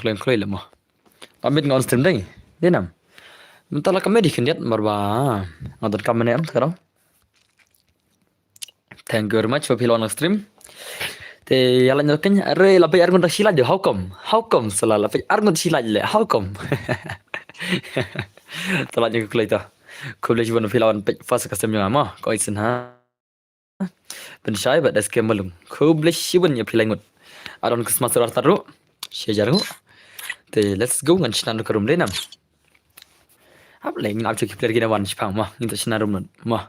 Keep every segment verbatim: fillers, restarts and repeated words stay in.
kloi kloi le mo. Amit nga on stream dei. Dei nam. Mynta la ka medi khyndiat marba. Nga don kam ne am tkarong. Thank you very much for phi la on stream. Te ïa la nyok kyn are la phi ar ngut shi like de, how come? How come sala la phi ar ngut shi like le? How come? Te la nyok kloi ta. Khublei shibun phi la wan peit first custom ïa ma. Ko isin ha. Pynshai bad S K Malung. Khublei shibun ïa phi lai ngut. Adon Christmas rar taru. Shi jar ngut. Te let's go ngan shna ka room dei nam. Hap leng ap chuk ki player kina wan shipang ma. Ngin ta shna room nun ma.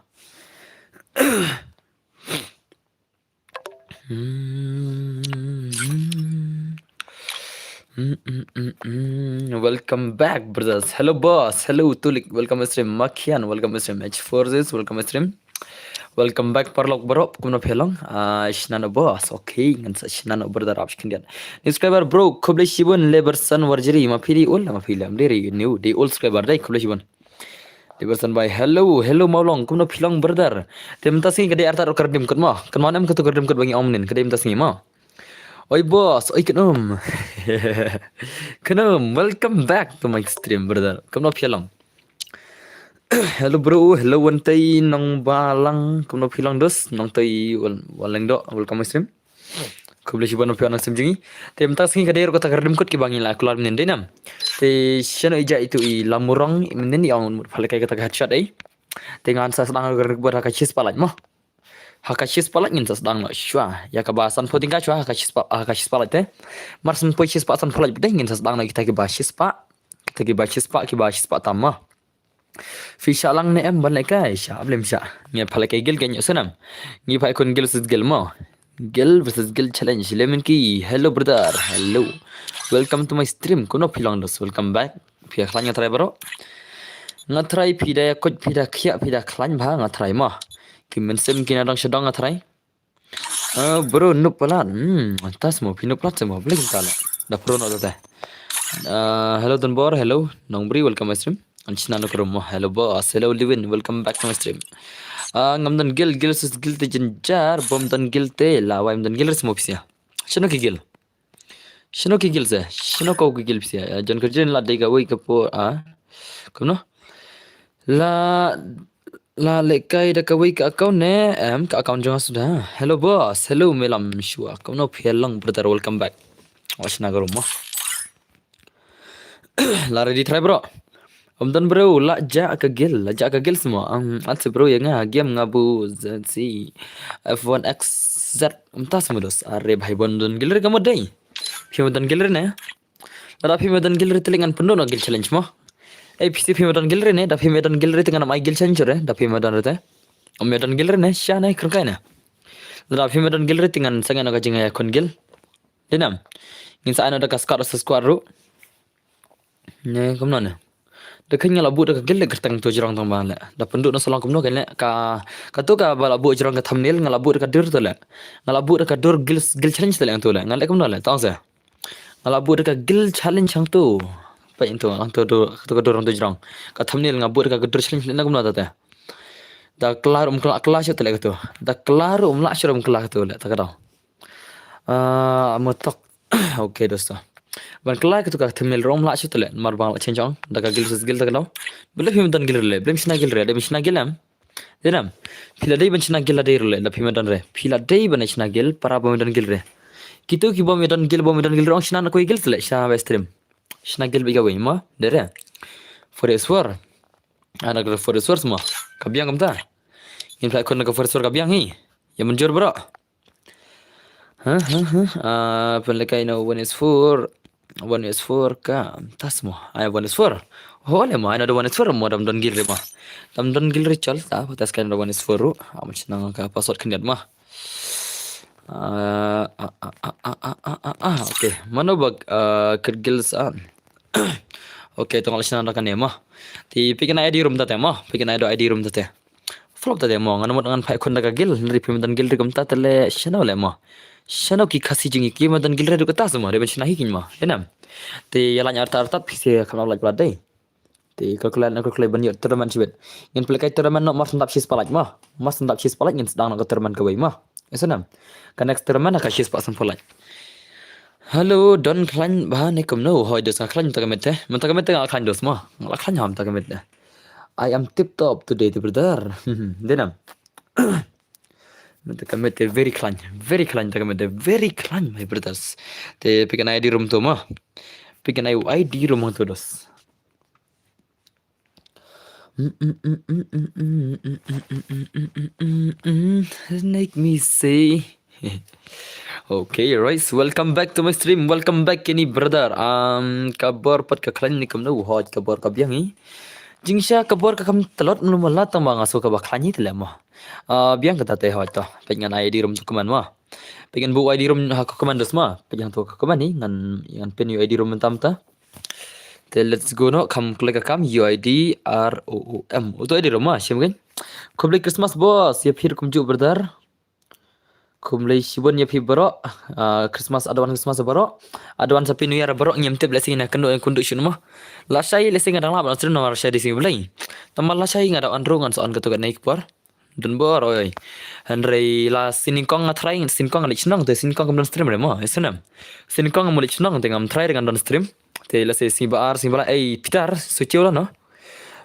Mm, mm, mm, mm. Welcome back, brothers. Hello, boss. Hello, Tulik. Welcome stream. Makian. Welcome stream. H four Z. Welcome stream. Welcome back, Parlok Barop. Kumno phi long? Ah, shna no, boss. Okay, ngan sa shna no, brother. Ap shkyndiat. New subscriber, bro. Khublei shibun. Leberson Warjri. Ma phi di ul, ma phi lam diri. New, di ul subscriber dai. Khublei shibun. Leberson bai. Hello, hello Mawlong. Kumno phi long, brother? Te mynta sngi ka dei artat ka redeem code mo. Kan man em ka tu ka redeem code ba ngi ong mynnin. Ka dei mynta sngi mo. Oi boss, oi kynum. Kynum, welcome back to my stream, brother. Kumno phi long? Hello bro, hello Wantei Nongbalang. Kumno phi long dos? Nongtei Wal-, Walengdo, welcome my stream. Khublei shibun phi on stream jong ngi. Te mynta sngi ka dei ruh kata ka redeem code kiba ngi la kular mynnin dei nam. Te shano ija itu i Lamurong mynnin i ong pha lehkai kata ka headshot ei. Te ngan sa sdang ka redeem code ha ka shispah lait mo. Ha ka shispah lait ngin sa sdang noh shuwa. Ïa kaba sanphew tyngka shuwa ha ka shispah, ha ka shispah lait te. Mar sanphew shispah sanphew lait bad ngin sa sdang noh kita kiba shispah. Kita kiba shispah, kiba shispah tam mo. Phi shah lang ne em ban lehkai, shah blem shah. Ngi pha lehkai guild kan ïoh snam. Ngi pha ïakhun guild versus guild mo. Guild versus guild challenge. Lemon Key. Hello brother. Hello. Welcome to my stream. Kumno phi long dos. Welcome back. Phi ïa khlaiñ nga trai bro. Nga trai phi da ïa koit phi da khiah phi da khlaiñ bha nga trai mo. Ki mynsiem ki na dong sha dong nga trai. Ah, bro, Nup Palat. Hmm, tas mo, phi Nup Palat mo, bling tala. Da pro no te. Ah, hello Donbor, hello. Nongbri, welcome my stream. An china no krum mo. Hello boss, hello Liwin, welcome back to my stream. Ah, ngam don guild, guild sus guild te jinjar, bom don guild te, la wai don guild ris mo pisia. Shano ki guild? Shano ki guild se? Shano ko ki guild pisia? Ah, John Kerjin la dei ka wei ka po, ah. Kumno? La La lehkai da kawei ka account ne? Em, ka account jong nga suda. Hello boss, hello Melam Shua. Kumno phi long brother, welcome back. Wa shna ka room mo. La ready try bro. Ym don bro, la ja ka guild, la ja ka guild mo. Am, at bro ïa nga game nga bu Z C F one X Z. Ym tas mo dos. Are bhai bym don guild re ka mo dei. Phi ym don guild re ne? Lada phi ym don guild re te leh ngan pynduh noh guild challenge mo. Ei phi, phi ym don guild re ne, da phi ym don guild re te ngan ym ai guild challenge re, da phi ym don re te. Ym don guild re ne, sha ne, kyrkai ne. Lada phi ym don guild re te ngan sangeh noh ka jingïakhun guild. Dei nam. Ngin sa ai noh da ka squad versus squad ruh. Ne, kumno ne. Da kane nga la buh da ka guild da kyrteng to jrong tang ba leh. Da pynduh noh sa long kumno kan leh. Ka, kato kaba la buh jrong ka thumbnail nga la buh da ka dur to leh. Nga la buh da ka dur guild, guild challenge to leh, to leh. Nga leh kumno leh, tang se. Nga la buh da ka guild challenge hangto. Peit hangto, hangto dur, kato ka dur hangto jrong. Ka thumbnail nga buh da ka dur challenge leh na kumno ta te. Da kylla ruh ym kylla, kylla shuh te leh kato. Da kylla ruh ym lah shuh ruh ym kylla kato leh ta ka daw. Ah, mo tok. Okay, dosto. Ban kylla kato ka thumbnail ruh ym lah shuh te leh. Mar ba nga la change ong. Da ka guild versus guild ta ka daw. Balei phi ym don guild re leh. Balei ym shna guild re. Dei ym shna guild em. Dei nam. Phi la dei ban shna guild la dei ruh leh, la phi ym don re. Phi la dei ban shna guild, para bym don guild re. Kito ki bym don guild, bym don guild re, ong shna na kawei guild te leh, shna ba stream. Shna guild ba kawei mo, dei re. Forest War. Ana ka Forest War mo. Ka biang kumta. Ngin phi ïakhun ka Forest War ka biang hi. Ïa mynjur bro. Huh, huh, huh. Ah, pynlehkai no one is four. One is four ka. Tas mo. Ai one is four. Ho le mo, ai no one is four mo, dam don guild re mo. Dam don guild re chal ta, tas kai no one is four ru. Am chnang ka password khyndiat mo. Ah, ah, ah, ah, ah, ah, ah, ah, ah, okay. Mano bak, ah, kit guild sa. Okay, tong al shna da kane mo. Ti pick an I D room ta te mo. Pick an I D room ta te. Flop ta te mo, ngan mut ngan phai khun da ka guild, hynrei phi ym don guild re kumta te leh, shano leh mo. Shano ki Khasi jong ngi ki ym don guild re ruh kata se mo, re ban shna hi kin mo. Dei nam. Te ïa laiñ artat artat phi se kham lait pla dei. Te ka khlaiñ, ka khlaiñ ban ïoh tournament shibit. Ngin pynlehkai tournament noh mar shen dap shispah lait mo. Mar shen dap shispah lait ngin sdang noh ka tournament kawei mo. Ïa se nam. Ka next tournament ha ka shispah sanphew lait. Hello, don khlaiñ bha ne kumno? Hoi, dos nga khlaiñ mynta ka miet te. Mynta ka miet te nga khlaiñ dos mo. Nga la khlaiñ ha mynta ka miet te. I am tip top today, te brother. Dei nam. Mynta ka miet te very khlaiñ, very khlaiñ mynta ka miet te, very khlaiñ, my brothers. Te phi kan ai I D room to mo. Phi kan ai I D room to dos. Make me say. Okay, right. Welcome back to my stream. Welcome back, any brother. Um, ka bor pat ka khlaiñ ne kumno? Hoi, ka bor ka biang i. Jingshisha ka bor ka kam tlot mlu mala tang ba nga so ka ba khlaiñ i te leh mo. Ah, biang kata te hoi to. Peit ngan ai I D room to kmen mo. Peit ngan buh I D room ha ka kmen dos mo. Peit ngan to ka kmen i ngan ngan pin ïa I D room mynta mynta. Te let's go noh, kham klik ka kam U I D R O O M. Uto I D room mo, shim kein. Khublei Christmas boss, ïa phi ruh kumjuh brother. Khublei shibun ïa phi baroh. Ah, Christmas, advance Christmas baroh. Advance Happy New Year baroh, ngim tip lehse ngin ïa kynduh, kynduh shuh mo. Lashai lehse nga dang lah ban stream namar lashai dei sngi Blei. Tangba lashai nga dang on ruh ngan sa on katto katne ka por. Don bor oi. Hynrei la sien nyngkong nga try, sien nyngkong nga leit shnong te sien nyngkong kam don stream re mo. Ïa sngewbha. Sien nyngkong nga leit shnong te ngam try re ngan don stream. Te lehse sngi ba ar, sngi ba lai, ei Peter, sngewthuh la noh.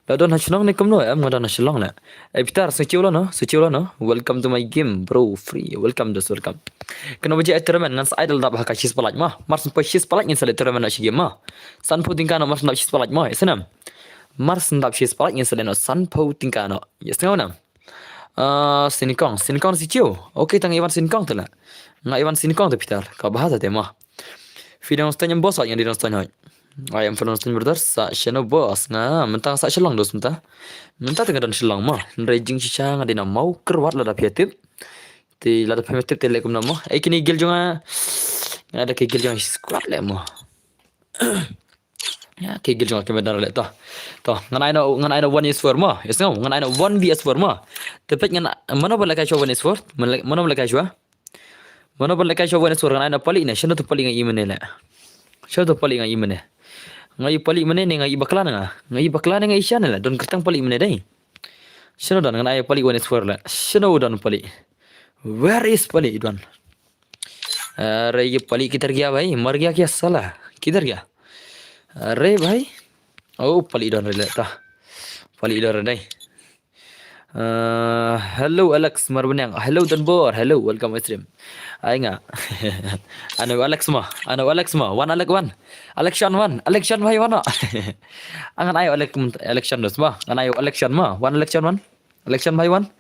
La don ha shnong ne kumno, em nga don ha Shillong leh. Ei Peter, sngewthuh la noh, sngewthuh la noh. Welcome to my game, bro, free. Welcome, just welcome. Kano ba jia tournament ngan sa ai da lada dap ha ka shispah lait mo. Mar syn poi shispah lait ngin sa leh tournament noh shi game mo. Sanphew tyngka noh mar syn dap shispah lait mo, ïa sngewbha. Mar syn dap shispah lait ngin sa leh noh sanphew tyngka noh. Ïa sngewbha nam. Ah, sien nyngkong, sien nyngkong sngewthuh. Okay, tang Ivan sien nyngkong te leh. Nga Ivan sien nyngkong te Peter. Ka bha te mo. Phi dang steng em boss, nga dei dang steng hoi. Ai em phi dang steng brother, sa shano boss nga, mynta sa Shillong dos mynta. Mynta te nga don Shillong mo, hynrei jingshisha nga dei na Mawkyrwat lada phi tip. Te lada phi tip te leh kumno mo. Ei kine guild jong nga. Nga da ki guild jong nga squad leh mo. Ya, ki guild jong nga ki madan leh to. To, ngan ai noh, ngan ai noh one is four mo. Ïa sngewbha, ngan ai noh one V S four mo. Te peit ngan, mano ba lehkai shuwa one is four? Mano ba lehkai shuwa? Mano ba lehkai shuwa one is four, ngan ai noh pali ne, shano to pali nga i mane leh. Shano to pali nga i mane. Nga i pali mane ne nga i bakla ne nga. Nga i bakla ne nga i shan leh, don kyrteng pali mane dei. Shano don, ngan ai pali one is four leh. Shano don pali. Where is pali don? अरे ये पली किधर गया भाई? मर गया क्या साला? किधर गया? अरे भाई, ओ पली don re leh ta. Pali don re dei. Uh, hello Alex Marbaniang. Hello Don Bor. Hello, welcome my stream. Ai nga. Ano Alex mo. Ano Alex mo. One Alex one. Election one. Election bhai one. Angan ayo election, election dos mo. Ngan ayo election mo. One election one. Election bhai one.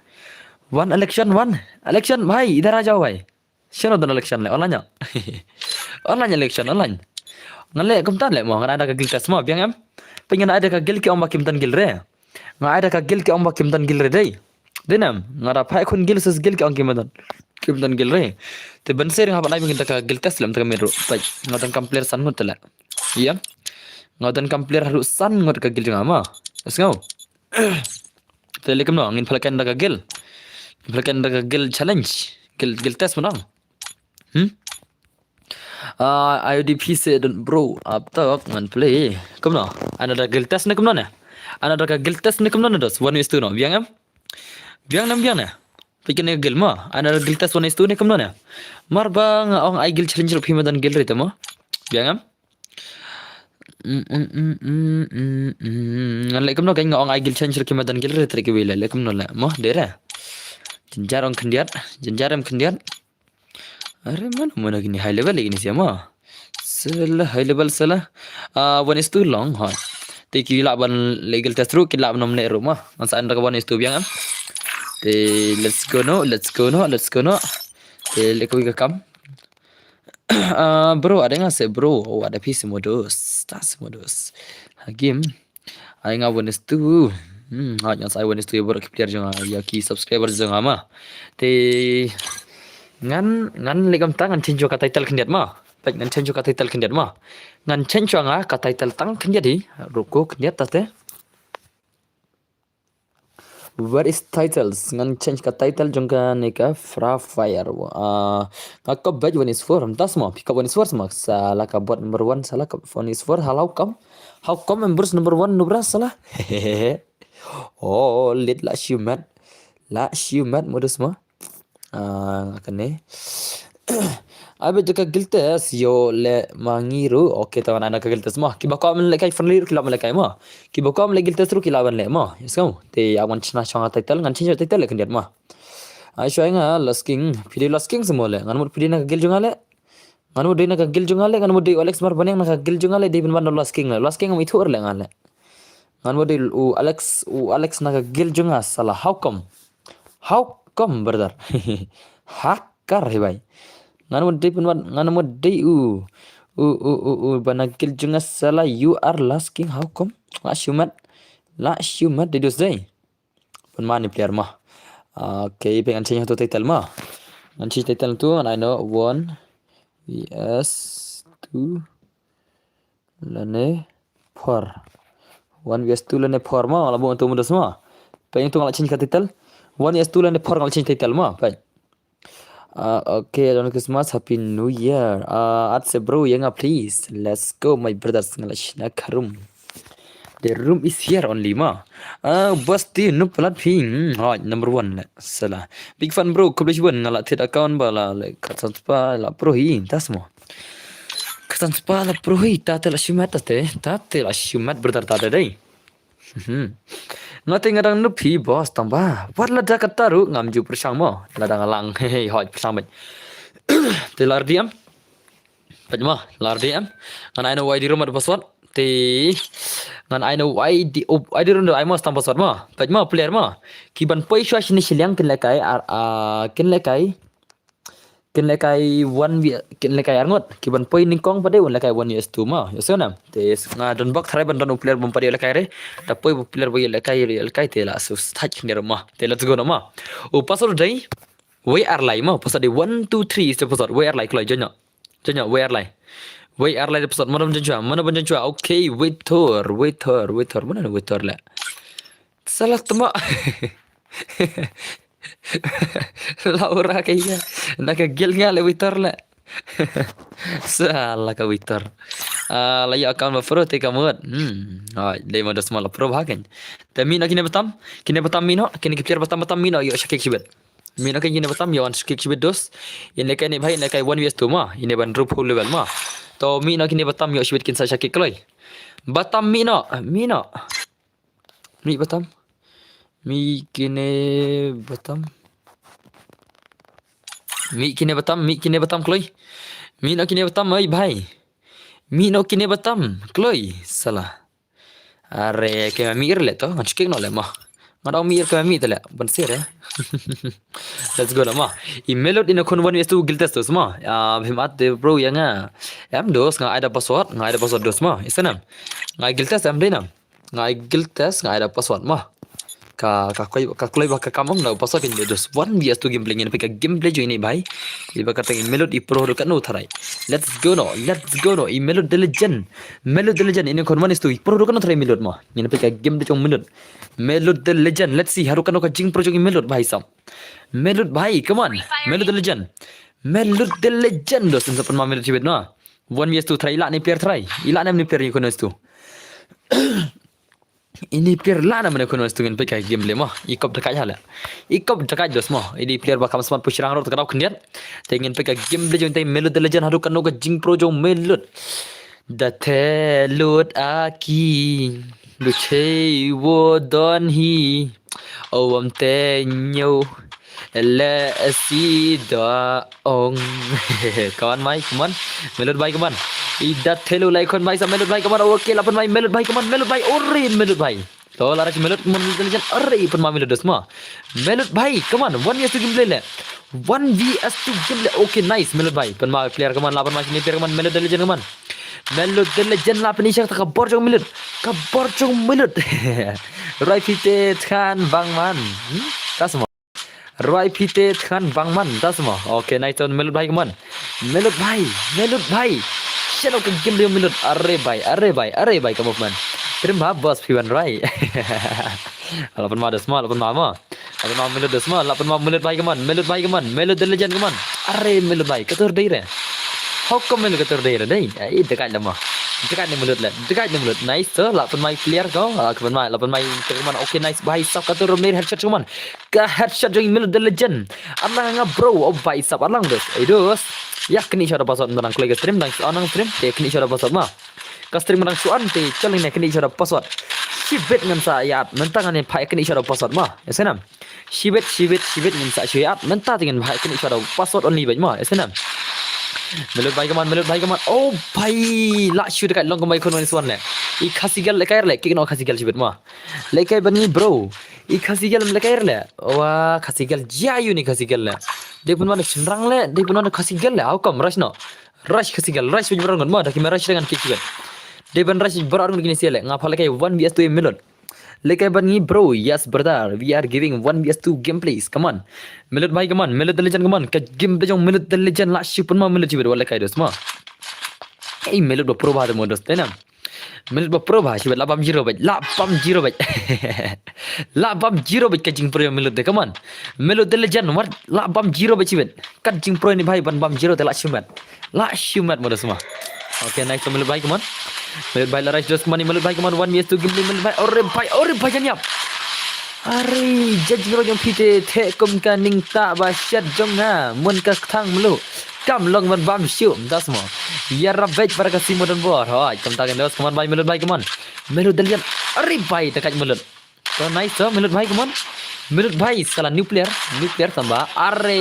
One election one. Election bhai. Idhar aa jao bhai. Shano don election leh, online ïa. Online election, online. Ngan leh kumta leh mo, ngan ai da ka guild test mo, biang em. Peit ngan ai da ka guild ki ong ba kim don guild re. Nga ai da ka guild ki ong ba kim don guild re dei. Dei nam, nga da phai khun guild sus guild ki ong kim don. Kim don guild re. Te ban ser nga ban ai da ka guild test lem te ka miet ruh. Peit, nga don kam player san ngut te leh. Ïa. Nga don kam player haduh san ngut ka guild jong nga mo. Let's go. Te leh kumno, ngin pynlehkai da ka guild. Ngin pynlehkai da ka guild challenge. Guild, guild test mo nang. Hmm? Ah, I O D P se don bro, ap tok ngan play. Kumno? Ano da guild test ne kumno ne? Ano da ka guild test ne kumno ne dos? One is two no. Biang em? Biang nam biang ne? Peit kane guild mo. Ano da guild test one is two ne kumno ne? Mar ba nga ong ai guild challenge ruh phi ma don guild re te mo. Biang em? Mm, mm, mm, mm, mm, mm. Ngan leh kumno kan nga ong ai guild challenge ruh ki ma don guild re te ki wei leh, leh kumno leh mo, dei re. Jynjar ong khyndiat, jynjar em khyndiat. Are mano mano kini high level kini sia mo. Sala high level sala. Ah, one is two long hoi. Te ki lah ban leh guild test ruh, ki lah ban nom leh ruh mo. Ngan sa an da ka one is two biang em. Te let's go no, let's go no, let's go no. Te leh kawei ka kam. Ah, bro, ada nga se bro. Oh, ada phi se modus. Ta se modus. Ha game. Ai nga one is two. Hmm, ha ngan sa ai one is two ïa baroh ki player jong nga, ïa ki subscriber jong nga ma. Te ngan, ngan leh kumta ngan change ka title khyndiat ma. Peit ngan change ka title khyndiat ma. Ngan change nga ka title tang khyndiat hi. Ruko khyndiat ta te. Where is titles? Ngan change ka title jong kane ka Free Fire. Ah, nga kop bad one is four. Mynta sma, phi kop one is four sma. Sala ka bot number one, sala ka one is four. Hello, how come? How come members number one nubra sala? Oh, lit la shiu mat. La shiu mat modus ma. Ah, kane. Ai ba jaka guild test ïoh leh ma ngi ruh. Okay, ta wan ai na ka guild test mo. Kiba kwah ban lehkai friendly ruh ki lah ban lehkai mo. Kiba kwah ban leh guild test ruh ki lah ban leh mo. Yes, kam. Te ïa wan chna shong ha title, ngan change title leh khyndiat mo. Ai shwa nga Last King, phi dei Last King se mo leh. Ngan mut phi dei na ka guild jong nga leh. Ngan mut dei na ka guild jong nga leh, ngan mut dei u Alex Marbaniang na ka guild jong nga leh, dei pynban da u Last King leh. Last King ngam ithuh leh nga leh. Ngan mut dei u Alex, u Alex na ka guild jong nga sala. How come? How come, brother? Hacker hi bai. Ngan mut dei pynban, ngan mut dei u. U, u, u, u, ba na guild jong nga sala, you are Last King, how come? La shu mat. La shu mat dei dos dei. Pynban ni player mo. Okay, pynban ngan change to title mo. Ngan change title to, ngan ai noh one V S two lane four. One V S two lane four mo, la buh to mo dos mo. Pynban to nga la change ka title. One V S two lane four nga la change title mo. Pynban. Ah, okay, Advance Christmas, Happy New Year. Ah, at se bro, ïa nga please. Let's go, my brothers, nga la shna ka room. The room is here only mo. Ah, Basti, nu palat phi. Hmm, hoi, number one leh. Sala. Big fan bro, khublei shibun, nga la thied account ba la leh, ka san spah la pro hi, tas mo. Ka san spah la pro hi, ta te la shu mat, ta te, ta te la shu mat, brother, ta te dei. Mhm. Nga te nga dang nup phi boss tang ba. Wat lada kata ruh ngam ju pyrshang mo. Lada nga lang, hei, hoi, pyrshang bad. Te lar D M. Peit mo, lar D M. Ngan ai noh Y D room da password. Te ngan ai noh Y D, oh, Y D room da ai mo stam password mo. Peit mo, player mo. Ki ban poi shuwa shini shiliang kin lehkai, ar, ah, kin lehkai. Kin lehkai one V, kin lehkai arngut. Ki ban poi nyngkong pat dei un lehkai one V S two mo. Ïohsngew ne? Te nga don bok tharai ban don u player bym pat dei lehkai re. Ta poi u player ba ïalehkai, ïalehkai te la sus thach ne mo. Te let's go noh mo. U password dei wei ar lai mo. Password dei one two three is the password. Wei ar lai kloi, join noh. Join noh, wei ar lai. Wei ar lai the password. Mano ban join shuwa, mano ban join shuwa. Okay, waiter, waiter, waiter. Mano waiter leh? Salah tma. Laura ka ïa. Na ka guild nga leh waiter leh. Salah ka waiter. Ah, la ïa account ba pro te ka mut. Hmm. Ai, dei ma dos ma la pro bha kan. Te mih noh kine batam, kine batam mih noh, kine ki player batam batam mih noh ïoh sha kick shibit. Mih noh kine batam ïoh wan sha kick shibit dos. Ïa lehkai ne bhai, lehkai one V S two mo. Ine ban rup full level mo. To mih noh kine batam ïoh shibit kin sa sha kick kloi. Batam mih noh, mih noh. Mih batam. Mih kine batam. Mih kine batam, mih kine batam kloi. Mih noh kine batam, oi bhai. Mih noh kine batam kloi, salah. Are, kemah mih ir leh to, ngan shu kick noh leh mo. Nga dang mih ir kemah mih te leh, ban sir eh. Let's go noh mo. I Melot ine khun one V S two guild test dos mo. Ah, bhim at de bro ïa nga. Em dos, nga ai da password, nga ai da password dos mo. Ïa snem. Nga ai guild test em dei nam. Nga ai guild test, nga ai da password mo. Ka, ka kloi, ka kloi ba ka kam um na password kin dos. One V S two gameplay ngin peit ka gameplay jong ine bhai. Iba ka tang i Melot i pro haduh katno tharai. Let's go noh, let's go noh. I Melot the legend. Melot the legend ine khun one V S two i pro haduh katno tharai Melot mo. Ngin peit ka gameplay jong Melot. Melot the legend. Let's see haduh katno ka jingpro jong i Melot bhai sam. Melot bhai, come on. Melot the legend. Melot the legend. Dos, sa pynma Melot shibit noh. One V S two tharai, i lah ne player tharai. I lah ne player ine khun one V S two. Ine player lah ne khun one V S two, ngin peit ka gameplay mo. I kop da kai ha leh. I kop da kai dos mo. I dei player ba kam smat pu shrang rot ka dau khyndiat. Te ngin peit ka gameplay jong te Melot the legend haduh katno ka jingpro jong Melot. Da the lut a ki. Lu chei wo don hi. O wam te nyo. Le si da ong. Come on, mai, come on. Melot bhai, come on. I da thelu lai khun bhai sa Melot bhai, come on. Okay, la pynma i Melot bhai, come on. Melot bhai, ore Melot bhai. To la rach Melot, come on, Melot the legend. Ore, pynma Melot dos mo. Melot bhai, come on. One V S two gameplay leh. One V S two gameplay. Okay, nice. Melot bhai. Pynma player, come on. La pynma sini player, come on. Melot the legend, come on. Melot the legend la pynishar ta ka bor jong Melot. Ka bor jong Melot. Roi phi te than bang man. Hmm? Tas mo. Roi phi te than bang man, tas mo. Okay, nice one, Melot bhai, come on. Melot bhai, Melot bhai. Shano ka game leh Melot. Are bhai, are bhai, are bhai ka movement. Terima boss phi wan roi. La pynma dos mo, la pynma mo. La pynma Melot dos mo, la pynma Melot bhai, come on. Melot bhai, come on. Melot the legend, come on. Are Melot bhai, ka tur dei re. How come Melot ka tur dei re dei? Ai, da kai la mo. Dekat ni Melut le. Dekat ni Melut. Nice to. Lah pynmai player ko. Ah, ka pynmai, lah pynmai. Ka pynmai. Okay, nice. Bhai sab, katu Romir headshot, come on. Ka headshot jong i Melut the Legend. Alang nga bro. Oh bhai sab, alang dos. Eh dos. Ïa kane shot da password, mynta nang kloi ka stream, nang shu on nang stream. Te kane shot da password ma. Ka stream nang shu on te challenge ne kane shot da password. Shibit ngan sa ïa at. Mynta ngan ïa phah ïa kane shot da password ma. Ïa sngewbha. Shibit, shibit, shibit ngan sa shu ïa at. Mynta te ngan phah ïa kane shot da password only bad ma. Ïa sngewbha. Melut bhai, come on, Melut bhai, come on. Oh bhai, lah shu dekat long kumbai khun wan swan le. I Khasi girl lehkai le, kick no Khasi girl shibit ma. Lehkai ban ngi bro. I Khasi girl lehkai le. Wah, Khasi girl jia ïu ni Khasi girl le. Dei pun wan shynrang le, dei pun wan Khasi girl le. How come, rush no. Rush Khasi girl, rush bad baroh ngut ma, da ki ma rush dengan kick shibit. Dei ban rush bad baroh ngut kine sia le. Nga phah lehkai one V S two Melut. Lehkai ban ngi bro, yes brother, we are giving one V S two gameplays, come on. Melut bhai, come on, Melut the Legend, come on. Ka gameplay jong Melut the Legend, lah shu pynmai Melut shibit, wat lehkai dos ma. Ei, Melut ba pro bha te mo dos te nam. Melut ba pro bha shibit, lah bam zero bad, lah bam zero bad. Lah bam zero bad ka jingpro Melut te, come on. Melut the Legend, wat lah bam zero bad shibit. Kat jingpro ni bhai ban bam zero te lah shu met. Lah shu met mo dos ma. Okay, nice to Melut bhai, come on. Melut bhai la rush dos, come on, Melut bhai, come on. One V S two gameplay Melut bhai. Ore bhai, ore bhai, jan ïap. Are, judge bro jong phi te, te kum ka ning ta ba shat jong nga. Mun ka thang melu. Kam long ban bam shu, das mo. Ïa rabek para ka simo don bor. Hoi, kam ta kan dos, come on bhai, Melut bhai, come on. Melut the Legend. Are bhai, dekat Melut. To nice to, Melut bhai, come on. Melut bhai, salah nuclear, nuclear tamba. Are,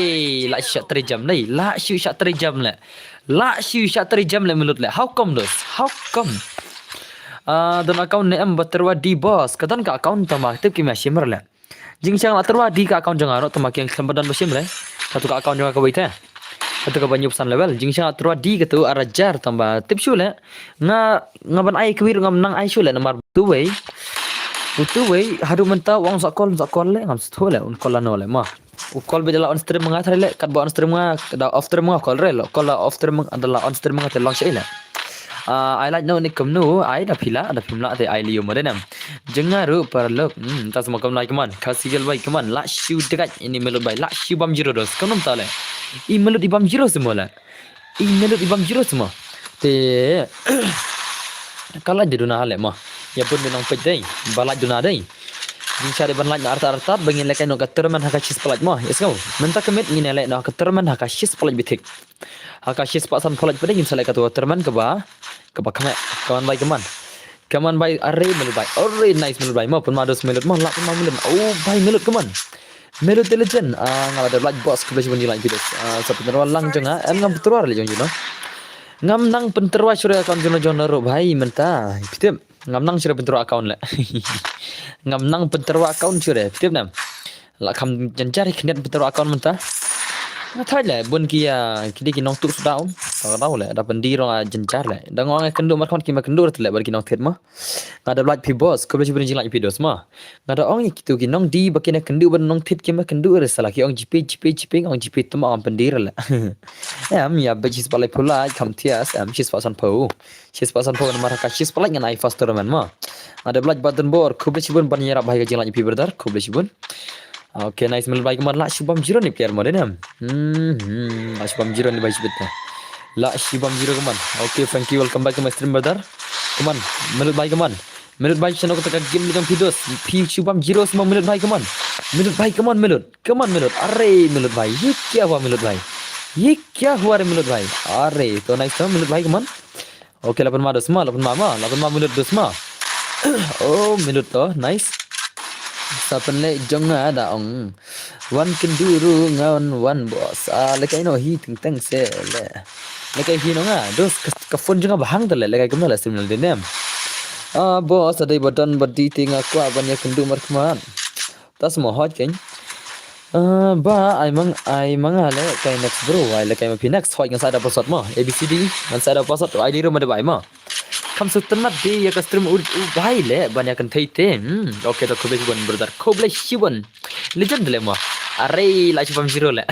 lah shu shah teri jam le. Lah shu shah teri jam le. Lah shu shah teri jam le Melut le. How come dos? How come? Ah, don account ne em ba tyrwa D boss. Ka don ka account tamba tip ki ma shim le. Jingshang la tyrwa D ka account jong nga ruh tamba ki ïeng khlem ba don ba shim le. Katu ka account jong nga kawei te. Katu kaba nyngkong san level. Jingshang la tyrwa D katu ar hajar tamba tip shu le. Nga, nga ban ai kawei ruh ngam nang ai shu le namar utu wei. Utu wei haduh mynta u ong sa call, sa call le, ngam sngewthuh le un call lano le ma. U call ba la on stream nga trai le, kat ba on stream nga, da off stream nga call re lo, call la off stream nga, da la on stream nga te long shei le. Ah, ai lait no ni kumno, ai da phi la, da phim lah te ai liu ma de nam. Jong nga ruh paralok, hmm, ta sma kam lai kaman, Khasi girl bai kaman, lah shu dekat ini Melut bai, lah shu bam zero dos, kaman ta le. I Melut i bam zero semua le. I Melut i bam zero semua. Te ka lait de duna le ma. Ïa bun de nong peit dei. Ba lait duna dei. Jingshah de ban lait na artat artat ba ngin lehkai noh ka tournament ha ka shispah lait ma. Yes go. Mynta ka miet ngin lehkai noh ka tournament ha ka shispah lait bitik. Ha ka shispah sanphew lait pat ngin sa lehkai tu tournament kaba, kaba khmih. Kaman bai kaman. Kaman bai, are Melut bai. Are nice Melut bai. Ma pun ma dos Melut ma, lah pun ma Melut. Oh bai Melut kaman. Melut the Legend. Ah, nga la dep like boss, khublei shibun jong like videos. Ah, sa pynterwa lang jong nga, em ngam pynterwa le jong jong no. Ngam nang pynterwa shuh re account jong no jong no ruh bhai mynta. Phi tip. Ngam nang shuh re pynterwa account le. Ngam nang pynterwa account shuh re. Phi tip nam. La kham jynjar hi khyndiat pynterwa account mynta. Nga thait le bun ki ïa ki dei ki nongtuh sdang. Ka dei le da pyndie ruh nga jynjar le. Da nga ong ïa kynduh markhmat ki ma kynduh ruh te le bad ki nongthied ma. Nga da like phi boss, khublei shibun jong like phi dos ma. Nga da ong ïa kitu ki nongdie ba ki na kynduh bad nongthied ki ma kynduh re sala ki ong jipe jipe jipe, ong jipe tma ong pyndie re la. Em ïa ba shispah laiphew lait kham thias, em shispah sanphew. Shispah sanphew namar ha ka shispah lait ngan ai first tournament ma. Nga da like button bor, khublei shibun ban ïarap bha ïa ka jinglike phi brother, khublei shibun. Okay, nice Melut bai kaman, lah shu bam zero ni player mo de nam. Hmm, hmm, lah shu bam zero ni bai shibit ta. Lah shu bam zero kaman. Okay, Frankie, welcome back to my stream brother. Kaman, Melut bai kaman. Melut bai shano kata ka game ni jong phi dos. Phi shu bam zero semua Melut bai kaman. Melut bai kaman Melut. Kaman Melut. Are Melut bai. Ye kya hua Melut bai? Ye kya hua re Melut bai? Are to nice to Melut bai kaman. Okay, la pynma dos ma, la pynma ma, la pynma Melut dos ma. Oh, Melut to, nice. Sa pynleh jong nga da ong. Wan kynduh ruh ngan wan boss. Ah, lehkai no hi teng teng se le. Lehkai hi no nga, dos ka, ka phone jong nga ba hang te le, lehkai kumno le sim le de nam. Ah, boss, adei ba don ba die te nga kwah ban ïa kynduh markhmat. Ta sma hot keiñ. Ah, ba ai mang, ai mang a lehkai next bro, ai lehkai ma phi next, hot ngan sa da password ma. A B C D ngan sa da password, ai di ruh ma da bai ma. Kham sngewtynnat de ïa ka stream u, u bai le ban ïa kynthei te. Hmm, okay to khublei shibun brother, khublei shibun. Legend le ma. Are lah shu bam zero le.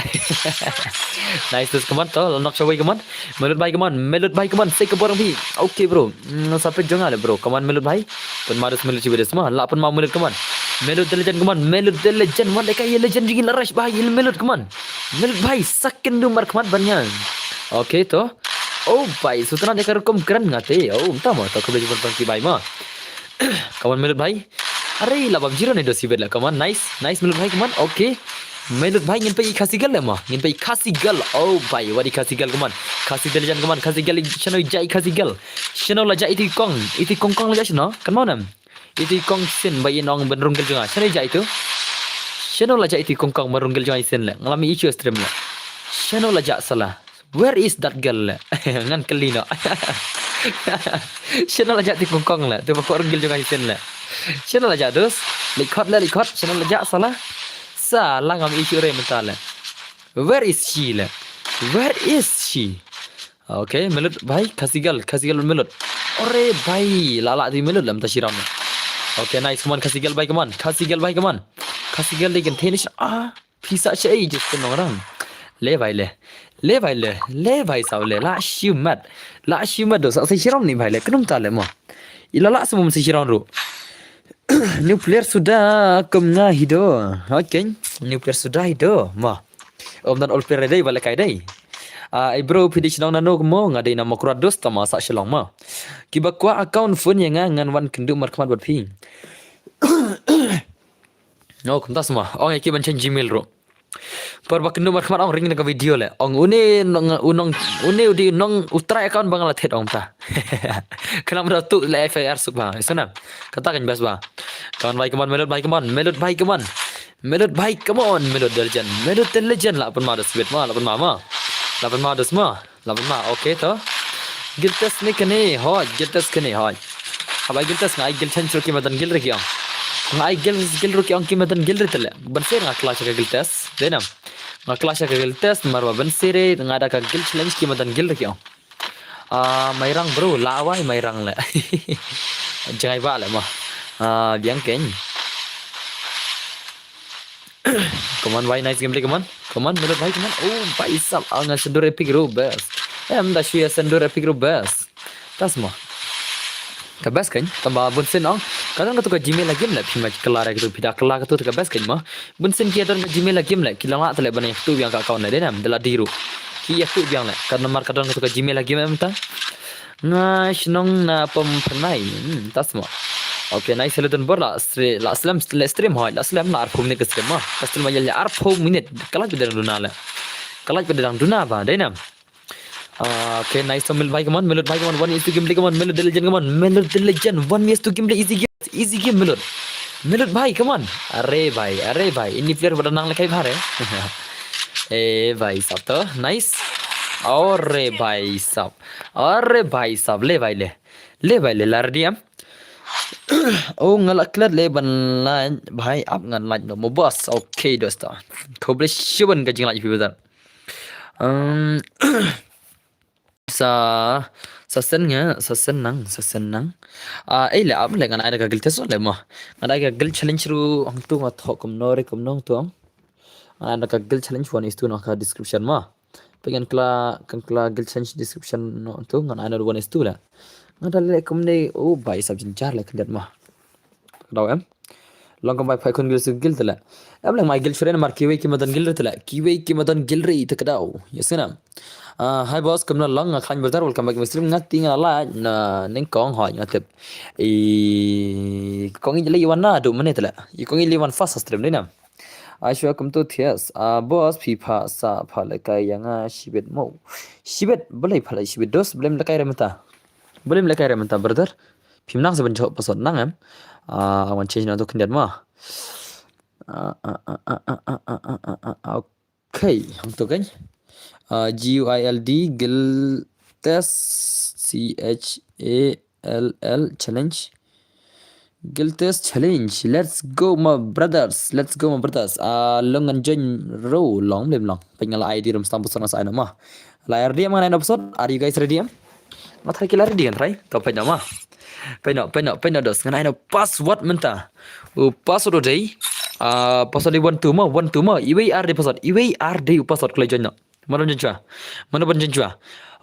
Nice, dos kaman to, la knock shawei kaman. Melut bai kaman, Melut bai kaman, sei ka bor phi. Okay bro. Hmm, sa peit jong nga le bro. Kaman Melut bai. Pynma dos Melut shibit dos ma. Lah pynma Melut kaman. Melut the Legend kaman. Melut the Legend. Wan lehkai ïa Legend jong ngi la rush bai ïa Melut kaman. Melut bai, sa kynduh markhmat ban nga. Okay to. Oh bhai, sutna de ka rukom kren nga te. Oh, mynta mo, to khublei shibun ki bhai mo. Come on, Melut bhai. Are, la bam zero ne dos ibet la. Come on, nice. Nice, Melut bhai, come on. Okay. Melut bhai, ngin peit i Khasi Girl le mo. Ngin peit i Khasi Girl. Oh bhai, wat i Khasi Girl, come on. Khasi Girl jan, come on. Khasi Girl, shano i jai Khasi Girl. Shano la jai iti kong. Iti kong kong la jai shano. Kan mo nam. Iti kong sin ba i nong ban rung gel jong nga. Shano i jai tu. Shano la jai iti kong kong ban rung gel jong nga i sin le. Nga la mih i chu stream le. Shano la jai sala. Where is that girl le? Ngan kylli noh. Shano la jai iti kong kong le. Tu ba ko rung gel jong nga i sin le. Shano la jai dus. Leit khot le, leit khot. Shano la jai sala. Sala ngam i chu re mynta le. Where is she le? Where is she? Okay, Melut bhai, Khasi Girl, Khasi Girl Melut. Are bhai, la la di Melut lam ta shi round. Okay, nice, come on, Khasi Girl bhai, come on. Khasi Girl bhai, come on. Khasi Girl dei kan theni sha, ah, pisa sha ei just nong rang. Le bhai le. Le bhai le. Le bhai saw le. La shi mat. La shi mat do sa shi round ni bhai le. Khnum ta le mo. I la la sum shi round ru. New player suda kum nga hi do. Okay, new player suda hi do. Mo. Ym don old player dei ba lehkai dei. Ah, ei bro, phi dei shnong nano mo, nga dei na Mawkyrwat dus, tang ma sah Shillong mo. Kiba kwah account phone ïa nga, ngan wan kynduh markhmat bad phi. No, kumta sma. Ong ïa ki ban change Gmail ruh. Por ba kynduh markhmat ong ring na ka video le. Ong une nong, u nong, une u dei u nong u trai account ba nga la thied ong ta. Khnang ba da tuh le F I R suk ba. Isna. Kata kan best ba. Come on bhai, come on, Melut bhai, come on. Melut bhai, come on. Melut bhai, come on. Melut the legend. Melut the legend. La pynma da sweet ma, la pynma ma. La pynma da sma. La pynma. Okay to. Guild test ne kane, hoi, guild test kane, hoi. Haba guild test nga ai guild challenge ruh ki madan guild ruh ki ong. Nga ai guild, guild ruh ki ong ki madan guild ruh tele. Ban sir nga clash ka guild test. Dei nam. Nga clash ka guild test, mar ba ban sir nga da ka guild challenge ki madan guild ruh ki ong. Ah, Mairang bro, la wai Mairang le. Jangai ba le ma. Ah, biang keng. Come on, bhai, nice gameplay, come on. Come on, Melut bhai, come on. Oh, bhai sab, ah, nga sendur epic ruh best. Em, da shuya sendur epic ruh best. Tas mo. Ka best kan, tamba bun sen ong. Ka don ka tu ka Gmail la game le, phi ma kala re ka tu, phi da kala ka tu ka best kan mo. Bun sen ki don ka Gmail la game le, ki la nga tele ban ïa tu biang ka account le, dei nam, de la diru. Ki ïa tu biang le, ka namar ka don ka tu ka Gmail la game em ta. Nga shnong na pom pernai. Hmm, tas mo. Okay, nice, hello don bor la stre-, la slem, le stream hoi, la slem la arphew minit ka stream mo. Ka stream ma ïa arphew minit. Ka lait ba dang duna le. Ka lait ba dang duna ba, dei nam. Ah, okay, nice to Melut bhai, come on, Melut bhai, come on, one is to gameplay, come on, Melut the legend, come on, Melut the legend, one is to gameplay, easy game, easy game, Melut. Melut bhai, come on. Are bhai, are bhai, ini player ba da nang le kai bhare. Eh, bhai sab to, nice. Are bhai sab. Are bhai sab, le bhai le. Le bhai le, la ready am. Oh, nga la klet le ban la bhai ap ngan la no mo boss. Okay, dosta. Khublei shibun ka jingla phi brother. Um, sa, sa sen nga, sa sen nang, sa sen nang. Ah, eh, le ap le ngan ai da ka guild test le mo. Ngan ai ka guild challenge ruh hangtu nga thok kumno re kumno hangtu. Ngan ai da ka guild challenge one is to na ka description mo. Pyngan kla, kan kla guild challenge description no tu ngan ai na one is to le. Ngan da le kumne, oh, bhai sab jynjar le khyndiat mo. Daw em. Long kam bai phai khun guild su guild le. Em leng mai guild shuren mar kiwei ki madan guild le. Kiwei ki madan guild re te ka daw. Yes na. Ah, hi boss, kumno long, nga khlaiñ brother, welcome back to my stream. Nga ti nga la na nyngkong hoi nga tip. I kong i le wan na du mane tele. I kong i le wan fast stream dei na. Aishwa kumto thias. Ah, boss phi pha sa pha le kai ïa nga shibit mo. Shibit, balei pha le shibit dos, balei le kai re mynta. Balei le kai re mynta brother. Phim nang sa ban jhok password nang em. Ah, I want change na to khyndiat mo. Ah, ah, ah, ah, okay, hangto kan. Ah, G U I L D, guild test, C H A L L, challenge. Guild test challenge. Let's go, my brothers. Let's go, my brothers. Ah, long ngan join ro, long, lem long. Pyngal I D rum stam password nga sa ai no ma. La R D M ngan ai no password. Are you guys ready em? Nga try ki la ready kan try. To pynno ma. Pynno, pynno, pynno dos. Ngan ai no password mynta. U password u dei. Ah, password dei one two mo, one two mo. Iwei ar dei password. Iwei ar dei u password khlei join no. Mano join chwa. Mano ban join chwa.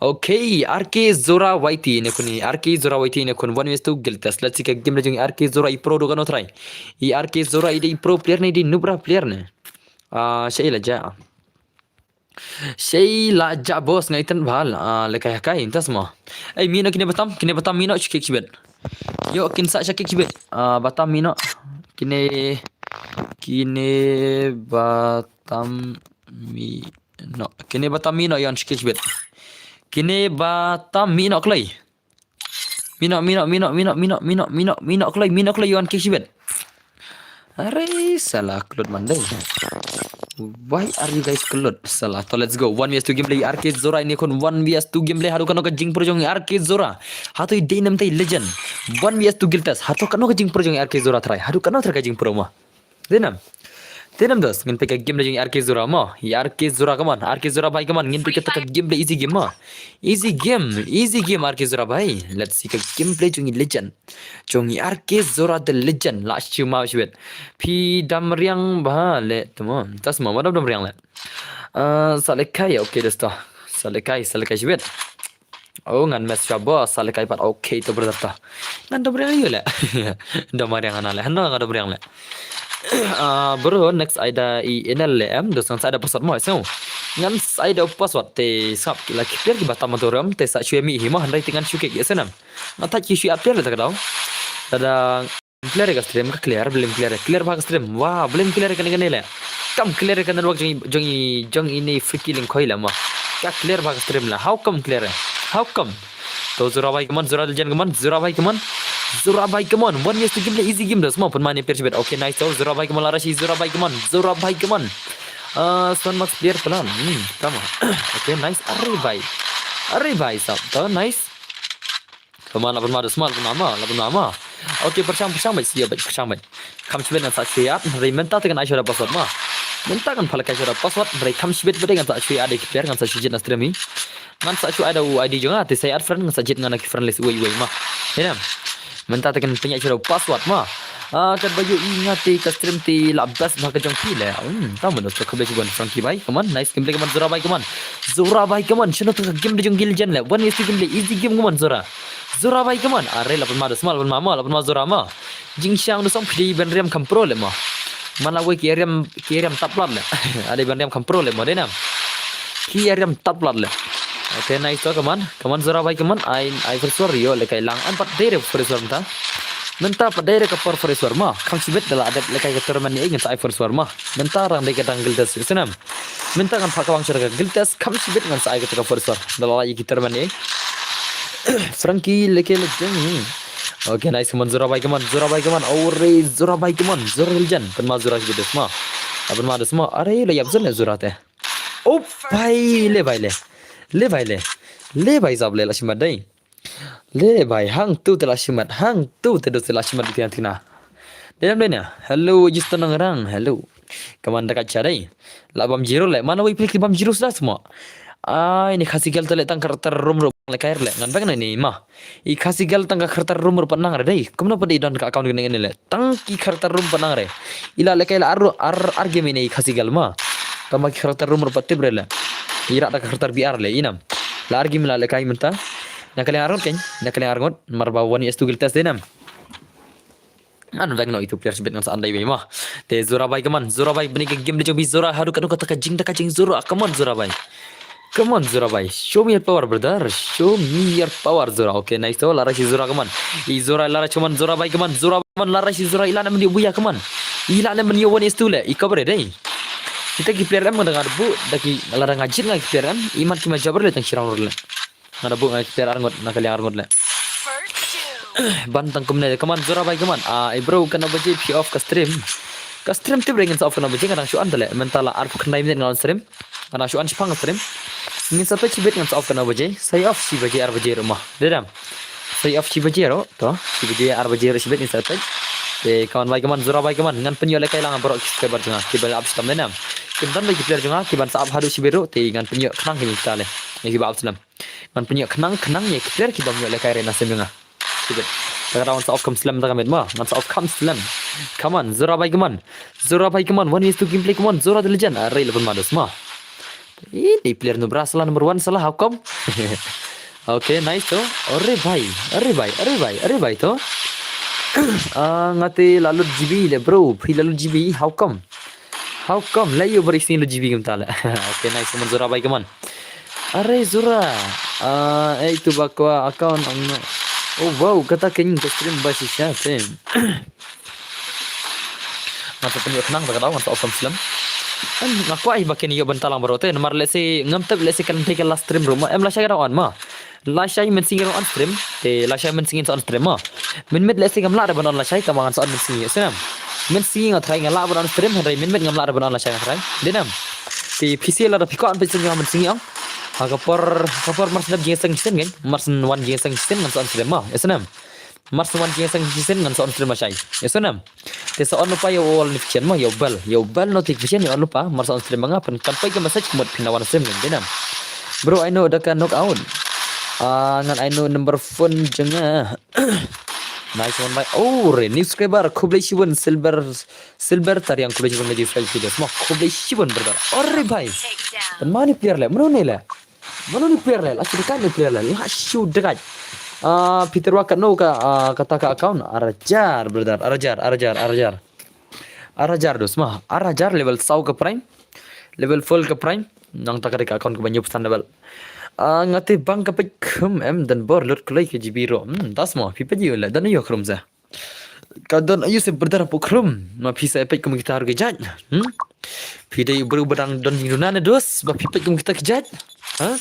Okay, R K Zora Y T ne khun ni. R K Zora Y T ne khun one vs two guild test. Let's see ka game la jong R K Zora i pro do kano try. I R K Zora i dei pro player ne, i dei nubra player ne. Ah, sha ila ja. Shei la ja boss ngai ten bhal. Ah, lekai hakai intas mo. Ei, mino kine batam, kine batam mino shikik shibet. Yo, kin sa shikik shibet. Ah, batam mino. Kine, kine batam mino. Kine batam mino yon shikik shibet. Kine batam mino kloi. Mino, mino, mino, mino, mino, mino, mino, mino kloi, mino kloi yon kik shibet. Are sala klut mandai. Why are you guys klut? Sala, to let's go. One vs two gameplay R K Zora ini khun one vs two gameplay haduh kano ka jingpro jong R K Zora. Hato i dei nam tai legend. One vs two guild test. Hato kano ka jingpro jong R K Zora try. Haduh kano try ka jingpro ma. Dei nam. Dei nam dos, ngin peit ka game da jong R K Zora mo. I R K Zora, come on. R K Zora bhai, come on. Ngin peit ka gameplay easy game mo. Easy game, easy game R K Zora bhai. Let's see ka gameplay jong i legend. Jong i R K Zora the legend. La shi ma shibet. Phi dam riang bha le tamo. Tas ma, ma dam dam riang le. Ah, sa lekai, okay, dosto. Sa lekai, sa lekai shibet. Oh, ngan mes sha boss, sa lekai pat. Okay, to brother to. Ngan dam riang ïa le. Dam riang ana le. Hano ngan dam riang le. Ah, bro, next ai da i N L M, dos ngan sa ai da password mo, so. Ngan sa ai da password te sap la ki player ki batam to ram, te sa shu mi hi mo, hynrei te ngan shu kik ïa snam. Nga thait ki shu ap player le ta ka daw. Lada clear ka stream ka clear, blame clear, clear bha ka stream. Wah, blame clear kane kane le. Kam clear ka network jong i, jong i, jong i ni free killing khoi le mo. Ka clear bha ka stream le. How come clear? How come? To Zora bhai, come on, Zora legend, come on, Zora bhai, come on. Zora bhai, come on. One vs two gameplay, easy game dos mo, pynman ïa player shibet. Okay, nice to Zora bhai, come on, la rashi, Zora bhai, come on, Zora bhai, come on. Ah, Swan Max player pelan. Hmm, come on. Okay, nice. Are bhai. Are bhai sab. To nice. Come on, la pynma dos mo, la pynma mo, la pynma mo. Okay, pyrshang, pyrshang beit, sia beit, pyrshang beit. Kham shibit ngan sa shu ïa, hynrei mynta te ngan ai shuwa da password mo. Mynta ngan pha lehkai shuwa da password, hynrei kham shibit beit ngan sa shu ïa da ki player, ngan sa shu jied na stream hi. Ngan sa shu ai da u I D jong nga, te sa ïa friend ngan sa jied nga na ki friend list uwei uwei mo. Ïa ne? Mynta te kan pynïaid shuwa da password mo. Ah, katba ïohi nga te ka stream te la best bha ka jong phi le. Hmm, ta mano to khublei shibun Frankie bhai. Come on, nice gameplay, come on, Zora bhai, come on. Zora bhai, come on. Shano to ka game da jong ki legend le. One vs two gameplay, easy game, come on, Zora. Zora bhai, come on. Are la pynma dos mo, la pynma mo, la pynma Zora mo. Jingshisha nga sngewthuh phi dei ban riam kham pro le mo. Man la wei ki riam, ki riam tap lad le. Are ban riam kham pro le mo, dei nam. Ki riam tap lad le. Okay, nice to, come on. Come on, Zora bhai, come on. Ai, ai first war ïoh lehkai lang. An pat dei re first war mynta. Mynta pat dei re ka por first war mo. Kham shibit da la dep lehkai ka tournament ni ngan sa ai first war mo. Mynta rang dei ka dang guild test, ïa ne? Mynta ngan phah kawang shuwa da ka guild test, kham shibit ngan sa ai kata ka first war. Da la ïa ki tournament ni. Frankie lehkai le jeng. Okay, nice, come on, Zora bhai, come on, Zora bhai, come on. Ore, Zora bhai, come on. Zora legend. Pynma Zora shibit dos mo. Ah, pynma dos mo. Are, la ïap zon le Zora te. Oh, bhai, le bhai le. Le bhai le. Le bhai sab le la shimat dei. Le bhai, hangtu te la shimat, hangtu te dos te la shimat di tiang tina. Dei nam dei na. Hello, Justin Nongrang. Hello. Kaman da ka cha dei. La bam zero le. Mana wei plik bam zero sla semua. Ai, ni Khasi gal te le tang karakter rum rum le kair le. Ngan bang ni ma. I Khasi gal tang ka karakter rum rum pat nang re dei. Kumno pat i don ka account ni le. Tang ki karakter rum pat nang re. I la lehkai la ar, ar, ar game ini i Khasi gal mo. Tang ma ki karakter rum rum pat tip re le. I rak da ka karakter B R le, i nam. La ar game la lehkai mynta. Na ka liang arngut kein, na ka liang arngut, mar ba one vs two guild test dei nam. Ngan veng noh itu player shibit ngan sa an dei wei mo. Te Zora bhai, come on, Zora bhai, bni ka game de jong phi Zora, haduh katno kata ka jing, ta ka jing Zora, come on Zora bhai. Come on, Zora bhai. Show me your power, brother. Show me your power, Zora. Okay, nice to. La rashi Zora, come on. I Zora, la rashi, come on. Zora bhai, come on. Zora, come on. La rashi Zora, i la na mani buya, come on. I la na mani one is two le. I cover dei. Kita ki player em nga da nga debu, da ki la da nga jit nga ki player em. I man ki ma jabber le tang shirang le. Nga debu nga ki player arngut, na ka liang arngut le. Ban tang kumne, come on, Zora bhai, come on. Ah, eh, bro, kano baje phi off ka stream? Ka stream tip re ngin sa off kano baje, nga dang shu an tale. Mynta la arphew khyndai minit nga on stream. Nga dang shu an shipang stream. Ngin sa peit shibit ngan sa off kano baje. Sa off shi baje ar baje ruh mo. Dei dam. Sa off shi baje ruh. To, shi baje ar baje ruh shibit ngin sa peit. Te come on bhai, come on, Zora bhai, come on. Ngan pynïoh lehkai lang baroh ki subscriber jong nga. Ki ban ap shitom dei nam. Kim don bha ki player jong nga, ki ban sa ap haduh shibit ruh. Te ngan pynïoh khnang ki ta le. Ïa ki ba ap shitom. Ngan pynïoh khnang khnang ïa ki player ki bym ïoh lehkai re na stream jong nga. Shibit. Ta ka daw ngan sa off kham slem ta ka met mo. Ngan sa off kham slem. Come on, Zora bhai, come on. Zora bhai, come on. One vs two gameplay, come on. Zora the legend. Are la pynma dos mo. Ih, dei player nu bra sala number one sala, how come? Okay, nice to. Are bhai, are bhai, are bhai, are bhai to. Ah, nga te la lut G B le bro, phi la lut G B, how come? How come? Leh ïa u baroh i sngi la G B kumta leh. Okay, nice, come on, Zura bhai, come on. Are Zura. Ah, eh, itu ba kwah account ang no. Oh wow, kata kane ka stream ba shisha te. Ngan sa pynïoh khnang ta ka daw, ngan sa off cam slem. Em, nga kwah hi ba kane ïoh bynta lang baroh te, namar lehse ngam tip lehse kan dei ka last stream ruh ma, em lashai ka dang on ma. Lashai mynsngi ruh on stream, te lashai mynsngi sa on stream ma. Mynmiet lehse ngam lah da ban on lashai, tangba ngan sa on mynsngi, ïohsnam. Mynsngi nga try nga lah ban on stream, hynrei mynmiet ngam lah da ban on lashai nga try. Dei nam. Te phi sa lada phi kwah ban peit stream jong nga mynsngi ong. Ha ka por, ha ka por mar shen dap jingïaseng shisien kan, mar shen wan jingïaseng shisien ngan sa on stream ma, ïohsnam. Mar shen wan jingïaseng shisien ngan sa on stream lashai, ïohsnam. Te sa on lypa ïa u notification mo, ïa u bell, ïa u bell notification ïa on lypa, mar sa on stream ma nga, pynkan poi ka message ka mut phin da wan stream kan, dei nam. Bro, ai no da ka knockout. Ah, ngan ai no number phone jong nga. Nice one, bhai. Oh, re, new subscriber, khublei shibun, Silver, Silver Tariang, khublei shibun, lagi subscribe video. Mo, khublei shibun, brother. Ore, bhai. Pynma ni player leh, mano ne leh? Mano ni player leh? La shu dakaid ni player leh. La shu dakaid. Ah, Peter wa katno ka, ah, kata ka account? Ar hajar, brother. Ar hajar, ar hajar, ar hajar. Ar hajar dos ma. Ar hajar level saw ka prime. Level full ka prime. Nangta ka dei ka account kaba hynñiew percent level. Ah, nga te bang ka peit khum em, don bor lut kloi ka G B ruh. Hmm, das mo. Phi peit ïa u leh, don ïa u khrum sa. Ka don aïu se brother hapoh Chrome. Ma phi sa peit kum kita ruh ki jait. Hmm? Phi dei u briew ba dang don jingduna ne dos, ba phi peit kum kita ki jait. Ha?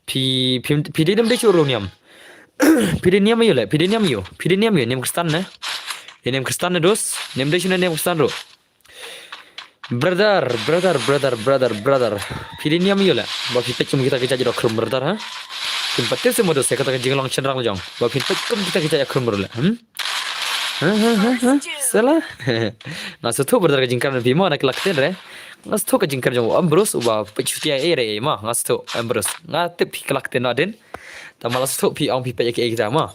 Phi, phi, phi dei dem dei shuh ruh niam. Phi dei niam aïu leh, phi dei niam aïu. Phi dei niam aïu, niam Kristan ne. Ïa niam Kristan ne dos, niam dei shuh ne niam Kristan ruh. Brother, brother, brother, brother, brother. Phi dei niam aïu leh. Ba phi peit kum kita ki jait ruh Chrome brother ha. Phin pat tip se mo dos ïa kata ka jinglong shynrang jong. Ba phin peit kum kita ki jait ruh Chrome ruh leh. Hmm? Ha, ha, ha, ha. Salah. Nga sngewthuh brother ka jingkren phi mo na ki la ktien re. Nga sngewthuh ka jingkren jong u Ambrose uba peit shuti ai re mo. Nga sngewthuh Ambrose. Nga tip phi ka la ktien na din. Tangba la sngewthuh phi ong phi peit ïa ki ei kita mo.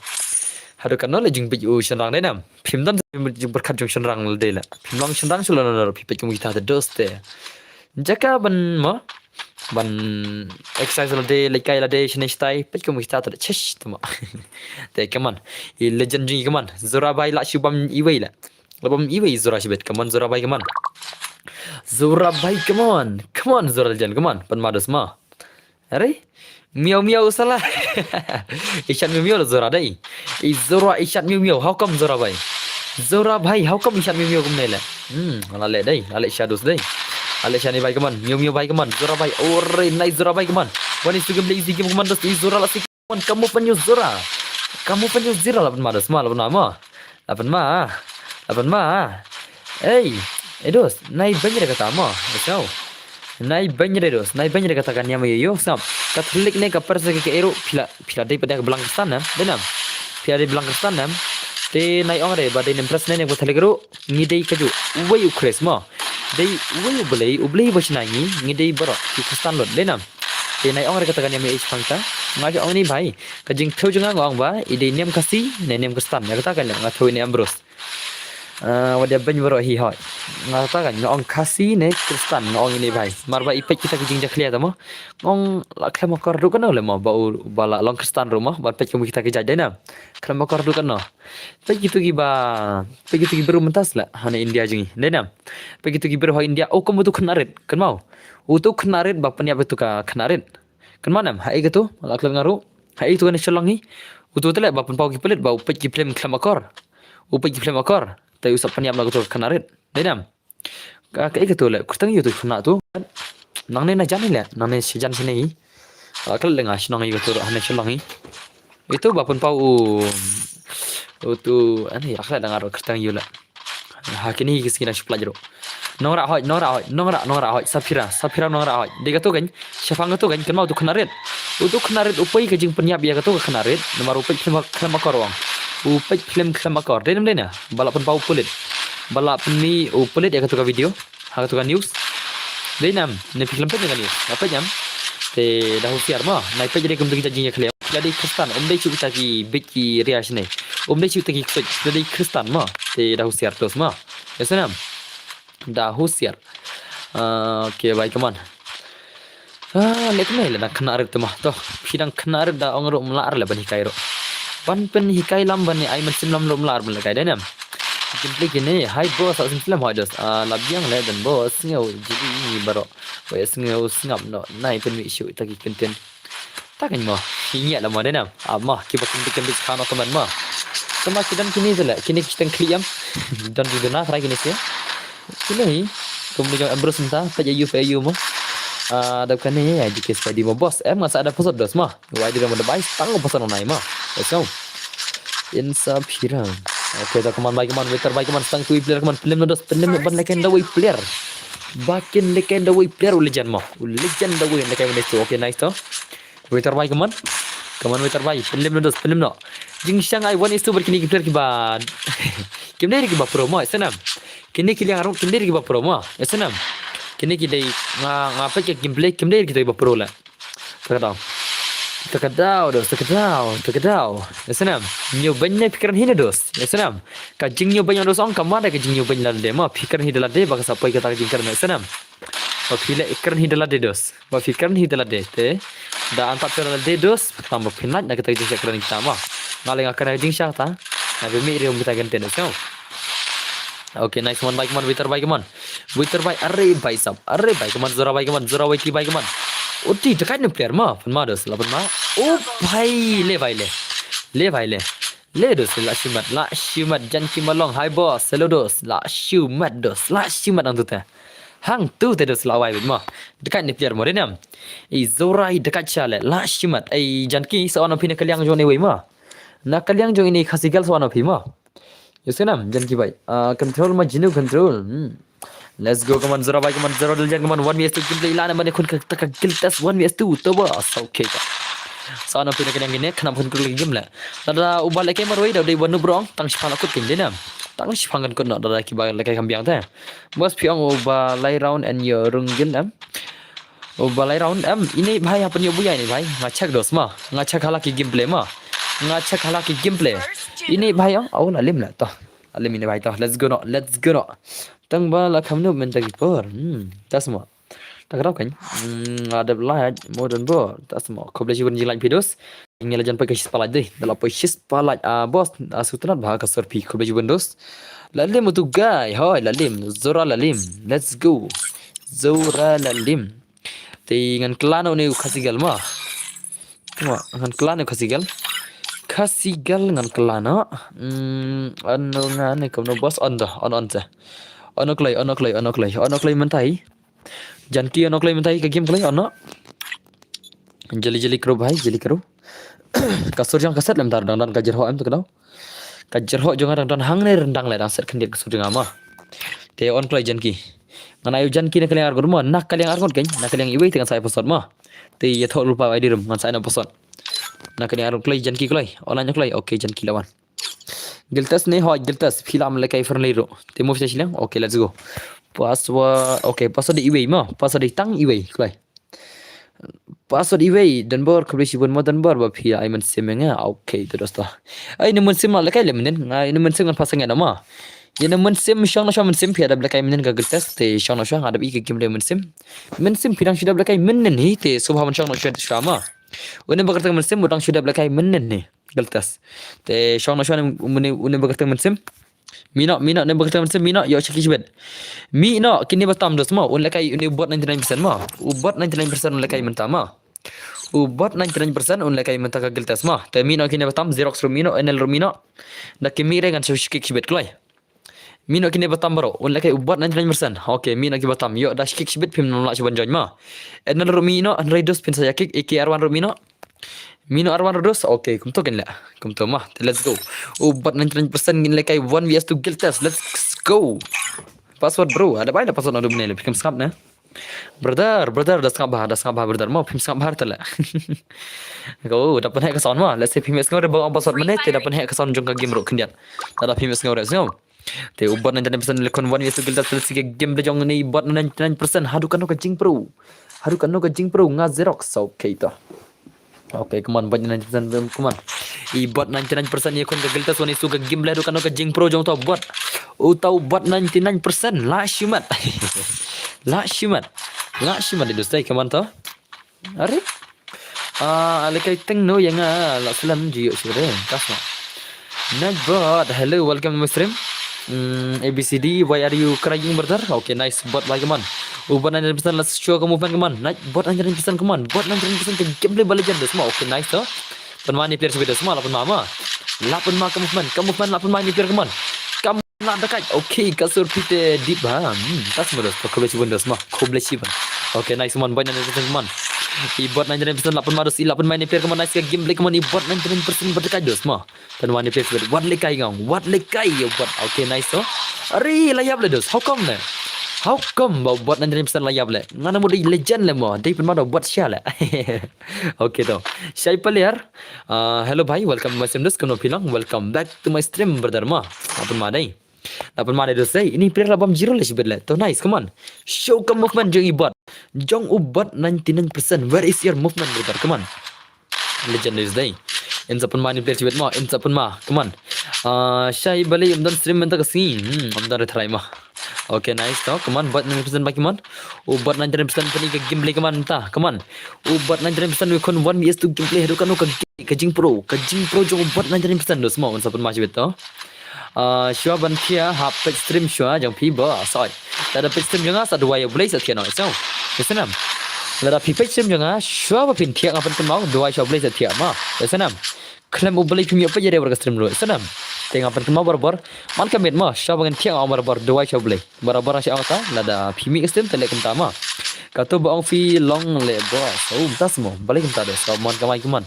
Haduh katno leh jingpeit u shynrang dei nam. Phim don jingpyrkhat jong shynrang lade leh. Phim long shynrang shuh lano lano phi peit kum kita te dos te. Jaka ban mo. Ban exercise lade, leit kai lade, shane shatai, peit kum kita te shish te mo. Te come on. I legend jong i come on. Zura bhai la shu bam iwei leh. La bam iwei Zura shibit, come on Zura bhai come on. Zura bhai come on. Come on Zura legend, come on. Pynma dos mo. Are? Miau miau salah. I shat miau miau la Zura dei. I Zura i shat miau miau. How come Zura bhai? Zura bhai, how come i shat miau miau kumne leh? Hmm, la leh dei. La leh shadows dei. La leh shane bhai come on. Miau miau bhai come on. Zura bhai. Ore, nice Zura bhai come on. One is to game, easy game come on. Dos i Zura la si. Come on, kamu pynïoh Zura. Kamu pynïoh Zura la pynma dos ma, la pynma mo. La pynma. La pynma. Ei, eh dos, nai beng re kata mo. Let's go. Nai beng re dos, nai beng re kata ka niam ïa ïoh sam. Katholik ne ka persa ka eru phi la, phi la dei pat da ka blang Kristan nam, dei nam. Phi la dei blang Kristan nam. Te nai ong re ba dei nem pres ne ne Katholik ru, ngi dei ka ju. Uwei u Khrist mo. Dei uwei u Blei, u Blei ba shna ngi, ngi dei baroh ki Kristan lut, dei nam. Te nai ong re kata ka niam ïa ïoh shipang ta. Nga ong ni bhai, ka jingthew jong nga nga ong ba i dei niam Khasi ne niam Kristan. Ïa kata ka nga thew ne Ambrose. Ah, wat ïa beng baroh hi hoi. Nga kata ka nga ong Khasi ne Kristan nga ong ini bhai. Mar ba i peit kita ki jingjakhlia ta mo. Nga ong la khlem akor ruh kano le mo ba u ba la long Kristan ruh mo. Ban peit kum kita ki jait dei nam. Khlem akor ruh kano. Peit kitu ki ba, peit kitu ki briew mynta sla hana India jong ngi. Dei nam. Peit kitu ki briew ha India. Oh, kum utu khynnah rit. Kynmaw. Utu khynnah rit ba pynïap ïa utu ka khynnah rit. Kynmaw nam, haei katu, la klet nga ruh. Haei katu kane shalong hi. Utu te leh ba pynpaw ki pulit ba u peit ki film khlem akor. U peit ki film akor. Te u sa pynïap na katu ka khynnah rit. Dei nam. Ka, kaei katu leh, kyrteng ïa utu khynnah tu. Nangne na jan hi leh, nangne shi jan shane hi. La klet leh nga shnong ïa katu ruh hane shalong hi. Itu ba pynpaw u, utu, ani, la klet da nga ruh kyrteng ïa u leh. Ha kine hi ki sngi dang shu pynlait ruh. Nongrah hoi, nongrah hoi, nongrah, nongrah hoi, Saphira, Saphira nongrah hoi. Dei katu kan, shaphang katu kan, kynmaw utu khynnah rit. Utu khynnah rit u peit ka jingpynïap ïa katu ka khynnah rit, namar u peit film khlem akor wang. U peit film khlem akor. Dei nam dei na, ba la pynpaw u pulit. Ba la pynmih u pulit ïa katu ka video. Ha katu ka news. Dei nam, ne phi khlem peit ïa ka news. Nga peit nam. Te da husiar mo, nai peit dei kum tu kita jingïakhlia. Phi la dei Kristan, um dei shu kita ki bit ki ria shane. Um dei shu kita ki ksuid, phi la dei Kristan mo. Te da husiar terus mo. Ïa shu nam. Da husiar. Ah, okay, bye, come on. Ah, leh kumne leh na khynnah rit te mo. To, phi dang khynnah rit da ong ruh mlah leh ban hikai ruh. Ban pynhikai lam ban ai mynsiem lam ruh mlah ban lehkai dei nam. Gameplay kine, hai boss, sa sim slem hai dos. Ah, la biang le don boss, sngew jili ni baroh. Wei sngew sngap noh, nai pynmih shuh ita ki content. Ta kan mo, hi ngiah la mo dei nam. Ah, mo, kiba kin bikin bis khana teman mo. Tama ki don kine tu le, kine ki tang kliam. Don di dona try kine sih. Kine hi, kum ni jong Ambrose mynta, peit ayu, peit ayu mo. Ah, dap kane, ai di kes peit di mo boss. Em, ngan sa ada episode dos mo. Wai di mo da bai, tang episode nai mo. Let's go. Insa Phiram. Okay, to, come on, bai, come on, waiter, bai, come on, stang tu player, come on, film no dos, film no ban leken da wei player. Bakin leken da wei player, u legend mo. U legend da wei leken wei tu. Okay, nice to. Waiter, bai, come on. Come on, waiter, bai, film no dos, film no. Jingshang ai one is two ber kini ki player kiba. Kim dei kiba pro mo, S N M. Kini ki liang arung kim dei kiba pro mo, S N M. Kini ki dei nga, nga peit ki gameplay kim dei kiba pro la. Takadau. Takadau dos, takadau, takadau. Ya senam. Nyo banya pikiran hina dos. Ya senam. Ka jing nyo banya dos ong kamada ka jing nyo banya lade ma pikiran hida lade baka sapai kata ka jing kiran ya senam. Ba pile ikiran hida lade dos. Ba pikiran hida lade te. Da antap kiran lade dos. Tamba pinlait na kita ka jing kiran kita ma. Ngaleng akan ka jing ta. Na bimi rium kita genten dos. Okay, nice one, bhai, come on, waiter, bhai, come on. Waiter, bhai, are, bhai, sab, are, bhai, come on, Zora, bhai, come on, Zora, waiti, bhai, come on. Oti, dekat ni player ma, pun ma dos, la pun ma. Oh, bhai, le, bhai, le. Le, bhai, le. Le dos, la shimat, la shimat, Janki Malong, hi boss, hello dos, la shimat dos, la shimat ang tu te. Hang tu te dos, la wai ma. Dekat ni player mo, denam. I Zora, i dekat chale, la shimat. Ai, Janki, sa ono pina kaliang jong ni wai ma. Na kaliang jong ini Khasi gal sa ono pi ma. Yo senam, Janki bhai. Ah, control ma jinu control. Hmm. Let's go, come on, Zora bhai, come on, Zora Diljan, come on, one v two gameplay la na mane khun ka taka guild test one v two, to ba, sa okay ka. Sa na pina kanyang gine, khnam khun kul game la. Tada uba leke marwei da dei wanu brong, tang shipang akut kin dina. Tang shipang kan kut no, tada kiba leke kambiang te. Bos piong uba lai round and yo rung guild em. Uba lai round em, ini bhai hapan yo buya ini bhai. Nga check dos ma, nga check hala ki gameplay ma. Nga check hala ki gameplay. Ini bhai yo, au la lim la to. Alim ini bhai to. Let's go no, let's go no. Tang ba la kham no men ta ki por. Hmm, tas mo. Ta ka kan. Hmm, ada lai mo don bo. Tas mo. Khublei shibun jing like videos. Ngi la jan poi ka shispah like dei. Da la poi shispah like, ah, boss, ah, sutnat ba ka sor pi. Khublei shibun dos. La lim tu guy. Hoi, la lim. Zora la lim. Let's go. Zora la lim. Te ngan klan ne u Khasi gal ma. Ma, ngan klan ne u Khasi gal. Khasi gal ngan klan. Hmm, ano ngan ne kam no boss on da, on on te. Ono klai, ono klai, ono klai. Ono klai mentai. Janki ono klai mentai ka game klai ono. Jeli jeli kru bhai, jeli kru. Ka sur jang ka set lem tar dang dan ka jerho em tu ka dau. Ka jerho jong dang dan hang ne rendang le dang set khyndiat ka sur jong ma. Te on klai Janki. Ngan ayu Janki na kaliang arngut ma, na kaliang arngut kan, na kaliang iwei te ngan sa ai posot ma. Te ya thok rupa ai dirum ngan sa ai na posot. Na kaliang arngut klai Janki klai. Online klai. Okay Janki lawan. Guild test ne hoi guild test. Philam lekai friendly ro. Te move sa shiliang. Okay, let's go. Password. Okay, password di iwei ma. Password di tang iwei klai. Password iwei, Denbor, khublei shibun mo Denbor, ba phi ai mynsiem nga. Okay, to dosta. Ai ne mynsiem ma lekai le mynnin, ai ne mynsiem ngan pasang nga ma. Ye ne mynsiem shong na shong mynsiem phi adap lekai mynnin ka guild test, te shong na shong adap i ka game le mynsiem. Mynsiem phi dang shidap lekai mynnin hi, te subha man shong na shong shwa ma. Une ba kata mynsiem udang shidap lekai mynnin hi. Guild test. Te shong na shong une, une ba kata mynsiem. Mino, mino, ne ba kata mynsiem, mino, yo check shibet. Mino, kini ba tam dos ma, un lekai une bot ninety nine percent ma. U bot ninety nine percent un lekai mynta ma. U bot ninety nine percent un lekai mynta ka guild test ma. Te mino kini ba tam, Xerox ru mino, N L ru mino. Da kimi re ngan check shibet kloi. Mino kini ba tam bro, un lekai u bot ninety nine percent. Okay, mino ki ba tam, yo da check shibet phim nam la chiban join ma. N L ru mino, N L ru dos phin sa ya kick, A K R one ru mino. Mino arwan ro dos. Okay, kumto kin le. Kumto ma. Let's go. U bot ninety nine percent ngin lekai one v two guild test. Let's go. Password bro. Ada bai da password na dum ne le. Phim sngap ne. Brother, brother, da sngap ba, da sngap ba brother. Ma phim sngap ba tele. Ko da pynheh ka sound ma. Let's say phim sngap re ba password mane te da pynheh ka sound jong ka game ro khyndiat. Da phim sngap re sngap. Te u bot ninety nine percent le khun one v two guild test le si ka game de jong ni bot ninety nine percent. Hadu kano ka jing pro. Hadu kano ka jing pro nga Xerox. Okay to. Okay, come on, bot ninety nine percent, come on. I bot ninety nine percent ye khun ka guild test one v two ka game le hadu kano ka jing pro jong to bot. U to bot ninety nine percent la shimat. La shimat. La shimat de dostai, come on to. Are? Ah, ale kai teng no yang ah la selam jiyo sire. Kasma. Nagpod, hello, welcome to my stream. Mm, A B C D, why are you crying, brother? Okay, nice. Bot bhai, come on. U bot ninety-nine percent, let's show ka movement, come on. Nice, bot ninety-nine percent, come on. Bot ninety-nine percent ka gameplay ba legend, dos mo. Okay, nice, to. Pynma ine i player shibit, dos mo, la pynma mo. La pynma ka movement, ka movement la pynma ine i player, come on. Kam la da kai. Okay, ka sur phi te deep ha. Hmm, tas mo, dos. Khublei shibun, dos mo. Khublei shibun. Okay, nice, come on. Bot ninety-nine percent, come on. I bot ninety-nine percent la pynma, dos, i la pynma ine i player, come on. Nice ka gameplay, come on. I bot ninety-nine percent ba da kai, dos mo. Pynma ine i player shibit. Wat le kai ngong. Wat le kai, yo bot. Okay, nice, to. Are, la ïap le, dos. How come ne? How come ba bot ninety-nine percent la ïap le? Ngan mo dei legend le mo. Dei pynma da bot sha le. Okay, to. Shai player. Uh, hello bhai, welcome to my stream, dos. Kumno phi long? Welcome back to my stream, brother mo. La pynma dei. La pynma dei, dos, dei. Ine i player la bam zero le shibit le. To, nice, come on. Show ka movement jong i bot. Jong u bot ninety-nine percent. Where is your movement, brother? Come on. Legend, dos, dei. Yn sa pynma ine i player shibit mo. Yn sa pynma. Come on. Ah, shai balei ym don stream mynta ka sngi? Hmm, ym don re try mo. Okay, nice, to. Come on, bot ninety-nine percent bhai, come on. U bot ninety-nine percent pynmih ka gameplay, come on, ta. Come on. U bot ninety-nine percent wi khun one V S two gameplay. Haduh katno ka, ka jingpro. Ka jingpro jong u bot ninety-nine percent, dos mo. Yn sa pynma shibit, to. Ah, shuwa ban thiah, hap peit stream shuwa jong phi, bos. Oi. Lada peit stream jong nga, sa duwai ïa U Blei sa thiah noh. So, ïa snam. Lada phi peit stream jong nga, shuwa ba phin thiah, nga pynkynmaw, duwai sha U Blei sa thiah mo. Ïa snam. Khlem U Blei phim ïoh peit ïa re bor ka stream ruh. Ïa snam. Te nga pynkynmaw barabor. Man ka miet mo, shuwa ba ngin thiah, nga ong barabor, duwai sha U Blei. Barabor nga shu ong ta, lada phi mih ka stream te leh kumta mo. Kato ba ong phi long leh, bos. Oh, mynta mo. Balei kumta, dos? Ka mon ka mai, ka mon.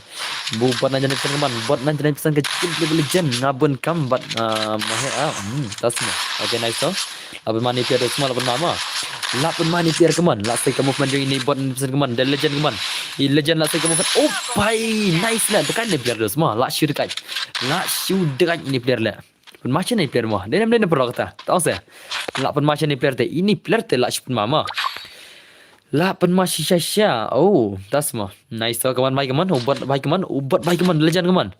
Bu bot ninety-nine percent, ka mon. Bot ninety-nine percent ka jingpynlong ba legend. Nga bun kam bad, ah, ma he, ah. Hmm, mynta mo. Okay, nice, to. La pynma ine i player, dos mo, la pynma mo. La pynma ine i player, ka mon. La sei ka movement jong ine i bot ninety-nine percent, ka mon. The legend, ka mon. I legend la sei ka movement. Oh, bhai, nice le. Te ka ine i player, dos mo. La shu te ka. La shu te ka ine i player le. Pynma shane i player mo. Dei nam dei na pyrok ta. Tang se. La pynma shane i player te. Ine i player te la shu pynma mo. La pynma shisha sha. Oh, tas mo. Nice, to, ka mon bhai, ka mon. U bot bhai, ka mon. U bot bhai, ka mon. Legend, ka mon.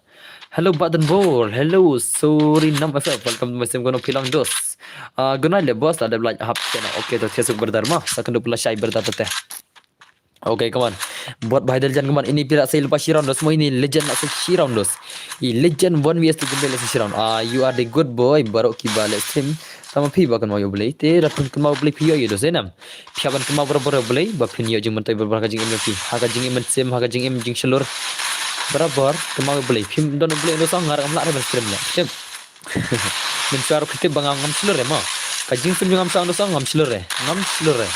Hello, Baden Bor. Hello, sorry, nam F F. Welcome to my stream, kumno phi long, dos. Ah, good night le, bos. La dep lait hap channel. Okay, to, thiah suk brother mo. Sa kyndup la shai brother te. Okay, ka mon. Bot bhai, da legend, ka mon. Ine i player la sei lypa shi round, dos mo, ine i legend la sei shi round, dos. I legend one V S two gameplay la sei shi round. Ah, you are the good boy, baroh kiba leh stream. Tang ma phi ba kynmaw ïa U Blei. Te da phin kynmaw U Blei phi ïoh ïa, dos, ïa nam. Phi hap ban kynmaw barabor ïa U Blei ba phin ïoh jingmyntoi barabor ha ka jingim jong phi. Ha ka jingim mynsiem, ha ka jingim jingshlur. Barabor kynmaw ïa U Blei. Phim don U Blei, dos, nga ruh ngam lah re ban stream ne. Tip. Mynshuwa ruh phi tip ba nga ngam shlur re mo. Ka jingsngewsih jong nga mynshuwa, dos, ngam shlur re. Ngam shlur re.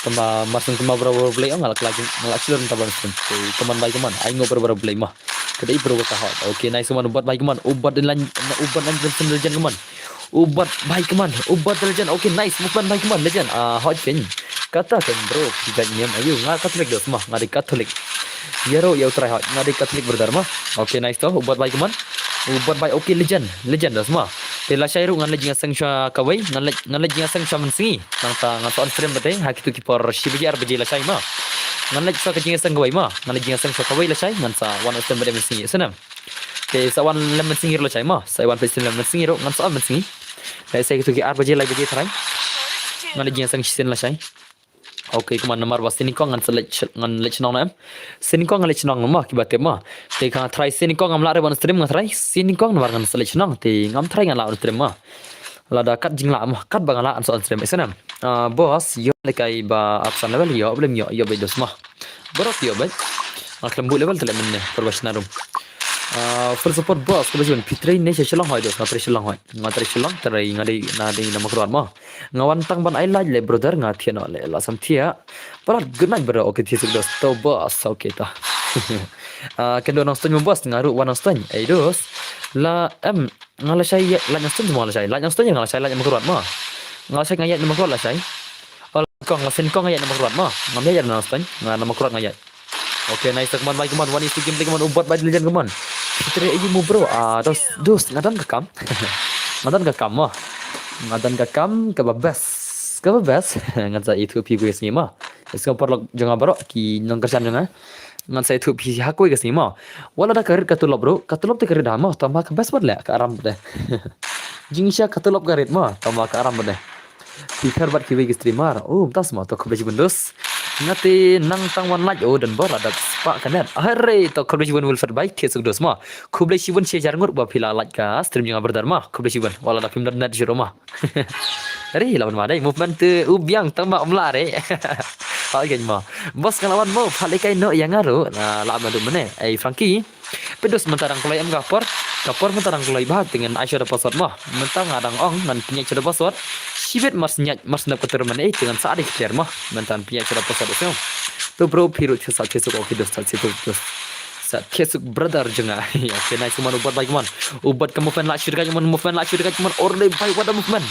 Kumba mar shu kynmaw barabor ïa U Blei, nga lah, nga lah shlur mynta ban stream. Te ka mon bhai, ka mon. Ai nguh barabor ïa U Blei mo. Ka dei bro kata hot. Okay, nice, ka mon. U bot bhai, ka mon. U bot da leh, u bot da leh, legend, ka mon. U bot bhai, ka mon. U bot da legend. Okay, nice. Movement bhai, ka mon. Legend. Ah, hot phin. Kata kan bro, phi gait niam. Ayu, nga Catholic, dos mo. Nga dei Catholic. Ïaroh ïa U Trai hot. Nga dei Catholic brother mo. Okay, nice, to. U bot bhai, ka mon. U bot bhai, okay, legend. Legend, dos mo. Te lashai ruh ngan leit jingïaseng shuwa kawei. Ngan leit, ngan leit jingïaseng shuwa mynsngi. Nangta ngan sa on stream pat de ha kito ki por shi baje ar baje lashai mo. Ngan leit shuwa ka jingïaseng kawei mo. Ngan leit jingïaseng shuwa kawei lashai, ngan sa wan on stream pat de mynsngi, ïa snam. Te sa wan lem mynsngi ruh lashai mo. Sa wan peit stream lem mynsngi ruh, ngan sa on mynsngi. Leit sa kito ki ar baje lai baje tharai. Ngan leit jingïaseng shisien lashai. Okay, ka mon, namar ba sien nyngkong ngan sa leit sh-, ngan leit shnong ne em. Sien nyngkong ngan leit shnong mo, kiba tip mo. Te nga tharai sien nyngkong ngam lah re ban on stream, nga tharai sien nyngkong namar ngan sa leit shnong. Te ngam tharai ngan lah on stream mo. Lada kat jinglah mo, kat ba nga lah ngan sa on stream, ïa snam. Ah, bos, ïoh lehkai ba arphew san level, ïoh, balei ym ïoh, ïoh beit, dos mo. Baroh ïoh beit. Nga khlem buh level te leh mynne, por ba shna rum. Ah, full support, bos, khublei shibun. Phi trei ne sha Shillong? Hooid, dos, nga trei Shillong, hooid. Nga trei Shillong, trei, nga dei, nga dei na Mawkyrwat mo. Nga wan tang ban ai like le brother, nga thiah noh le, la sam thiah. Palat, good night brother. Okay, thiah suk, dos, to bos. Okay, to. Ah, kynduh Nongstoiñ mo bos? Nga ruh wan Nongstoiñ. Ei, dos. La em, nga lashai ïa, lait Nongstoiñ mo, nga lashai. Lait Nongstoiñ, nga lashai, lait Mawkyrwat mo. Nga lashai, nga ïaid na Mawkyrwat lashai. Oh, kong, la sien kong nga ïaid na Mawkyrwat mo. Ngam ïaid na Nongstoiñ, nga na Mawkyrwat nga ïaid. Okay, nice, ka mon bhai, ka mon. One is to gameplay, ka mon. U bot bhai da legend, ka mon. Phi trei aïu mo bro? Ah, dos, dos, nga don ka kam. Nga don ka kam mo. Nga don ka kam kaba best. Kaba best. Ngan sa ïathuh phi kawei ka sngi mo. Ïa ki paralok jong nga baroh, ki nongkyrshan jong nga. Ngan sa ïathuh phi ha kawei ka sngi mo. Wat lada ka rit ka tulop ruh, ka tulop te ka rit ha mo. Tangba ka best bad leh, ka aram bad de. Jingshisha ka tulop ka rit mo. Tangba ka aram bad de. Phi pher bad kiwei ki streamer? Oh, mynta mo, to khublei shibun, dos. Nga te nang tang wan lait, oh, don bor la dap. Pak Kanet. Hare to khublei shibun Wilfred Bai, thied suk dos mo. Khublei shibun shi hajar ngut ba phi la like ka stream jong nga brother mo. Khublei shibun. Wat la da phim don net shuh mo. Hare la ban ma dei movement te u biang tang ma um la re. Hal gen mo. Boss nga la wan mo, pha le kai no ïa nga ruh. La ma du mane. Ei Frankie. Peit dos mynta dang kloi em ka por. Ka por mynta dang kloi bha te ngan ai shuwa da password mo. Mynta nga dang ong ngan pynïaid shuwa da password. Shibit mar sñiat mar sñiat ka ter mane te ngan sa dei clear mo. Mynta ngan pynïaid shuwa da password sñiaw. To bro phi ruh sa thied suk, okay dos, sa thied suk dos. Sa thied suk brother jong nga. Okay nice man, u bat bai man. U bat ka movement la shu dei man, movement la shu dei man. Or dei bai, what a movement.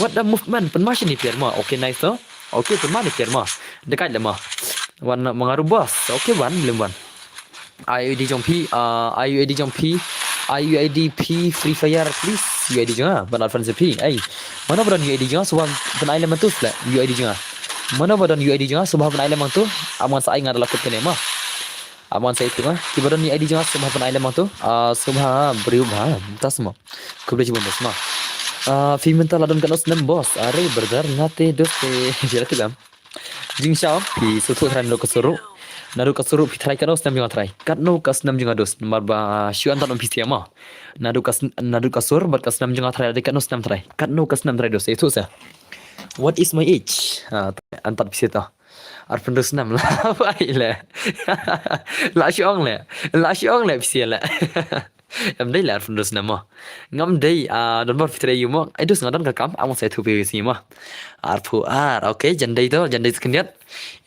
What a movement. Pynma shini clear mo. Okay nice to. Okay pynma ni clear mo. Dekat le mo. Wan ma nga ruh boss. Okay wan lem wan. I U I D jong phi, uh, I U I D jong phi, I U I D phi Free Fire please, U I D jong nga, ban advance phi. Ei, mano ba don U I D jong nga, sngewbha ban ai lem hangtu sle, U I D jong nga. Mano ba don U I D jong nga, sngewbha ban ai lem hangtu, ap ngan sa ai nga da la kut kane mo. Ap ngan sa ai tu nga, ki ba don U I D jong nga, sngewbha ban ai lem hangtu, ah, sngewbha briew bha, tas mo. Khublei shibun dos mo. Ah, phi mynta la don katno snem boss, are brother, nga te dos te, phi la tip em. Jingshisha, phi sngewthuh trai naduh ka sur ruh. Naduh ka sur ruh phi trai katno snem jong nga trai. Katno ka snem jong nga dos. Namar ba shu an tan ong phi sngewthuh mo. Naduh ka sn-, naduh ka sur bad ka snem jong nga trai. Dei katno snem trai. Katno ka snem trai dos. Sngewthuh sa. What is my age? Ha, an tan phi sngewthuh. Arphew hynriew snem la bai le. La shu ong le. La shu ong le phi sngewthuh le. Em dei la arphew hynriew snem mo. Ngam dei, ah, don bor phi trei ïa u mo. Ai dos nga don ka kam, ap ngan sa ïathuh phi ïa u sngi mo. Arphew ar, okay, jan dei to, jan dei sa khyndiat.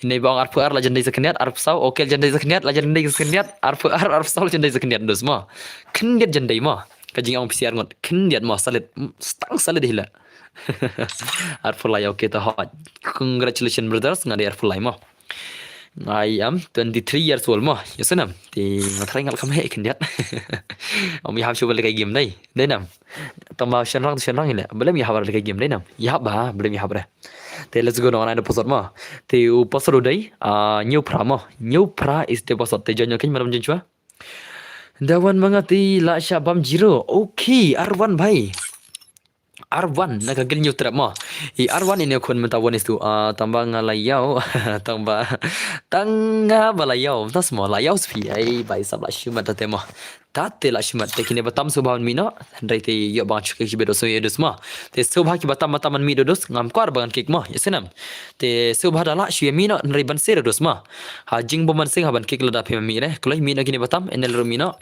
Ine ba ong arphew ar la jan dei sa khyndiat, arphew saw, okay, jan dei sa khyndiat, la jan dei sa khyndiat, arphew ar, arphew saw la jan dei sa khyndiat dos mo. Khyndiat jan dei mo. Ka jingong phi sngewthuh ngut, khyndiat mo, solid, mm, stang solid hi la. Arphew lai, okay, to hot. Congratulations brothers, nga dei arphew lai mo. I am twenty-three years old mo. Ïa sngewthuh. Te nga trai ngal kam he khyndiat. Ym ïahap shuh ba lehkai game dei. Dei nam. Tang ba shynrang shynrang ïa leh. Balei ym ïahap ba lehkai game dei nam. Ïahap ba, balei ym ïahap re. Te let's go nong, ai da password mo. Te u password u dei, ah, hynñiew phra mo. Hynñiew phra is the password. Te join ïa kane, madam Joshua. Da wan ma nga te la shah bam zero. Okay, ar wan bhai. Ar wan na ka guild New Trap mo. I ar wan ine khun mynta one is two. Ah, tang ba nga la ïaw. Tang ba, tang nga ba la ïaw. Tas mo la ïaw spi. Ai bai sap la shimet te mo. Tate la shimet te kine ba tam sngewbha ban mih noh. Hynrei te ïoh ba nga shu kick shibit dos ïa dos mo. Te sngewbha ki ba tam ba tam ban mih dos dos. Ngam kwah ba ngan kick mo. Ïa sngewthuh. Te sngewbha da lah shu ïa mih noh. Hynrei ban sir dos mo. Ha jingbym ban sir ha ban kick lada phi mih re. Kloi mih noh kine ba tam. Enel ruh mih noh.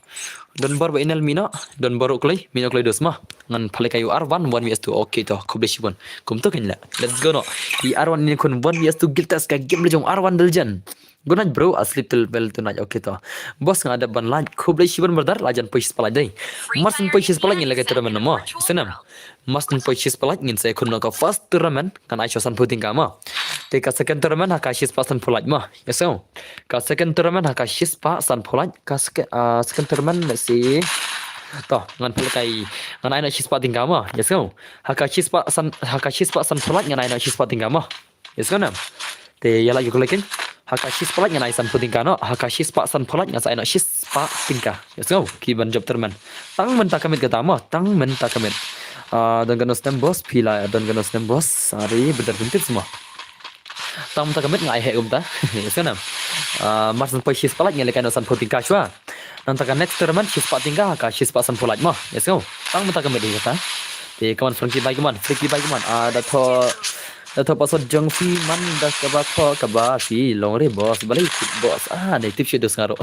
Don bor ba Enel mih noh, don bor u kloi, mih noh kloi dos mo. Ngan pynlehkai u ar wan, one V S two. Okay to, khublei shibun. Kumto kein la. Let's go noh. I ar wan ine khun one V S two guild test ka game la jong ar wan the legend. Good night bro, I sleep till well tonight. Okay to. Boss nga dep ban like, khublei shibun brother, la jan poi shispah like dei. Mar shu poi shispah like ngin lehkai tournament mo. Sngewthuh. Mar shu poi shispah like ngin sa ïakhun noh ka first tournament, ngan ai shuwa sanphew tyngka mo. Te ka second tournament ha ka shispah sanphew like mo. Ïa sngewthuh. Ka second tournament ha ka shispah sanphew like. Ka sec-, ah, second tournament, let's see. To, ngan pynlehkai, ngan ai noh shispah tyngka mo. Ïa sngewthuh. Ha ka shispah san, ha ka shispah sanphew like ngan ai noh shispah tyngka mo. Ïa sngewthuh nam. Te ïa la ïa ka lehkai. Ha ka shispah like ngan ai sanphew tyngka noh. Ha ka shispah sanphew like ngan sa ai noh shispah tyngka. Ïa sngewthuh. Ki ban jop tournament. Tang mynta ka miet kata mo. Tang mynta ka miet. Ah, don katno snem boss, phi la don katno snem boss. Ari, brother pyntir semua. Tang mynta ka miet nga ai heh kumta. Ïa sngewthuh nam. Ah, mar shu poi shispah like ngan lehkai noh sanphew tyngka shuwa. Nangta ka next tournament shispah tyngka, ka shispah sanphew like mo. Ïa sngewthuh. Tang mynta ka miet hi kata. Te kaman Frankie bai kaman, Frankie bai kaman. Ah, da thoh, da thoh password jong phi man da kaba thoh kaba phi long re boss. Balei tip boss. Ah, dei tip shi dos nga ruh.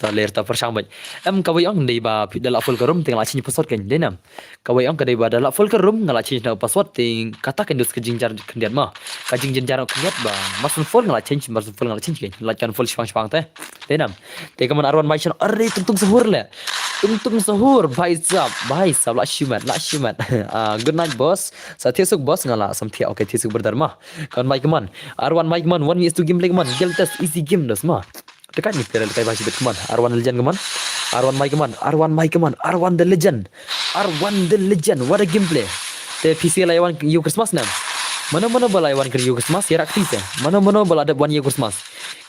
Ta ler ta pyrshang bad. Em kawei ong dei ba phi da la full ka room te nga la change password kein dei nam. Kawei ong ka dei ba da la full ka room nga la change na password te kata kein dos ka jingjar khyndiat mo. Ka jingjynjar khyndiat ba. Mar shu full nga la change, mar shu full nga la change kein. La kan full shipang shipang te. Dei nam. Te kaman ar wan bai shan, are tung tung sahur le. Tung tung sahur, bhai sahab, bhai sahab, la shimet, la shimet. Ah, good night boss. Sa thied suk boss nga la sam thied, okay thied suk brother mo. Kaman bai kaman. Ar wan bai kaman, one V S two gameplay kaman. Guild test easy game dos mo. Dekat ni pera dekat bhai shibit kaman. Ar wan legend kaman. Ar wan bai kaman. Ar wan bai kaman. Ar wan the legend. Ar wan the legend. What a gameplay. Te P C la ïa wan ïa u Christmas nam. Mano mano ba la ïa wan ïa u Christmas, ïa rak ti se. Mano mano ba la dep wan ïa u Christmas.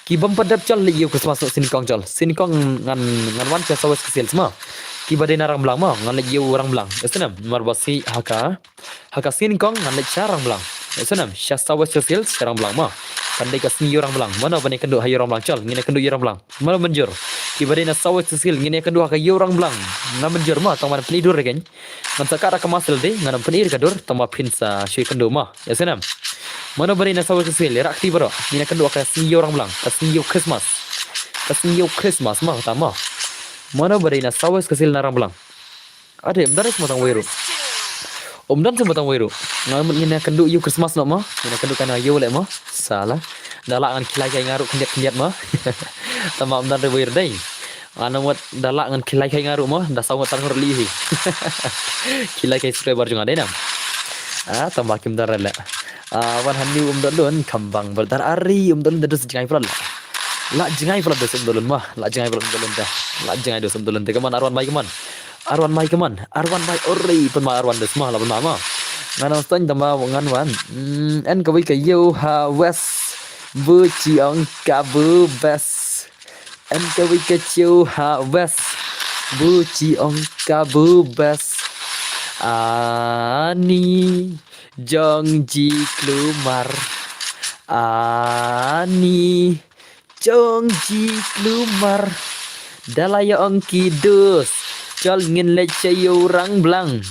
Ki bym pat dep chal leit ïa u Christmas sngewkong chal. Sngewkong ngan, ngan wan sha South West Khasi Hills mo. Ki ba dei na Rangblang mo, ngan leit ïa u Rangblang. Ïa sngewthuh nam, mar ba sngewthuh ha ka. Ha ka sngewkong ngan leit sha Rangblang. Ïa sngewthuh nam, sha South West Khasi Hills sha Rangblang mo. Kan dei ka sngi Ïewrangblang. Mano ban ïakynduh ha Ïewrangblang? Chal, ngin ïakynduh Ïewrangblang. Mano mynjur? Kiba dei na South West Khasi Hills, ngin ïakynduh ha ka Ïewrangblang. Na mynjur mo, tang ban plie dur ïa ka. Ngan sa kat ha ka Marshall de, ngan ym pynïar ka dur, tang ba phin sa shu ïakynduh mo. Ïa sngewbha. Mano ba dei na South West Khasi Hills, ïa rakti baroh. Ngin ïakynduh ha ka sngi Ïewrangblang, ka sngi Ïew Christmas. Ka sngi Ïew Christmas mo, ta mo. Mano ba dei na South West Khasi Hills na Rangblang. Ade, ym don re sma tang wei ruh. Ym don sma tang wei ruh. Nga mut ngin ïakynduh ïa u Christmas noh mo. Ngin ïakynduh kane ïa u leh mo. Sala. Da lah ngan khilai kai nga ruh khyndiat khyndiat mo. Tang ba ym don re wei ruh dei. Nga mut da lah ngan khilai kai nga ruh mo. Da saw ngut tang ruh lei hi. Khilai kai subscriber jong nga dei nam. Ah, tang ba kim don re leh. Ah, wan hangne Umdolun, kham bang brother, ari Umdolun da dus jngai phlot. La jngai phlot dus Umdolun mo. La jngai phlot Umdolun da. La jngai dus Umdolun da. Kaman arwan bai kaman. Arwan bai kaman. Arwan bai ori pynma arwan dus mo la pynma mo. Ngan ong ston tang ba ngan wan. Hmm, en kawei ka ïew ha west. Bu chi ong ka bu best. En kawei ka ïew ha west. Bu chi ong ka bu best. Ani jong ji klumar. Ani jong ji klumar. Da la ïa ong ki dus. Chal ngin leit sha Ïewrangblang.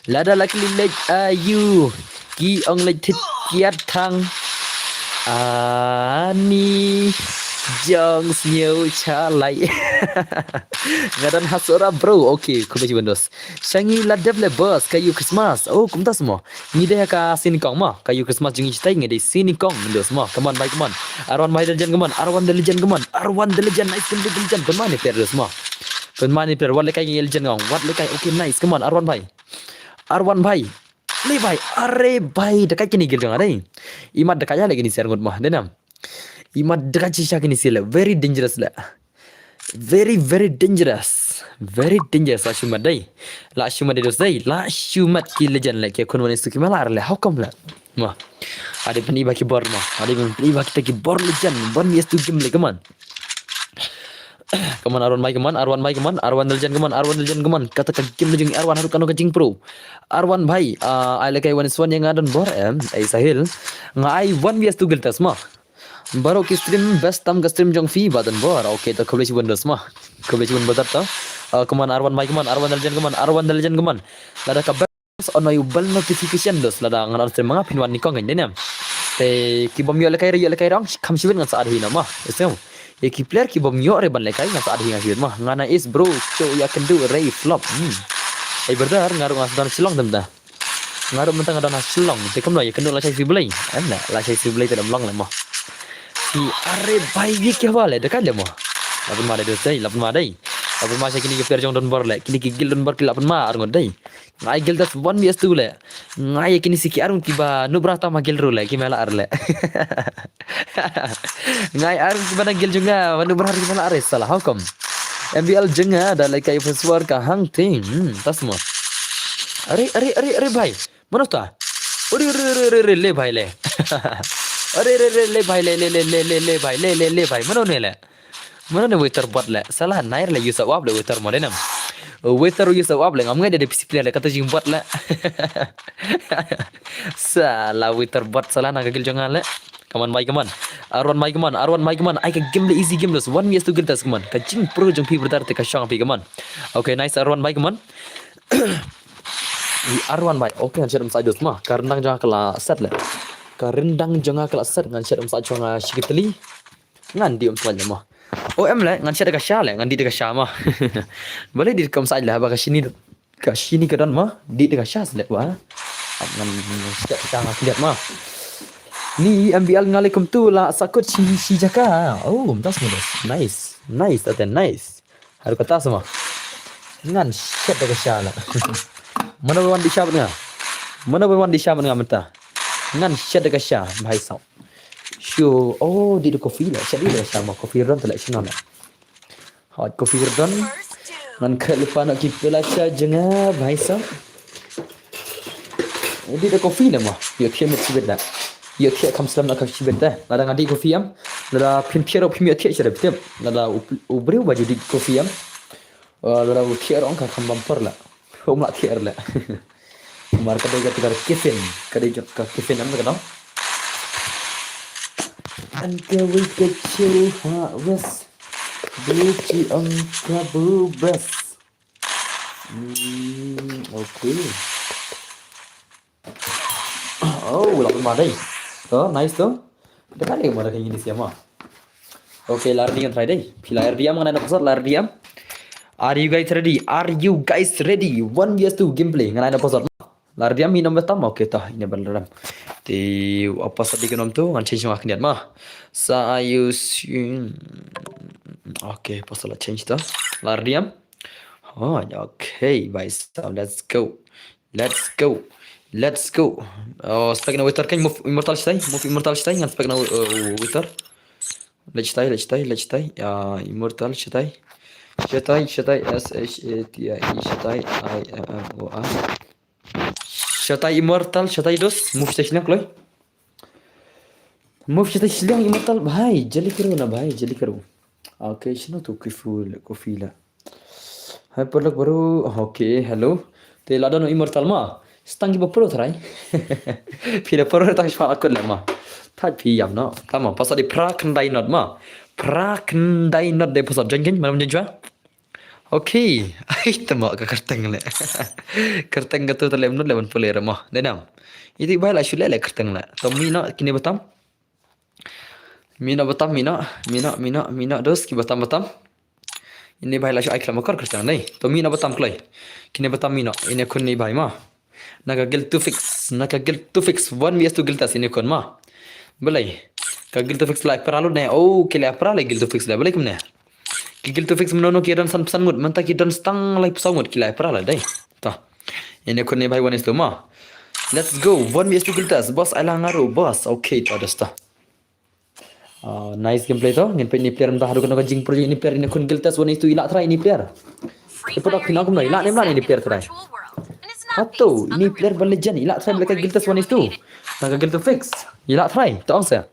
Lada la ki leit aïu. Ki ong leit thit kiat thang. Ani jong sniew chalai. Nga don ha Sohra bro. Okay, khublei shibun dos. Sha ngi la dep le boss ka ïew Christmas. Oh, kumta sma. Ngi dei ha ka sien nyngkong mo. Ka ïew Christmas jong ngi shatai ngi dei sien nyngkong dos mo. Come on bai, come on. Arwan bai da la jan, come on. Arwan da la jan, come on. Arwan da la jan, nice, come on da la jan. Pynma ne player dos mo. Pynma ne player, wat lehkai ngi la jan ngong. Wat lehkai. Okay, nice, come on. Arwan bai. Arwan bai. Le bai, are bai, da kai kini gil jong nga dei. Imat da kai le kini ser ngut mo, dei nam. Imat da kai shisha kini sila, very dangerous le. Very, very dangerous. Very dangerous, la shu mat dei. La shu mat dei dos dei. La shu mat ki legend le, ki khun wan istu ki malar le. How come le? Mo. Ade pynïba ki bor mo. Ade pynïba kita ki bor legend. Wan istu game le, come on. Come on, arwan bai, come on, arwan bai, come on, arwan da la jan, come on, arwan da la jan, come on. Kata ka game la jong arwan haduh kano ka jingpro. Arwan bai, ah, ai lehkai wan swan ïa nga don bor em, ai Sahil. Nga ai one V S two guild test mo. Baroh ki stream best tam ka stream jong phi ba don bor. Okay, to khublei shibun dos mo. Khublei shibun brother to. Ah, come on, arwan bai, come on, arwan da la jan, come on, arwan da la jan, come on. Lada ka Onoi u bell notification dos lada ngan on stream ma nga phin wan nyngkong kan dei ne. Te ki bym ïoh lehkai re ïoh lehkai rong kham shibit ngan sa add hi na ma. Esem. Ïa ki player ki bym ïoh re ban lehkai ngan sa add hi ngan shibit ma. Nga na is bro cho ïa kynduh re flop. Hmm. Ei brother nga ruh nga sa don Shillong tem da. Nga ruh mynta nga don ha Shillong. Te kumno ïa kynduh lashai Siblei. Em na lashai Siblei te dam long le ma. Ki are bai ïa ki hawale de kan de ma. Lapan ma dei dos dei, lapan ma dei. Lapan ma sha kini ki player jong don bor le. Kini ki guild don bor ki lapan ma ar ngot dei. Nga ai guild test one V S two le. Nga ai kini si ki arung kiba nubra tam ha guild ruh le ki mela ar le. Nga ai arung kiba na guild jong nga ba nubra kiba na ar sala how come? M B L jong nga da lehkai password ka hang ting. Hmm, tas mo. Are are are are bai. Mano ta? Are are are are le bai le. Are are are le bai le le le le le le bai le le le bai. Mano ne le? Mano ne waiter bot le? Sala nair le use up le waiter mo de nam. Waiter use up le ngam ngai de de pisi player le kata jing bot le. Sala waiter bot sala na ka guild jong nga le. Come on, mai come on. Arwan mai come on. Arwan mai come on. Ai ka game le easy game dos. One V S two guild test come on. Ka jing pro jong phi brother te ka shong phi come on. Okay, nice Arwan mai come on. I Arwan bai. Okay, ngan shet um sa dos ma. Ka rendang jong nga ka la set le. Ka rendang jong nga ka la set ngan shet um sa jong nga shikitli. Ngan di um sa le ma. O em le ngan shet ka sha le ngan di ka sha ma. Bale di ka um sa le haba ka shini ka shini ka don ma. Di ka sha le wa. Ngan shet ka nga kliat ma. Ni M B L ngalaikum tu la sakut shi shi jaka. Oh, das mudas. Nice. Nice, ate nice. Haru kata sama. Ngan shet da ka sha la. Mana wan di sha nga. Mana wan di sha nga mata. Ngan shet da ka sha bhai sao. Shu oh di da coffee la shet di da ka sha ma coffee run la shu na. Hot coffee run. Ngan khat lepa nak ki pela sha jenga bhai sao. Di da coffee na ma. Yo thiam mit sibet da. Yo thiam kam slam na kam sibet da. Lada ngadi coffee am. Lada phin thiam ro phin yo thiam sibet. Lada u breu baju di coffee am. Lada u thiam ro ka kam bumper la. Hom la thiam la. Mar ka dei ka kifin. Ka dei ka kifin am ka dong. An ka wei ka chew ha west. Bu chi ong ka bu best. Hmm, okay. Oh, la pynmah dei. To, nice to. Dah kali mana kan ini siapa? Okay, la ready ngan try dei. Phi la ready am, ngan ai na password, la ready am? Are you guys ready? Are you guys ready? One versus two gameplay. Ngan ai na password. La ready am, ina betam. Okay, tah, ina betam. Te, apa sadi ke nom tu? Ngan change ma kniat ma. Sa ayu sin. Okay, password la change tu. La ready am? Oh, okay, bhai sahab, let's go. Let's go. Let's go. Oh, spec na Wither kan, move Immortal shatai, move Immortal shatai, ngan spec na, uh, Wither. Let's shatai, let's shatai, let's shatai. Ah, Immortal shatai. Shatai, shatai, S H A T I E, shatai, I M M O R. Shatai Immortal, shatai dos, move shatai shiliang kloi. Move shatai shiliang Immortal, bhai, jali karo na bhai, jali karo. Okay, shino tu kifu le, kofi la. Hai, paralok baru. Okay, hello. Te la don Immortal ma. Stang ki ba pro trai. Phi da pro tang shwa akun le ma. Thaj phi yam no. Tama, password di phra khyndai not ma. Phra khyndai not de password. Join kan, mana join shwa? Okay. Ai, tama ka kyrteng le. Kyrteng ka tu ta le not le ban pule re ma. Dei nam. Iti bhai la shu le le kyrteng le. To mi no, kine batam. Mi no batam, mi no, mi no, mi no, mi no, dos, ki batam batam. Ini bhai la shu ai klam akor kyrteng nei. To mi no batam kloi. Kine batam mi no, ini khun ni bhai ma. Na ka guild to fix, na ka guild to fix, one versus two guild test ini khun ma. Balei? Ka guild to fix la pra lut ne. Oh, ki la pra le guild to fix la. Balei kumne? Ki guild to fix mano no ki don san phew san ngut, mynta ki don stang lai phew saw ngut, ki la pra la dei. To. Ini khun ni bhai one is to ma. Let's go. One versus two guild test. Boss, ai la nga ruh, boss. Okay, to, dos to. Ah, nice gameplay to. Ngin peit ini player mynta haduh kano ka jingpro ini player, ini khun guild test one is to, i la try ini player. Ipoh dok kino kumno, i la ne mla ini player try. Hato, ini player ba legend, i la try ba ka guild test one is to. Na ka guild to fix. I la try. To ong sa.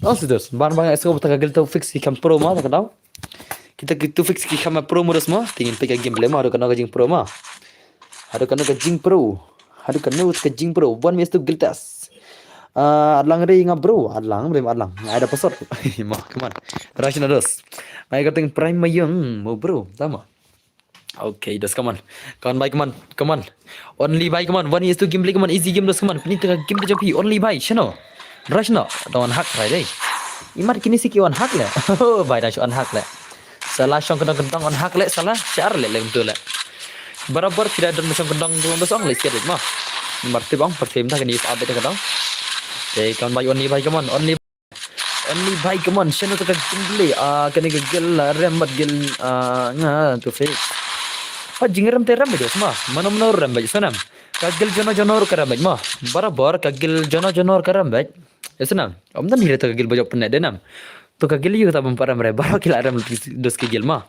Ong sa dos. Ban ban esok ta ka guild to fix ki kham pro ma ta ka dau. Kita guild to fix ki kham pro ma dos ma. Te ngin peit ka gameplay ma haduh kano ka jingpro ma. Haduh kano ka jingpro. Haduh kano ka jingpro. One versus two guild test. Ah, adlang re nga bro. Adlang, re adlang. Nga ai da password. Ma, come on. Rush na dos. Ngai ka teng prime ma yung mo bro. Tama. Okay, dos, come on. Come on, bhai, come on. Come on. Only bhai, come on. One is to gameplay, come on. Easy game, dos, come on. Ni ta game jump hi. Only bhai, shano. Rush no. Don't hack, right, eh. Imat kini si ki on hack le. Oh, bhai, da on hack le. Sala shong kentang kentang on hack le, sala. Share le, le, betul le. Barabar tidak ada shong kentang tu, dos ong le, sikit ma. Marti bang, pertim dah kini update kentang. Okay, come on, bhai, only bhai, come on. Only Only bhai, come on, shano ta ka gameplay, ah, kane ka guild, ah, rem bad guild, ah, nga tu fix. Ha, jingrem te rem bad sma. Mano mano rem bad sanam. Ka guild jono jono ka rem bad ma. Barabar ka guild jono jono ka rem bad. Sanam. Om dan hire ta ka guild bajok pynne denam. To ka guild yu ta bam param re. Baro ki la rem dos ki guild ma.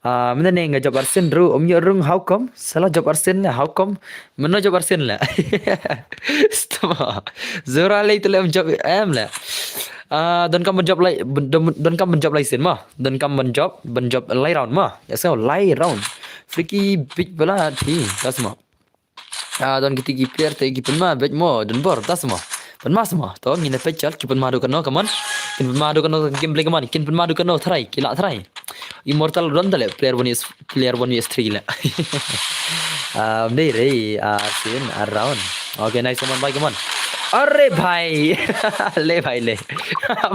Ah, mynta ne nga job arsien ruh, um ïoh rung, how come? Sala job arsien le, how come? Mano job arsien le. Stop. Zura le tu le um job em le. Ah, don kam ban job lai, don, don kam ban job lai sien ma. Don kam ban job, ban job lai round ma. Ya so lai round. Friki big bala thi, tas ma. Ah, don kiti ki player te ki pynma bad mo don bor ta sma. Pynma sma. To ngin peit chal ki pynma haduh kano, come on. Kin pynma haduh kano game play, come on. Kin pynma haduh kano try, ki la try. Immortal don tale player one is, player one is three le. Ah, dei re, ah, sin around. Okay, nice, come on, bhai, come on. Are bhai. Le bhai le.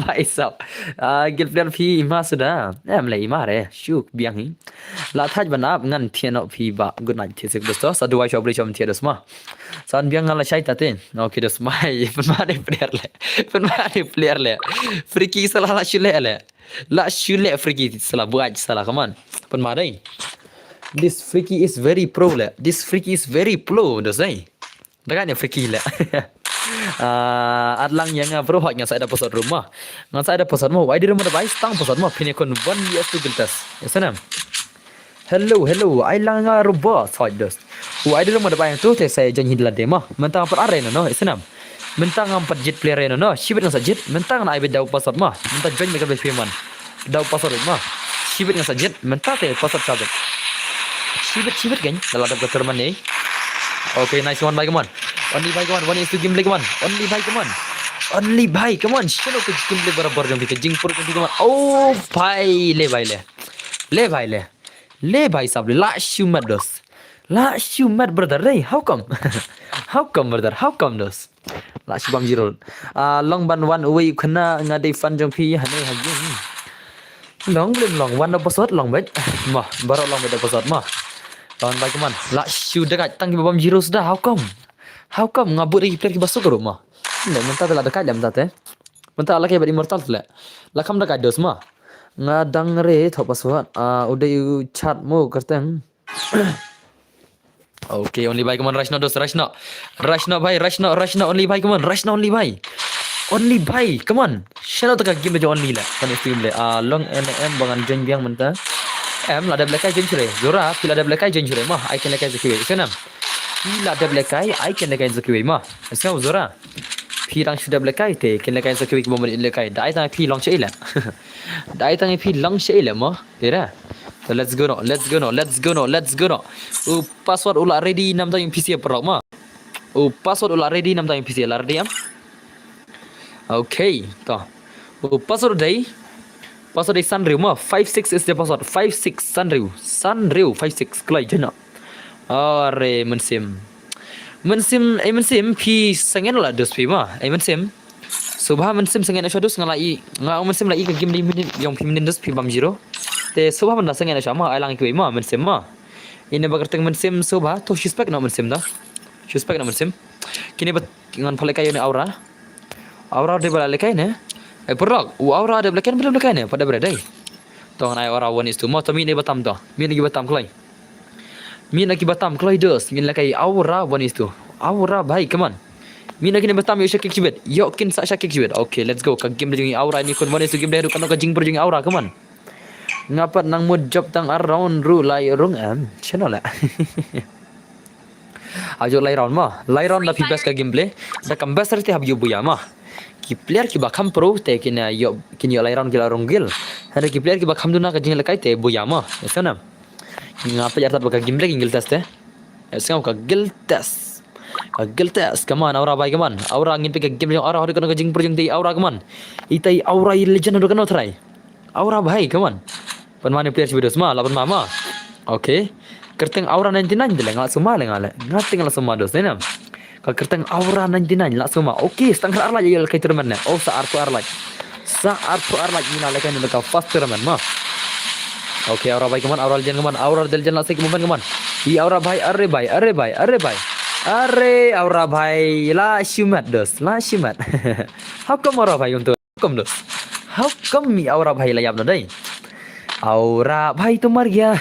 Bhai sab. Ah, guild player phi ima suda. Em le ima re. Shuk biang hi. La thaj ban ap ngan thiah noh phi ba. Good night thiah sik dosto. Sa duwai shwa bri shwa thiah dos ma. San biang ngan la shai ta te. Okay dos ma. Pynma dei player le. Pynma dei player le. Friki sala la shu leh le. La shu leh friki sala buat sala, come on. Pynma dei. This friki is very pro le. This friki is very pro dos dei. Daga ne friki le. Ah, adlang ïa nga bro, hot ngan sa da posot rumah. Ngan sa da posot mo. Wai di rumah da bai stang posot mo. Pine kon one V S two guild test. Ya sanam. Hello, hello. Ai lang nga robot side dust. Wai di rumah da bai tu te sa jan hidla de ma. Mentang per are no no. Ya sanam. Mentang ngam pat jit player no no. Shibit ngan sa jit. Mentang na ai bit dau posot ma. Mentang join mega best payment. Dau password ma. Shibit ngan sa jit, mynta te password sabit. Shibit, shibit kan, dalam dap ka tournament ni. Okay, nice one, bhai, come on. Only bhai, come on. One is to game, bhai, come on. Only bhai, come on. Only bhai, come on. Shano ka jingpur barabor jong phi, ka jingpur jong phi, come on. Oh bhai, le bhai le. Le bhai le. Le bhai sab le. La shu mat dos. La shu mat brother, hey, how come? How come brother? How come dos? La shu bam zero. Ah, long ban wan uwei u khynnah, nga dei fan jong phi hangne ha game. Long blim long, wan da password long bad. Mo, baroh long bad da password mo. Long bad, come on. La shu da ka tang ki bam zero suda, how come? How come? Nga bud ïa ki player kiba suk ruh mo. Nda mynta te la da ka lem mynta te. Mynta la ka bad immortal te le. La kham da ka dos mo. Nga dang re thoh password. Ah, u dei u chat mo kyrteng. Okay, only bhai, come on, rush noh dos, rush noh. Rush noh bhai, rush noh, rush noh, only bhai, come on, rush noh, only bhai. Only bhai, come on. Shano ta ka game jong only la. Kan stream le. Ah, long N M ba ngan join biang mynta. Em, la dep lehkai join shuh re. Zora, phi la dep lehkai join shuh re mo. Ai kin lehkai sa kiwei. Shanam. Phi la dep lehkai, ai kin lehkai sa kiwei mo. Sngap Zora. Phi dang shu dep lehkai te, kin lehkai sa kiwei kiba mut lehkai. Dei tang phi long sha ila. Dei tang phi long sha ila mo. Te ra. So let's go noh, let's go noh, let's go noh, let's go noh. U password u la ready namta ïa u P C paralok mo. U password u la ready namta ïa u P C, la ready em? Okay, to. U password dei. Password dei sanriew mo, five six is the password. Five six, sanriew. Sanriew, five six, kloi jena. Are mynsiem. Mynsiem, eh mynsiem, phi sangeh la dos phi mo. Eh mynsiem. Subha mynsiem sangeh na sha dos, nga la i, nga ong mynsiem la i ka game dei mynnin, ïong phi mynnin dos phi bam zero. Te subha mynta sangeh na sha mo, ai lang kiwei mo, mynsiem mo. Ine ba kyrteng mynsiem subha, to suspect noh mynsiem da. Suspect noh mynsiem. Kine ba ngan pha lehkai ïa une Aura. Aura dei ba la lehkai ne. Eh, paralok, u Aura dei ba lehkai ne, ba dei ba lehkai ne, pat dei ba dei. To ngan ai Aura one is two mo, to mih na kiba tam to. Mih na kiba tam kloi. Mih na kiba tam kloi dos, ngin lehkai Aura one is two. Aura bhai, come on. Mih na kine ba tam, ïoh sha kick shibit. Ïoh kin sa sha kick shibit. Okay, let's go. Ka game dei jong i Aura ini kun one is two game dei ruh kano ka jingpur jong i Aura, come on. Nga pat nang mut jop tang ar round ruh lai rung em. Shano la. Ajo lai round mo. Lai round da phi best ka gameplay. Da kam best rite hap ïoh buya mo. Ki player kiba kham pro te kin ïoh, kin ïoh lai round ki la rung gil. Hynrei ki player kiba kham duna ka jinglehkai te buya mo. Ïa sngap. Nga peit artat ba ka gameplay kin gil test te. Ïa sngap ka gil test. Ka gil test. Come on, Aura bhai, come on. Aura ngin peit ka game jong Aura haduh kano ka jingpur jong te i Aura, come on. Ita i Aura i legend haduh kano trai. Aura bhai, come on. Pynma ne player shibit dos ma, la pynma ma. Okay. Kyrteng Aura ninety-nine te le, nga la sngewma le nga le. Nga te nga la sngewma dos ne na. Ka kyrteng Aura ninety-nine la sngewma. Okay, sa tang ar lait ïa lehkai tournament ne. Oh, sa arphew ar lait. Sa arphew ar lait ngi la lehkai ne ka first tournament ma. Okay, Aura bhai, come on, Aura legend, come on, Aura legend la sei, come on, come on. I Aura bhai, are bhai, are bhai, are bhai. Are Aura bhai, la shimat dos, la shimat. How come Aura bhai untuk? How come dos? How come i Aura bhai la ïap noh dei? Aura bhai to mar gaya.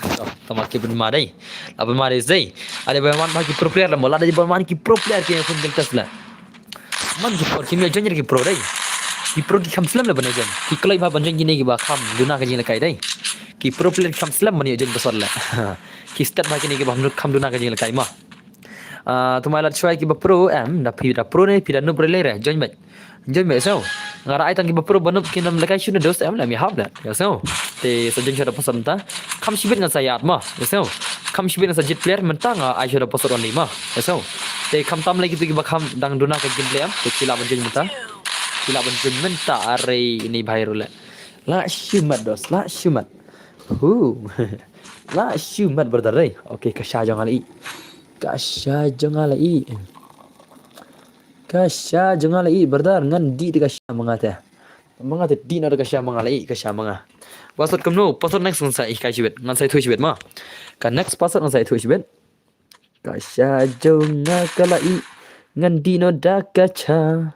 To, to mar ki pynma dei. La pynma dei dei. Ada ban man bha ki pro player la mo, la dei ban man ki pro player ki pun gentas la. Man ki pro ki mih join ki pro dei. Ki pro ki kham slem la ban join. Ki kloi bha ban join kine kiba kham duna ka jinglehkai dei. Ki pro player ki kham slem ban join pasal la. Ki start bha kine kiba kham duna ka jinglehkai ma. Ah, to mai lad shuwa kiba pro em, da phi da pro ne, phi da noob re le re, join bha. Join bha, so. Nga ra ai tang kiba pro ba noob kin ym lehkai shuh ne dos em, la mi hap da. Ïa so. Te sa join shuwa da pasal mynta. Kham shibit ngan sa ïaid ma. Ïa so. Kham shibit ngan sa jied player mynta nga ai shuwa da pasal only ma. Ïa so. Te kham tam lagi tu kiba kham dang duna ka gameplay em. Te ki lah ban join mynta. Ki lah ban join mynta are ini bhai ruh le. La shimat dos, la shimat. Hu. La shimat brother dei. Okay, ka sha jong nga la i. Ka sha jong nga la i. Ka sha jong nga la i brother, ngan dih da ka sha ma nga te. Ma nga te dih na da ka sha ma nga la i, ka sha ma nga. Password kumno, password next ngan sa ïa kai shibit, ngan sa ïathuh shibit ma. Ka next password ngan sa ïathuh shibit. Ka sha jong nga ka la i, ngan dih noh da ka sha.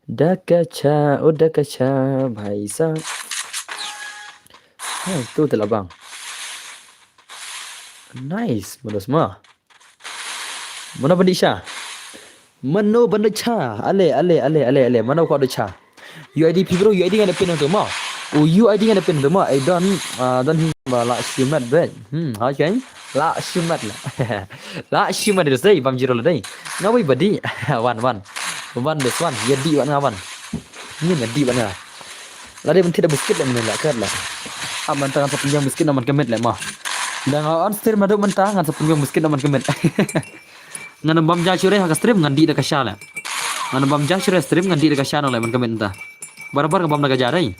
Da ka sha, oh da ka sha, bhai sa. Ha, tu te la bang. Nice, bagus ma. Mano ban dih sha? Mano ban dih sha? Ale, ale, ale, ale, ale. Mano ko dih sha? U I D phi bro, U I D ngan da pin tu ma. U U I D ngan da pin tu ma. Eh, don, ah, don hi ba la shimat bet. Hmm, ha kan? La shimat la. La shimat dei, bam zero la dei. Nga wei ba dih. Wan, wan. Wan des wan. Ïa dih wan nga wan. Ni nga dih wan nga. La dei ban thied da biscuit la mynne la kat la. Ah, mynta ngan sa pynïeng biscuit na man ka miet le ma. Da nga on stream haduh mynta ngan sa pynïeng biscuit na man ka miet. Ngan bam ja shuh re ha ka stream ngan dih da ka sha le. Ngan bam ja shuh re stream ngan dih da ka sha no le man ka mynta. Barabar nga bam da ka ja dei.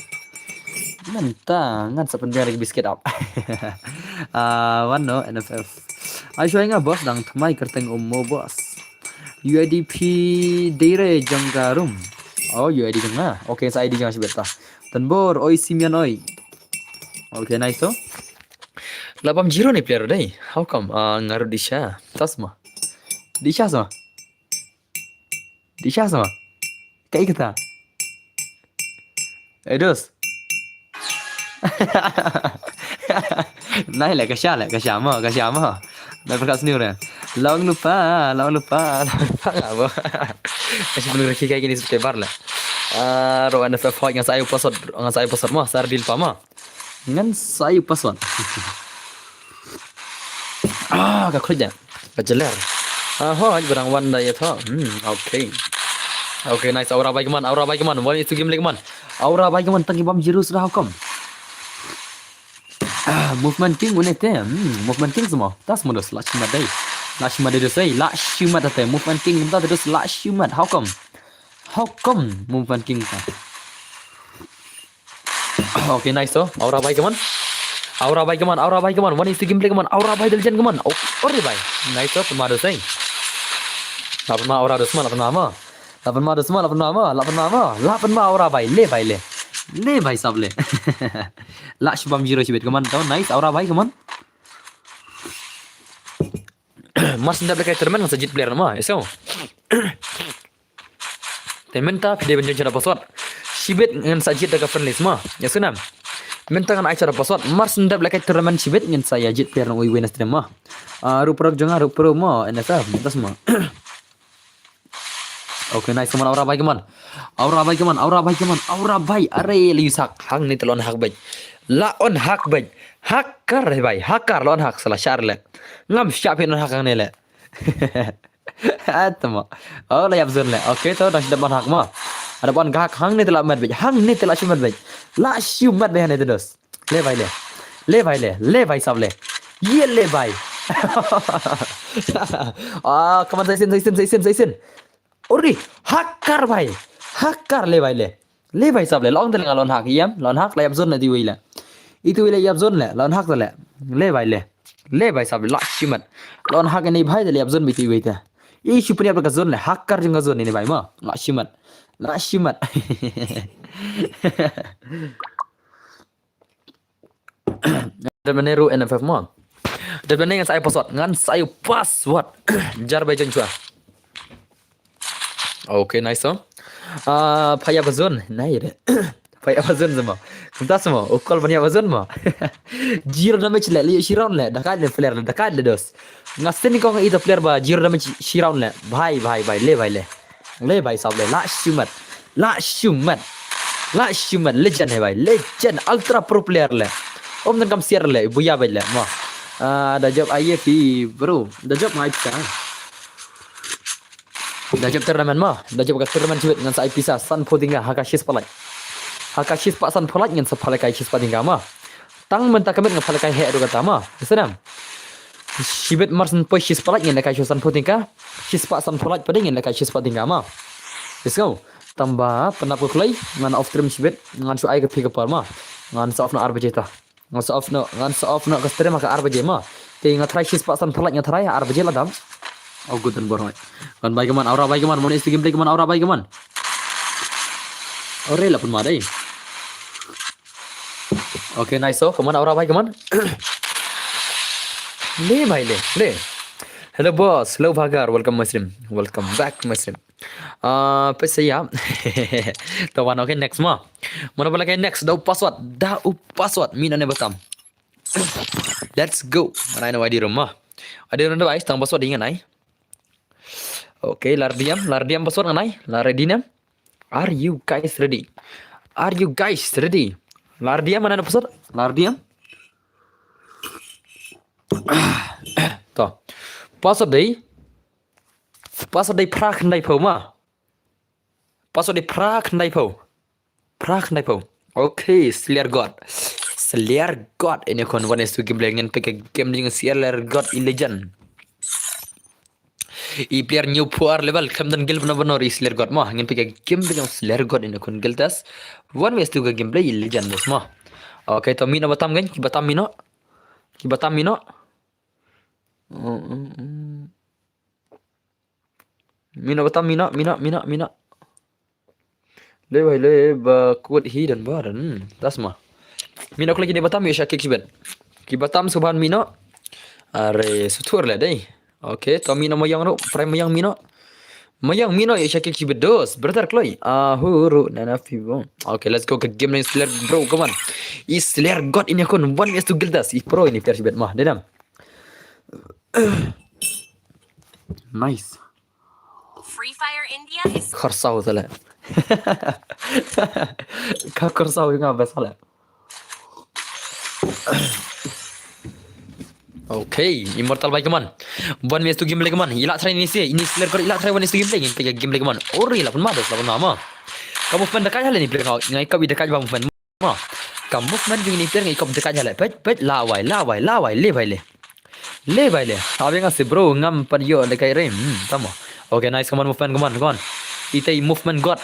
Mynta ngan sa pynbiang da ka biscuit ap. Ah, wan no N F F. Ai shuwa nga boss dang thymmai kyrteng um mo boss. U I D phi dei re jong ka room. Oh, U I D jong nga. Okay, sa I D jong nga shibit ta. Tanbor, oi Simeon oi. Okay, nice to. La bam zero ni player dei. How come? Ah, nga ruh dih sha. Tas ma. Dih sha sa. Dih sha sa. Kaei kata? Eh, dos. Nai le ka sha le ka sha mo, ka sha mo. Nai perkat senior ya. Long lupa, long lupa, long lupa nga mo. Ka sha pynriki kai kini sute bar le. Ah, ro N F F hoi ngan sa ayu password, ngan sa ayu password mo, sa deal pa mo. Ngan sa ayu password. Ah, ka khuid da. Ka jeler. Ah, hoi, barang wan da ya tho. Hmm, okay. Okay, nice. Aura bai kman, aura bai kman. Wan itu game le kman. Aura bai kman, tangi bam zero sudah hukum. Ah, movement king une te. Hmm, movement king semua. Tas modus, la shimat dei. La shimat dei dos dei. La shimat dei. Movement king, tas dos la shimat. How come? How come? Movement king ta. Okay, nice to. Aura bai kman. Aura bai kman, aura bai kman. One is to gameplay kman. Aura bai da legend kman. Oh, ore bai. Nice to, pynma dos dei. La pynma aura dos ma, la pynma ma. La pynma dos ma, la pynma ma, la pynma ma. La pynma aura bai, le bai le. Le bai sab le. La shibam zero shibit kman to. Nice, aura bai kman. Mar syn dep lehkai tournament ngan sa jied player ma. Eso. Te mynta phi dei ban join sha da password. Shibit ngan sa jied da ka friendly ma. Ya sunam. Mynta ngan ai sha da password. Mar syn dep lehkai tournament shibit ngan sa ïa jied player na uwei uwei na stream ma. Ah, ruh pro jong nga, ruh pro ma, N S F, mynta ma. Okay, nice, kman aura bai kman. Aura bai kman, aura bai kman, aura bai. Are le yusak. Hangne te la on hack bai. La on hack bai. Hacker he bai. Hacker la on hack sala shar le. Ngam shah phi on hack hangne le. Atma. Oh, la ïap zone le. Okay, to dang shu dep ban hack ma. Ada ban hack hangne te la met bej. Hangne te la shu met bej. La shu met bej hangne te dos. Le bai le. Le bai le. Le bai sab le. Ye le bai. Ah, kman sa isin, sa isin, sa isin, sa isin. Ori, hacker bai. Hacker le bai le. Le bai sab le, la ong te le nga la on hack, ïam, la on hack, la ïap zone le iti wei le. Iti wei le ïap zone le, la on hack te le. Le bai le. Le bai sab le, la shimat. La on hack ne bai te le ïap zone bai iti wei te. I shu pynïap ka zone le, hacker jong ka zone ne bai ma. La shimat. La shimat. Dep ne ruh N F F mo. Dep ne ngan sa ai password, ngan sa ai password. Jar bai join shuwa. Okay, nice to. Ah, pha ïap zone, nai re. Pha ïap zone mo. Kumta mo, u call ban ïap zone mo. Zero damage le, le shi round le, da kai le player le, da kai le dos. Nga sini kong ita player ba zero damage shi round le. Bai, bai, bai, le, bai, le. Le bai sab le, la shimat. La shimat. La shimat, legend he bai. Legend, ultra pro player le. Om dan kam siar le, buya bai le, mo. Ah, da job aye phi, bro. Da job ngai pisa. Da job tournament mo. Da job ka tournament shibit ngan sa ai pisa san phew tyngka ha ka shispah lait. Ha ka shispah san phew lait ngan sa pha lehkai shispah tyngka mo. Tang mynta ka miet nga pha lehkai heh ruh kata mo. Ka sdang. Shibit mar syn poi shispah lait ngan lehkai shuh san phew tyngka. Shispah san phew lait pat ngan lehkai shispah tyngka mo. Let's go. Tang ba pynap ka kloi ngan off stream shibit ngan shu ai ka phi ka por mo. Ngan sa off noh ar baje ta. Ngan sa off noh, ngan sa off noh ka stream ha ka ar baje mo. Te nga try shispah san phew lait nga try ar baje la dam. Oh, good dan bor hoi. Kan bai ka man, aura bai ka man, mon is the gameplay ka man, aura bai ka man. Ore la pynma dei. Okay, nice. So, come on, aura bai, come on. Le bai le, le. Hello boss, hello Bhagar, welcome my stream. Welcome back my stream. Ah, pese ya. Tawan, okay, next mo. Mana pala kai next, da u password, da u password, mina ne batam. Let's go. Mana ina wadi room mo. Ada room device, tang password ingat ai. Okay, lardiam, lardiam password ngan ai, la ready ne. Are you guys ready? Are you guys ready? Lardiam mana password? Lardiam. To. Password dei. Password dei phra khyndai phew mo. Password dei phra khyndai phew. Phra khyndai phew. Okay, Slayer God. Slayer God. Ini kon one is to gameplay ngan pick a game dengan Slayer God i legend. I player hynñiew phew ar level, khlem don guild bnor bnor, i Slayer God mo. Ngin peit ka gameplay jong Slayer God ïa une u khun Guildas. One versus two ka gameplay, i Legend dos mo. Okay, to mih noh ba tam kein, kiba tam mih noh. Kiba tam mih noh. Mm, mm, mm. Mih noh ba tam, mih noh, mih noh, mih noh, mih noh. Le bhai le, ba kut hi don ba don. Hmm, das ma. Mih noh khlem kine ba tam, ïoh shah kick shibit. Kiba tam sngewbha mih noh. Are, sngewthuh leh dei. Okay, to mih noh Maïong ruh, prime Maïong mih noh. Maïong mih noh, ïoh shah kick shibit dos. Brother kloi. Ahu ruh, nana fibo. Okay, let's go, ka game na i Slayer bro, come on. I Slayer God ine khun, one versus two Guildas. I pro ine player shibit ma, dei nam. Nice. Free Fire India is Kyrsaw sale. Ka kyrsaw nga best sale. Okay, Immortal bhai, come on. One versus two gameplay, come on. I la try ini se, ini Slayer God, i la try one versus two gameplay, ini gameplay, come on. Ori, la pun ma, dos, la pun ma, ma. Ka movement da kai hale ini player, nga ikap i da kai ba movement. Ma. Ka movement jong ini player nga ikap da kai hale. Peit, peit, la wai, la wai, la wai, le bhai le. Le bhai le. Abi nga se bro, ngam pat ïoh da kai re. Hmm, tamo. Okay, nice, come on, movement, come on, come on. Ite i movement God.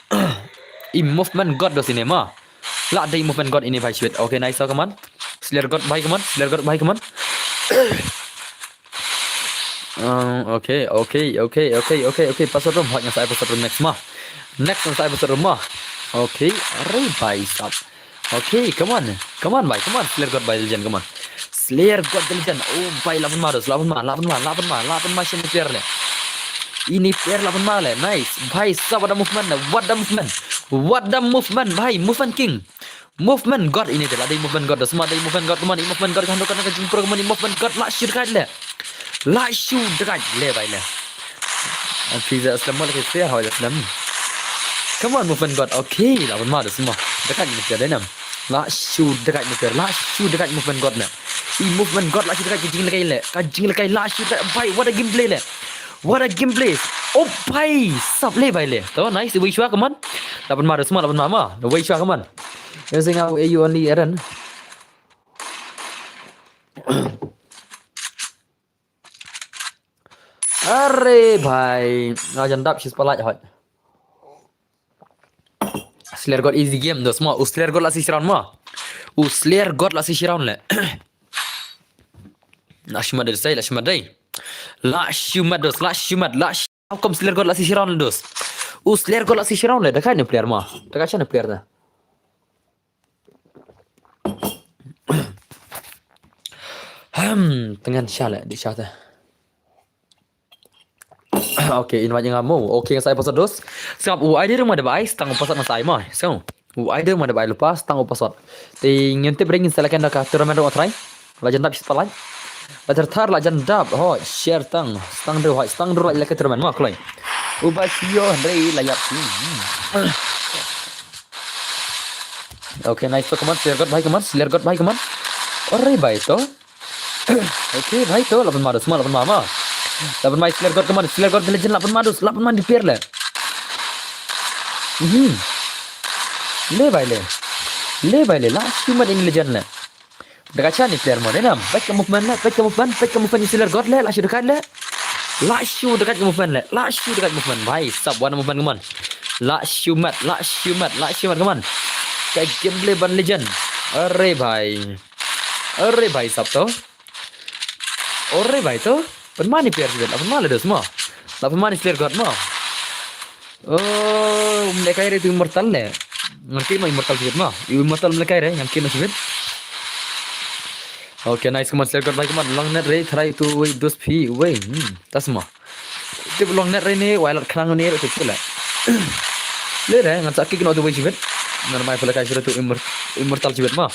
I movement God dos ine ma. La dei movement God ine bhai shibit. Okay, nice, come on. Slayer God bhai, come on. Slayer God bhai, come on. Um, okay, okay, okay, okay, okay, okay. Password room, hot nga sa password room next ma. Next nga sa password room ma. Okay, are bhai sab. Okay, come on. Come on bhai, come on. Slayer God bhai Legend, come on. Slayer God the Legend. Oh bhai, la pun ma dos, la pun ma, la pun ma, la pun ma, la pun ma, shen player le. Ini player la pun ma le. Nice. Bhai sab, what a movement le. What a movement. What a movement bhai. Movement king. Movement God ini te, la dei movement God, da sma dei movement God, come on, i movement God, kan kan ka jingpro, come on, i movement God, la shu da kai le. La shu da kai le bhai le. An pizza aslam mal ke se ha aslam. Come on, movement God. Okay, la pun ma da sma. Da kai ni ke da nam. La shu da kai ni ke, la shu da kai movement God na. I movement God la shu da kai ka jinglehkai le. Ka jinglehkai la shu da kai bhai, what a gameplay le. What a gameplay. Oh bhai, sab le bhai le. To nice, wei shwa, come on. La pun ma da sma, la pun ma ma. Wei shwa, come on. Ïa sing au A U only Aaron. Are bhai, nga jan dap shi spotlight hot. Slayer God easy game dos ma. U Slayer God la si shround ma. U Slayer God la si shround le. La shimat dei, la shimat dei. La shimat dos, la shimat, la shi-, how come Slayer God la si shround le dos? U Slayer God la si shround le, da kai ne player ma. Da kai shane player da. Hmm, tengan sha le, di sha te. Okay, invite nga mo. Okay, nga sa ai password dos. Sngap u I D ruh ma da ba ai, stang u password nga sa ai ma. Sngap u I D ruh ma da ba ai lypa, stang u password. Te ngin tip ring ngin sa la ken da ka tournament ruh nga try. La jan dap shi spotlight. La jan thar la jan dap. Ho, share tang. Stang dru ho, stang dru la ila ka tournament ma kloi. U ba shi yo hynrei la ïap shi. Hmm. Okay, nice to, come on, Slayer God bhai, come on, Slayer God bhai, come on. Ore bhai to. Okay bhai to, la pun ma dos ma, la pun ma ma. La pun ma Slayer God, come on, Slayer God Legend, la pun ma dos, la pun ma di player le. Mhm. Le bhai le. Le bhai le, la shimat ini Legend le. Da ka shane player mo, dei nam. Peit ka movement le, peit ka movement, peit ka movement i Slayer God le, la shu da kai le. La shu da kai movement le, la shu da kai movement. Bhai sab, what a movement, come on. La shimat, la shimat, la shimat, come on. Ka gameplay ban Legend. Are bhai. Are bhai sab to. Ore bhai to. Pynman i player shibit. La pynman le dos ma. La pynman i Slayer God ma. Oh, um le kai re tu Immortal le. Ngan kit ma Immortal shibit ma. Immortal um le kai re, ngan kit ma shibit. Okay, nice, come on, Slayer God bhai, come on. Long net re, try to wait dos phi, wait. Hmm, tas ma. Tip long net re ne, wai lat khnang ne re, tip le. Le re, ngan sa kit no tu wait shibit. Ngan mai pala kai shibit tu Immor-, Immortal shibit ma.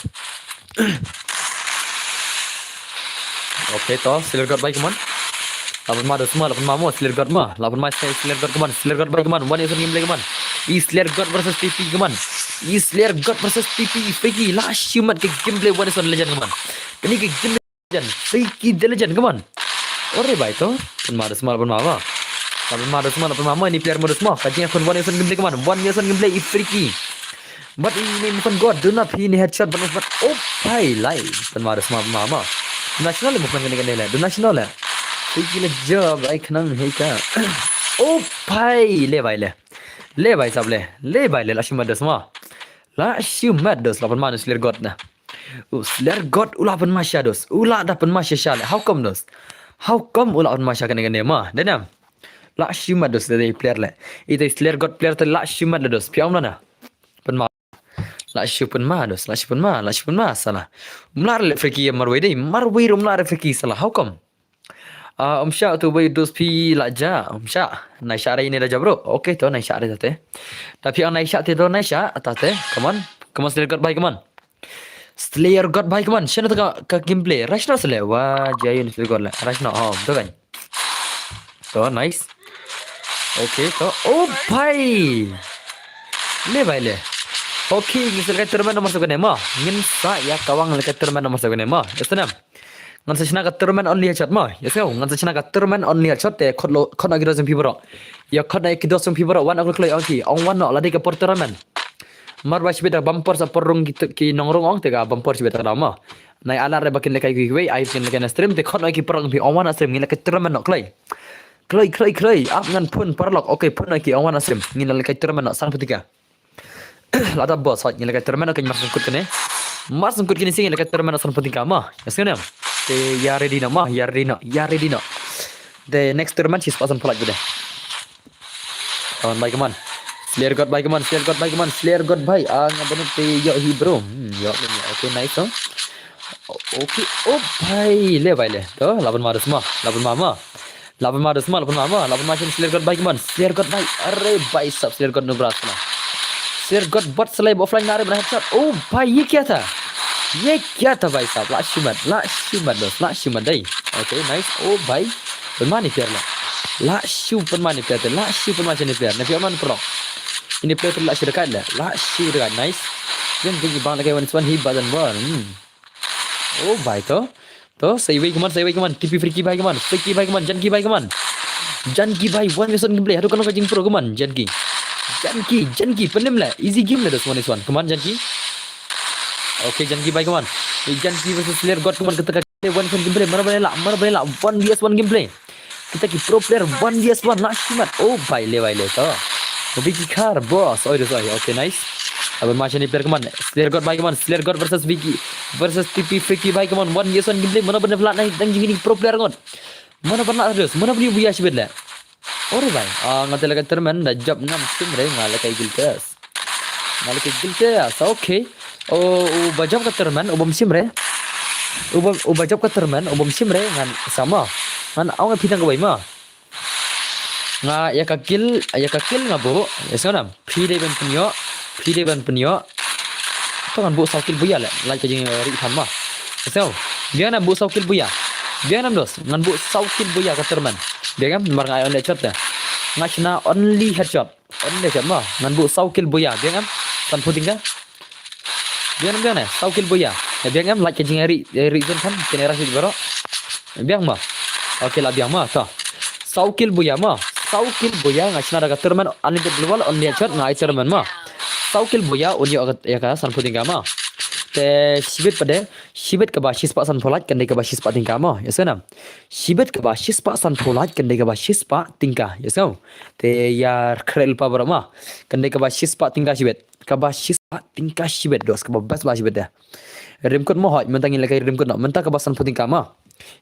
Okay, to, Slayer God bhai, come on. La pynman dos ma, la pynman mo, Slayer God ma. La pynman Slayer God, come on, Slayer God bhai, come on. One nation gameplay, come on. I Slayer God versus P P, come on. I Slayer God versus P P, Freaky, la shimat ka gameplay One Nation Legend, come on. Kani ka gameplay Legend, Freaky the Legend, come on. Ore bhai to, pynman dos ma, la pynman ma. La pynman dos ma, la pynman ma, ini player mo dos ma. Ka jingïakhun One Nation gameplay, come on. One Nation gameplay, i Freaky. But ini movement God, do not hit ni headshot, but movement, oh bhai, lai. Pynman dos ma, pynman ma. National movement kani kani le, do national le. Hei ki la jop ai khnang hei ka. Oh bhai, le bhai le. Le bhai sab le. Le bhai le, la shimet dos ma. La shimet dos, la pynma ne u Slayer God na. U Slayer God u la pynma sha dos. U la da pynma sha sha le. How come dos? How come u la pynma sha kane kane ma? Dei ne em? La shimet dos, dei player le. Ite Slayer God player te la shimet le dos. Phi ong na. Pynma. La shu pynma dos, la shu pynma, la shu pynma sala. Mlar le friki marwei dei, marwei rum mlar friki sala. How come? Ah, um sha tu bai dos phi la ja, um sha. Nai sha re ne da ja bro. Okay to nai sha re tate. Tapi ang nai sha te do nai sha tate. Come on. Come on, Slayer God bhai, come on. Slayer God bhai, come on. Shano ka, ka gameplay. Rashno sele. Wa, jayu ni Slayer God le. Rashno. Oh, to kan. To, nice. Okay, to. Oh, bhai. Le bhai le. Okay, ngin sa lehkai tournament number seven mo. Ngin sa ïa kawang lehkai tournament number seven mo. Yes, na. Ngan sa shna ka tournament only headshot mo. Yes, ngan sa shna ka tournament only headshot te khot lo, khot na ki dos jong phi bro. Ïa khot na ki dos jong phi bro. Wan aku kloi ong ki. Ong wan no, la dei ka por tournament. Mar ba shibit da bumper sa por rung ki, ki nongrung ong te ka bumper shibit da mo. Nai alar re ba kin lehkai kiwei, ai kin lehkai na stream, te khot na ki por rung phi ong wan na stream, ngin lehkai tournament no kloi. Kloi, kloi, kloi. Ap ngan phone paralok. Okay, phone na ki ong wan na stream. Ngin lehkai tournament no, san phew tyngka. Lada boss, hot, ngin lehkai tournament no, kan mar sngkut kane. Mar sngkut kane si ngin lehkai tournament no, san phew tyngka mo. Yes, ngin em. Te ïa ready no mo, ïa ready no, ïa ready no. The next tournament, shi spah san phew lak bide. Come on, bhai, come on. Slayer God bhai, come on. Slayer God bhai, come on. Slayer God bhai. Ah, nga banut te ïoh hi bro. Hmm, ïoh, ïoh, ïoh. Okay, nice, oh. O-, okay, oh bhai, le bhai le. To, la pynma dos mo, la pynma mo. La pynma dos mo, la pynma mo, la pynma shin Slayer God bhai, come on. Slayer God bhai. Are bhai sab, Slayer God no bras na. Slayer God bot slay offline na re bana headshot. Oh bhai, ye kya tha? Ye kya tha bhai sab? La shimet, la shimet dos, la shimet dei. Okay, nice. Oh bhai. Pynma ni player la. La shu pynma ni player te. La shu pynma sha ni player. Na phi man pro. Ini player te la shu dekat la. La shu dekat. Nice. Yang gini bang lehkai one one hi bazan bor. Hmm. Oh bhai to. To, sa iwei, come on, sa iwei, come on. T P friki bhai, come on. Friki bhai, come on. Janki bhai, come on. Janki bhai, one v one gameplay. Haduh kano ka jingpro, come on. Janki. Janki, Janki, pynim la. Easy game la dos, one v one. Come on, Janki. Okay, Janki bhai, come on. Eh, Janki versus Slayer God, come on. Kita ka one v one gameplay. Mana boleh lah, mana boleh lah. One v one gameplay. Kita ki pro player, one v one, la shimet. Oh bhai le, bhai le to. Vicky Car, boss. Oi, dos, oi. Okay, nice. Abang macam ni player, come on. Slayer God bhai, come on. Slayer God versus Vicky versus T P friki bhai, come on. One v one gameplay. Mana boleh lah, naik dang jingini pro player, come on. Mana pernah terus? Mana beli buya shibit le? Ore bhai. Ah, nga te lehkai tournament da jop nam sim re, nga lehkai guild test. Nga lehkai guild test. Okay. O, uba jop ka tournament, uba msim re. Uba, uba jop ka tournament, uba msim re, ngan sama. Ngan ong phi tang kawei mo. Nga ïa ka kill, ïa ka kill nga buh. Ïa sngew nam. Phi dei ban pynïoh, phi dei ban pynïoh. To ngan buh saw kill buya le. Lait ka jingri tham mo. Ïa sngew. Biang nam buh saw kill buya. Biang nam dos. Ngan buh saw kill buya ka tournament. Biang nam mar nga ai only headshot te. Nga shna only headshot. Only headshot mo. Ngan buh saw kill buya. Biang nam. San phew tyngka. Biang nam, biang ne. Saw kill buya. Biang nam lait ka jingri, ri zone kan. Kine rush baroh. Biang mo. Okay, la biang mo. To. Saw kill buya mo. Saw kill buya nga shna da ka tournament unlimited global only headshot nga ai tournament mo. Saw kill buya un ïoh ïa ka san phew tyngka mo. Te shibit pat de, shibit kaba shispah san phew lak kan dei kaba shispah tyngka mo. Ïa sngew nam. Shibit kaba shispah san phew lak kan dei kaba shispah tyngka. Ïa sngew. Te ïa khreh lypa baroh mo. Kan dei kaba shispah tyngka shibit. Kaba shispah tyngka shibit dos, kaba best ba shibit de. Rim kut mo hoi, mynta ngin lehkai rim kut no. Mynta kaba san phew tyngka mo.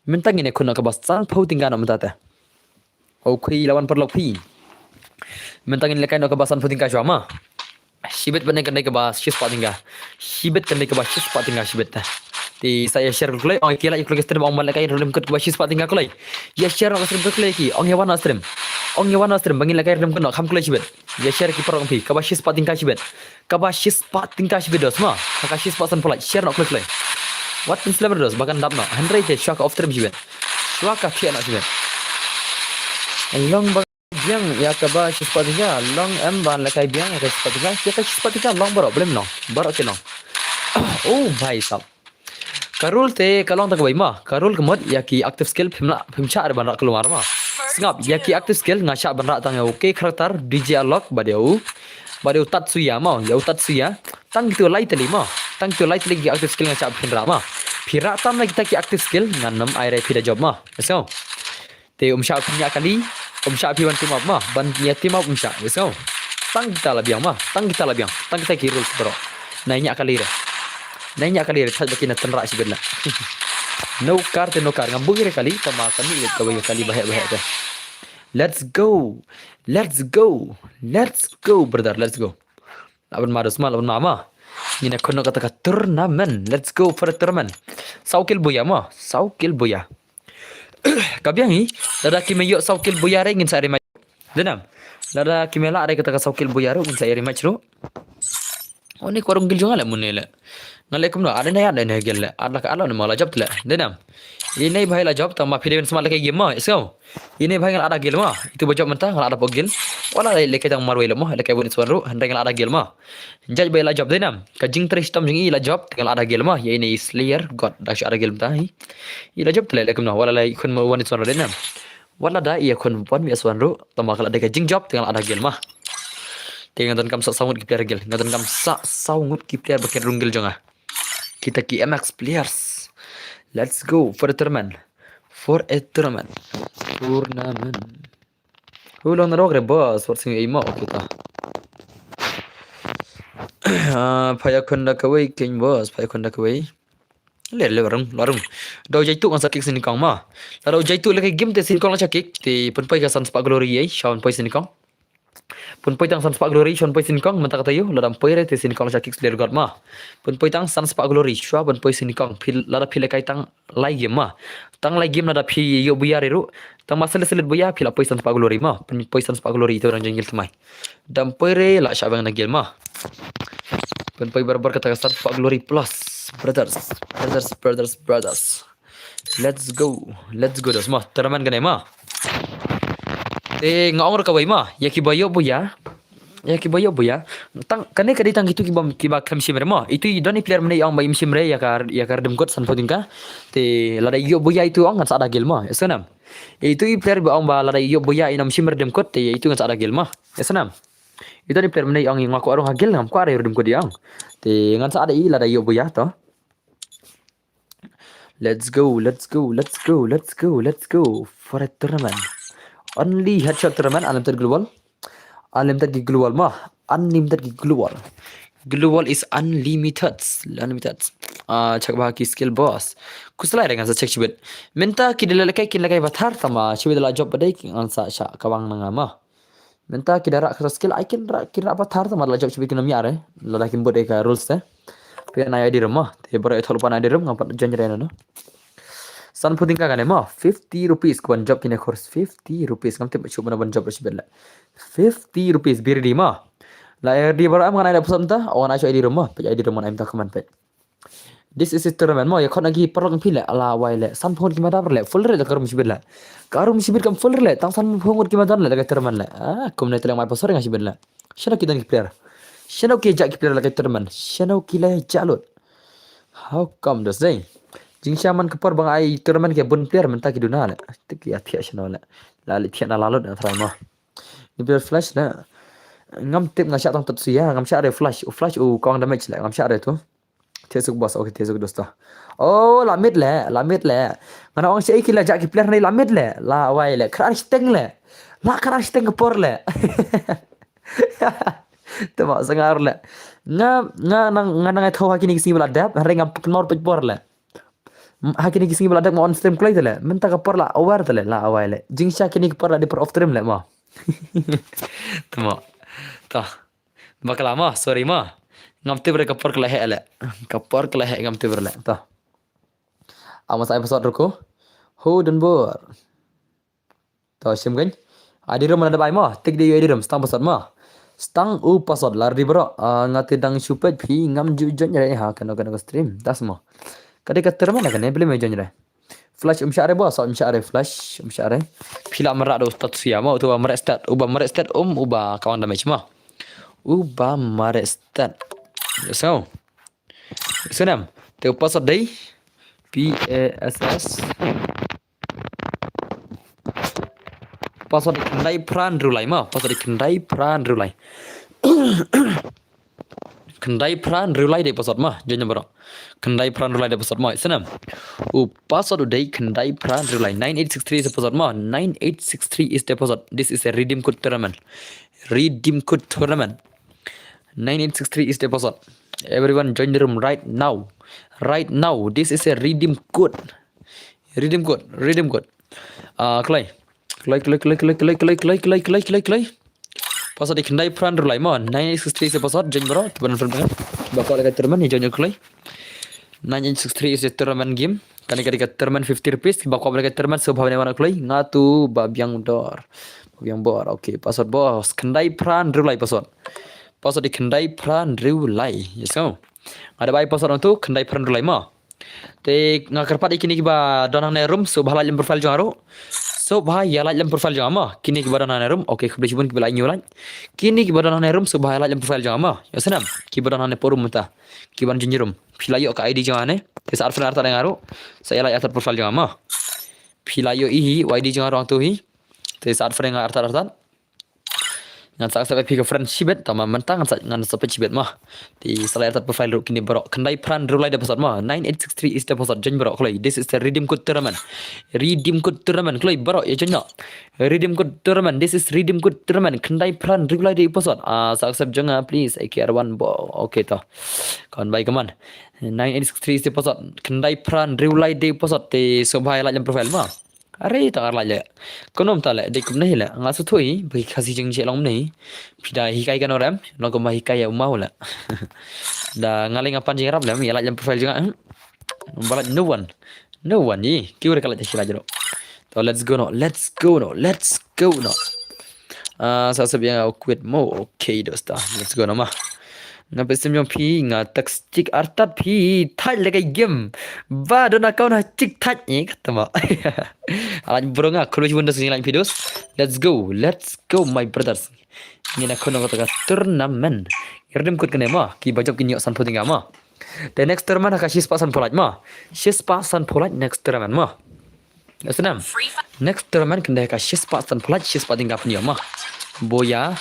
Mynta ngin ïa khun no kaba san phew tyngka no mynta te. Okay, lawan paralok phi. Mynta ngin lehkai no kaba san phew tyngka shuwa mo. Shibit pat ne kan dei kaba shispah tyngka. Shibit kan dei kaba shispah tyngka shibit te. Te sa ïa share kloi, ong ki la ïa kloi ka stream ong ban lehkai rim kut kaba shispah tyngka kloi. Ïa share no ka stream kloi ki, ong ïa wan na stream. Ong ïa wan na stream, ba ngin lehkai rim kut no kham kloi shibit. Ïa share ki paralok phi, kaba shispah tyngka shibit. Kaba shispah tyngka shibit dos mo. Kaba shispah san phew lak, share no kloi kloi. Wat pynslem dos, ba kan dap no. Hynrei te shuwa ka off stream shibit. Shuwa ka thiah no shibit. Long ba biang ïa kaba shispah tyngka, long em ban lehkai biang ïa ka shispah tyngka, ïa ka shispah tyngka long baroh, blem long. Baroh ki long. Oh, bhai sab. Ka rule te ka long tang kawei mo. Ka rule ka mut ïa ki active skill phim lah, phim shah re ban rah kulmar mo. Sngap, ïa ki active skill nga shah ban rah tang ïa u K Character, D J Alok, bad ïa u, bad ïa u Tatsuya mo, ïa u Tatsuya. Tang kitu lai tylli mo. Tang kitu lai tylli ki active skill nga shah phin rah mo. Phi rah tam na kita ki active skill ngan ym ai re phi da jop mo. Let's go. Te um shah phi ñiah kali, um shah phi ban team up ma, ban ñiah team up um shah, let's go. Tang kita la biang ma, tang kita la biang, tang kita ki rules bro. Nai ñiah kali re. Nai ñiah kali re, thaj ba ki na tynrah shibit la. No car te no car, ngam buh re kali, tama kami le kawei kali baheh baheh te. Let's go. Let's go. Let's go brother, let's go. Laban ma dos ma, laban ma ma. Ngin ïa khun noh kata ka tournament. Let's go for the tournament. Saw kill buya ma, saw kill buya. Ka biang hi, lada ki me ïoh saw kill buya re ngin sa ri match. Dei nam. Lada ki me lah re kata ka saw kill buya ruh ngin sa ri match ruh. Oni ko rung gil jong nga le mun ne le. Nga le kumno, ada ne ada ne gil le. Ada ka ada ne ma la jop le. Dei nam. Ini bhai la jop tang ma phi dei smat le ka game ma. Iso. Ini bhai nga la ada gil ma. Itu ba jop mynta nga la ada pok gil. Wala le ke tang marwei le ma. Le ke won iswan ruh. Hynrei nga la ada gil ma. Judge ba la jop dei nam. Ka jingtrei shitom jong i la jop nga la ada gil ma. Ïa ini Slayer god da shu ada gil mynta hi. I la jop le le kumno. Wala le khun ma won iswan ruh dei nam. Wat lada ïa khun wan mi aswan ruh, tama ka la dei ka jingjop te nga la da gel ma. Te nga donkam sa saw ngut ki player gel, nga donkam sa saw ngut ki player ba kin rung gel jong nga. Kita ki M X players. Let's go for a tournament. For a tournament. Tournament. Hu long na rok re boss, wat sing ei ma, okay ta. Ah, pha ïa khun da kawei king boss, pha ïa khun da kawei. Le le rung, la rung. Da u jaitu ngan sa kick sini kong ma. La da u jaitu le ka game te sini kong la cha kick te pun poi ka san spah glory ei, sha pun poi sini kong. Pun poi tang san spah glory, sha pun poi sini kong, mynta kata yu, la da poi re te sini kong la cha kick le god ma. Pun poi tang san spah glory, sha pun poi sini kong, phi la da phi le kai tang lai game ma. Tang lai game la da phi ïoh buya re ruh. Tang ma selit selit buya phi la poi san spah glory ma. Pun poi san spah glory te rang jingil tmai. Dam poi re la sha bang na gel ma. Pun poi barabar kata ka san spah glory plus. Brothers, brothers, brothers, brothers. Let's go. Let's go dos ma. Tournament kane ma. Te nga ong ra kawei ma. Ïa ki ba ïoh buya. Ïa ki ba ïoh buya. Tang kane ka dei tang kitu ki ba ki ba khlem shim re ma. Itu i don i player mynne ong ba im shim re ïa ka ïa ka redeem code san phew tyngka. Te lada ïoh buya itu ong ngan sa da gel ma. Ïa snam. Itu i player ba ong ba lada ïoh buya i nam shim redeem code te ïa itu ngan sa da gel ma. Ïa snam. Itu i player mynne ong i nga ko arung ha gel ngam ko are redeem code i ong. Te ngan sa da i lada ïoh buya to. Let's go, let's go, let's go, let's go, let's go for a tournament. Only headshot tournament, unlimited global. Unlimited ki global ma, unlimited ki global. Global is unlimited, unlimited. Ah, check ba ki skill boss. Kuslai dengan sa check shibit. Mynta ki dele lekai kin lekai bathar tama shibit la job badai kin ansa sha kawang nanga ma. Mynta ki da rah ka skill ai kin rah kin rah pathar ta ma la jop shibit kin ym ïa re. Lada kin bud ïa ka rules te. Phi na ïa di rem ma. Te bro ïa thol pan ïa di rem ngam pat join re no. San phew tyngka kane ma. Fifty rupees kwan jop kine course fifty rupees ngam tip shu mana ban jop shibit la. Fifty rupees biri di ma. La ïa di bro am ngan ai da phew ta. Wan ai shu ïa di rem ma. Phi ïa di rem ma ai mynta kman phi. This is a tournament mo, ïa khot na ki paralok phi le, ala wai le, san phew ngut ki ma dap le, full re le ka room shibit le. Ka room shibit kam full re le, tang san phew ngut ki ma don le, le ka tournament le. Ah, kumne te le mai pasor nga shibit le. Shano ki don ki player. Shano ki ja ki player le ka tournament. Shano ki le ja lut. How come this day? Jingshisha man ka por ba nga ai tournament ki bun player mynta ki duna le. Te ki ïathiah shano le. La le thiah na la lut na try mo. Ni player flash le. Ngam tip nga shah tang Tatsuya, ngam shah re flash. U flash u kong damage le, ngam shah re tu. Thiah suk boss, okay, thiah suk dosta. Oh, la mid le, la mid le. Nga na ong shi ki la ja ki player ne la mid le. La wai le, kra shteng le. La kra shteng ka por le. Te ma sangar le. Nga, nga nang, nga nang ai thaw ha kine ki sngi ba la dep, hynrei ngam pynmor pynpor le. M-, ha kine ki sngi ba la dep nga on stream kloi te le. Mynta ka por la aware te le, la wai le. Jingshisha kine ki por la dep off stream le ma. Te ma. Ta. Bakla ma, sorry ma. Ngam tip re ka por ka la heh le. Ka por ka la heh ngam tip re le. Ta. Ama sa episode ruko. Ho dan bor. Ta shim kan. Adi rum na dabai ma. Tik di adi rum stang pasot ma. Stang u pasot lar di bro. Ah, nga te dang shupet phi ngam ju join re ha kano kano ka stream. Das ma. Kade ka terma na kane beli me join re. Flash um shah re bo, so um shah re flash, um shah re. Phi la mara do stat sia ma, uba mara stat, uba mara stat um, uba kawang damage ma. Uba mara stat. So. So nam, te u password dei P A S S. Password dei khyndai phra hynriew lai ma, password dei khyndai phra hynriew lai. Khyndai phra hynriew lai dei password mo. Join baroh. Khyndai phra hynriew lai dei password mo. Snem. U password u dei khyndai phra hynriew lai. Nine eight six three is the password mo. Nine eight six three is the password. This is a redeem code tournament. Redeem code tournament. Nine eight six three is the password. Everyone join the room right now. Right now. This is a redeem code. Redeem code. Redeem code. Ah, kloi. Kloi, kloi, kloi. Password dei khyndai phra hynriew lai mo. Nine eight six three is the password. Join baroh. Kiba friend ba kwah lehkai tournament, join kloi. Nine eight six three is the tournament game. Kane ka dei ka tournament fifty rupees. Kiba kwah lehkai tournament, sngewbha wan kloi. Nga tu ba biang dor. Ba biang bor. Okay, password boss. Khyndai phra hynriew lai password. Password dei khyndai phra hynriew lai. Yes, so. Nga da bai password tu khyndai phra hynriew lai mo. Te nga kyrpad ïa kine kiba don hangne room, sngewbha like lem profile jong nga ruh. Sngewbha ïa like lem profile jong nga mo. Kine kiba don hangne room, okay, khublei shibun kiba like, new like. Kine kiba don hangne room, sngewbha ïa like lem profile jong nga mo. Ïa snem, kiba don hangne por room mynta. Kiban join room. Phi la ïoh ka I D jong nga ne. Te sa add friend artat ïa nga ruh. Sa ïa like artat profile jong nga mo. Phi la ïoh i hi, u I D jong nga ruh hangtu hi. Te sa add friend ïa nga artat artat. Ngan sa accept ïa phi ka friend shibit, tangba mynta ngan sa, ngan sa peit shibit mo. Te sa like artat profile ruh kine baroh. Khyndai phra hynriew lai dei password mo. Nine eight six three is the password. Join baroh kloi. This is the redeem code tournament. Redeem code tournament. Kloi baroh ïa join noh. Redeem code tournament. This is redeem code tournament. Khyndai phra hynriew lai dei password. Ah, sa accept jong nga please. I care one bo. Okay to. Kawan bai kaman. Nine eight six three is the password. Khyndai phra hynriew lai dei password. Te sngewbha ïa like lem profile mo. Are ta ar la le. Konom ta le, dei kumne hi le. Nga sngewthuh hi ba ki Khasi jingshit long kumne hi. Phi da hikai kano rem, long kumba hikai ïa u maw le. Da nga lei nga pan jingïarap le, ïa like lem profile jong nga. Hmm. Ba like no one. No one hi. Ki ur ka like ta shi la jero. To let's go no. Let's go no. Let's go no. Ah, sa sep ïa nga u quit mo. Okay, dosta. Let's go no ma. Nga peit sim jong phi, nga text tik artat phi, thait lehkai game. Ba don account ha tik thait ni kata ma. Alat bro nga, khublei shibun da sngewlait phi dos. Let's go, let's go my brothers. Ngin ïa khun kata ka tournament. Redeem code kane ma, kiba jop kin ïoh sanphew tyngka ma. Te next tournament ha ka shispah sanphew lait ma. Shispah sanphew lait next tournament ma. Ïa snem. Next tournament kane ha ka shispah sanphew lait, shispah tyngka phin ïoh ma. Boya,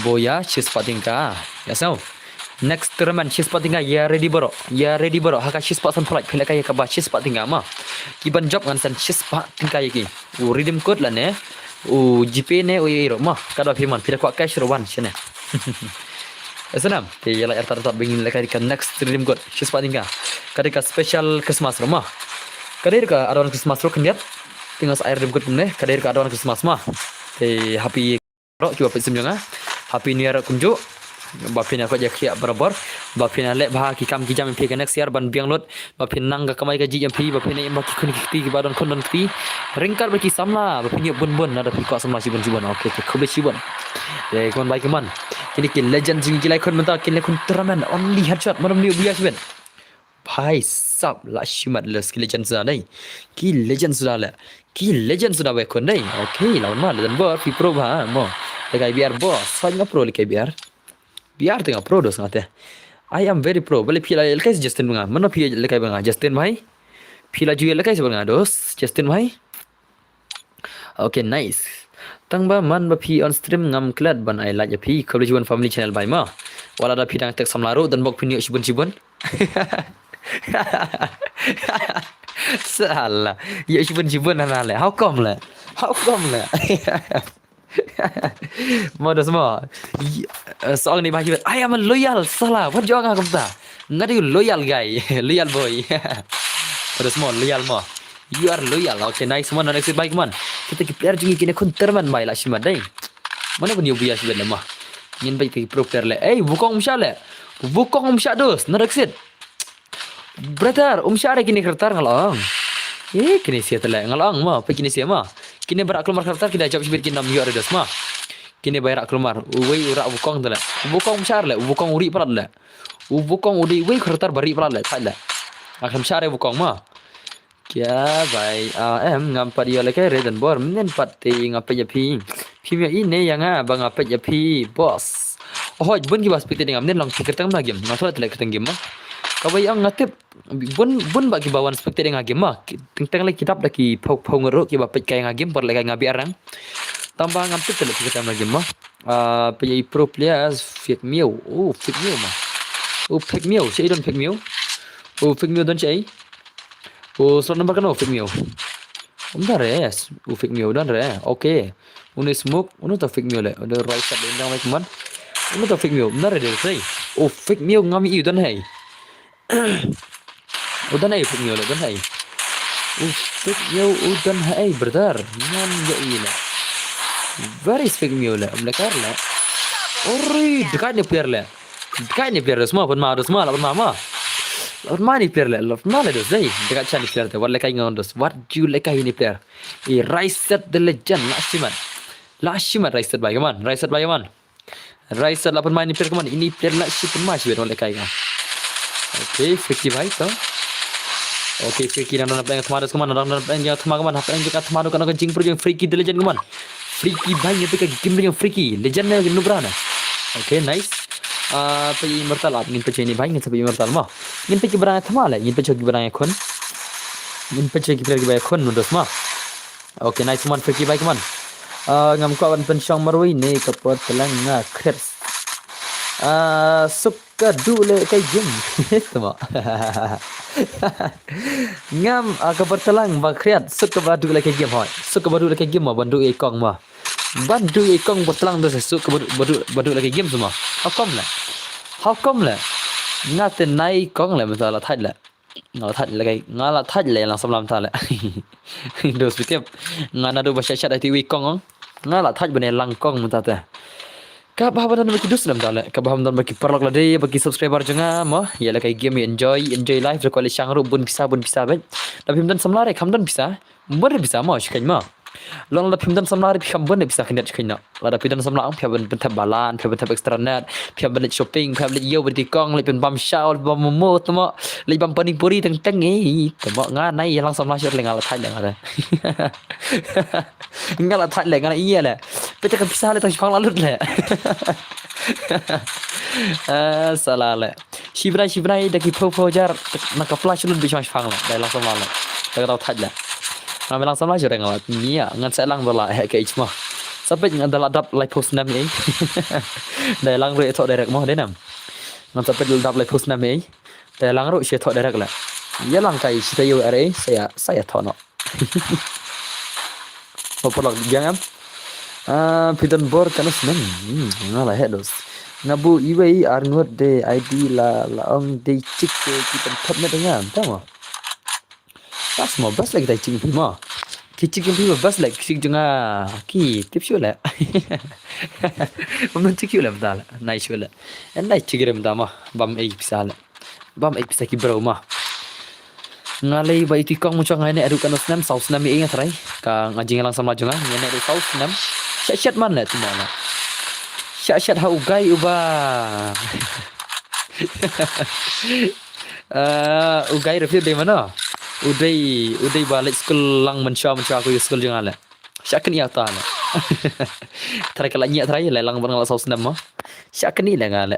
boya, shispah tyngka. Ïa snem. Next tournament shispah tyngka, ïa ready baroh. Ïa ready baroh. Ha ka shispah sanphew lait phin lehkai ïa kaba shispah tyngka ma. Kiban jop ngan send shispah tyngka ïa ki. U redeem code lane, u GPay ne u ïa ïa ruh ma. Katba phi mon, phi da kwah cash ruh wan shane. Ïa snem. Te ïa lait artat artat ba ngin lehkai ka next redeem code. Shispah tyngka. Ka dei ka special Christmas ruh ma. Ka dei ka advance Christmas ruh khyndiat. Te nga sa ai redeem code kumne. Ka dei ka advance Christmas ma. Te happy ruh kiba peit sim jong nga. Happy New Year ruh kumjuh. Ba phin ïa koit ïa khiah barabor. Ba phin ïa leh bha ki kam ki jam ïa phi ka next year ban biang lut. Ba phin nang ka kamai kajih ïa phi, ba phin ïa im bad ki khun ki kti kiba don khun don kti. Ryngkat bad ki samla, ba phin ïoh bun bun, lada phi kwah samla shibun shibun. Okay, te khublei shibun. Te kumne bai kumne. Kine ki legend jong ngi ki lai khun mynta, ki lai khun tournament, only headshot, madan ym ïoh bia shibun. Bhai sab, la shimet le ki legend suda dei. Ki legend suda le. Ki legend suda wei khun dei. Okay, lawan ma, legend bor, phi pro bha, mo. Lehkai biar bor, sa nga pro lehkai biar. Biar te nga pro dos nga te. I am very pro. Balei phi la lehkai Justin ba nga. Mano phi lehkai ba nga. Justin bhai. Phi la ju lehkai ba nga dos. Justin bhai. Okay, nice. Tang ba man ba phi on stream ngam klet ban ai like ïa phi. Khublei shibun family channel bhai ma. Wat la da phi dang tek samla ruh don bok phin ïoh shibun shibun. Salah. Ïoh shibun shibun hana le. How come le? How come le? Mo dos mo. Y-, eh, song ni bha ki bet. I am a loyal, salah. Wat jong nga kumta. Nga dei loyal guy. Loyal boy. Mo dos mo, loyal mo. You are loyal. Okay, nice one. Next bhai kumne. Kita ki player jong ngi kine khun tournament bhai la shimet dei. Mano ban ïoh bia shimet le ma. Ngin beit ki pro player le. Eh, Wukong um shah le. Wukong um shah dos. Another exit. Brother, um shah re kine ki rtar nga la ong. Eh, kine sia te le nga la ong ma, peit kine sia ma. Kine ba rah kulmar ki rtar ki da jop shibit kin ym ïoh re dos ma. Kine ba rah kulmar, uwei u rah Wukong te le. Wukong um shah re le, Wukong u rieh palat le. Wukong u dei uwei u rtar ba rieh palat le, thait le. Nga khlem shah re Wukong ma. Kya bhai, ah, em, ngam pat ïoh lehkai re don bor, mynnin pat te nga peit ïa phi. Phim ïohi ne ïa nga ba nga peit ïa phi, boss. Hooid, bun kiba spectate ïa nga mynnin long phi kyrteng na game. Nga thoh la te leh kyrteng game ma. Kaba ïa nga tip, bun, bun ba kiba wan spectate ïa nga game ma. Ki, teng teng lei ki dap da ki phew phew ngut ruh kiba peit kai ïa nga game, por lehkai nga biar rang. Tang ba ngam tip te leh phi kyrteng na game ma. Ah, peit ïa i pro players, Fit Mew. Oh, Fit Mew ma. U Fake Mew, shaei don Fake Mew? U Fake Mew don shaei? U slot number kano Fake Mew? Um don re, yes. U Fake Mew don re. Okay. Uni smoke, uni to Fake Mew le. Uni right side le dang mai kman. Uni to Fake Mew, um don re de sei. U Fake Mew ngam i u don hei. U don hei Fake Mew le, don hei. U Fake Mew u don hei brother. Ngam ya i le. Where is Fake Mew le? Um le kar le. Ori, dekat ni player le. Dekat ni player dos ma, pun ma dos ma, la pun ma ma. La pun ma ni player le, la pun ma le dos dei. Dekat chan ni player te. Wat le kai ngon dos. Wat ju le kai ni player. I Rise Set the Legend, la shimat. La shimat Rise Set bai kaman. Rise Set bai kaman. Rise Set la pun ma ni player kaman. Ini player la shi pun ma shi bet wat le kai ka. Okay, Freaky bai to. Okay, Freaky nang nang nang thma dos kaman, nang nang nang thma kaman, hap nang ka thma dos kaman, ka jingpur jong Freaky the Legend kaman. Freaky bai ngi pika game jong Freaky Legend ne nubra na. Okay, nice. Ah, pa Immortal ap ngin pa cheni bai ngin pa Immortal ma. Ngin pa ki brang thma le, ngin pa ki brang khun. Ngin pa ki brang khun nundos ma. Okay, nice one, Freaky bai kaman. Ah, ngam kwah ban pynshong marwei ne ka por tlang nga kret. Ah, suk ka du le kai game. Tama. Ngam, ah, ka por tlang ba kret, suk ka ba du le kai game hoi. Suk ka ba du le kai game ma, ban du e kong ma. Ban du e kong por tlang da suk ka ba du, ba du, ba du le kai game sama. How come le? How come le? Nga te nai kong le, masa la thait le. Nga la thait le kai, nga la thait le lang samlam ta le. Dos bikep. Nga na du ba shat shat ai ti wi kong ong. Nga la thait bane lang kong mynta te. Ka ba ba dan ba ki dus lam ta le. Ka ba ba dan ba ki paralok la de, ba ki subscriber jong nga mo. Ya le kai game enjoy, enjoy life, ko le shang ru bun pisa, bun pisa be. Da phim dan samla re, kham dan pisa. Bun pisa mo, shikhen mo. Long da phim dan samla re, phim bun pisa khnat shikhen no. Lada phi don samla ong, phi hap ban pynthep balan, phi hap ban thep extra net, phi hap ban leit shopping, phi hap leit ïew ban ti kong, leit pynbam shaw, leit bam momo, tamo, leit bam pani puri teng teng, eh, tamo, nga nai ïa lang samla shuh le nga la thait le nga le. Nga la thait le nga la ïa le. Pete ka pisa le tang shipang la lut le. Ah, sala le. Shibnai, shibnai, da ki phew phew hajar, na ka pla shuh lut bi shipang shipang le. Da lang samla le. Da ka tau thait le. Nga me lang samla shuh re nga la. Nia, ngan sa lang da la, eh, ka ich mo. Sa peit nga da la dap lai phew snem ei. Da lang ruh ïathoh direct mo, dei nam. Ngan sa peit la dap lai phew snem ei. Da lang ruh shi thoh direct la. Ïa lang kai shi ta ïa u R A, sa ïa, sa ïa thoh noh. Mo paralok biang em. Ah, phi don bor kano snem. Hmm, nga la heh dos. Nga buh iwei ar ngut de I D la, la ong de chik de ki pynthep ne de nga, tamo. Tas mo, bas lagi tai chik phi mo. Ki chik phi mo, bas lagi chik jong nga. Ki tip shu le. Mo chik shu le bda le. Nai shu le. En nai chik re bda mo. Bam ei pisa le. Bam ei pisa ki bro mo. Nga lei ba iti kong mo chong ngai ne adu kano snem, saw snem ei nga trai. Ka nga jingïalang samla jong nga, nga ne adu saw snem. Shat shat man le tu mo le. Shat shat ha u guy uba. Ah, u guy review dei mano? U dei, u dei ba leit skul lang mynshuwa mynshuwa ku skul jong nga le. Sha kani ata le. Trai ka la nyi trai le lang ban nga la saw snem mo. Sha kani le nga le.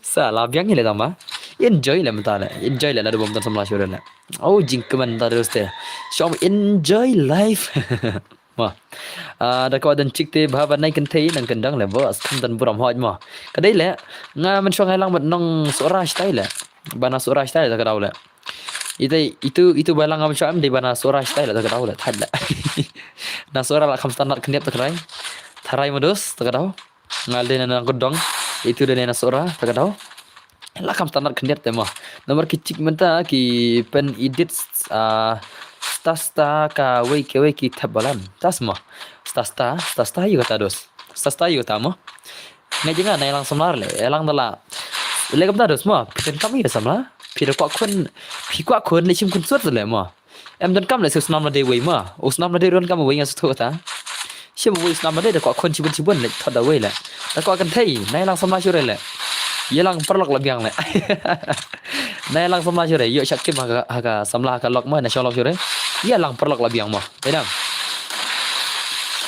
Sa la biang le tama. Enjoy le mynta le. Enjoy le la dubom tan samla shuwa le. Oh, jingkmen ta terus te. Shom enjoy life. Mo. Ah, da ka wa dan chik te ba ba nai kynthei nang kyndang le boss. Kham dan burom hoj mo. Ka dei le nga mynshuwa ngai lang bad nong Sora shtai le. Ba na Sora shtai le ka dau le. Ite itu itu ba lang ngam shwa em dei ba na Sora shtai le ka dau le thad le. Na Sora la kham standard khyndiat ta ka dai. Tharai modus ta ka dau. Ngal dei na na kudong. Itu dei na Sora ta ka dau. La kham standard khyndiat te mo. Nomor ki chik mynta ki pen edit, ah, sta sta ka wei ka wei ki thep balan. Tas mo. Sta sta, sta sta yu kata dos. Sta sta yu kata mo. Ngai jinga nai lang samla le, lang dala. Le kam ta dos mo. Phi kan kam yu samla. Phi da kwah khun, phi kwah khun le shim khun sut le mo. Em don kam le su snam la dei wei ma. U snam la dei don kam wei nga su thok ta. Shim wei snam la dei da kwah khun shibun shibun le thot da wei le. Da kwah kynthei, nai lang samla shuh re le. Ïa lang paralok la biang le. Nai lang samla shuh re. Ïoh shak kim ha ka, ha ka samla ha ka lok ma, na shong lok shuh re. Ïa lang paralok la biang ma. Dei dang.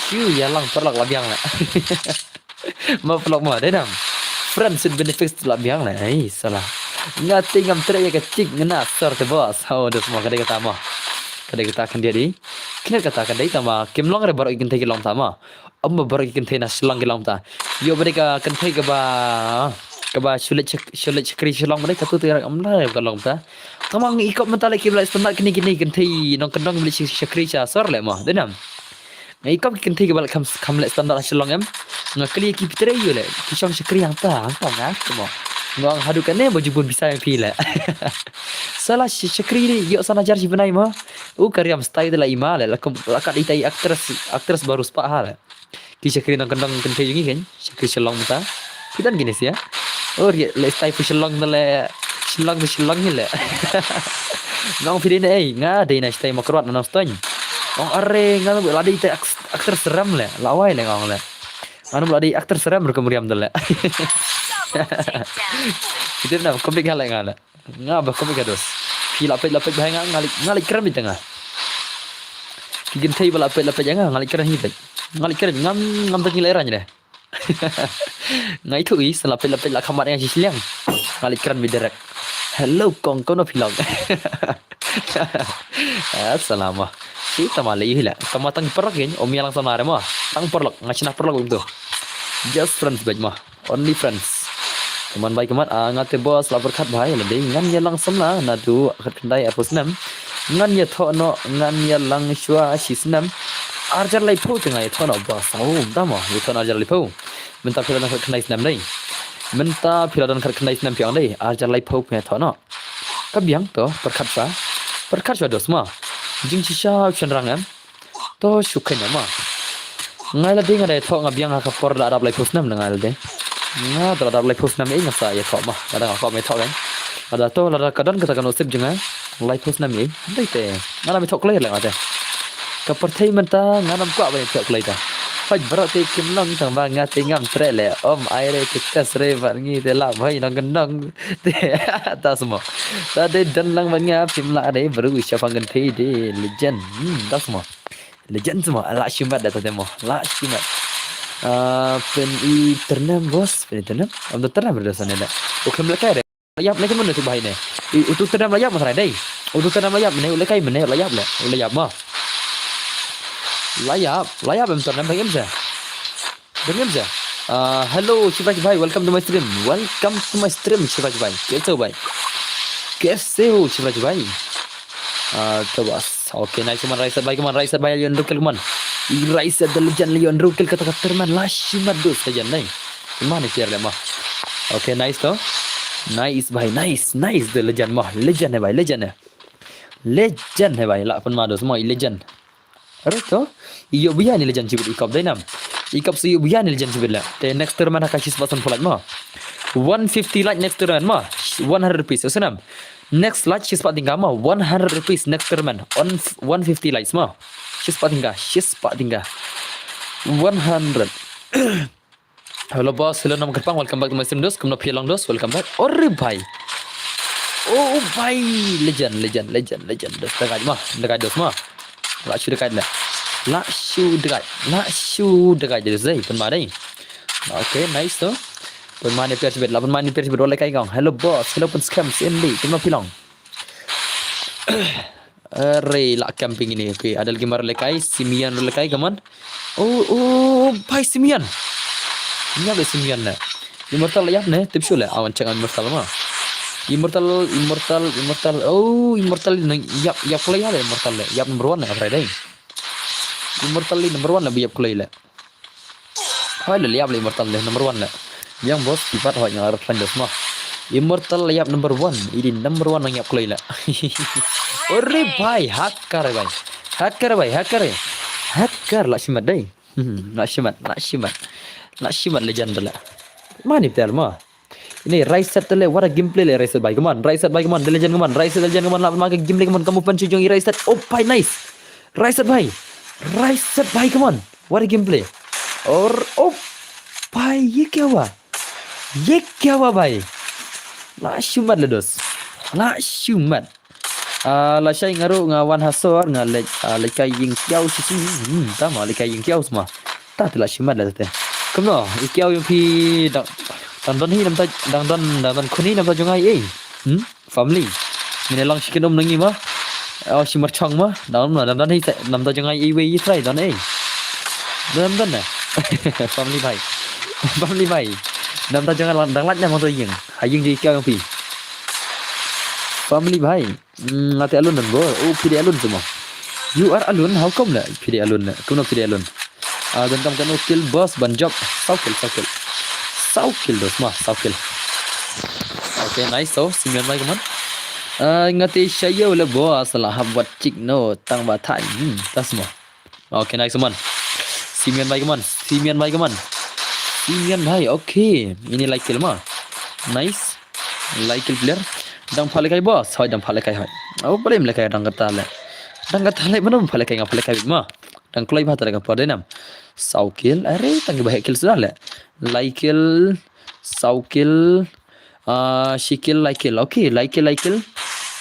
Shu ïa lang paralok la biang le. Ma paralok ma, dei dang. Friends with benefits la biang le. Ai, salah. Nga te ngam treh ïa ka chik nga na sor te boss. Hau, dos ma ka dei kata ma. Ka dei kata khyndiat di. Khyndiat kata ka dei ta ma. Kim long re baroh ki kynthei ki long ta ma. Ym ba baroh ki kynthei na Shillong ki long ta. Ïoh ba dei ka kynthei kaba. Kaba shu leit shak-, shu leit shakri sha long mynta, katu te rak am lai ka long ta. Tang ma nga i kop mynta leh ki ba leh standard kine kine kynthei nongkyndong ba leit shakri sha sor leh mo. Dei nam. Nga i kop ki kynthei kiba leh kham, kham leh standard ha Shillong em. Nga kylli ki phi trei ïa u leh, ki shong shakri hangta, hangta nga mo. Nga ong haduh kane ba ju bun pisa ïa phi leh. Sa la sh-, shakri ïoh san hajar shi bnai mo. U ka riam style te la i ma leh, la kum, la kat itai actress, actress ba riewspah ha leh. Ki shakri nongkyndong kynthei jong ngi kein, shakri Shillong mynta. Phi don kine sha. Oh, ri-, leh style phi Shillong te leh, Shillong te Shillong hi leh. Nga ong phi dei na ei, nga dei na style Mawkyrwat na Nongstoiñ. Ong are, nga la dei te ak-, actor Syrem leh, la wai leh nga ong leh. Nga la dei actor Syrem ruh kum riam te leh. Phi dei na komik ha leh nga leh. Nga ba komik ka dos. Phi la peit la peit ba nga, nga leh, nga leh kren beit nga. Ki kynthei ba la peit la peit nga, nga leh kren hi beit. Nga leh kren ngam, ngam tang ngi leh rang deh. Nga ithuh i, sa la peit la peit la khamat nga shi shiliang. Nga leh kren beit direct. Hello kong, kumno phi long? Assalam. Shi tama leh hi leh. Tama tang paralok kein, ym ïalang samla re mo. Tang paralok, nga shna paralok beit to. Just friends beit mo. Only friends. Kumno bhai kumno, ah, nga te boss la pyrkhat bhai, la dei ngan ïalang samla naduh khatkhyndai arphew snem. Ngan ïathoh noh, ngan ïalang shuwa shi snem. Arhajar laiphew te nga ïathoh noh boss. Oh, da mo, ïathoh noh arhajar laiphew. Mynta phi la don khatkhyndai snem dei. Mynta phi la don khatkhyndai snem phi ong dei. Arhajar laiphew phi ïathoh noh. Ka biang to, pyrkhat shuwa. Pyrkhat shuwa dos mo. Jingshisha u shynrang em. To shu kheiñ ma. Nga la dei nga dei thoh nga biang ha ka por da arap laiphew snem nga la dei. Nga da arap laiphew snem ei nga sa ïathoh ma. Lada nga kwah ïathoh kein. Lada to lada ka don kata ka nusip jong nga. Laiphew snem ei. Dei te. Nga la ïathoh klei leh nga te. Ka pyrthei mynta nga nam kwah ban ïathoh klei ta. Peit baroh te kim long tang ba nga te ngam treh leh. Ym ai re te test re bad ngi te lah bhai nongkyndong. Te ta sma. Ta dei don lang bad nga phim lah dei baroh shaphang kynthei dei legend. Hmm, ta sma. Legend sma, la shimet da ta demo. La shimet. Ah, pyn i tyrnem boss, pyn i tyrnem. Am da tyrnem da sane da. U khlem lehkai re. La ïap ne kumno tu bhai ne. I, utu tyrnem la ïap ma trai dei. Utu tyrnem la ïap ne, u lehkai mane, la ïap le. U la ïap ma. La ïap, la ïap em tyrnem bhai em se. Bhai em se. Ah, hello Shivraj bhai, welcome to my stream. Welcome to my stream Shivraj bhai. Kaise ho bhai? Kaise ho Shivraj bhai? Ah, to bas. Okay, nice man, Raiset bhai, kaman, Raiset bhai, ïa unrukil kaman. I Raiset the legend, ïa unrukil kata ka tyrmen, la shimet dos legend, nai. Kaman, i tiar le ma. Okay, nice to. Nice bhai, nice, nice the legend ma. Legend hai bhai, legend hai. Legend hai bhai, la pynma dos ma, i legend. Are to. Ïoh biang ni legend shibit i kop dei nam. I kop sa ïoh biang ni legend shibit la. Te next tyrmen ha ka shispah san pulait ma. One fifty like next tyrmen ma. One hundred rupees. Usnam. Next like shispah tingga ma, one hundred rupees next tyrmen. On one fifty likes ma. Shispah tingga, shispah tingga. One hundred. Hello boss, hello nam kyrpang, welcome back to my stream dos. Kumno phi long dos, welcome back. Ore bhai. Oh bhai, legend, legend, legend, legend. Dos dagai ma, dagai dos ma. La shu dagai le. La shu dagai, la shu dagai dos dei, pynma dei. Okay, nice to. Pynma ne piar shibit, la pynma ne piar shibit, wala kai gong. Hello boss, hello pun scam, sindi, kumno phi long. Are la camping ini. Okay, ada lagi mar lekai, Simeon lekai kaman. Oh, oh, bhai Simeon. Ini ada Simeon ne. Immortal la ïap ne, tip shu le, awan check Immortal ma. Immortal, Immortal, Immortal. Oh, Immortal ne, ïap, ïap klei le, Immortal le. Ïap number one ne, Friday. Immortal le number one le, ïap klei le. Hoi le, ïap le Immortal le number one le. Yang boss, ki pat hoi nga arap dos ma. Immortal le ïap number one, idi number one nang ïap klei le. Ore bhai, hacker bhai. Hacker bhai, hacker. Hacker la shimet dei. Hmm, la shimet, la shimet. La shimet legend le. Mani tel ma. Ini Raiset le, what a gameplay le Raiset bhai, kaman, Raiset bhai, kaman, the legend, kaman, Raiset legend, kaman, la ma ka gameplay, kaman, kamu pan jong i Raiset. Oh bhai, nice. Raiset bhai. Raiset bhai, kaman. What a gameplay. Or, oh bhai, ye kya hua? Ye kya hua bhai? La shimet le dos. La shimet. Ah, lashai nga ruh nga wan ha sor nga leit, ah, leit kai ïing kiaw shisien. Hmm, tama leit kai ïing kiaw sma. Ta te la shimet la te. Kumno, i kiaw ïing phi dang, dang don hi namta, dang don, dang don khun hi namta jong ngi ei. Hmm? Family. Ngin ïa long shi kynum na ngi ma. Oh, shi marchong ma. Dang don, dang don hi namta jong ngi ei wei i trai don ei. Don don na. Family bhai. Family bhai. Namta jong nga dang lait na mo to ïing. Ha ïing jong i kiaw jong phi. Family bhai. Hmm, nga te alone don bor. Oh, phi dei alone tu mo. You are alone, how come la? Phi dei alone la. Kumno phi dei alone? Ah, donkam katno kill boss ban jop. Saw kill, saw kill. Saw kill dos ma, saw kill. Okay, nice. So, Simeon bhai, come on. Ah, nga te sha ïew le boss, la hap wat chick no, tang ba thai. Hmm, tas mo. Okay, nice man. Simeon bhai, come on. Simeon bhai, come on. Simeon bhai, okay. Ini lai kill ma. Nice. Lai kill player. Dang phah lekai boss. Hoi, dang phah lekai hoi. Oh, boleh lekai dang kata le. Dang kata le, mana phah lekai, nga phah lekai ma. Dang kloi bha ta ka por dei nam. Saw kill. Are, tang ba kill sudah le. Lai kill. Saw kill. Ah, shi kill, lai kill. Okay, lai kill, lai kill.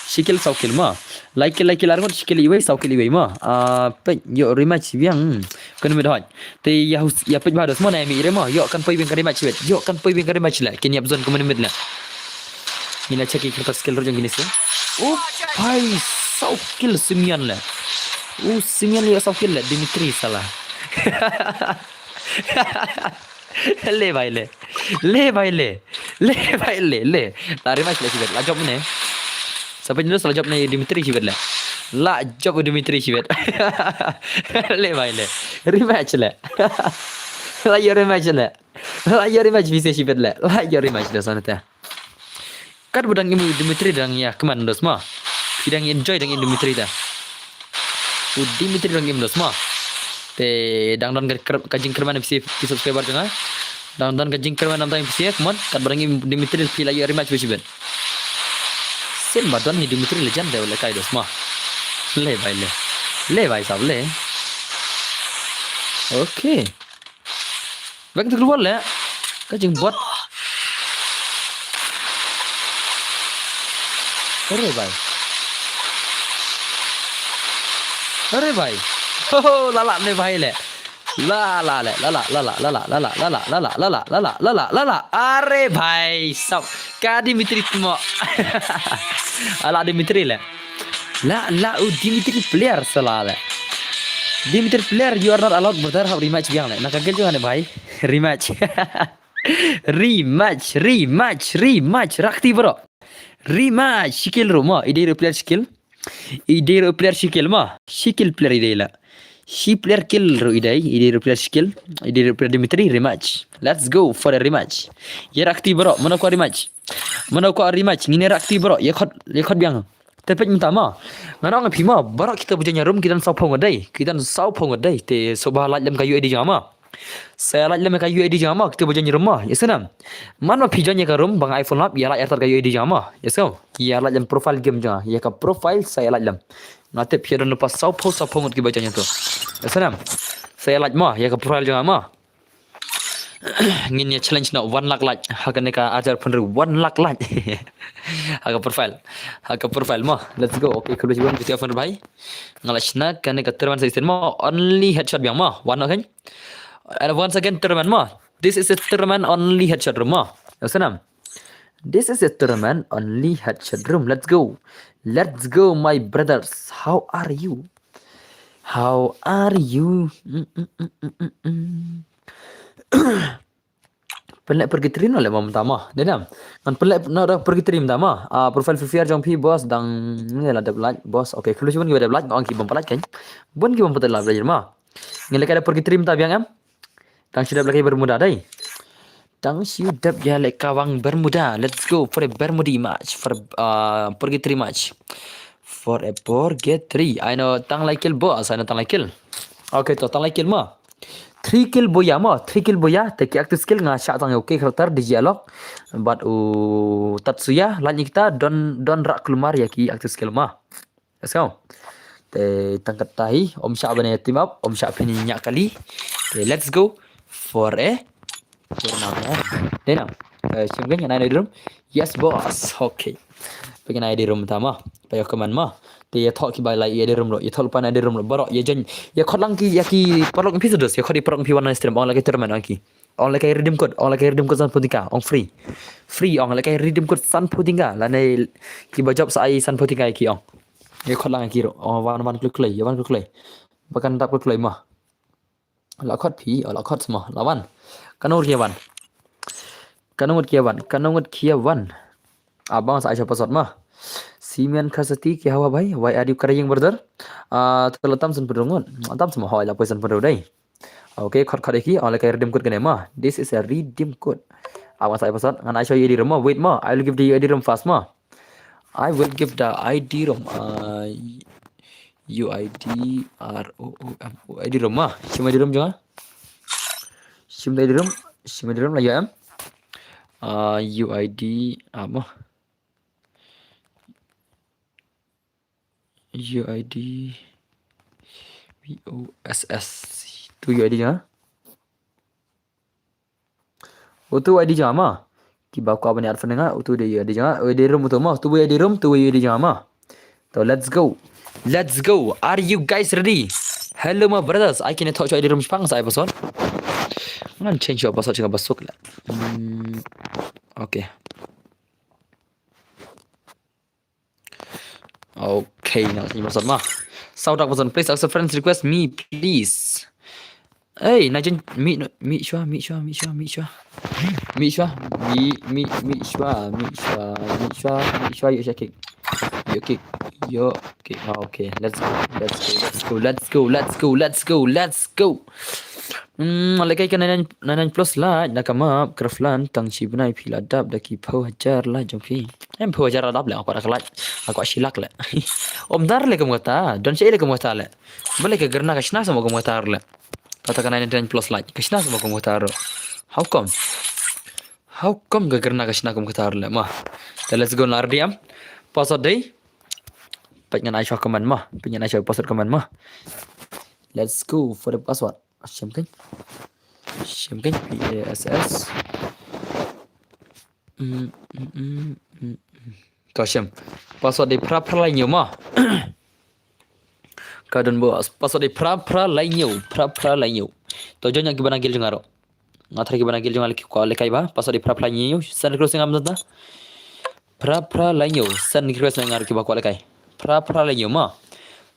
Shi kill, saw kill ma. Lai kill, lai kill ar ngut, shi kill iwei, saw kill iwei ma. Ah, peit, ïoh rematch biang. Hmm. Kane mid hot. Te ïa hus, ïa peit bha dos mo na mi re ma. Ïoh kan poi biang ka rematch beit. Ïoh kan poi biang ka rematch le. Kin ïap zone kumne mid le. Ngin ïa check ïa ka skill ruh jong kine se. Oh, bhai, saw kill Simeon le. Oh, Simeon ïoh saw kill le. Dimitri sala. Le bhai le. Le bhai le. Le bhai le. Le. La rematch le shibet. La jop ne. Sa peit ne, la jop ne Dimitri shibet le. La jop Dimitri shibet. Le bhai le. Rematch le. La ïoh rematch le. La ïoh rematch bise shibet le. La ïoh rematch le sa ne te. Katba dang im Dimitri dang ïa kmen dos ma. Phi dang enjoy dang im Dimitri da. U Dimitri dang im dos ma. Te dang don ka, ka jingkyrmen phi, phi subscriber jong nga. Dang don ka jingkyrmen namta phi, come on. Katba dang im Dimitri phi la ïoh rematch bad shibit. Sien ba don hi Dimitri le jan de le kai dos ma. Le bhai le. Le bhai sab le. Okay. Bek tu keluar le. Ka jingbot. Are bhai. Are bhai. Ho, ho, la la ne bhai le. La la le, la la, la la, la la, la la, la la, la la, la la, la la, la la, la la, la la. Are bhai sab. Ka Dimitri mo. Ala Dimitri le. La la u Dimitri player sala le. Dimitri player, you are not allowed brother, hap rematch biang le. Na ka gel jong ne bhai. Rematch. Rematch, rematch, rematch. Rakti bro. Rematch, shi kill ruh mo. I dei ruh player shi kill. I dei ruh player shi kill mo. Shi kill player i dei la. Shi player kill ruh i dei. I dei ruh player shi kill. I dei ruh player Dimitri, rematch. Let's go for a rematch. Ïa rakti bro, mano ko rematch. Mano ko rematch, ngin ïa rakti bro. Ïa khot, ïa khot biang. Te peit mynta mo. Ngan ong phi mo, baroh kita ba join ïa room ki don saw phew ngut dei. Ki don saw phew ngut dei. Te sngewbha like lem ka U I D jong nga mo. Sa ïa like lem ka U I D jong nga mo, kita ba join ïa room mo. Ïa sngewbha. Man ma phi join ïa ka room ba nga ai full map, ïa like artat ka U I D jong nga mo. Ïa sngewbha. Ïa like lem profile game jong nga. Ïa ka profile sa ïa like lem. Nga tip phi don lypa saw phew, saw phew ngut ki ba join ïa to. Ïa sngewbha. Sa ïa like mo, ïa ka profile jong nga mo. Ngin ïa challenge noh one lakh like. Ha kane ka arjar pynru one lakh like. Ha ka profile. Ha ka profile mo. Let's go. Okay, khublei shibun, B T F fan bhai. Nga la shna kane ka tournament sa isen mo. Only headshot biang mo. One again. And once again tournament mo. This is a tournament only headshot room mo. Ïa sngewbha. This is a tournament only headshot room. Let's go. Let's go, my brothers. How are you? How are you? Mm, mm, mm, mm, mm, mm. Pynleh purgatory noh leh mo mynta mo. Dei nam. Ngan pynleh noh da purgatory mynta mo. Ah, profile Free Fire jong phi boss dang ngi la dep like boss. Okay, khublei shibun kiba dep like, ong ki bym pat like kan. Bun ki bym pat like mo. Ngi leh kai da purgatory mynta biang em. Tang shu dep leh kai Bermuda dei. Tang shu dep ïa leh kawang Bermuda. Let's go for a Bermuda match. For, uh, purgatory match. For a purgatory. I know tang lai kill boss. I know tang lai kill. Okay, to tang lai kill mo. Three kill boya mo. Three kill boya. Te ki active skill nga shah tang ïa u K Character, D J Alok. Bad u Tatsuya. Lait ïa kita don, don rah kulmar ïa ki active skill mo. Let's go. Te tang kata hi, ym shah ban ïa team up, ym shah phin ïa ñiah kali. Te let's go for a tournament. Dei nam. Eh, shim kein, ngan ai dei room. Yes boss. Okay. Phi ngan ai dei room mynta mo. Phi ïoh command mo. Te ïathoh kiba lai ïa dei room ruh. Ïathoh lypa na dei room ruh. Baroh ïa join. Ïa khot lang ki, ïa ki paralok phi sa dos. Ïa khot ïa paralok phi wan na stream. Ong leh kai tournament ong ki. Ong leh kai redeem code, ong leh kai redeem code sanphew tyngka, ong free. Free, ong leh kai redeem code sanphew tyngka. Lane kiba jop sa ai sanphew tyngka ïa ki ong. Ïa khot lang ïa ki ruh. Ong wan wan kloi kloi, ïa wan kloi kloi. Ba kan dap kloi kloi mo. La khot phi, oh, la khot mo, la wan. Kano ruh ïa wan. Kano ngut ki ïa wan, kano ngut ki ïa wan. Ah, bang sa ai shuwa password ma. Simeon Kasati ki hawa bhai, why are you crying brother? Ah, to la tam san pynrung ngut. Tam san ma hoi la poi san pynrung dei. Okay, khot khot ïa ki, oh, la kai redeem code kane ma. This is a redeem code. Ah, bang sa ai password, ngan ai shuwa U I D room ma, wait ma. I will give the U I D room fast ma. I will give the I D room. Uh, U I D R O O M. U I D room ma. Shim I D room jong nga. Shim I D room. Shim I D room la U I M. Uh, U I D apa? U I D B O S S. Tu U I D jong nga. Utu U I D jong nga ma. Kiba kwah ban ïa add friend nga, utu dei U I D jong nga. U I D room utu ma, utu U I D room, utu U I D jong nga ma. So let's go. Let's go. Are you guys ready? Hello my brothers. Ai kine thoh shuwa U I D room shipang sa ai password. Ngan change shuwa password shuwa ba suk la. Hmm. Okay. Okay, ngan change password ma. Saudak person, please accept friends request me, please. Hey, Najen, meet, meet shuwa, meet shuwa, meet shuwa, meet shuwa. Meet shuwa, meet, meet, meet shuwa, meet shuwa, meet shuwa, meet shuwa, you shake it. You kick, you kick. Ah, okay, let's go, let's go, let's go, let's go, let's go, let's go, let's go. Hmm, lehkai ka nine nine plus la, na ka map, Craftland, tang shi bnai phi la dap, da ki phew hajar la, jong phi. Em phew hajar la dap le, aku rak la, aku shilak le. Om dar le kum kata, don shi le kum kata le. Bale ka gerna ka shna sama kum kata le. Kata ka nine nine plus la, ka shna sama kum kata le. How come? How come ka gerna ka shna kum kata le, ma? Then let's go na R D M. Password dei. Peit ngan ai shuwa command ma. Peit ngan ai shuwa password command ma. Let's go for the password. Shim kein. Shim kein. P A S S. Mm, mm, mm, mm, mm. To shim. Password dei phra phra lai hynñiew ma. Ka don bos. Password dei phra phra lai hynñiew. Phra phra lai hynñiew. To join ïa kiba na guild jong nga ruh. Nga tharai kiba na guild jong nga ki kwah lehkai ba. Password dei phra phra lai hynñiew. Send request ïa nga mynta. Phra phra lai hynñiew. Send request ïa nga ruh kiba kwah lehkai. Phra phra lai hynñiew ma.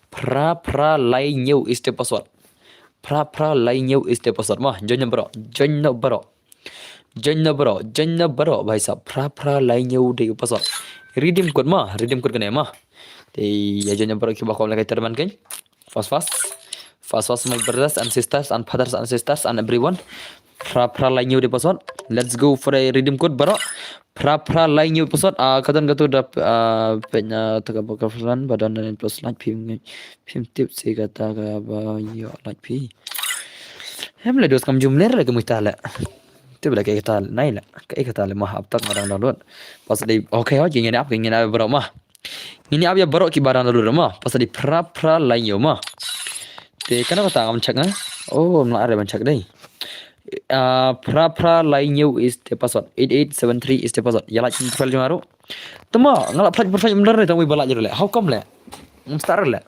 Phra phra lai hynñiew is the password. Phra phra lai hynñiew is the password ma. Join noh baroh. Join noh baroh. Join noh baroh. Join noh baroh, bhai sahab. Phra phra lai hynñiew dei u password. Redeem code ma. Redeem code kane ma. Te ïa join noh baroh kiba kwah lehkai terman kein. Fast fast. Fast fast my brothers and sisters and fathers and sisters and everyone. Phra phra lai hynñiew dei password. Let's go for a redeem code baroh. Phra phra lai hynñiew password. Ah, ka don katu da, ah, peit na ta kaba ka friend ba don nine plus like phim ngi-, phim tip si kata kaba ïoh like phi. Em le dos kam jum ler le ka muita le. Tip le ka kata le nai le. Ka kata le ma hap tak ngadang download. Password dei okay ho, ngin ap, ngin ap baroh ma. Ngin ap ïa baroh kiba dang download ma. Password dei phra phra lai hynñiew ma. Te kano kata ngam check nga. Oh, ngam lah re ban check dei. Ah, phra phra lai hynñiew is the password. Eight eight seven three is the password. Ïa lait profile jong nga ruh. Tama, nga lah pynlait profile mlar ne tang wei ba lait ruh le. How come le? Ngam start ruh le.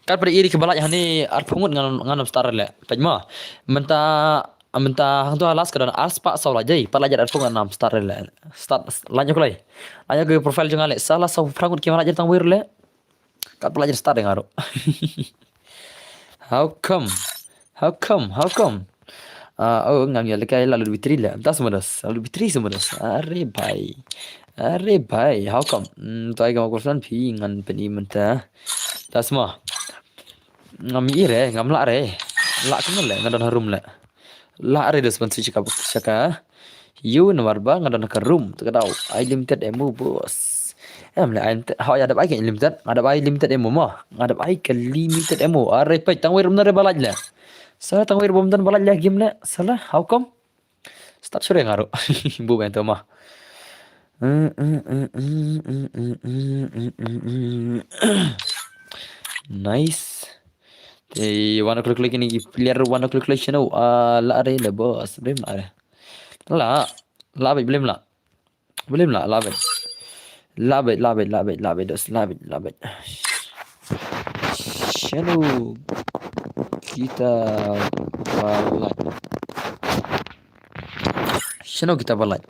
Kat pat iri kiba lait hangne arphew ngut ngan, ngan ym start ruh le. Peit ma. Mynta, mynta hangto ha last ka don arspah saw lait jai. Pat lait arphew ngut ngan ym start ruh le. Start, lait ïa ku lai. Lait ïa ku profile jong nga le. Saw la saw phra ngut kiba lait jai tang wei ruh le. Kat pat lait jai start ïa nga ruh. How come? How come? How come? Ah, oh, ngam ïa lehkai la lut battery la. Das modas, la lut battery se modas. Are bhai. Are bhai, how come? Hmm, to ai ka ma kursan phi ngan pyni mynta. Das ma. Ngam ïohi re, ngam lah re. Lah kumno le, nga don harum le. Lah re dos ban switch ka, shaka. Ïoh namar ba nga don ka room, te ka dei ai limited ammo bos. Em le ai limited, ha ïa dap ai ka limited, nga dap ai limited ammo ma. Nga dap ai ka limited ammo. Are peit tang wei ruh na re ba lait le. Sa tang wei ruh bym don ba lait le game le. Sala, how come? Start shuh re nga ruh. Bu ben to ma. Nice. Te one o'clock lagi ni player one o'clock lagi no. Ah, lah re le bos. Bem lah re. Lah, lah bit, blim lah. Blim lah, lah bit. Lah bit, lah bit, lah bit, lah bit, dos, lah bit, lah bit. Shano kita ba lait. Shano kita ba lait.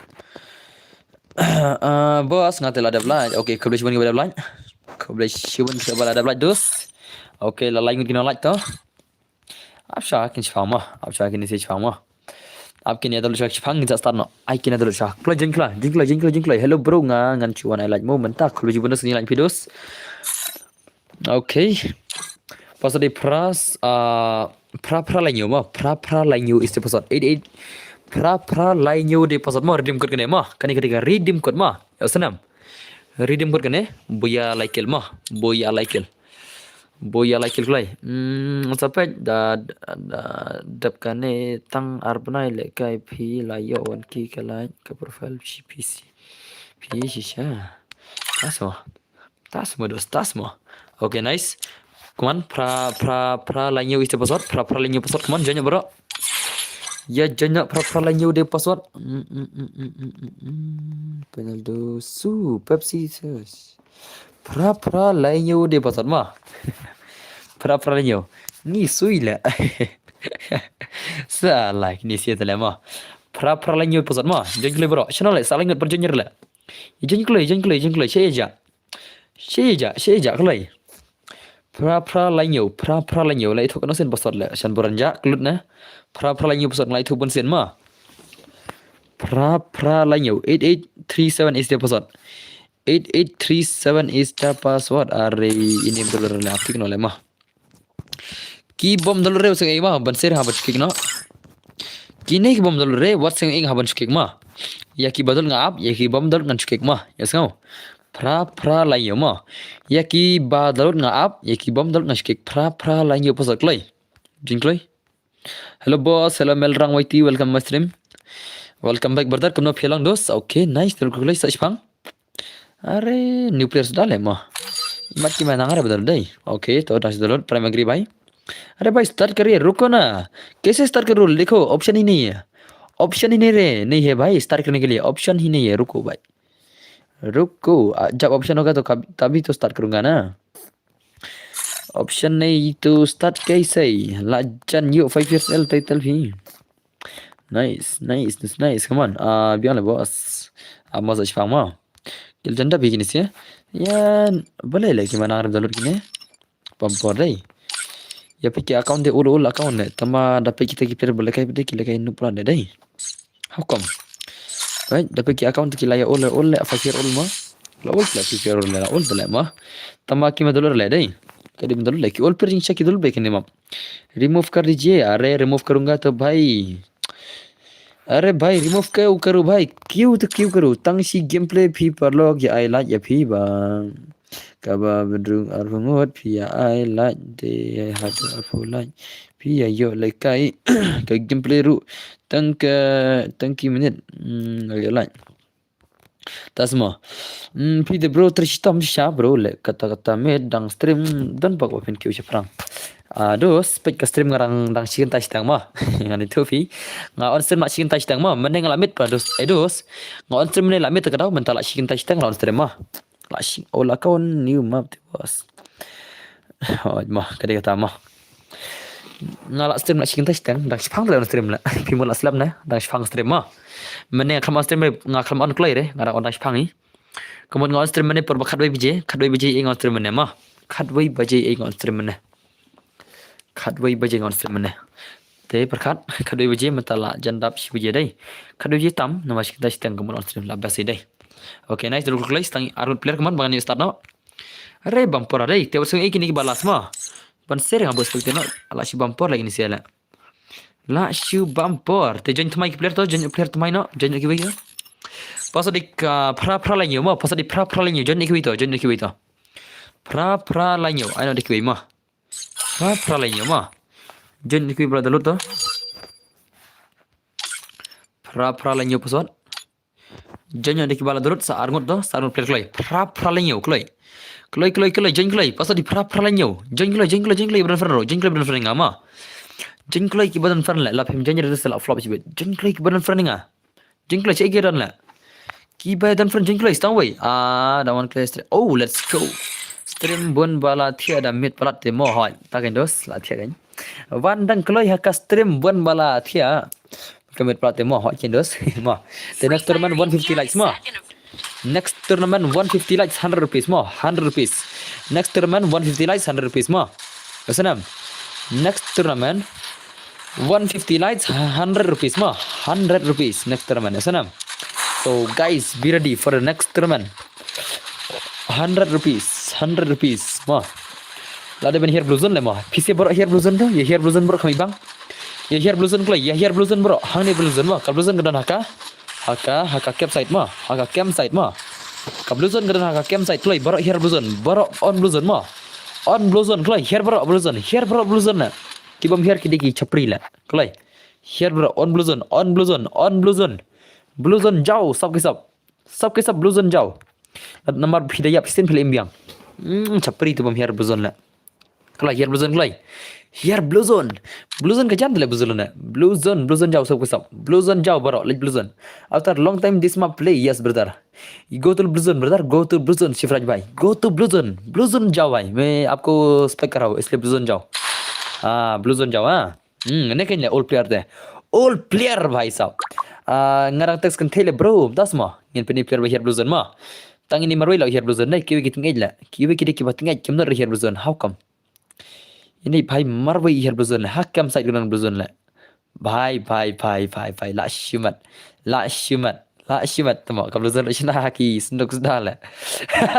Ah, bos, nga te la dep lait. Okay, khublei shibun kiba dep lait. Khublei shibun kiba la dep lait, dos. Okay, la lait ngut kino lait to. Ap sha kin shipang ma, ap sha kin isi shipang ma. Ap kine da lut sha shipang ngin sa start noh. Ai kine da lut sha. Kloi jin kloi, jin kloi, jin kloi, jin kloi. Hello bro, nga ngan shu wan ai like mo mynta. Kloi ji bonus ngi like phi dos. Okay. Password di pras, ah, pra pra lai hynñiew mo. Pra pra lai hynñiew is the password. Eight eight. Pra pra lai hynñiew de password mo. Redeem code kane mo. Kane kane ka redeem code mo. Ïa snam. Redeem code kane. Buya lai kill mo. Buya lai kill. Buya lai kill kloi. Hmm, sa peit da, da, da dep kane tang ar bnai lehkai phi la ïoh wan ki ka lai ka profile shi phi shi. Phi shisha. Pass mo. Tas mo dos, tas mo. Okay, nice. Come on, pra pra pra lai hynñiew is the password. Pra pra lai hynñiew password. Come on, join bro. Ya join pra pra lai hynñiew de password. Mm, mm, mm, mm, mm, mm, mm. Penaldo su Pepsi sus. Pra pra lai hynñiew de password mo. Pra pra lai hynñiew. Ngi sui la. Sa like ni sia tele mo. Pra pra lai hynñiew password mo. Join kloi bro. Channel le sa lai ngut per join le. Join kloi, join kloi, join kloi. Che ja. Shi ja, shi ja kloi. Pra pra lai hynñiew, pra pra lai hynñiew. Lai thuk no sen password le. Shan buran ja klut ne. Pra pra lai hynñiew password lai thuk bun sen mo. Pra pra lai hynñiew. Eight eight three seven is the password. Eight eight three seven is the password. Are ini betul le apik no le mo. Ki bym download re u seng ei mo, ban share ha ban shu klik noh. Kine ki bym download re, wat seng ei ha ban shu klik mo. Ïa ki ba download nga ap, ïa ki bym download ngan shu klik mo. Ïa sngew. Pra pra lai hynñiew mo. Ïa ki ba download nga ap, ïa ki bym download ngan shu klik. Pra pra lai hynñiew password kloi. Jin kloi. Hello boss, hello Melrang Y T, welcome my stream. Welcome back brother, kumno phi long dos? Okay, nice, download kloi sa shipang. अरे new player से डाले माँ. मत की मैं नंगा रे बदल दे. ओके तो डांस डाउनलोड प्राइम एग्री भाई. अरे भाई स्टार्ट करिए, रुको ना. कैसे स्टार्ट करूँ? देखो ऑप्शन ही नहीं है. ऑप्शन ही नहीं रे, नहीं है भाई स्टार्ट करने के लिए, ऑप्शन ही नहीं है. रुको भाई, रुको. आ, जब ऑप्शन होगा तो कब, तभी तो स्टार्ट करूँगा ना. ऑप्शन नहीं तो स्टार्ट कैसे? Lajan ïoh five years L title phi. Nice, nice, nice, nice. Come on. Ah, biang le boss. Ah, mo sa shipang mo. Kil janda bi kine sia. Ïa, balei le ki ma nang rem download kine. Pam por dei. Ïa phi ki account de ul ul account de. Tama da phi kita ki player ba lehkai phi de ki lehkai nup pla de dei. How come? Right, da phi ki account ki la ïa ul ul le, five year old mo. La ul le, five year old le, la ul le mo. Tama ki ma download le dei. Ka dei ma download le ki ul pir jingshah ki download be kine mo. Remove कर दीजिए. अरे remove करूंगा तो भाई. अरे भाई remove क्यों करूँ भाई? क्यों तो क्यों करूँ? तंग शी गेम प्ले भी परलॉग या आई लाइक या भी बा. Kaba bedrung arphew ngut phi ïa ai like de, haduh arphew like phi ïa ïoh lehkai ka gameplay ruh tang ka, tang ki minit. Hmm, ïa like. Tas mo. Hmm, phi de bro, ter shitom sha bro, le kata kata met dang stream don bak wa phin kiew shaphrang. Ah, dos, peit ka stream nga dang, dang shi kynta shiteng mo. Ngan ïathuh phi. Nga on stream la shi kynta shiteng mo. Mynne nga la miet pat dos. Eh, dos. Nga on stream mynne la miet, ka daw mynta la shi kynta shiteng la on stream mo. La shi, oh, la ka on new map te boss. Oh, mo, ka dei kata mo. Nga la stream la shi kynta shiteng, dang shipang te la on stream la. Phi mo la slem ne, dang shipang stream mo. Mynne nga khlem on stream re, nga khlem on kloi re, nga dang on dang shipang i. Ka mut nga on stream mynne por ba khatwei baje, khatwei baje i nga on stream mynne mo. Khatwei baje i nga on stream mynne. Khatwei baje nga on stream mynne. Te pyrkhat, khatwei baje mynta la jan dap shi baje dei. Khatwei baje tam, namar shi kynta shiteng ka mut on stream la best dei. Okay, nice, dulu kloi, tang arngut player ka mut ba ngan ïa start noh. Are bam por dei, te wat seng ei kine ki ba last mo. Ban share nga bos pek te noh, la shi bam por lagi ni sia la. La shu bam por. Te join thymmai ki player to, join player thymmai noh, join kiwei to. Password di ka phra phra lai hynñiew mo, password di phra phra lai hynñiew, join kiwei to, join kiwei to. Phra phra lai hynñiew, ai noh di kiwei mo. Phra phra lai hynñiew mo. Join kiwei ba la download to. Phra phra lai hynñiew password. Join ïa ki ba la download sa arngut to, sa arngut player kloi. Phra phra lai hynñiew kloi. Kloi kloi kloi join kloi. Password di phra phra lai hynñiew. Join kloi, join kloi, join kloi ba don friend ro. Join kloi ba don friend nga mo. Join kloi ki ba don friend le, la phim join re sa la flop shibit. Join kloi ki ba don friend nga. Join kloi che ki don le. Ki ba don friend join kloi stang wei. Ah, da wan kloi stream. Oh, let's go. Stream bun ba la thiah da miet palat te mo hoi. Ta kan dos, la thiah kan. Wan dang kloi ha ka stream bun ba la thiah. Ka miet palat te mo hoi kan dos. Mo. Te next tournament one fifty likes mo. Next tournament one fifty likes, hundred rupees mo, hundred rupees. Next tournament one fifty likes, hundred rupees mo. Ka snam. Next tournament One fifty likes, hundred rupees mo. Hundred rupees next tournament, ïa sngewbha. So guys, be ready for the next tournament. Hundred rupees, hundred rupees mo. Lada ban hiar Blue Zone leh mo. Phi sngewbha hiar Blue Zone to, ïa hiar Blue Zone baroh kami bang. Ïa hiar Blue Zone kloi, ïa hiar Blue Zone baroh. Hangne Blue Zone mo. Ka Blue Zone ka don ha ka, ha ka, ha ka campsite mo. Ha ka campsite mo. Ka Blue Zone ka don ha ka campsite kloi, baroh hiar Blue Zone, baroh on Blue Zone mo. On Blue Zone kloi, hiar baroh Blue Zone, hiar baroh Blue Zone leh. Ki bym hiar ki dei ki chapri leh. Kloi. Hiar baroh on Blue Zone, on Blue Zone, on Blue Zone. Blue Zone jaw, sap ki sap. Sap ki sap Blue Zone jaw. Namar phi da ïap sien phi leh im biang. Hmm, chapri to bym hiar Blue Zone leh. Kloi, hiar Blue Zone kloi. Hiar Blue Zone. Blue Zone ka jan leh Blue Zone leh. Blue Zone, Blue Zone jaw sap ki sap. Blue Zone jaw baroh, leh Blue Zone. After long time this map play, yes brother. Go to Blue Zone brother, go to Blue Zone, Shivraj bhai. Go to Blue Zone. Blue Zone jaw bhai. मैं आपको स्पेक कर रहा हूँ, इसलिए Blue Zone जाओ। हाँ, Blue Zone जाओ, हाँ। Hmm, ne kein leh old player te. Old player bhai sab. Ah, nga dang text kynthei leh bro, das mo. Ngin pyni player ba hiar Blue Zone mo. Tang ini marwei la hiar Blue Zone dei, kiwei ki tngej leh. Kiwei ki dei kiba tngej, kim don hiar Blue Zone. How come? Ini bhai marwei hiar Blue Zone leh. Ha campsite ka don Blue Zone leh. Bhai, bhai, bhai, bhai, bhai. La shimet. La shimet. La shimet. Tamo, ka Blue Zone shna ha ki snduk sda leh.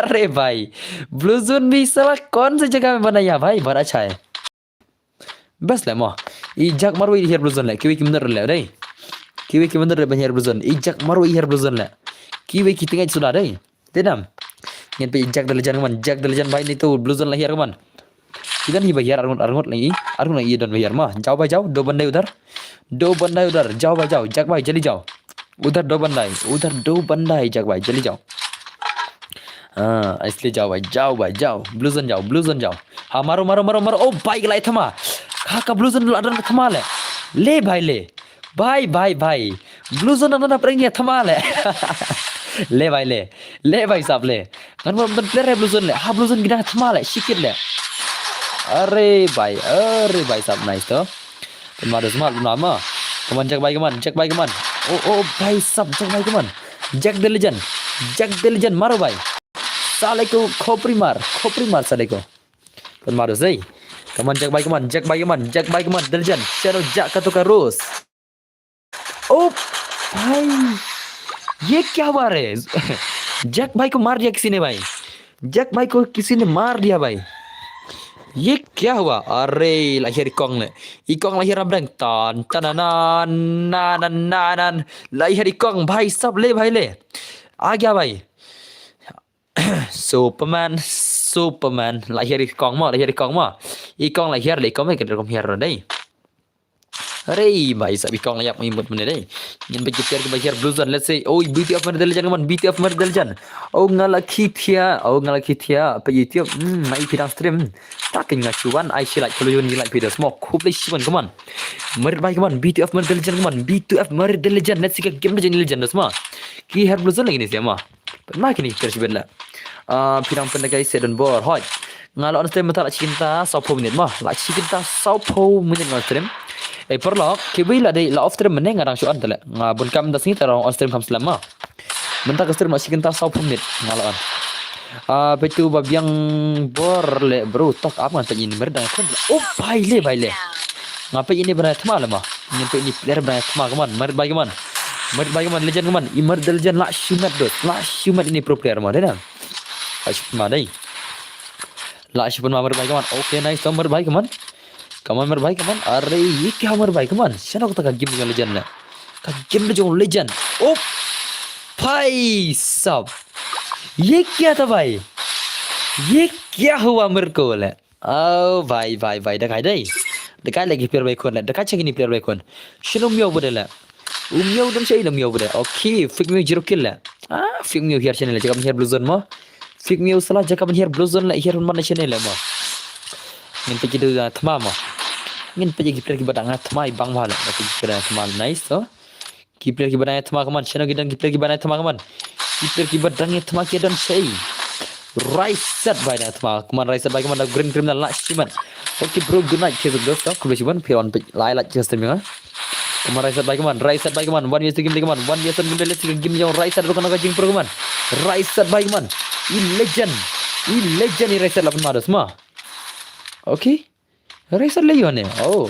अरे भाई, Blue Zone भी साला कौन सी जगह में बनाया भाई, बड़ा अच्छा है। Best leh mo. I Jack marwei hiar Blue Zone leh. Kiwei kim nud leh dei. Kiwei kim nud ban hiar Blue Zone. I Jack marwei hiar Blue Zone leh. Kiwei ki tngej suda dei. Te dam. Ngin peit Jack the Legend man. Jack the Legend bhai ni to Blue Zone la hiar man. Ki don hi ba hiar arngut arngut lagi. Arngut lagi don ba hiar mo. Jaw bhai jaw. Do bandai udhar. Do bandai udhar. Jaw bhai jaw. Jack bhai jali jaw. Udhar do bandai. Udhar do bandai Jack bhai jali jaw. Ah, इसलिए जाओ भाई, जाओ भाई, जाओ। Blue Zone जाओ, Blue Zone जाओ। हाँ, मारो, मारो, मारो, मारो। ओ भाई, lai thma। Ha ka Blue Zone la don thma leh. Le bhai le। Bhai, bhai, bhai। Blue Zone la don pyrshah thma leh। Le bhai le। Le bhai sab le। Ngan mo don player Blue Zone leh। Ha Blue Zone ki dang thma leh, shikit leh। अरे भाई, अरे भाई sab, nice to। Pynma dos mal, pynma ma। Come on, Jack bhai, come on, Jack bhai, come on। Oh, oh, bhai sab, Jack bhai, come on। Jack the Legend। Jack the Legend, maro bhai। साले को खोपड़ी मार, खोपड़ी मार साले को। Pynma dos ei। Come on, Jack bhai, come on, Jack bhai, come on, Jack bhai, come on, the Legend। Shadow Jack का तो का रोज। ओ भाई, ये क्या हुआ रे? जैक भाई को मार दिया किसी ने भाई। जैक भाई को किसी ने मार दिया भाई। ये क्या हुआ? अरे, la hiar i kong leh। I kong la hiar abdang। Tan, tananan, nananan, nananan। La hiar i kong, भाई साहब, ले भाई, ले। आ गया भाई। Superman, Superman. La hiar i kong mo, la hiar i kong mo। I kong la hiar leh i kong mo, ka dei kum hiar dei। Arey, bhai sab i kong la ïap ngi mut mynne dei. Ngin peit ki player kiba hiar Blue Zone, let's see. Oh, B T F Murder Legend, come on, B T F Murder Legend. Oh, nga la khie thiah, oh, nga la khie thiah. Peit YouTube, hmm, nga i phi dang stream. Ta keiñ nga shu wan, ai shi like, follow ïa ngi, like phi da smoke. Khublei shibun, come on. Murder bhai, come on, B T F Murder Legend, come on, B T F Murder Legend. Let's see ka game Legend, Legend da smoke. Ki hiar Blue Zone lagi ni sih, ma. Pynma kine ki player shibun la. Ah, phi dang pynlehkai se don bor. Hoi. Nga la on stream mynta la shi kynta sawphew minit ma. La shi kynta sawphew minit nga on stream. Eh, paralok, kiwei la dei la off stream mynne nga dang shu on te leh. Nga bun kam da sngi te dang on stream kham slem ma. Mynta ka stream la shi kynta sawphew minit nga la on. Ah, peit tu ba biang bor leh bro, top up ngan peit ine murder dang khun. Oh, bhai le, bhai le. Nga peit ine ba dang thma leh ma. Ngin peit ine player ba dang thma, come on, murder bhai, come on. Murder bhai, come on, legend, come on. I Murder Legend la shu met dos. La shu met ine pro player ma, dei na. La shu met ma dei. La shu met ma, murder bhai, come on. Okay, nice to, murder bhai, come on. Come on, murder bhai, come on. अरे, ये क्या हुआ, murder bhai, come on. Shano kata ka game jong Legend leh. Ka game jong Legend. Oh, bhai sab. ये क्या था भाई? ये क्या हुआ मेरे को leh? Oh, bhai, bhai, bhai, da kai dei. Da kai leh ki player ba khun leh. Da kai cha kine player ba khun. Shano miaw ba dei leh. U miaw don shei la miaw ba dei. Okay, Fake Mew zero kill leh. Ah, Fake Mew hiar channel leh, jaka ban hiar Blue Zone mo. Fake Mew sala jaka ban hiar Blue Zone leh, hiar man channel leh mo. Ngin peit ki dang thma mo. Ngin peit ki player kiba dang thma i bang bha leh. Ki player kiba dang thma, nice to. Ki player kiba dang thma, come on. Shano ki dang ki player kiba dang thma, come on. Ki player kiba dang thma ki don shei. Rise set bhai dang thma. Come on, rise set bhai, come on, da green green na la shi man. Okay bro, good night. Cheers, bro. Khublei shibun, phi wan peit lai la cheers stream nga. Come on, rise set bhai, come on, rise set bhai, come on, one V S two game, come on, one V S one game, let's see game jong rise set, bukan ka jingpro, come on. Rise set bhai, come on. I Legend. I Legend i rise set la pynma dos ma. Okay. Rise set le ïa ne. Oh.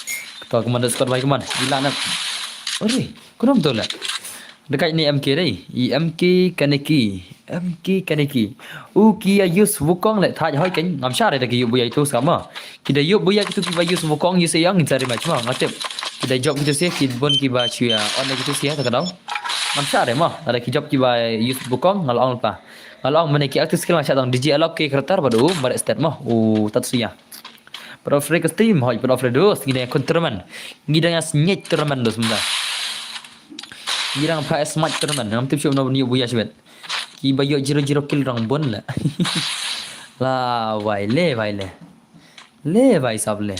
To, Commander Scott bai, Commander. Ila na. Ore, kunam to la. Dekat ni M K dei. I M K Kaneki. M K Kaneki. U ki ïa use Wukong le thaj hoi keng. Ngam shah re da ki ïuh buya itu sama. Ki da ïuh buya kitu ki ba use Wukong use yang ngin cari match ma. Ngatip. Ki da jop kitu sih, ki bun ki ba shu ïa on kitu sih ya, ta ka dau. Ngam shah re ma. Ada ki jop ki ba use Wukong ngal ong pa. Ngal ong mane ki active skill ngam shah tang D J Alok ki character ba du, ba stat ma. U Tatsuya. Pro Freak stream, hoi Pro Freak dos, ngi dang kun tournament. Ngi dang ïa snyet tournament dos mynta. Ngi dang pha smash tournament, ngam tip shuh mano ban ïuh buya shibet. Ki ba ïoh zero zero kill rang bun la. La wai le, wai le. Le wai sab le.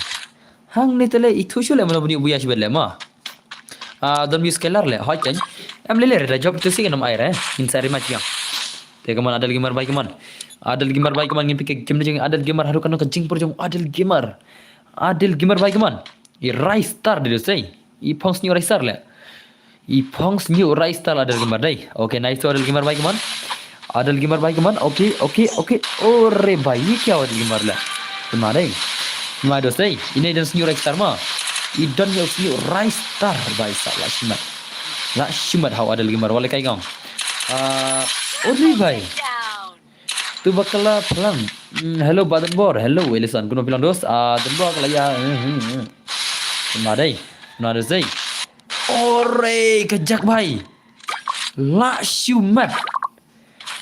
Hang ni te le, itu shuh le mano ban ïuh buya shibet le ma. Ah, don use scaler le, hoi keng. Em lele re da job tu si kan ai re. Ngin sa ri ma chiang. Te kaman Adel Gamer bai kaman. Adel Gamer bai kaman ngin pike game jong Adel Gamer haru kano ka jingpur jong Adel Gamer. Adel Gamer bai kaman. I Rai Star de sei. I phong sniu Rai Star le. I phong sniu Rai Star Adel Gamer dai. Okay, nice to Adel Gamer bai kaman. Adel Gamer bai kaman. Okay, okay, okay. Ore bai, i kya Adel Gamer le. Kema dai. Kema do sei. Ine dan sniu Rai Star ma. I dan yo sniu Rai Star bai sa la shimat. La shimat hau Adel Gamer wale kai kong. Ah, ore bai. Tu bakla plang. Hmm, hello Badan Bor. Hello Wilson. Kuno bilang dos. Ah, Badan Bor kala ya. Hmm, hmm, hmm. Kema dai. Kema do sei. Ore ka jak bai. La shimat.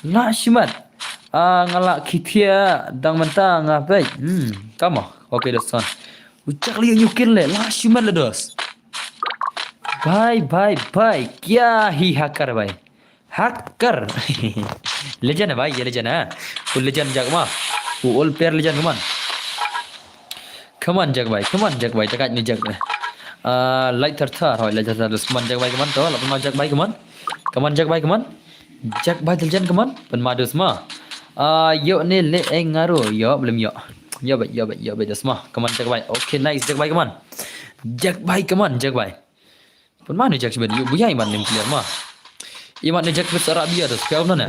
La shimat. Ah, nga la khithia dang mynta nga peit. Hmm, kama. Okay, dos son. U jak li nyukin le. La shimat le dos. Bye, bye, bye. Kya hi hacker bai. Hacker. Legend bai, ye legend ha. U legend jak ma. U all player legend kaman. Kaman jak bai, kaman jak bai, takat ni jak bai. Ah, light thar thar, hoi, light thar thar, kaman jak bai, kaman to, la pynma jak bai, kaman. Kaman jak bai, kaman. Jak bai teljan, kaman. Pynma dus ma. Ah, yo ne le eng ngaru, yo, belum yo. Yo bai, yo bai, yo bai, dus ma. Kaman jak bai. Okay, nice, jak bai, kaman. Jak bai, kaman, jak bai. Pynma nu jak shibit, yu buya imat nim clear ma. Imat nu jak shibit sara buya tu, spell na ne.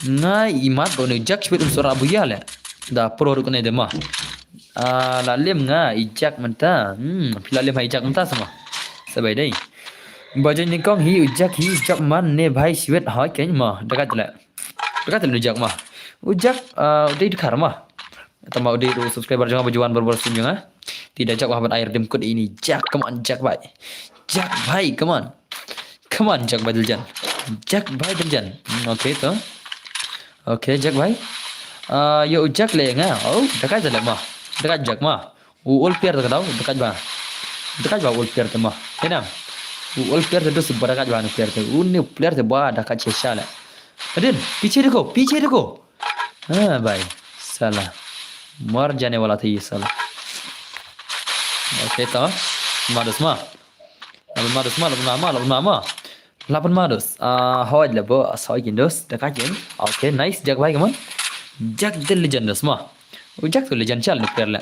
Nga imat bo nu jak shibit um sara buya le. Da pro ruk ne de ma. Ah, la lim nga i jak mynta. Hmm, phi la lim ha i jak mynta sama. Sabai dai. Ba jan nyngkong hi u jak hi jak man ne bai shibit ha ken ma. Dekat le. Dekat le nu jak ma. U jak, ah, dei dkhar ma. Tama u dei u subscriber jong nga ba juan barbar stream jong nga. Ti da jak ba ban ai rim kut ini jak, come on jak bai. Jak bai, come on. Come on jak bai Diljan. Jak bai Diljan. Hmm, okay to. Okay jak bai. Ah, yo jak le nga. Oh, dekat le ma. Dekat jak ma. U all player dekat dau, dekat ba. Dekat ba all player te ma. Hena. U all player te dus ba dekat ba nu player te. U ni player te ba dekat che shala. Adin, piche deko, piche deko. Ha, bai. Sala. Mar jane wala thi sala. Okay to. Madus ma. Laban madus ma, laban mama, laban mama. Laban madus. Ah, hoi lebo, ah, soi kin dus, dekat kin. Okay, nice, jak bai kaman. Jak de legend dus ma. U jak tu legend chal ni per la.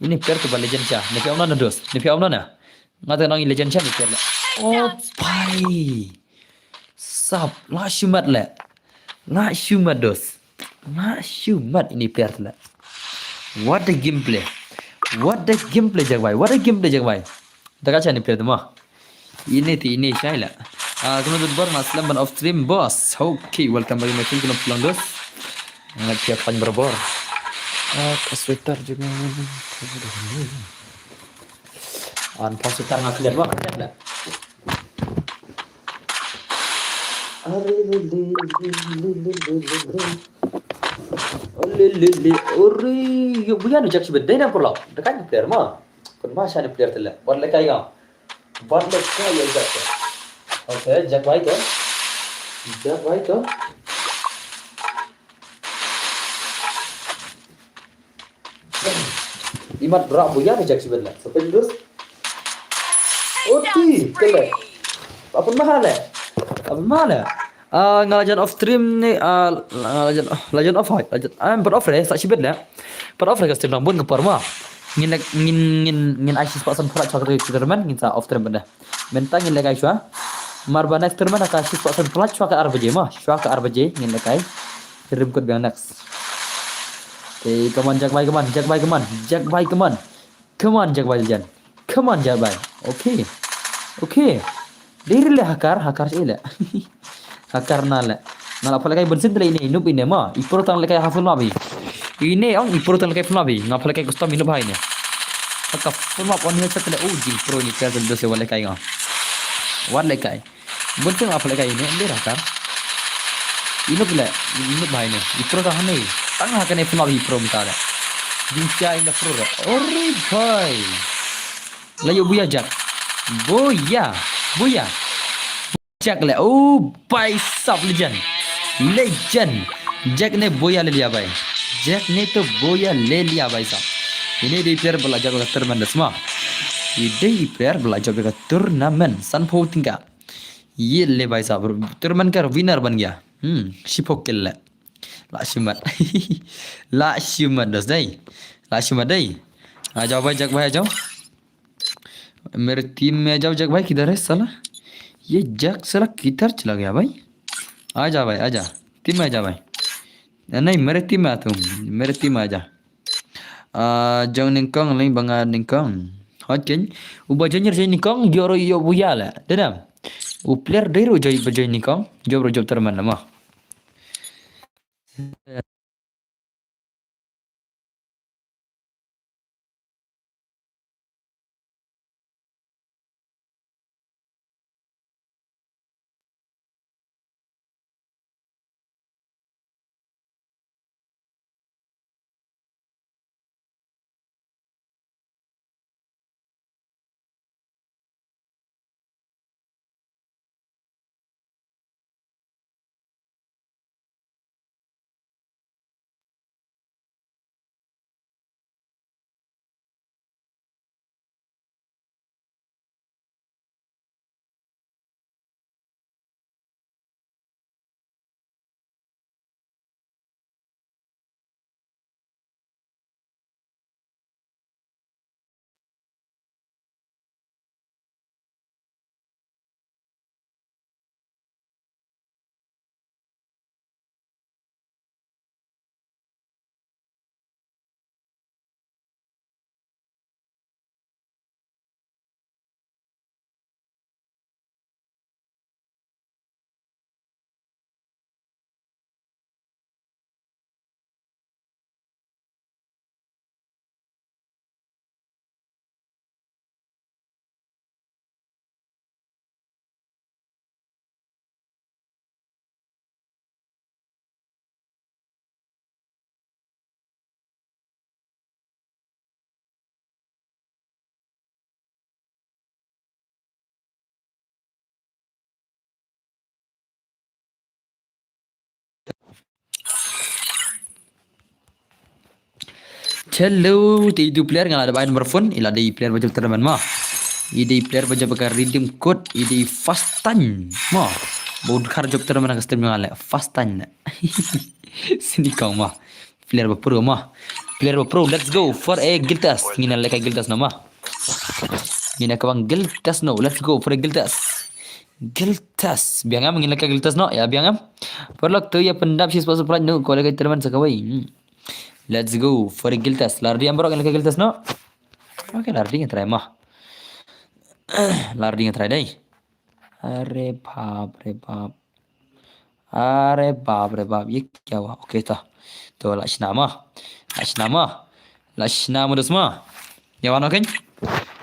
Ini per tu ba legend cha. Ni pe omna na dus. Ni pe omna na. Nga ta nang legend chal ni per la. Oh, bai. Sap, la shumat le. La shumat dos. La shumat ini player tla. What a gameplay. What a gameplay jak bai. What a gameplay jak bai. Dekat cha ini player tma. Ini ti ini shai la. Ah, kena tu bor mas lamban off stream boss. Okay, welcome back my friend kena pulang dos. Ngat siap pan berbor. Ah, ka sweater juga. An pa sweater nga clear ba clear la. Are le le le le le le le le. Oh, le le le. Ore, yo buya nu jak shibit dai na pula. Dekat ni player ma. Kun ma shani player tla. Bat le kai ga. Bat le kai ya jak. Okay, jak bai to. Jak bai to. Imat rak buya ni jak sibet la. Sampai terus. Oti, kele. Apa mahal eh? Apa mahal eh? Ah, nga lajan off stream ni, ah, lajan, lajan off hai, lajan, ah, ber off re, sa sibet la. Ber off re ka stream nang bun ke por ma. Ngin lek, ngin, ngin, ngin ai sispak san pura chak re, ngin sa off stream benda. Mynta ngin lek ai shwa. Mar ba next tournament ka shift shwa ka ar baje ma. Shwa ka ar baje ngin lek ai. Rim kut biang next. Te, come on, jak bai, come on, jak bai, come on. Jak bai, come on. Come on, jak bai, jan. Come on, jak bai. Okay. Okay. Dei ri le hakar, hakar sih le. Hakar na le. Nga la phalek ai bensin tele ini, nup ini ma. I pro tang lek ai hafun labi. Ini ong i pro tang lek ai fun labi. Nga phalek ai custom inup hai ini. Haka fun lab on hill set tele. Oh, jing pro ini kaya tele dose wale kai nga. Wat lek ai. Bensin nga phalek ai ini, ambil hakar. Inup le, inup hai ini. I pro tang hani. Tang haka ni fun labi i pro minta le. Jing sia in the pro le. Ori boy. Layu buya jak. Buya. Buya. Jak le. Oh, bai sap legend. Legend. Jak ne boya le liya bai. Jak ne to boya le liya bai sap. Ini dei player bala jab ka tournament da sma. Ini dei player bala jab ka tournament. San pho tingka. Ye le bhai sahab, tournament ka winner ban gaya. Hmm, shiphew kill le. La shimet. La shimet dos dei. La shimet dei. Aja bhai, Jack bhai, aja. मेरे टीम में आ जाओ जैक भाई, किधर है साला? ये जैक साला किधर चला गया भाई? आजा भाई, आजा। टीम में आजा भाई। नहीं, मेरे टीम में आ तुम। मेरे टीम में आजा। Ah, jong nyngkong lei ba nga nyngkong. Hot ken. Uba jong nyngkong, ïoh ruh ïoh buya la. Dei ne em? U player dei ruh jong, ba jong nyngkong. Jop ruh jop tournament la mo. Hello, te i dei u player nga la dep ai number phone, i la dei i player ba jop tournament mo. I dei i player ba jop ka redeem code, i dei i Fastan mo. Ba u dkhar jop tournament ka stream nga le Fastan. Sini kong mo. Player ba pro mo. Player ba pro, let's go for a guild test. Ngin lehkai guild test noh mo. Ngin lehkai guild test noh. Let's go for a guild test. Guild test. Biang em, ngin lehkai guild test noh. Ïa biang em. Paralok to ïa pyndap shi spot surprise noh. Ko lehkai tournament sa kawei. Hmm. Let's go for a guild test. Lardi em bro, ngin lehkai guild test noh. Okay, lardi ngin try mo. Lardi ngin try dei. Are bap re bap. Are bap re bap, ye kya hua? Okay, to. To, la shna mo. La shna mo. La shna mo dos mo. Ïa wan, okay?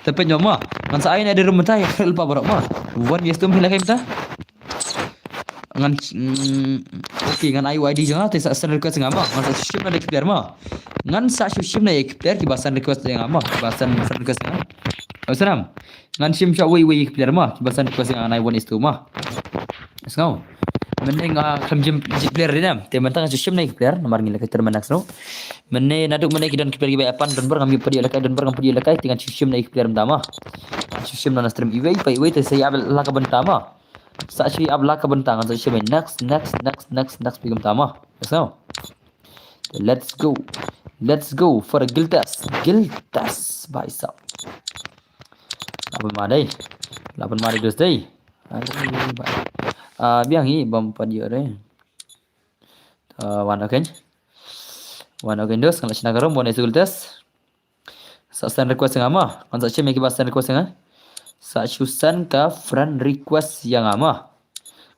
Te pynjop mo. Ngan sa ai na de rum mynta, ïa lypa baroh mo. Wan, yes, tum hi la kai mynta. Ngan, mm, okay, ngan ai u I D jong nga, te sa send request nga mo. Ngan sa shim na de ki player mo. Ngan sa shim na de ki player kiba send request ïa nga mo. Kiba send, send request ïa nga. Ngan shim shwa wei wei ki player mo, kiba send request ïa nga, nine one is two mo. Sngew. Mynne nga khlem shim player ri ne em. Te mynta nga shu shim na ki player, namar ngin lehkai tournament next round. Mynne naduh mynne ki don ki player kiba ïa pan, don bor ngam ïoh pat ïoh lehkai, don bor ngam pat ïoh lehkai, te ngan shu shim na ki player mynta mo. Shu shim na stream iwei pa iwei, te sa ïa ap la ka bynta mo. Sa shu ïa ap la ka bynta, ngan sa shim next, next, next, next, next pi kumta mo. Sngew. Let's go. Let's go for a guild test. Guild test, bhai sahab. Laban ma dei. Laban ma dei, dos dei. Ai, bhai. Ah, biang hi, bam pat ïoh dei. Ah, wan, okay. Wan, okay, dos, ngan la shna ka room, wan, guild test. Sa send request ïa nga mo. Ngan sa shim ïa kiba send request ïa nga. Sa shu send ka friend request ïa nga mo.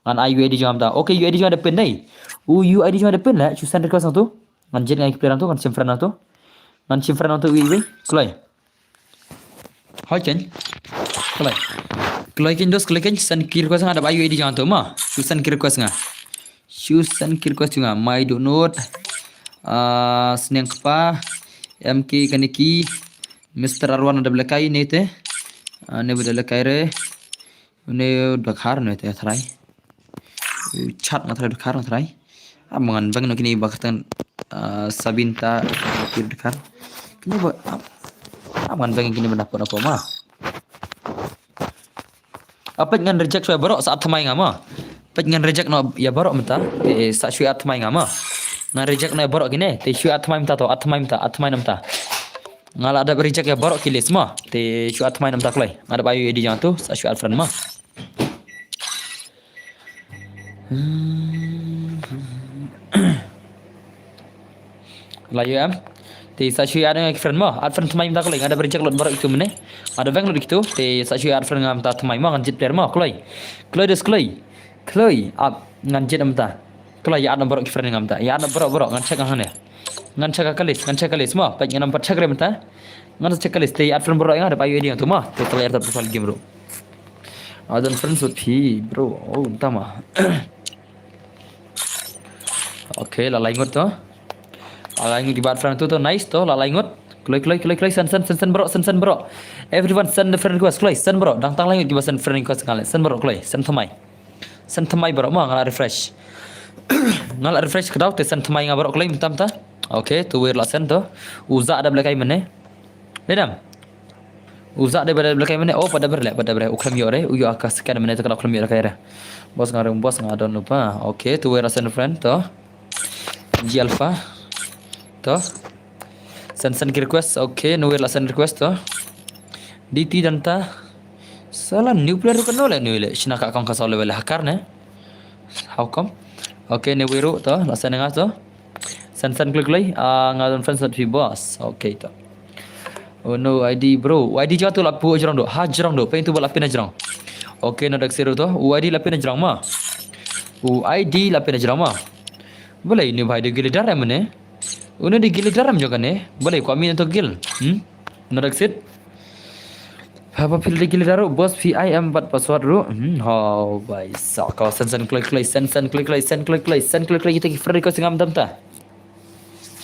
Ngan ai U I D jong nga mynta. Okay, U I D jong nga da pin dei. U, U I D jong nga da pin la, shu send request nangtu. Ngan jied ngan ai ki player nangtu, ngan shim friend nangtu. Ngan shim friend nangtu, wei, wei. Kloi. Hoi ken. Kloi. Kloi ken dos, kloi ken. Send ki request ïa nga, da ba U I D jong nga nangtu mo. Shu send ki request ïa nga. Shu send ki request ïa nga. Mai Donut. Ah, Sniang Kpa. M K Kaniki. Mister Arwan da lehkai ne te. Ah, ne ba da lehkai re. Une u dkhar ne te trai. U chat nga trai, dkhar nga trai. Ah, ba ngan bang noh kine ba kyrteng, ah, Sabinta, ki dkhar. Kine ba, ah, ah, ba ngan bang kine ba napoh napoh mo. Apet ngan reject shuwa baroh sa add thymmai nga mo. Apet ngan reject noh ïa baroh mynta. Te sa shuwa add thymmai nga mo. Ngan reject noh ïa baroh kine. Te shuwa add thymmai mynta to, add thymmai mynta, add thymmai mynta. Nga la dep reject ïa baroh ki list mo. Te shuwa add thymmai mynta kloi. Nga dep ai ïa u I D jong nga to, sa shuwa add friend mo. La ïoh em. Te sa shu add nga ki friend mo. Add friend thymmai mynta kloi. Nga dep reject lut baroh kitu mynne. Nga dep weng lut kitu. Te sa shu add friend nga mynta thymmai mo, ngan jied player mo kloi. Kloi dus kloi. Kloi. Ap ngan jied mynta. Kloi ïa add baroh ki friend nga mynta. Ïa add baroh baroh ngan check hangne. Ngan check ka list, ngan check ka list mo. Peit ngan ym pat check re mynta. Ngan check ka list. Te add friend baroh nga dep ai ïa u I D nga to mo. Te kloi add profile game bro. Add friends with P bro. Oh, mynta mo. Okay, la lai ngut to. La lai ngut kiba add friend to, to, nice to, la lai ngut. Kloi, kloi, kloi, kloi, send, send, send, send baroh, send, send baroh. Everyone send the friend request, kloi, send baroh. Dang tang lai ngut kiba send friend request nga leh, send baroh kloi, send thymmai. Send thymmai baroh mo, nga la refresh. Nga la refresh ka daw te send thymmai nga baroh kloi mynta mynta. Okay, to wei ruh la send to. U Za dep lehkai mynne. Dei nam. U Za dei ba dep lehkai mynne, oh, pat dep re, pat dep re, u khlem ïoh re, u ïoh ka scan mynne, te ka dei u khlem ïoh lehkai re. Boss nga rung, boss nga don lypa. Okay, to wei ruh send friend to. G Alpha. To. Send, send ki request, okay, no wei ruh la send request to. D T danta. Sala new player ruh ka no le, no le, shna ka account ka saw level hakar ne. How come? Okay, ne wei ruh to, la send nga to. Send, send, kloi, kloi. Ah, nga don friends with P boss. Okay to. Oh no, I D bro. U I D jong to la pynjrong do. Ha jrong do. Peit to ba la pynjrong. Okay, no dak siru to. U I D la pynjrong mo. U I D la pynjrong mo. Balei uni u bhai dei u guild leader em ne? Uni u dei u guild leader em jong kane? Balei kwah mih na to guild? Hmm? No dak sit. Papa Phil dei u guild leader ruh, boss P I em bad password ruh. Hmm, ho, bhai, sa ka send, send, kloi, kloi, send, send, kloi, kloi, send, kloi, kloi, send, kloi, kloi, kita ki friend request ngam dam ta.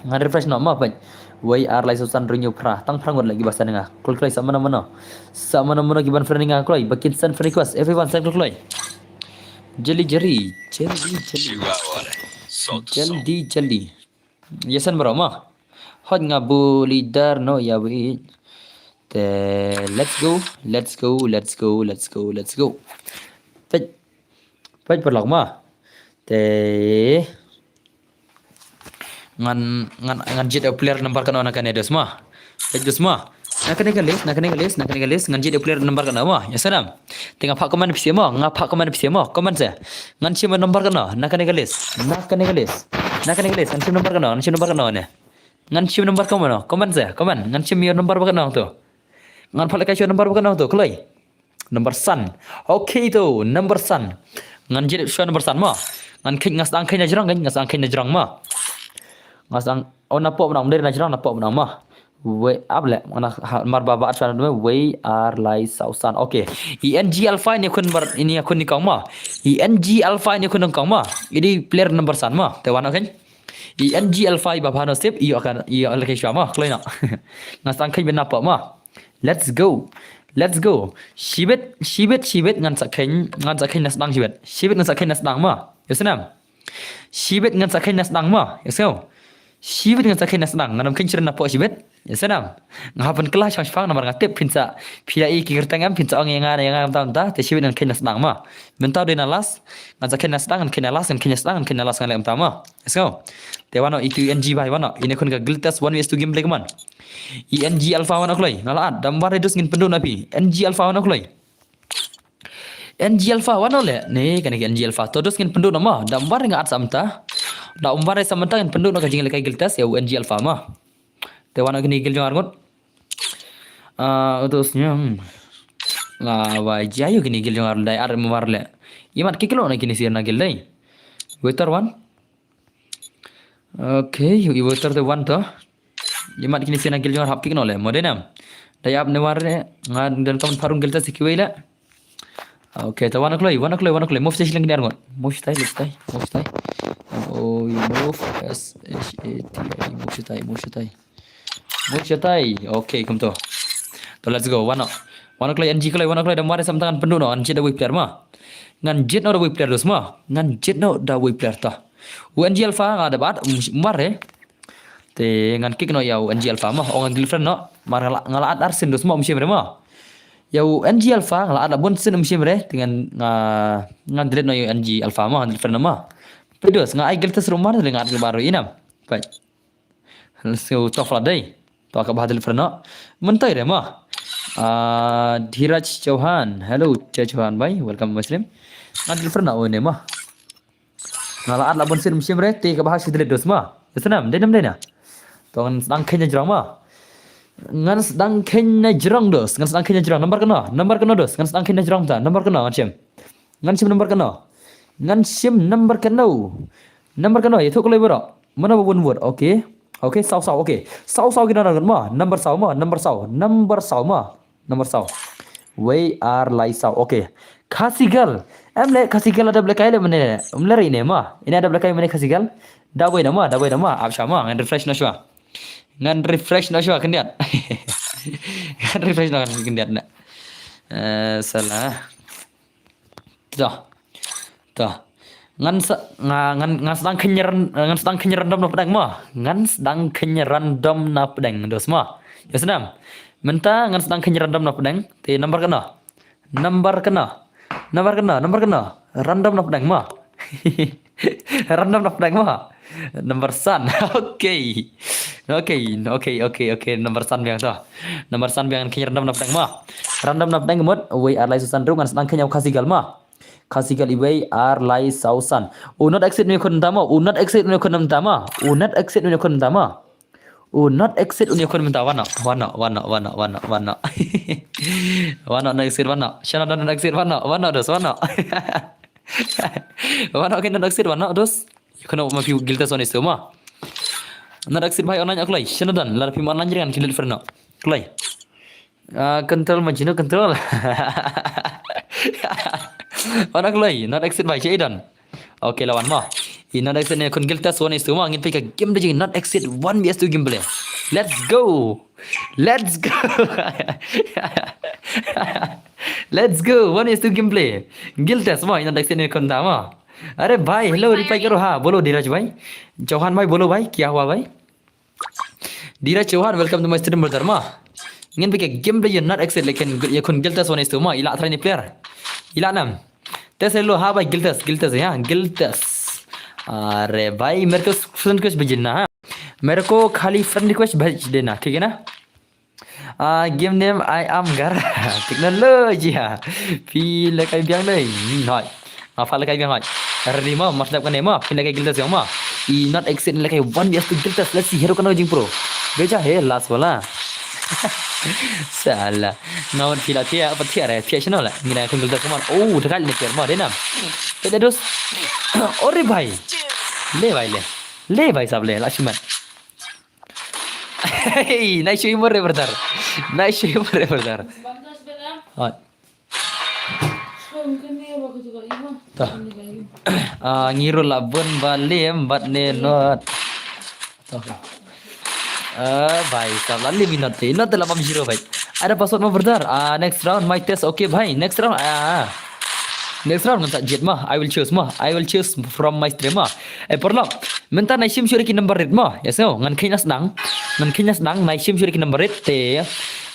Ngan refresh noh mo, peit. Wei ar lai saw san renew phra. Tang phra ngut leh kiba send nga. Kloi, kloi, sa mano mano. Sa mano mano kiban friend nga kloi. Ba kin send friend request. Everyone send kloi, kloi. Jali, jali, jali, jali. Jaldi, jaldi. Ïa send baroh mo. Hot nga bu leader no ïa wei. Te let's go, let's go, let's go, let's go, let's go. Peit. Peit paralok mo. Te ngan, ngan, ngan jied ïa u player number kano na kane dus mo. Peit dus mo. Na kane ka list, na kane ka list, na kane ka list, ngan jied ïa u player number kano mo. Ïa send am. Te nga phah comment phi mo, nga phah comment phi mo. Comment se. Ngan shim number kano, na kane ka list. Na kane ka list. Na kane ka list, ngan shim number kano, ngan shim number kano ne. Ngan shim number kano, comment se, comment. Ngan shim ïa number ba kano to. Ngan phah lehkai shuwa number ba kano to, kloi. Number san. Okay to, number san. Ngan jied shuwa number san mo. Ngan kheiñ, nga sdang kheiñ na jrong, nga sdang kheiñ na jrong mo. Nga sdang, oh, na pop nang, na jrong, na pop nang mo. Wei, ap leh, nga na, ha, mar ba ba shuwa na wei ar lai saw san. Okay. I N G Alpha ini khun bar, ini khun ni kong mo. I N G Alpha ini khun kong mo. Ini player number san mo. Te wan kheiñ. I N G Alpha iba phano sip, ïoh kan, ïoh lehkai shuwa mo, kloi noh. Nga sdang kheiñ bad na pop mo. Let's go. Let's go. Shibit, shibit, shibit, ngan sa kheiñ, ngan sa kheiñ na sdang shibit. Shibit ngan sa kheiñ na sdang mo. Ïa snem. Shibit ngan sa kheiñ na sdang mo. Ïa snem. Shibit ngan sa kheiñ na sdang. Ngan ym kheiñ shuh na pop shibit. Ïa snem. Nga hap ban kylla shong shipang namar nga tip phin sa. Phi ïa i ki kyrteng em phin sa ong ïa nga, ïa nga mynta mynta. Te shibit ngan kheiñ na sdang mo. Mynta dei na last. Ngan sa kheiñ na sdang, ngan kheiñ na last, ngan kheiñ na sdang, ngan kheiñ na last, ngan leh mynta mo. Let's go. Te wan noh itu N G bhai wan noh. Ini khun ka guild test one versus two gameplay kaman. I N G Alpha wan noh kloi. Nga la add. Dam war re dus ngin pynduh na phi. N G Alpha wan noh kloi. N G Alpha wan noh leh. Ne kane ka N G Alpha. To dus ngin pynduh noh mo. Dam war re nga add sa mynta. Dam war re sa mynta ngin pynduh noh ka jinglehkai guild test ïa u N G Alpha mo. Te wan noh kine guild jong nga ar ngut. Ah, utus nyam. La wai jia ïa kine guild jong nga ar dei ar mo war leh. Ïa mat ki kilo na kine sir na guild dei. Waiter wan. Okay, i waiter te wan to. Ïa mat kine sien na guild jong nga hap kick noh leh. Mo dei nam. Dei ap ne war leh. Nga don kam pharung guild ta si kiwei leh. Okay, te wan kloi, wan kloi, wan kloi. Move station lagi ni ar ngut. Move station, move station, move station. M O U move, S H A T I, move station, move station. Move station. Okay, kumto. To let's go. Wan noh. Wan kloi N G kloi, wan kloi. Dam war re sa mynta ngan pynduh noh. Ngan jied da wei player mo. Ngan jied noh da wei player dus mo. Ngan jied noh da wei player to. U N G Alpha nga da bat, um, mar re. Te ngan kick noh ïa u N G Alpha mo, ong ngan guild friend noh. Mar nga la, nga la add arsien dus mo, um shim re mo. Ïa u N G Alpha nga la add la bun sien um shim re, te ngan nga ngan delete noh ïa u N G Alpha mo, ngan delete friend noh mo. Peit dos, nga ai guild test ruh mar, nga add baroh i nam. Peit. Let's go, tough la dei. To ka ba delete friend noh. Mynta re mo. Ah, Dhiraj Chauhan. Hello, Chauhan bhai. Welcome to my stream. Ngan delete friend noh une mo. Nga la add la bun sien um shim re, te ka ba shu delete dos mo. Ïa snam, dei nam dei na. To ngan sdang kheiñ na jrong mo. Ngan sdang kheiñ na jrong dos, ngan sdang kheiñ na jrong. Number kano? Number kano dos? Ngan sdang kheiñ na jrong ta. Number kano ngan shim? Ngan shim number kano? Ngan shim number kano? Number kano? Ïathuh kloi baroh. Mano ba bun vote? Okay. Okay, saw saw. Okay. Saw saw ki don mo. Number saw mo, number saw. Number saw mo. Number saw. Wei ar lai saw. Okay. Khasi girl. Em le Khasi girl la dep lehkai le mynne. Em le ri ne mo. Ine dep lehkai mynne Khasi girl. Da wei na mo, da wei na mo. Ap sha mo. Ngan refresh noh shuwa. Ngan refresh noh shuwa khyndiat. Ngan refresh noh khyndiat na. Eh, salah. To. To. Ngan sa, nga, ngan, ngan sdang kheiñ ran-, ngan sdang kheiñ random na pdeng mo. Ngan sdang kheiñ random na pdeng dos mo. Ïa snam. Mynta ngan sdang kheiñ random na pdeng. Te number kano? Number kano? Number kano? Number kano? Random na pdeng mo. Random na pdeng mo. Number san. Okay. Okay, okay, okay, okay. Number san biang to. Number san biang kheiñ random na pdeng mo. Random na pdeng mut, wei ar lai saw san ruh ngan sdang kheiñ ïa u Khasi girl mo. Khasi girl iwei ar lai saw san. U not exit ne khun tama. U not exit ne khun tama. U not exit ne khun tama. U not exit ne khun mynta. Wano, wano, wano, wano, wano, wano. Wano not exit wano. Shano don not exit wano, wano dos wano. Wano, okay, not exit wano dos. Ïa khun ma phi guild test one is two ma. Not exit bhai online aklai. Shano don la phi online jring ki delete friend no. Aklai. Ah, control ma jino control. Wan aklai, not exit bhai, che don. Okay, la wan ma. I not exit ne khun guild test one is two ma, ngin peit ka game da jing not exit one versus two gameplay. Let's go. Let's go. Let's go. One is two gameplay. Guild test ma, i not exit ne khun da ma. अरे भाई, hello, reply करो, हाँ, बोलो धीरज भाई। चौहान भाई, बोलो भाई, क्या हुआ भाई? Dhiraj Chauhan, welcome to my stream, brother ma. Ngin peit ka game da ïa not exit, lekin ïa khun guild test one is two ma, i la try ni player. I la nam. Test lo ha bhai, guild test, guild test, ya, guild test. अरे भाई, मेरे को friend request भेजना, हाँ। मेरे को खाली friend request भेज देना, ठीक है ना? Ah, game name I am Gara. Technology ha. Phi lehkai biang dei. Hmm, hoi. Nga phah lehkai biang hoi. Ready ma, mas dap kane ma. Phi lehkai guild test biang ma. I not exit lehkai one versus two guild test. Let's see hero kano jingpro. Beja he last wala. Salah. Nga wan phi la thiah, apa thiah re, thiah shano la. Ngin ai khun guild test ma. Oh, dekat ni player ma, dei nam. Peit dos. Ore bhai. Le bhai le. Le bhai sab le, la shimat. Hey, nice show, brother. Nice show, brother. Hot. Ta. Ah, ngi ruh la bun ba lim bad ne not. Ta. Ah, bhai, sab la lim i not te. Not te la bam zero, bhai. Ada password ma, brother? Ah, next round, my test. Okay, bhai. Next round. Ah. Next round ngan sa jied ma. I will choose ma. I will choose from my stream ma. Eh, paralok. Mynta nai shim shuh ki number rit ma. Yes, no. Ngan kheiñ na sdang. Ngan kheiñ na sdang, nai shim shuh ki number rit te.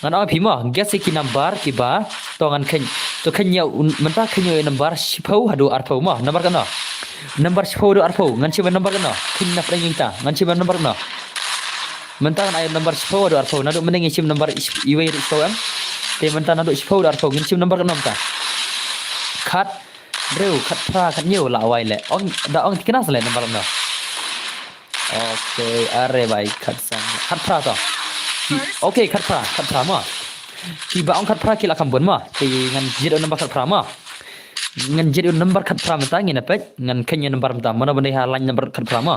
Ngan ong phi ma. Guess ki number kiba. To ngan kheiñ. To kheiñ ïa un-, mynta kheiñ ïa number shiphew haduh arphew ma. Number kano? Number shiphew haduh arphew. Ngan shim number kano? Kheiñ na pdeng ïa kita. Ngan shim number kano? Mynta ngan ai number shiphew haduh arphew. Naduh mynne ngi shim number iwei haduh shiphew em. Te mynta naduh shiphew haduh arphew. Ngin shim number kano mynta? Khat. Briew, khatphra, khathynñiew la wai le. Ong, da ong thikna sa le number no. Okay, are bhai, khatsan, khatphra to. Ki, okay, khatphra, khatphra ma. Kiba ong khatphra ki la kham bun ma. Te ngan jied ïa u number khatphra ma. Ngan jied ïa u number khatphra mynta ngin ïa peit, ngan kheiñ ïa u number mynta. Mano ba dei ha line number khatphra ma.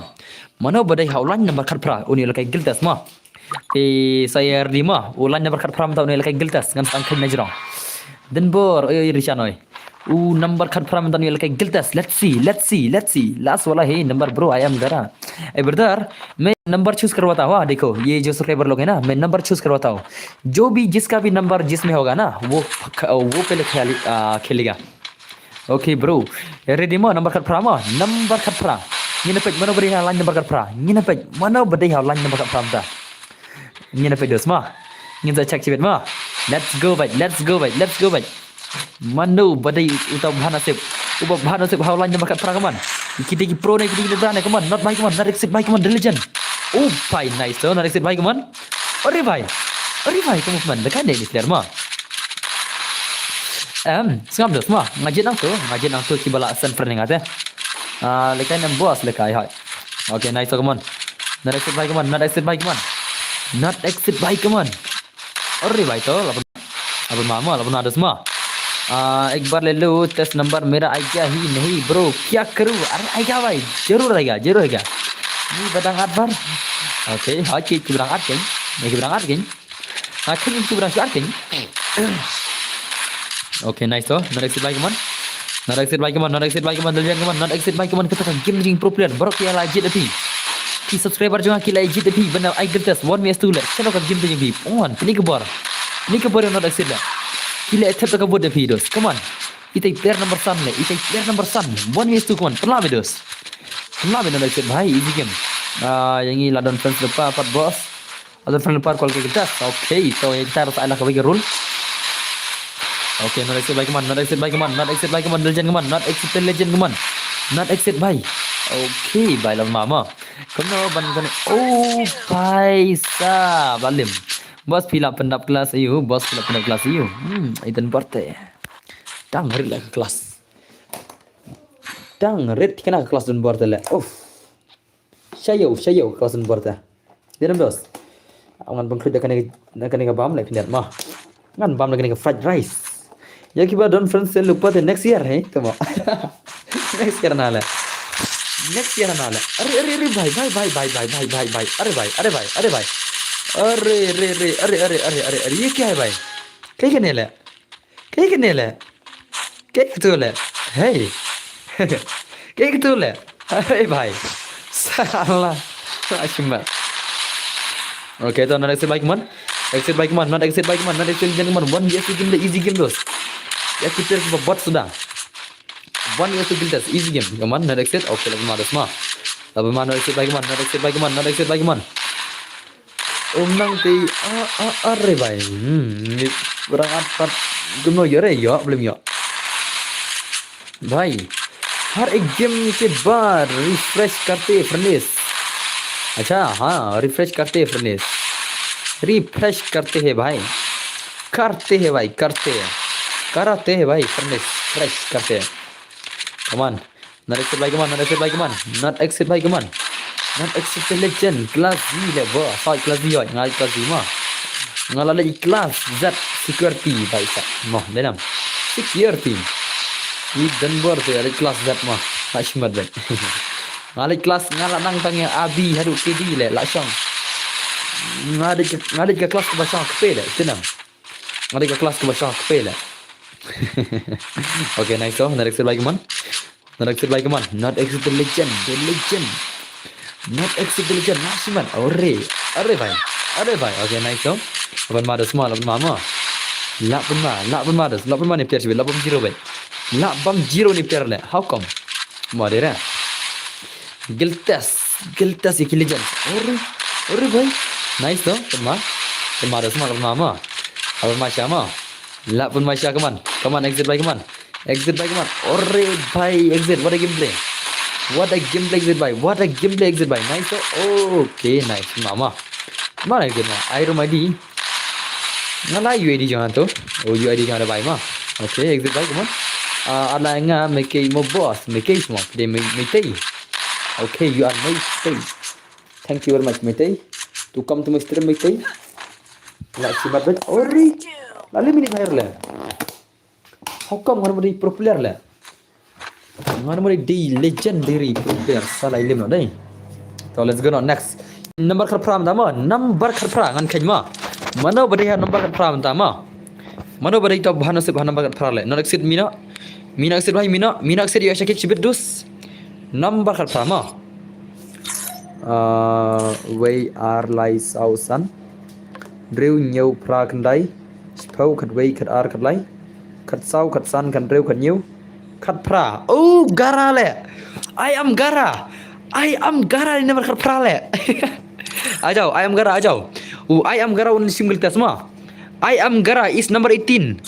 Mano ba dei ha u line number khatphra, un ïoh lehkai guild test ma. Te sa ïa ready ma, u line number khatphra mynta un ïoh lehkai guild test, ngan sdang kheiñ na jrong. Dinbor, oi, oi, Rishan, oi. U number khatphra mynta un ïoh lehkai guild test. Let's see, let's see, let's see. Last wala hi number bro, I am Gara. Eh, brother, main number choose karwata hua, dekho, ye jo subscriber log hai na, main number choose karwata ho. Jo bhi, jiska bhi number jisme hoga na, wo, wo pehle kheli-, ah, khelega. Okay, bro. Ready ma, number khatphra ma? Number khatphra. Ngin ïa peit mano ba dei ha line number khatphra. Ngin ïa peit mano ba dei ha line number khatphra mynta. Ngin ïa peit dos ma. Ngin sa check shibit ma. Let's go bhai, let's go bhai, let's go bhai. Mano ba dei uta u bha nasib? Uba bha nasib ha u line number khatphra, come on. Ki dei ki pro ne, ki dei ki nukra ne, come on. Not bhai, come on. Not exit bhai, come on. The legend. Oh bhai, nice to. Not exit bhai, come on. Are bhai. Are bhai, come on, man. Lehkai ne ini player ma. Em, sngap dos ma. Nga jied nangto, nga jied nangto kiba la send friend ïa nga te. Ah, lehkai ne boss, lehkai hoi. Okay, nice to, come on. Not exit bhai, come on. Not exit bhai, come on. Not exit bhai, come on. Are bhai, to la pyn-, la pynma ma, la pynma dos ma. Ah, ek baar le lo, test number mera aayega hi nahi bro, kya karu? Are aayega bhai, jarur aayega, jarur aayega. Ye ba dang at baar. Okay, okay, ki ba dang at keiñ. Ye ki ba dang at keiñ. Ah, keiñ ki ba dang at keiñ. Okay, nice to. Not exit bhai, come on. Not exit bhai, come on. Not exit bhai, come on. Not exit bhai, come on. Kata ka game jong pro player. Baroh ki la jied da phi. Ki subscriber jong nga ki la jied da phi. Ban ai guild test one versus two le. Sha ka game jong phi. Pynwan, kane ka bor. Kane ka bor not exit le. Ki la accept ka vote da phi, dos. Come on. Ita i player number san le. Ita i player number san. One versus two, come on. Pynlah bha, dos. Pynlah bha, not exit bhai. Easy game. Ah, ïa ngi la don friends lypa pat, boss. Ada friend lypa, call ki test. Okay, to ïa kita ruh sa ai la kawei ka rule. Okay, not exit bhai, come on, not exit bhai, come on, not exit bhai, come on, legend, come on, not exit, legend, come on. Not exit bhai. Okay bhai, la pynma ma. Kumno ban kane. Oh bhai sahab, la lim. Boss phi la pyndap class aiu, boss phi la pyndap class aiu. Hmm, i Donbor te. Dang rit la ka class. Dang rit kane ka class Donbor te le. Uff. Sha ïew, sha ïew, ka class Donbor te. Dei ne em, dos? Ngan pynkhluit da kane, da kane ka bam, leh pyndiat ma. Ngan bam da kane ka fried rice. Ïa kiba don friends lypa te next year, hei, to ma. Next year na le. Next year na le. Are, are, are, bhai, bhai, bhai. Are, bhai, are, bhai, are, bhai. Are, are, are, are, are, are, are, are, are, ye kya hai, bhai? Kaei kane le? Kaei kane le? Kaei katu le? Hey. Kaei katu le? Hey, bhai. Sala. Ashma. Okay, to not exit bhai, come on. Exit bhai, come on. Not exit bhai, come on. Not exit, come on. One, yes, game le, easy game, dos. Ïa ki player kiba bot suda. One, yes, game, dos. Easy game. Come on, not exit. Okay, la pynma dos ma. La pynma, not exit bhai, come on. Not exit bhai, come on. Not exit bhai, come on. Um nang te, a, a, are bhai. Hmm, ni barang at pat kumno ïoh re, ïoh, blem ïoh. Bhai, har ek game ke baad refresh karte furnace. Acha, ha, refresh karte furnace. Refresh karte hai bhai. Karte hai bhai, karte. Karate hai bhai, furnace, fresh karte. Come on. Not exit bhai, come on, not exit bhai, come on. Not exit bhai, come on. Not exit the legend. Class Z le, bro. Sorry, class Z, oi. Nga class Z ma. Nga la leh class Z security, bhai sa. Mo, denam. Security. I Donbor te la leh class Z ma. Ha, shimat bhai. Nga leh class, nga la nang tang ïa A B haduh K D le, la shong. Nga leh, nga leh ka class ba shong kpe le, denam. Nga leh ka class ba shong kpe le. Okay, nice to. Not exit bhai, come on. Not exit bhai, come on. Not exit the legend. The legend. Not exit the legend. Nashiman. Are. Are bhai. Are bhai. Okay, nice to. La pynma dos ma, la pynma ma. La pynma, la pynma dos. La pynma ne player shibit. La pynma zero bhai. La pynma zero ne player le. How come? Ma dera. Guild test. Guild test ïa ki legend. Are. Are bhai. Nice to. Pynma. Pynma dos ma, la pynma ma. La pynma sha ma. La pynma sha, come on. Come on, exit bhai, come on. Exit bhai, come on. Are bhai, exit. What a gameplay. What a gameplay, exit bhai. What a gameplay, exit bhai. Nice. Okay, nice. Ma, ma. Ma, exit ma. Ai, room I D. Nga la U I D jong nga to. Oh, U I D jong nga bhai ma. Okay, exit bhai, come on. Ah, ala nga Meitei mo boss. Meitei mo. Pide Meitei. Okay, you are Meitei. Thank you very much, Meitei. To come to my stream, Meitei. La shibat bhai. Ori. La le minute higher le. How come ngan mari pro player le? Ngan mari di legendary pro player, sa la ilim no dei. So let's go no next. Number khatphra mynta mo, number khatphra ngan kheiñ mo. Mano ba dei ha number khatphra mynta mo. Mano ba dei to ba ha nasib ha number khatphra le. Not exit mino. Mino exit bhai mino. Mino exit ïoh sha kit shibit dus. Number khatphra mo. Ah, wei ar lai saw san. Hynriew hynñiew phra khyndai. Shiphew khatwei khatar khatlai. Khatsaw khatsan khathynriew khathynñiew. Khatphra. Oh, Gara le. I am Gara. I am Gara, number khatphra le. Ajaw, I am Gara, ajaw. Oh, I am Gara un shim guild test mo. I am Gara is number eighteen.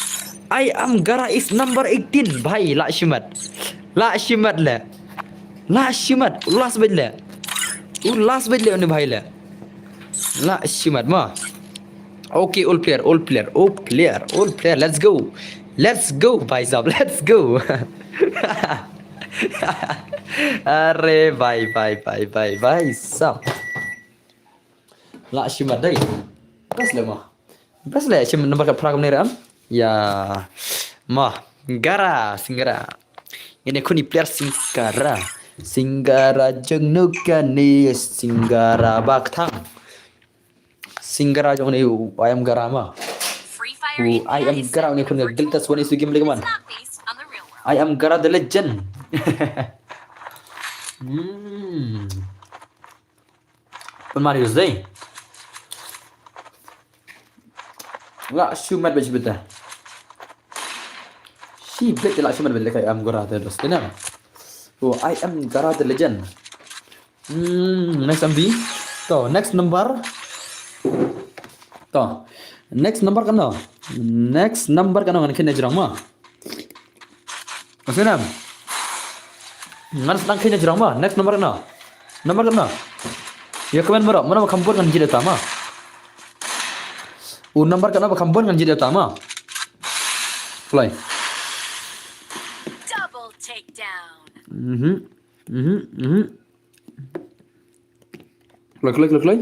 I am Gara is number eighteen. Bhai, la shimet. La shimet le. La shimet. U last bait le. U last bait le une bhai le. La shimet ma. Okay, all player, all player, all player, all player. Let's go. Let's go, bhai sahab. Let's go. Are bhai, bhai, bhai, bhai, bhai sahab. La shimet dei. Best le ma. Best le shim number ka phra kumne ram. Ya. Ma. Gara, Singara. Ine kuni player Singara. Singara jong nuka ni Singara bakthang. Singara jong ni u I am Gara ma. U I am Gara ni kun giltas wani su game le man. I am Gara the legend. Hmm. Pynmar use dei. La shu mat bad shibit da. Shibit la shu mat bad lekai am Gara the dos kena. Oh, I am Gara the legend. Hmm, next M B. To, next number. To. Next number kano? Next number kano ngan kene jrong ma. Masinam. Ngan sdang kine jrong ma. Next number kano? Number kano? Ya kmen mero, mano ba kham bun ngan jied ïa uta ma. U number kano ba kham bun ngan jied ïa uta ma. Play. Double takedown. Mhm. Mhm. Mhm. Kloi, kloi, kloi, kloi.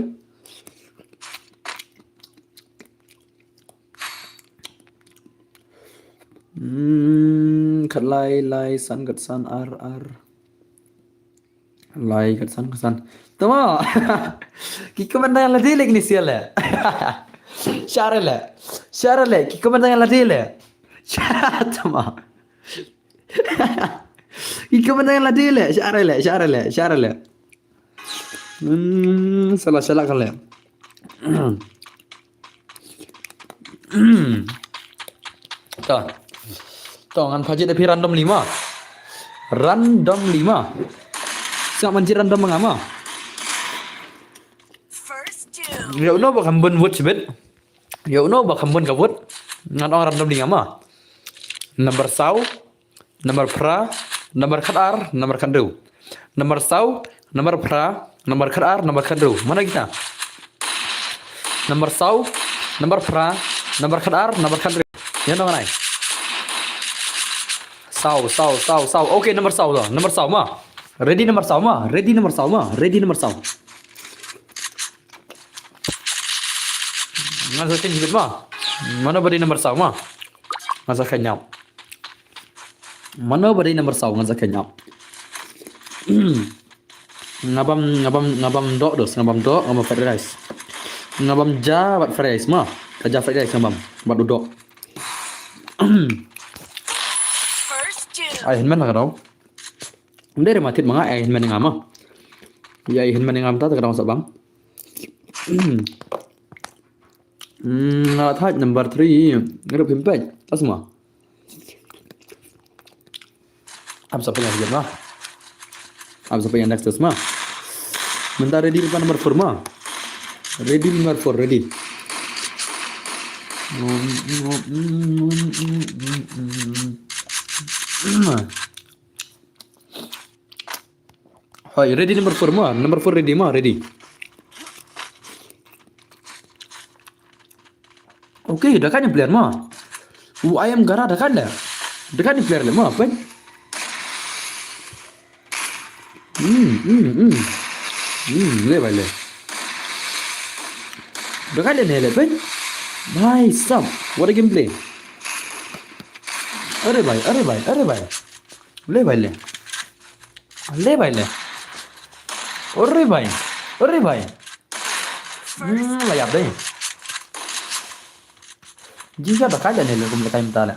Hmm, khat lai, lai, san, khat san, ar, ar. Lai, khat san, khat san. Tama. Ki komentar la dile kini siale. Sharele. Sharele. Ki komentar la dile. Tama. Ki komentar la dile. Sharele, sharele, sharele. Hmm, salah, salah kali. To. To, ngan pajit da phi random lima. Random lima. Siap manjit random mengama. First two. Ya uno ba kham bun vote shibit. Ya uno ba kham bun ka vote. Ngan ong random lima ma. Number saw. Number phra, number khat ar, number khat hynriew. Number saw, number phra, number khat ar, number khat hynriew. Mano kita? Number saw, number phra, number khat ar, number khat hynriew. Ïa nong nai. Saw, saw, saw, saw. Okay, number saw to. Number saw ma. Ready number saw ma. Ready number saw ma. Ready number saw. Ngan sa kynjibit ma. Mano ba dei number saw ma. Ngan sa kynjap. Mano ba dei number saw ngan sa kynjap. Ngabam, ngabam, ngabam dok dos, ngabam dok, ngabam fried rice. Ngabam ja bad fried rice ma. Ka ja fried rice ngabam bad u dok. First two. Ai hynmen ka dau. Ndai re matit manga ai hynmen ngama. Ya ai hynmen ngam ta ka dau sa bang. Hmm, nga la thait number three. Ngerup himpet. Asma. Am sa pynlong ma. Am sa pynlong next ma. Mynta ready number four ma. Ready number four, ready. Hoi, ready number four ma, number four ready ma, ready. Okay, da kan player ma. U I am Gara da kan da. Da kan player le ma, pen. Hmm, hmm, hmm. Hmm, le bai le. Da kan le ne le pen. Bhai sahab, what a gameplay. Are bhai, are bhai, are bhai. Le bai le. Le bai le. Ore bai. Ore bai. Hmm, la ïap dei. Jingshah da kai le ne le kum le kai mynta le.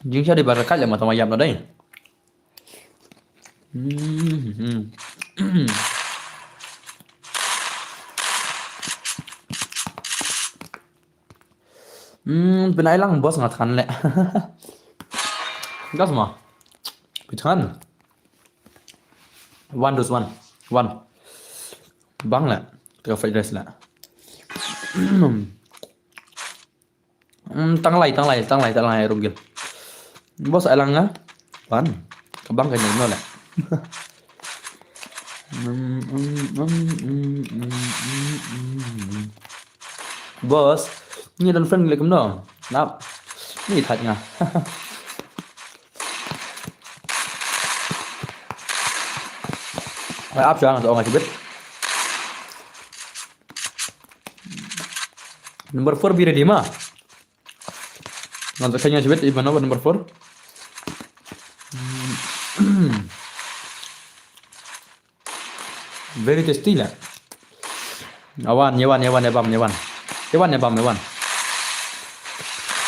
Jingshah dei ba da kai le ma tang ma ïap na dei. Hmm, hmm. Hmm, pynai lang boss nga than le. Gas ma. Pi than. One dos one. One. Bang le. Ka fried rice la. Mm, tang lai, tang lai, tang lai, tang lai, Runggil. Boss, ai lang nga. Wan. Ka bang ka nyam no la. Mm, mm, mm. Boss, ngi don friend lek kumno? Nap. Ngi thait nga. Ai ap sha nga, ong nga shibit. Number four, be ready ma. Nga sa kanya shibit, iba number four. Very tasty la. Awan, yawan, yawan, yawan, yawan. Yawan, yawan, yawan.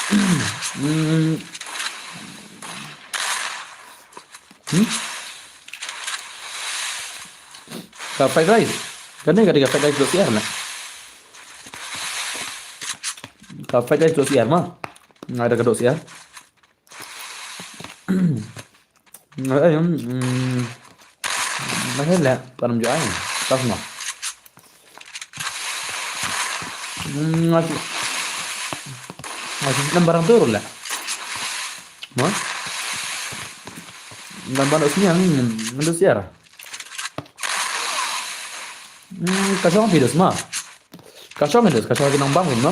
Hmm. Hmm? Ka fried rice. Kane ka dei ka fried rice dohsyiar na. Ka fried rice dohsyiar ma. Nga da ka dohsyiar. Nga ai, hmm. Nga ai la, param jo ai. Tas ma. Hmm, nga. Nga ai nambar tu la. Ma? Nambar dohsyiar, hmm, dohsyiar. Hmm, ka shong phi dos ma. Ka shong phi dos, ka shong ki nang bang no.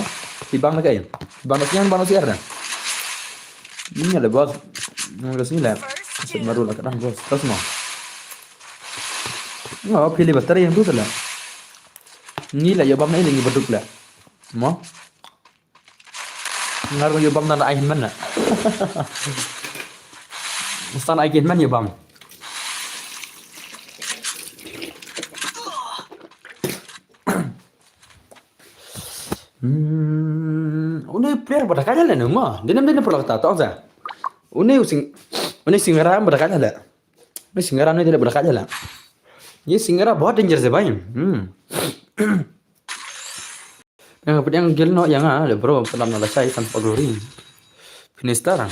Ki bang na ka in. Bang na sniang, bang na siar na. Ni le boss. Ni le sni le. Set maru la ka dang boss. Kas ma. Nga phi le batar yang tu la. Ni la yo bam na ini ni baduk la. Ma. Ngar ïa bam na ai hynmen na. Stan ai hynmen ïa bam. Hmm, une player ba da ka jale ne ma. Dinem dinem pula kata tong sa. Une using, une singara ba da ka jale. Une singara ne jale ba da ka jale. Ye singara bahut danger se bhai. Hmm. Yang pediang gel no yang ah, le bro, pelam na lashai san pagori. Finistar.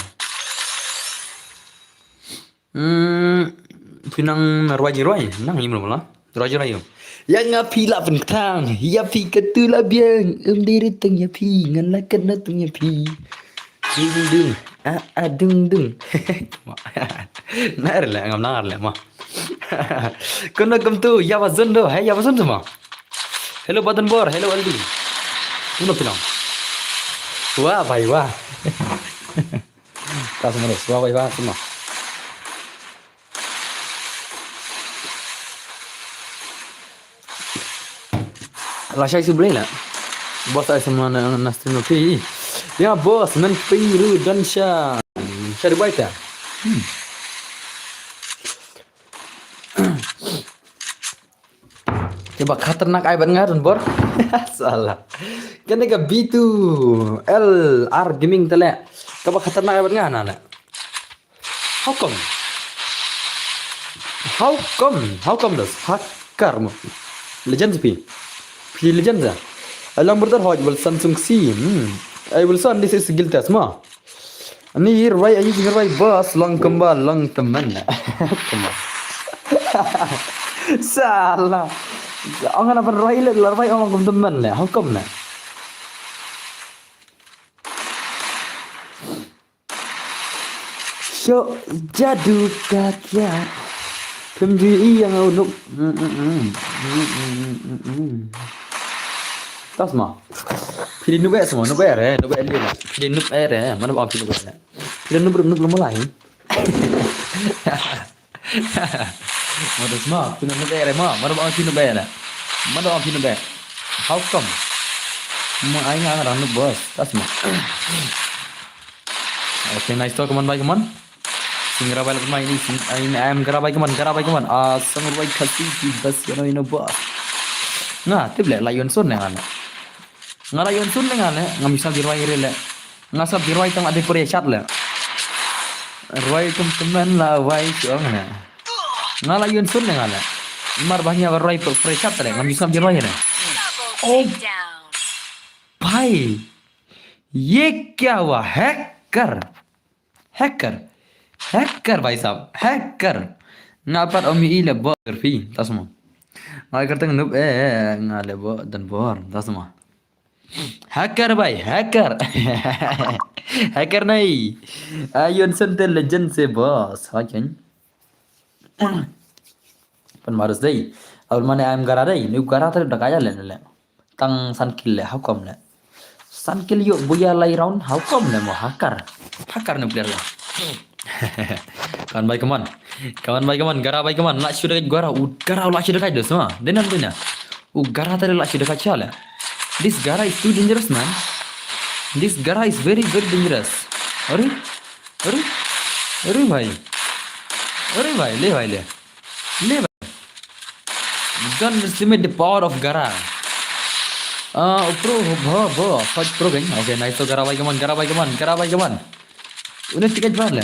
Hmm, phi nang rwai rwai, nang im lo la. Rwai rwai yo. Ya nga phi la pentang, ya phi katu la biang, um diri teng ya phi, ngan la kat na teng ya phi. Dung dung, ah ah dung dung. Nar la, ngam nar la ma. Kono kum tu, ya bazun do, hai ya bazun tu ma. Hello Badan Bor, hello Aldi. Kono phi nang. Wah, bhai wah. Ta semua, wah wah wah semua. Lashai su blei la. Boss ai semua na na stream okay. Ya boss, nan pi ru dan sha. Sha Dubai ta. Hmm. Kaba khatarnak ai ban nga don bor. Salah. Kane ka B two L R Gaming tale. Kaba khatarnak ai ban nga na le. How come? How come? How come das? Hacker mo. Legend pi. Pi legend za. Alang brother hoj bal Samsung C. Hmm. Ai bal san this is guild test ma. Ani rwai ayu jing rwai bas long kemba long temen. Kemba. Salah. Ong ana ban rwai le rwai ong long kem temen le. Hukum le. Sho jadu ka kiat. Pem ju i yang au nuk. Tas ma. Phi di nube semua, nube re, nube le. Phi di nube re, mana ba phi nube re. Phi di nube nube mulai. Mana semua, phi di nube re ma, mana ba phi nube re. Mana ba phi nube. How come? Ma ai nga ngarang nube bos. Tas ma. Okay, nice talk, come on, bye, come on. Sing rabai lah pemain ni, sing ai ni ayam garabai keman, garabai keman. Ah, sang rubai kasi di bas ya no ino bas. Nga tip le la yon sun ne nga le. Nga la yon sun ne nga le, nga misal di rubai re le. Nga sab di rubai tang ade pore chat le. Rubai tum temen la wai chong ne. Nga la yon sun ne nga le. Mar bahnya rubai pore chat le, nga misal di rubai ne. Oh, bhai. Ye kya hua hacker? Hacker. Hacker, bhai sahab. Hacker. Nga pat om i le bot phi. Tas mo. Nga kyrteng Noob, eh, eh, nga le bo, don bor, da sma. Hacker bhai, hacker. Hacker nahi. Ayon Center Legend se boss. Ha ken. Pan marus dei. Abul mane ayam gara dei. Ni gara tadi dah kaya le le. Tang san kill le, how come le? San kill ïoh buya lai round, how come le mo hacker? Hacker nuclear le. Come on bhai, come on. Come on bhai, come on. Gara bhai, come on. Lah shu dekat gara, u gara lah shu dekat dos ma. Dena dena. U gara tadi lah shu dekat sha le. This gara is too dangerous, man. This gara is very, very dangerous. Are? Are? Are bhai. Are bhai, le bhai le. Le bhai. Don't underestimate the power of gara. Ah, pro, bo, bo, fight pro geng. Okay, nice to gara bhai, come on, gara bhai, come on, gara bhai, come on. Une tiket bar le.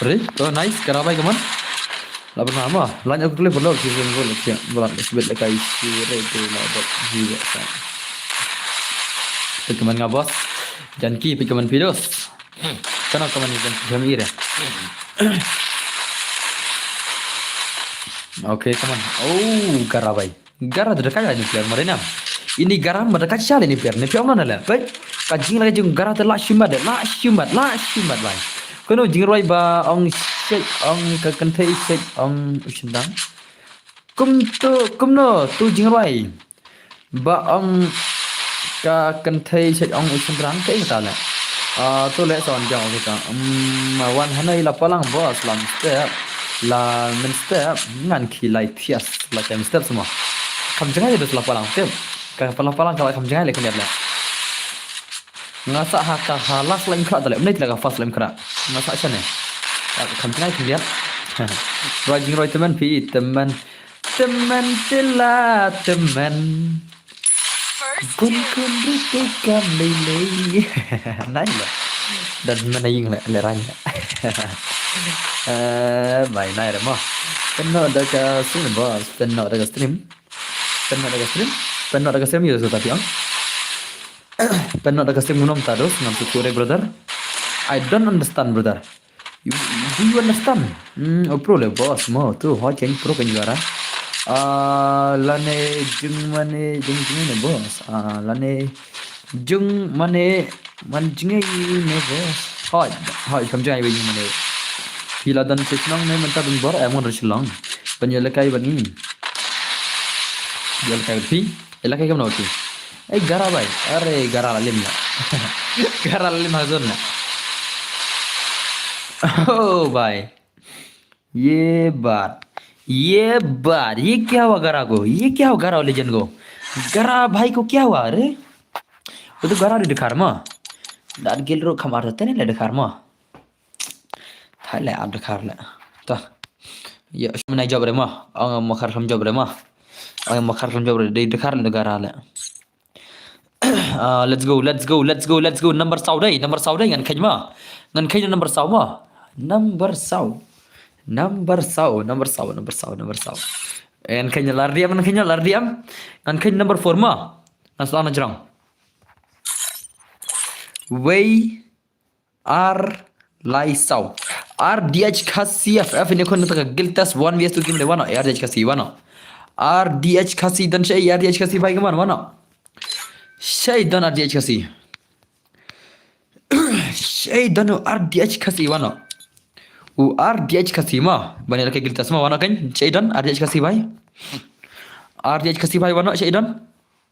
Re, to nice, gara bhai, come on. La pernah ma, lan aku klik berlok, sih, sih, boleh, sih, boleh, sih, boleh, kai, sih, re, tu, la, bot, sih, bot, sih. Pikaman nga boss. Janki, pikaman virus. Kana kaman ni, janki, kami ira. Okay, come on. Oh, gara bhai. Gara da dekat ni player marina. Ini gara ma dekat sha le ni player. Ni player mana le? Pai. Ka jing lagi jing gara te lah shimat de. Lah shimat. Lah shimat bhai. Kono jingrwai ba ong shek ong ka kynthei shek ong u shynrang. Kum tu, kumno tu jingrwai. Ba ong ka kynthei shek ong u shynrang te ta le. Ah, tu le son jong kita. Um, wan hanai la palang boss lam step. La men step ngan ki lai thias la tem step semua. Kam jngai le la palang step. Ka palang palang ka la kam jngai le kniat le. Nga sa ha ka ha last line kra dale. Mnai tila ka first line kra. Nga sa shane. Ka kam jngai kniat. Roi jingroi temen pi temen. Temen tila temen. Kun kun riki kam lei lei. Nai le. Dan mana ying le le rang. Eh, bhai nai re mo. Pynnoh da ka stream boss. Pynnoh da ka stream. Pynnoh da ka stream. Pynnoh da ka stream yo so tapi ang. Pynnoh da ka stream ngam ta dos ngam tu kure brother. I don't understand brother. You, do you understand? Hmm, oh, pro le boss mo tu ho cheng pro kan juara. Ah, lane jung mane jung jung ne boss. Ah, lane jung mane man jung ne boss. Hoi, hoi kam jung ai jung mane. Pila dan se chnong ne menta dun bor em ngon shillong. Ban yo lekai ban ni. Yo lekai ban pi. Lekai kam no pi. Eh, gara bhai. Are, gara la lim na. Gara la lim hazur na. Oh, bhai. Ye baat. Ye baat. Ye kya hua gara ko? Ye kya hua gara legend ko? Gara bhai ko kya hua, re? Wo to gara de dikhar ma. Dad gil ro khamar to tene le dikhar ma. Thai le, ar dkhar le. Ta. Ya, shum nai job re ma. Ang ma khar kham job re ma. Ang ma khar kham job re, dei dkhar le gara le. Ah, let's go, let's go, let's go, let's go. Number saw dei, number saw dei, ngan khej ma. Ngan khej number saw ma. Number saw. Number saw, number saw, number saw, number saw. Ngan khej lar diam, ngan khej lar diam. Ngan khej number four ma. Ngan slang na jrong. Wei Ar lai saw. R D H Khasi F F ini khun ta ka guild test one versus two game le wano. R D H Khasi wano. R D H Khasi dan shai R D H Khasi bhai kaman wano. Shai dan R D H Khasi. Shai dan R D H Khasi wano. U R D H Khasi ma. Bani la ka guild test ma wano kan. Shai dan R D H Khasi bhai. R D H Khasi bhai wano shai dan.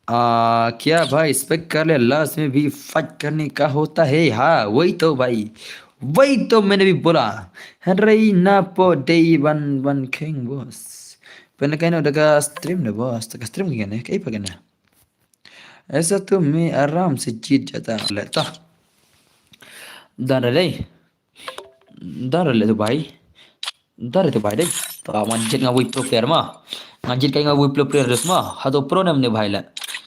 आ, क्या भाई, स्पेक कर ले, लास्ट में भी फाइट करने का होता है? हाँ, वही तो भाई, वही तो मैंने भी बोला। Hynrei na po dei ban ban kheng boss. Pynlehkai noh da ka stream ne boss, da ka stream kane, kaei pat kane. ऐसा तो मैं आराम से जीत जाता। Leh ta. Done re dei. Done re leh tu bhai. Done re tu bhai dei. Ta ngan jied nga wei pro player ma. Ngan jied kai nga wei pro player dus ma. Hato pro ne em ne bhai leh.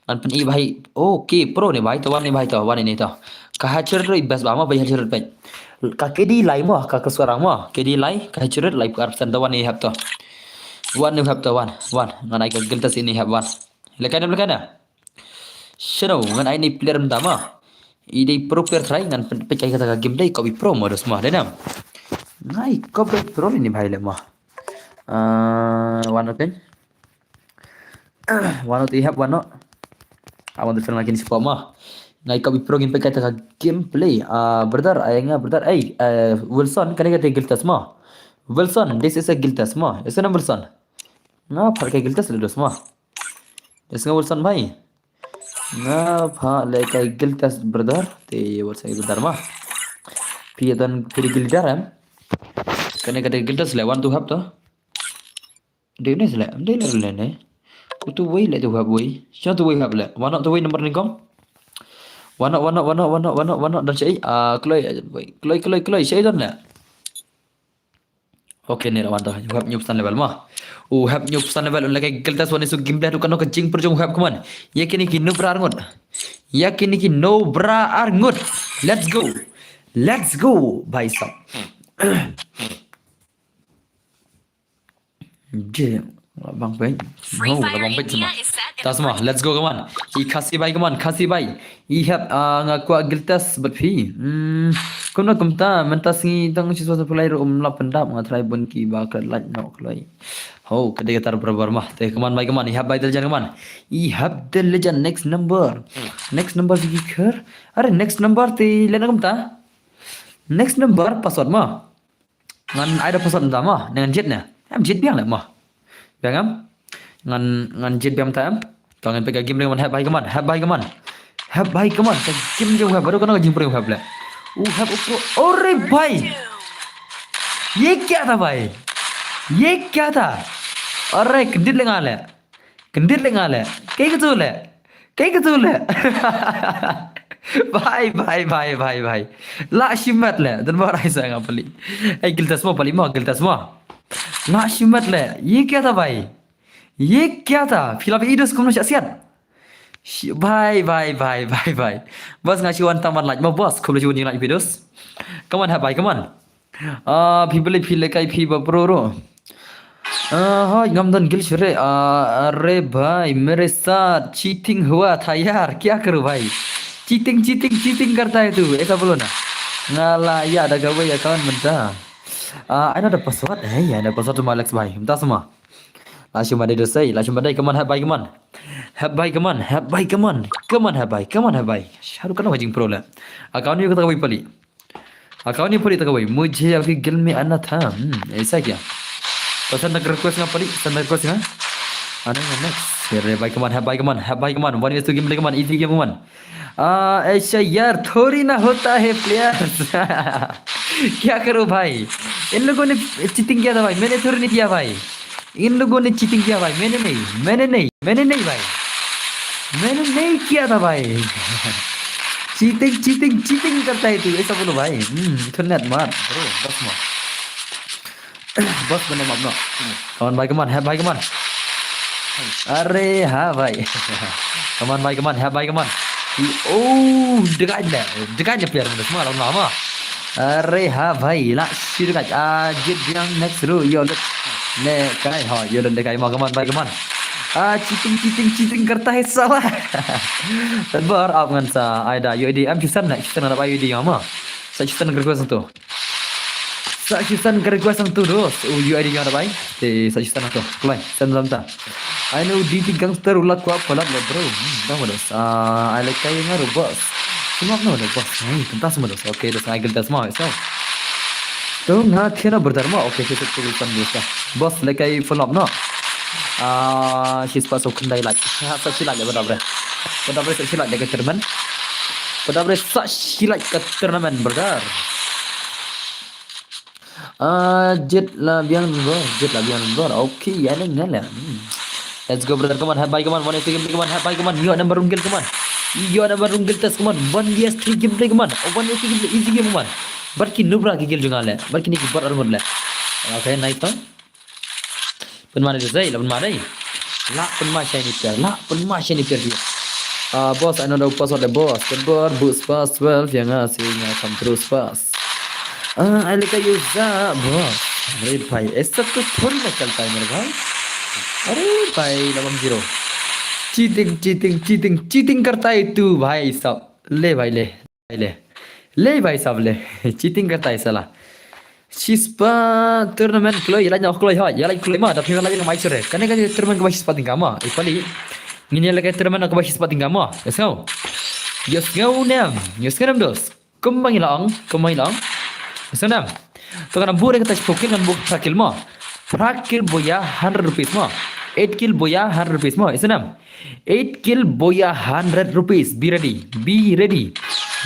Ngan pyni bhai. Okay, pro ne bhai. To wan ne bhai to. Wan ne to. Ka headshot rate best ba ma bhai headshot rate peit. Ka K D lai ma. Ka ka suarang ma. K D lai. Ka headshot rate lai pkar percent to wan ne hap to. Wan ne hap to wan. Wan. Ngan ai ka guild test ini hap wan. Lehkai ne lehkai ne. Shano, ngan ai ni player mynta ma. I dei pro player try, ngan pyn-, pynkai kata ka game dei, kop i pro mo dos ma, dei nam. Ngai, kop dei pro ni bhai le ma. Uh, one okay. One not ihap, one not. I want to feel like in spot ma. Ngai ka bipro ngin pekai ta gameplay. Uh, brother, ayanga brother. Hey, uh, Wilson, kane ka te guild test ma. Wilson, this is a guild test ma. Is it Wilson? Nga phar ka guild test le dos ma. Is nga Wilson bhai. Nga phar le ka guild test brother. Te Wilson brother ma. Phi don phi guild test em. Kane ka te guild test le one to have to. Dei ne sele, dei le le ne. Utu wei le tu hap wei. Sino tu wei hap le. Wan tu wei number ni kong. Wan wan wan wan wan wan wan dan sei. Ah, kloi wei. Kloi kloi kloi sei dan le. Okay ne wan tu. U hap nyup san level ma. U hap nyup san level un lagi guild test wan isu game tu kano ka jing perjung hap kaman. Ya kini ki no bra arngut. Ya kini ki no bra arngut. Let's go. Let's go. Bhai sab. Je, labang pej. No, labang pej sama. Tas ma, let's go kaman. I khasi bai kaman, khasi bai. I hap, ah, nga kwah guild test bad phi. Hmm, kumno kumta, mynta sngi tang shi swa sa pulai ru um lap pyndap nga try bun ki ba ka lait no kloi. Ho, ka dei ka tar barabar ma. Te kaman bai kaman, i hap bai dal jan kaman. I hap dal jan next number. Next number sigi kher. Are next number te lena kumta. Next number password ma. Ngan ai da password mynta ma, ngan jied ne. Em jied biang le ma. Biang em. Ngan ngan jied biang mynta em. To ngan peit ka game ring man hap bai kaman, hap bai kaman. Hap bai kaman. Ka game jong hap baru kano ka jingpring hap le. U hap u pro. Ore bai. Ye kya tha bai? Ye kya tha? Ore kyndit le nga le. Kyndit le nga le. Kai ka tu le. Kai ka tu le. Bai bai bai bai bai. La shimat le. Dan ba rai sa nga pali. Ai guild test mo pali mo, guild test mo. La shimat le. Ye kya tha bai? Ye kya tha? Phi la phi i dos kumno sha siat. Bai bai bai bai bai. Bas nga shi wan taman like mo bas. Kumno shi wan like videos. Come on hap bai, come on. Ah, phi beli phi lekai phi ba pro ro. Ah, hai ngam don guild shure. Ah, are bhai, mere saath cheating hua tha yaar, kya karu bhai? Cheating, cheating, cheating karta hai tu, aisa bolo na. Nga la ya da kawei account mynta. Ah, I know the password. Hey, I know password to my Alex bhai. Mynta sama. La shuma dei dosai, la shuma dei, come on hap bai, come on. Hap bai, come on, hap bai, come on. Come on hap bai, come on hap bai. Shahrukh kano ka jingpro le. Account ni kata kawei pali. Account ni pali ta kawei. Mujhe aapki guild mein aana tha. Hmm, aisa kya? To send request nga pali, send request nga. Ana nga next. Ye re bhai kaman, hap bhai kaman, hap bhai kaman. One versus two game kaman, easy game kaman. Ah, aisa yaar, thodi na hota hai players. Kya karo bhai? In logon ne cheating kiya tha bhai, maine thodi nahi kiya bhai. In logon ne cheating kiya bhai, maine nahi, maine nahi, maine nahi bhai. Maine nahi kiya tha bhai. Cheating, cheating, cheating karta hai tu, aisa bolo bhai. Hmm, thunnet mat, bro, bas mo. Bas bane map no. Come on bhai, come on, hap bhai, come on. Are ha bhai. Come on bhai, come on, hap bhai, come on. Oh, dekat le, dekat le player mana semua lawan mama. Are ha bhai, la shi dekat. Ah, jit yang next ru, yo let. Lekai ho, yo let lekai mo, come on bhai, come on. Ah, cheating, cheating, cheating karta hai sala. Tadbar ap ngan sa, aida, yo edi, am chisan na, chisan na bai edi mama. Sa chisan request tu. Sa chisan ka request ang tu dos. U U I D nga da bai. Te sa chisan tu. Klai, san lam ta. I know D T gangster u la kwah collab le bro. Hmm, dah mo dos. Ah, I like kai nga ro boss. Semua no dos boss. Hmm, kentas mo dos. Okay, dos ngai kentas mo. So. Tu nga kena berdarma. Okay, kita tu kan dos ta. Boss le kai follow up no. Ah, she's pas so kendai like. Ha, sa shi like le berdarma. Berdarma sa shi like le ka tournament. Berdarma sa shi like ka tournament brother. Ah, jet la biang dun bor, jet la biang dun bor. Okay, ya ne ngala. Hmm. Let's go brother, come on, hap bai, come on, one eighty gameplay, come on, hap bai, come on, yo number one kill, come on. Yo number one kill test, come on, one V S three gameplay, come on. Oh, one V S three gameplay, easy game, come on. Bar ki nubra ki kill jong nga le, bar kini ki bar armor le. Okay, nice one. Pynmane dei, la pynmane. La pynmane shiny player, la pynmane shiny player dia. Ah, boss, I know the password the boss. The board boost pass twelve yang ah sing ah come through pass. Ah, I like you za boss. अरे भाई, ऐसा तो थोड़ी ना चलता है मेरे भाई. अरे भाई, लबम zero. Cheating, cheating, cheating, cheating करता है तू भाई साहब. ले भाई ले. भाई ले. ले भाई साहब ले. Cheating करता है साला. Shispah tournament kloi, ïa lait noh kloi hoi, ïa lait kloi ma, da phi lait ïa ka mai sore. Kane kane tournament kaba shispah tyngka ma, i pali. Ngin ïa lait ka tournament kaba shispah tyngka ma. Ïa sngew. Ïa sngew nem, ïa sngew nem dos. Kumba ngi la ong, kumba ngi la ong. Ïa sngew nem. To kan buh re kata shiphew kill, ngan buh phra kill ma. Phra kill boya hundred rupees ma. Eight kill boya hundred rupees ma. Ïa sngew nem. Eight kill boya hundred rupees. Be ready. Be ready.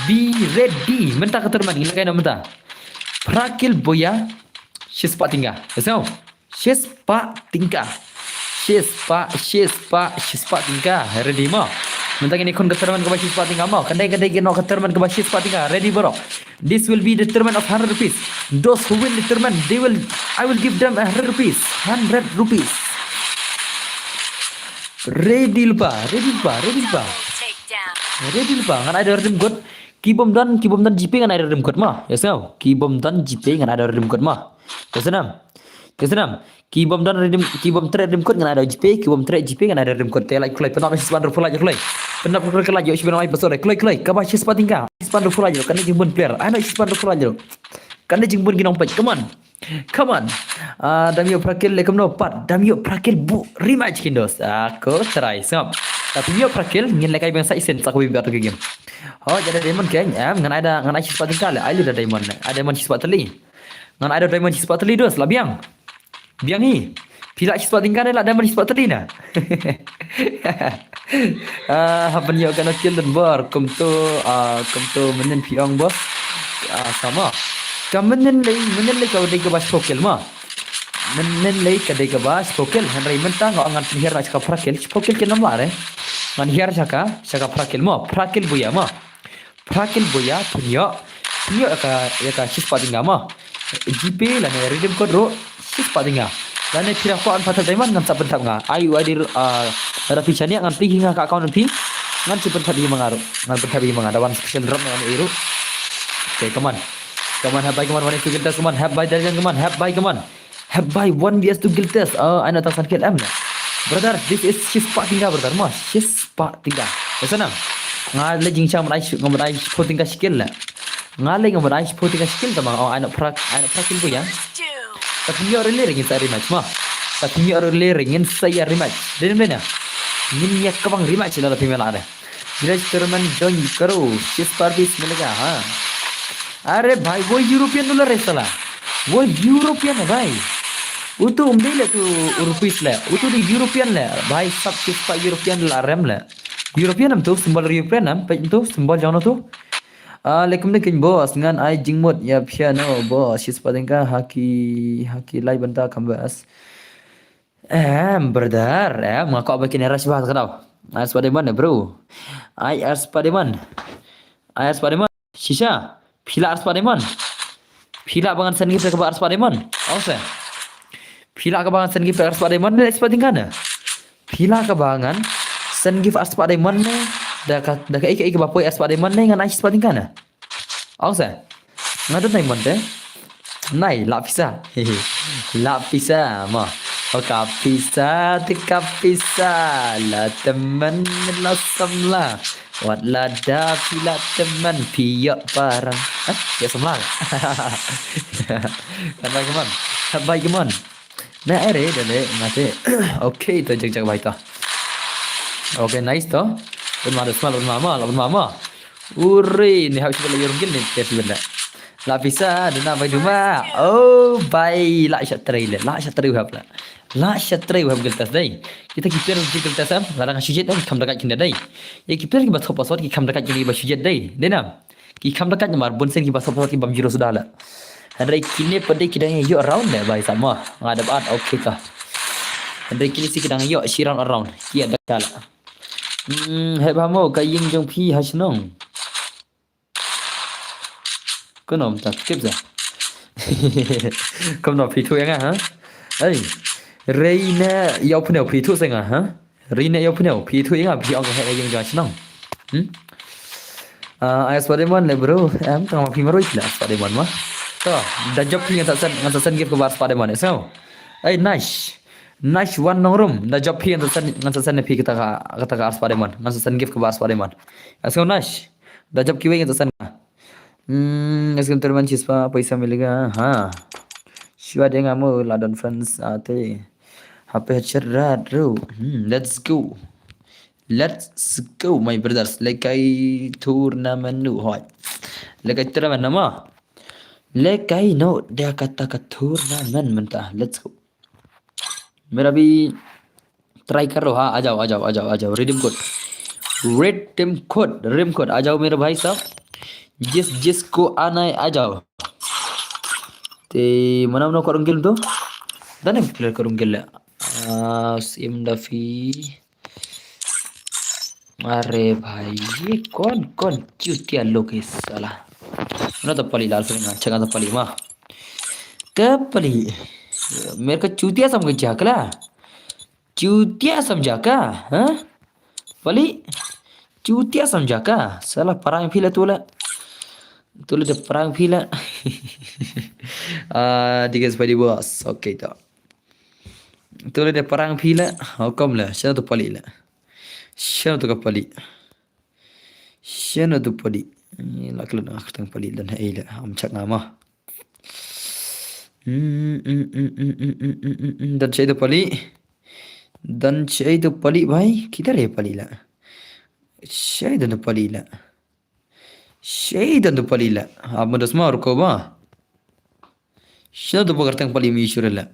Be ready. Mynta ka tournament ngi lait noh mynta. Phra kill boya shispah tyngka. Ïa sngew. Shispah tyngka. Shispah, shispah, shispah tyngka. Ready ma. Mynta ngin ïakhun ka tournament kaba shispah tyngka ma. Kane kane ngin ïakhun ka tournament kaba shispah tyngka. Ready baroh. This will be the tournament of hundred rupees. Those who win the tournament, they will, I will give them a hundred rupees. Hundred rupees. Ready lypa, ready lypa, ready lypa. Ready lypa. Ngan ai da redeem code. Ki bym don, ki bym don GPay ngan ai da redeem code ma. Ïa sngew. Ki bym don GPay ngan ai da redeem code ma. Ïa sngew nem. Ïa sngew nem. Ki bym don redeem, ki bym treh redeem code ngan ai da GPay, ki bym treh GPay ngan ai da redeem code. Te lait kloi, pynap shispah hynriew phew lait kloi. Pynap kloi kloi, ïoh shispah hynriew phew lait kloi, kloi. Kaba shispah tyngka. Shispah hynriew phew lait, kane jingbun player. Ai noh shispah hynriew phew lait. Kane jingbun ki nongpeit. Come on. Come on. Ah, dam ïoh phra kill le kumno pat. Dam ïoh phra kill buh rematch kin dos. Ah, ko try sngap. Tapi ïoh phra kill ngin lehkai biang sa isen sa ko biang tu game. Ho, jada diamond keng. Em, ngan ai da, ngan ai shispah tyngka le. Ai lu da diamond le. Ai diamond shispah tylli. Ngan ai da diamond shispah tylli dos. La biang. Biang hi. Phi lah shispah tyngka ne lah diamond shispah tylli na. Ah, hap ban ïoh kano kill don bor. Kumto, ah, kumto mynnin phi ong bor. Ah, sama. Ka mynnin lei, mynnin lei ka dei kaba shiphew kill ma. Mynnin lei ka dei kaba shiphew kill. Hynrei mynta nga ong ngan pynhiar noh sha ka phra kill. Shiphew kill kin ym lah re. Ngan hiar sha ka, sha ka phra kill ma. Phra kill boya ma. Phra kill boya, pynïoh. Pynïoh ïa ka, ïa ka shispah tyngka ma. GPay lane redeem code ruh shispah tyngka. Lane phi lah kwah ban pynthep diamond ngan sa pynthep nga. Ai u ID ruh, ah, lada phi shaniah ngan plie hi nga ka account phi. Ngan sa pynthep hi ma nga ruh. Ngan pynthep hi ma nga. Da wan special drop ngan ai ruh. Okay, come on. Come on, hep bai, come on, one is to guild test, come on. Hep bai, Darjan, come on. Hep bai, come on. Hep bai, one V S two guild test. Ah, ai na tang san kill em ne. Brother, this is shispah tyngka, brother. Ma, shispah tyngka. Ïa sngew nem. Nga leh jingshang ban ai shi, nga ban ai shiphew tyngka shi kill le. Nga leh nga ban ai shiphew tyngka shi kill tang ma. Oh, ai na phra, ai na phra kill boya. Tapi ïoh rele ringin sa rematch ma. Tapi ïoh rele ringin sa ïa rematch. Dei ne em dei ne. Ngin ïa kawang rematch lada phi me lah de. Village tournament join karo, shispah rupees milega, ha. Are bhai, wo European dollar hai sala. Wo European hai bhai. Utu um dei le tu rupees le. Utu dei European le. Bhai sab shispah European la rem le. European em tu, symbol European em, peit tu, symbol jong no tu. Ah, le kumne kin boss, ngan ai jingmut ïa phi no boss, shispah tyngka ha ki, ha ki lai bynta kam bas. Em, brother, em, nga kwah ba kin rush ba ka daw. Ai shispah diamond ne, bro. Ai shispah diamond. Ai shispah diamond. Shisha. Phi lah shispah diamond. Phi lah ba ngan send gift kaba shispah diamond. Ong se. Phi lah kaba ngan send gift kaba shispah diamond ne shispah tyngka ne. Phi lah kaba ngan send gift shispah diamond ne. Da ka, da ka ei ka ei kaba poi shispah diamond ne ngan ai shispah tyngka ne. Ong se. Nga don diamond te. Nai, lah pisa. Lah pisa ma. O ka pisa te ka pisa. La tymmen la samla. Wat lada phi la tymmen phi ïoh parang. Eh, ïoh samla. Kan bai keman. Kan bai keman. Na ere dale ngate. Okay, to jak jak bai to. Okay, nice to. Pun ma da smal, pun ma ma, pun ma ma. Ure, ni hap sibet la ïoh rung kill ni, ter sibet la. La pisa, duna bai duma. Oh, bai, la sha trei le, la sha trei hap la. La sha trei hap guild test dei. Kita ki player ki guild test am, la dang shu jet dei, kam da kat kin dei. Ïa ki player kiba top password ki kam da kat kin dei ba shu jet dei. Dei nam. Ki kham da kat namar bun sien kiba sop sop ki bam zero suda la. Hynrei kine pat dei ki dang ïoh round le bai sama. Nga dep at okay ka. Hynrei kine sien ki dang ïoh shi round around. Ki ïa da ka la. Hmm, hep hamo ka ïing jong phi ha shnong. Kunom ta tip za. Kunom phi thu ïa nga ha. Ei. Rei ne ïoh pynïoh phi thu se nga ha. Ri ne ïoh pynïoh, phi thu ïa nga, phi ong ka heh ka ïing jong shnong. Hmm? Ah, ai Spiderman le bro, em, tang ma phi marwei le Spiderman ma. To, da jop phi ngan sa send, ngan sa send gift kaba Spiderman, so. Ai, nice. Nice one nongrum, da jop phi ngan sa send, ngan sa send phi kata ka, kata ka Spiderman, ngan sa send gift kaba Spiderman. So nice. Da jop kiwei ngan sa send. Hmm, es kan terman chispa paisa milega. Ha. Shua de ngamo la don friends ate. Hape chat rat ru. Hmm, let's go. Let's go, my brothers. Lekai tournament nu hoi. Lekai tournament nama. Lekai no dia kata ka tournament menta. Let's go. मेरा भी ट्राई कर लो। हाँ, आ जाओ, आ जाओ, आ जाओ, आ जाओ। Redeem code, redeem code, redeem code, आ जाओ मेरे भाई साहब। जिस जिसको आना है, आ जाओ। Te mana mana ko rung gel tu? Dane player ko rung gel. Ah, sim dafi. अरे भाई, ये कौन कौन चूतिया लोग है साला? ना तो पली लाल फिर ना, अच्छा तो पली माँ। कब पली? मेरे को चूतिया समझ जा कला? चूतिया समझा का? हाँ? पली? चूतिया समझा का? साला परांग फीला तोला। Tole de perang phi la. Ah, digas padi bos. Okay to. Tole de perang phi la. Hukum la. Sino tu pali la. Sino tu ka pali. Sino tu pali. Ni la kala na kata pali dan hai la. Am chak nama. Hmm, hmm, hmm, hmm, hmm, hmm, hmm, hmm, hmm. Dan sino tu pali. Dan sino tu pali bhai. Kita re pali la. Sino tu pali la. Shaitan tu pali la. Apa das ma ruko ba? Shaitan tu pagar tang pali mi shurela.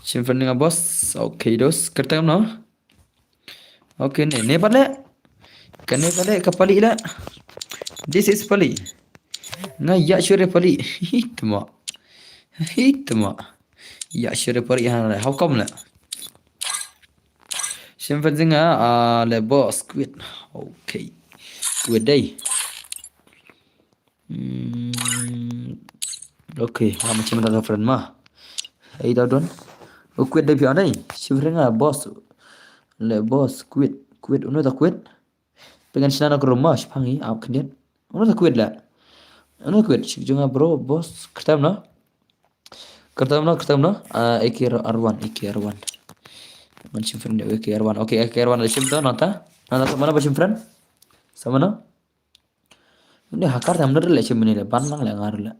Shim friend nga boss. Okay dos. Kertang no. Okay ne ne pale. Kane pale ka pali la. This is pali. Nga ya shure pali. Hitma. Hitma. Ya shure pali ha. How come la? Shim friend nga ah le boss quit. Okay. Quit dai. Hmm. Okay, ha ma chim da friend ma. Hey da don. O quit dai pia dai. Shim friend nga boss. Le boss quit. Quit uno da quit. Pengen shna na kuruma shpangi ap kendiat. Uno da quit la. Uno da quit. Shik junga bro boss kertam na. Kertam na, kertam na. Ah, A K R one, A K R one. Man shim friend A K R one. Okay, A K R one da shim to nata. Nata sama na ba shim friend? Sama na? Ini hakar tam ner le shim ni le ban lang le ngar le.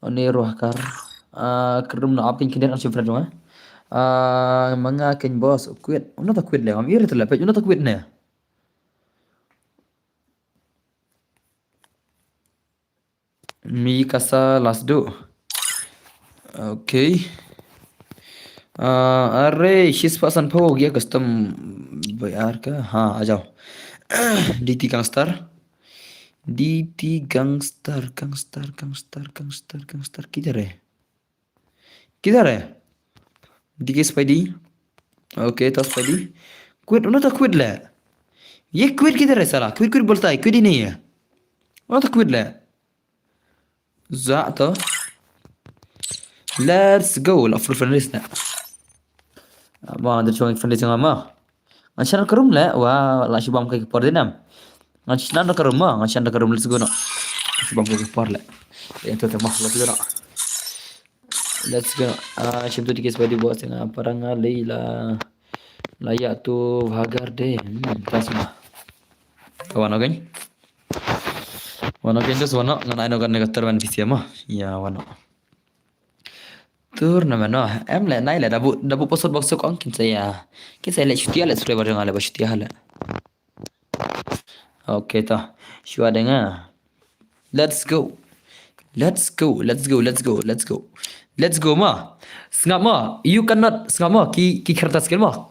Ini ro hakar. Ah, kerum na apin kendiat shim friend ma. Ah, manga ken boss quit. Uno da quit le. Am iri tu le pet uno da quit ne. Mi kasa last do. Okay. Ah, अरे शिस्पा सन पो गया कस्टम बयार का. हाँ, आ जाओ. D T gangster. D T gangster, gangster, gangster, gangster, gangster किधर है? किधर है? D K Spidey. Okay, तो Spidey. Quit, उन्होंने तो quit ले. ये quit किधर है साला? Quit, quit बोलता है, quit ही नहीं है. उन्होंने तो quit ले. जा तो. Let's go. La full friend list na. Wah, ada cuma friend list yang lama. Ngan shna ka room le, wa la shibam ka por de nam. Ngan shna ka room ma, ngan shna ka room, let's go no. Shibam ka por le. Yang tu tema, let's go no. Let's go. Ah, shim tu dikit sebagai bos tengah parang ngali la. La ya tu hagar de. Hmm, tas ma. Kawan again. Wan again just wan ngan ai no kan ka terban P C ma. Ya wan. Tournament no. Em le nai le dabu dabu posot box kong kin saya. Kin saya le chutia le sure barang le ba chutia le. Okay ta. Shua denga. Let's go. Let's go. Let's go. Let's go. Let's go. Let's go ma. Sngap ma. You cannot sngap ma ki ki character skill ma.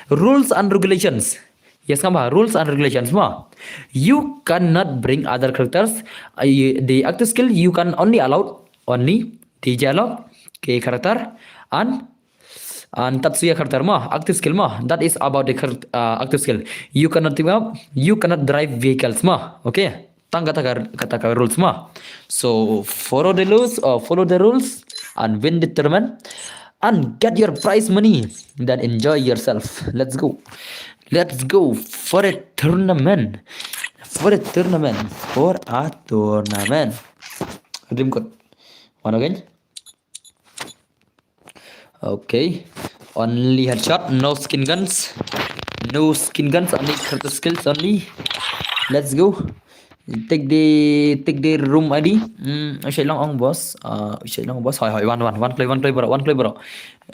Rules and regulations. Yes, sngap ma. Rules and regulations ma. You cannot bring other characters. Uh, you- the active skill you can only allowed only the J-Lo, K character, and and Tatsuya character ma, active skill ma. That is about the char- uh, active skill. You cannot team up, you cannot drive vehicles ma. Okay. Tang kata ka kata ka rules ma. So follow the rules or follow the rules and win the tournament and get your prize money. Then enjoy yourself. Let's go. Let's go for a tournament. For a tournament. For a tournament. Dream code. One again. Okay. Only headshot, no skin guns. No skin guns, only character skills only. Let's go. Take the take the room I D. Hmm, u shait long ong boss. Uh, u shait long boss. Hoi hoi, wan wan wan kloi wan kloi bro, wan kloi bro.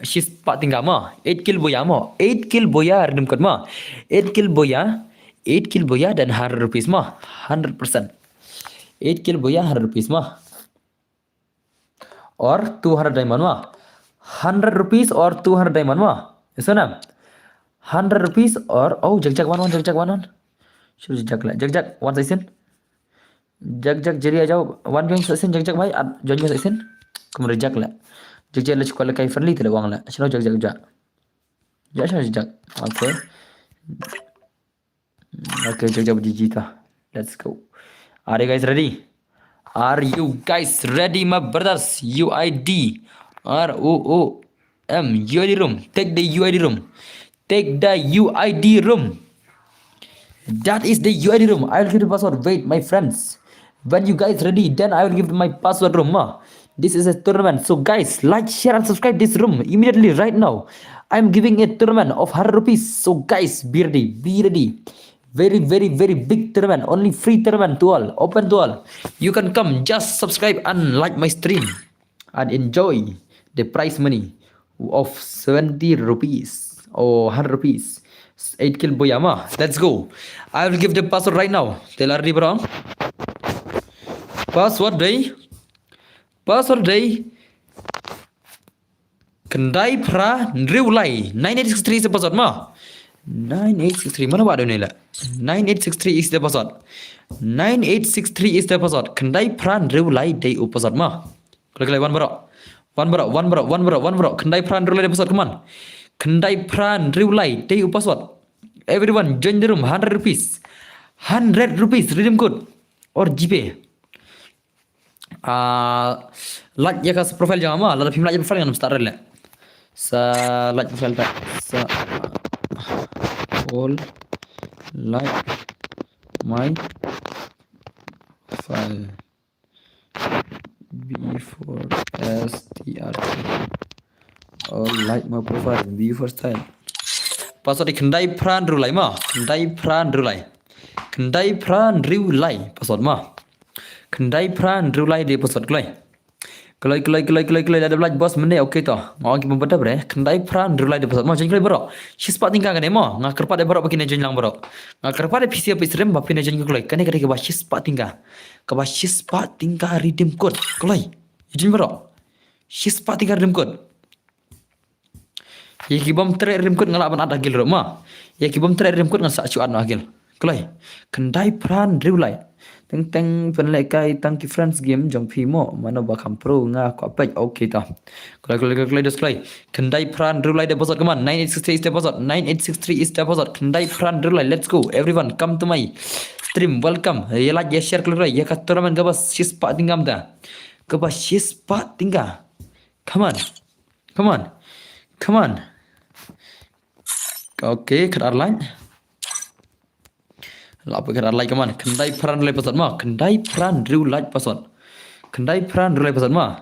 Shispah tyngka mo. Eight kill boya mo. Eight kill boya redeem code mo. Eight kill boya. Eight kill boya dan hundred rupees mo. Hundred percent. Eight kill boya hundred rupees mo. Or two hundred diamond mo. Hundred rupees or two hundred diamond mo. Iso nam. Hundred rupees or, oh, jak jak wan wan, jak jak wan wan. Shu jak la, jak jak wan sa isin. Jak jak jeri aja wan join sa isin, jak jak mai, at join sa isin. Kum reject la. Jak jak la chukwa la kai friendly te la wang la. Shino jak jak jak. Ja shino jak. Okay. Okay, jak jak G G ta. Let's go. Are you guys ready? Are you guys ready, my brothers? U I D. R O O M. U I D room. Take the U I D room. Take the U I D room. That is the U I D room. I will give the password. Wait, my friends. When you guys ready, then I will give my password room. Ma. This is a tournament. So guys, like, share and subscribe this room immediately right now. I'm giving a tournament of hundred rupees. So guys, be ready, be ready. Very, very, very big tournament. Only free tournament to all, open to all. You can come, just subscribe and like my stream and enjoy the prize money of seventy rupees or hundred rupees. Eight kill boya ma. Let's go. I will give the password right now. Tell already, bro. Password dei. Password dei. Khyndai phra hynriew lai. Nine eight six three is the password ma. Nine eight six three. Mano ba dei la. Nine eight six three is the password. Nine eight six three is the password. Khyndai phra hynriew lai dei u password ma. Klik klik wan bro. Wan bro, wan bro, wan bro, wan bro. Khyndai phra hynriew lai dei u password, come on. Khyndai phra hynriew lai dei u password. Everyone join the room, hundred rupees. Hundred rupees redeem code or GPay. Ah, like ïa ka profile jong ma, lada phim like ïa profile ngam start rel. Sa like profile ta. Sa all like my profile. B four S T R T. All like my profile. B four style. Password dei khyndai phra hynriew lai ma. Khyndai phra hynriew lai. Khyndai phra hynriew lai. Password ma. Khyndai phra hynriew lai dei password kloi. Kloi, kloi, kloi, kloi, kloi, lada like boss mynne, okay to. Nga ong ki bym pat bre. Khyndai phra hynriew lai dei password ma. Join kloi bro. Shispah tyngka kane mo. Nga kyrpad ïa bro ba kin join lang bro. Nga kyrpad ïa phi sha phi stream ba phin join kloi. Kane kane kaba shispah tyngka. Kaba shispah tyngka redeem code. Kloi. Join bro. Shispah tyngka redeem code. Ïa ki bym treh redeem code nga lah ban add ha guild ruh ma. Ïa ki bym treh redeem code ngan sa shu add noh ha guild. Kloi. Khyndai phra hynriew lai. Teng teng pynlehkai tang ki friends game jong phi mo. Mano ba kham pro nga kwah peit. Okay ta. Kloi kloi kloi kloi dos kloi. Khyndai phra hynriew lai dei password, come on. Nine eight six three is the password. Nine eight six three is the password. Khyndai phra hynriew lai. Let's go. Everyone come to my stream. Welcome. Ïa like ïa share kloi kloi. Ïa ka tournament kaba shispah tyngka mynta. Kaba shispah tyngka. Come on. Come on. Come on. Okay, khat ar like. Lah phi khat ar like, come on. Khyndai phra hynriew lai password ma. Khyndai phra hynriew lai password. Khyndai phra hynriew lai password ma.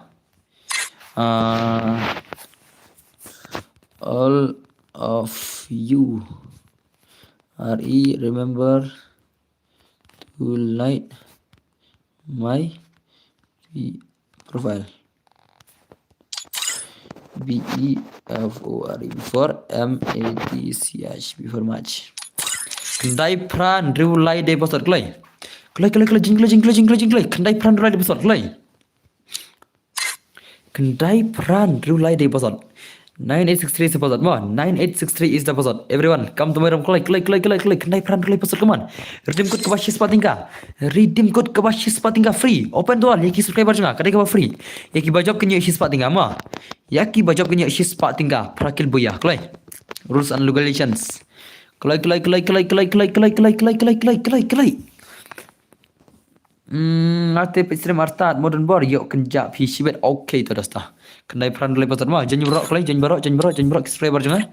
Ah, all of you are e remember to like my p-, profile. B E F O R E, before M A T C H, before match. Khyndai phra hynriew lai dei password kloi. Kloi kloi kloi, jing kloi, jing kloi, jing kloi, jing kloi. Khyndai phra hynriew lai dei password kloi. Khyndai phra hynriew lai dei password. Nine eight six three is the password ma. Nine eight six three is the password. Everyone, come to my room. Kloi, kloi, kloi, kloi, kloi. Khyndai phra hynriew lai password, come on. Redeem code kaba shispah tyngka. Redeem code kaba shispah tyngka free. Open to all. Ïa ki subscriber jong nga. Ka dei kaba free. Ïa kiba jop kin ïoh shispah tyngka ma. Ïa kiba jop kin ïoh shispah tyngka. Phra kill boya. Kloi. Rules and regulations. Kloi, kloi, kloi, kloi. Hmm, nga te peit stream artat modern bor, ïoh kynjah phi shibit. Okay to, dosta. Khyndai phra hynriew lai password ma, join baroh kloi, join baroh, join baroh, join baroh ki subscriber jong nga.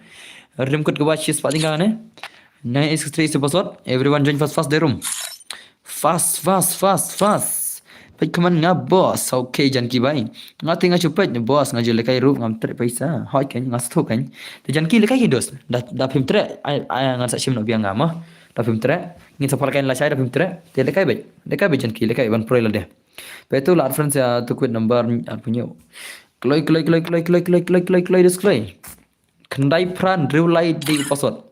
Redeem code kaba shispah tyngka ne. Nine eight six three is the password. Everyone join fast fast the room. Fast fast fast fast. Peit kmen nga boss. Okay, jan ki bai. Nga te nga shu peit boss, nga ju lehkai ruh, ngam treh pisa. Hoi kan, nga shu kan. Te jan ki lehkai ki dos. Da, da phim treh, ai, ai ngan sa shim noh biang nga ma. Da phim treh. Ngin sa pyrkhat lashai da phim treh. Te lehkai beit. Lehkai beit jan ki, lehkai ban pyrkhat lade. Peit to la add friends ïa to quit number ar pynïew. Kloi, kloi, kloi, kloi, kloi, kloi, kloi, kloi, kloi, dus kloi. Khyndai phra hynriew lai dei u password.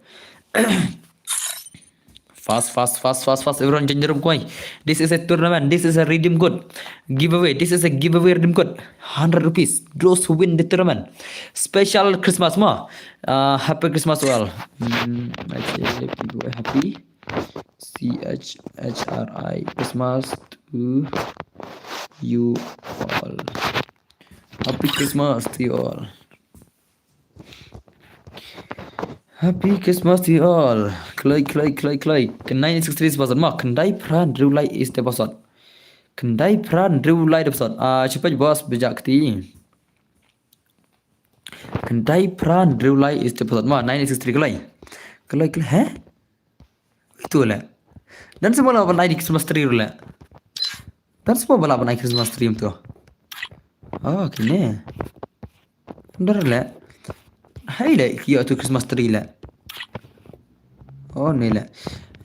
Fast, fast, fast, fast, fast. Everyone join the room, kwai. This is a tournament. This is a redeem code. Giveaway. This is a giveaway redeem code. Hundred rupees. Those who win the tournament. Special Christmas mo. Uh, happy Christmas to all. Hmm, I say people happy. C H H R I Christmas to you all. Happy Christmas to you all. Happy Christmas to you all. Kloi, kloi, kloi, kloi. Khyndai nine eight six three is password mo. Khyndai phra hynriew lai is the password. Khyndai phra hynriew lai the password. Ah, shipaj boss bejak kti. Khyndai phra hynriew lai is the password mo. Nine eight six three kloi. Kloi, kloi, heh? Itu le. Dan semua lah ban ai Christmas tree le. Dan semua bala ban ai Christmas tree tu. Oh, kine. Ndar le. Hai le, kio tu Christmas tree le. Oh, ni le.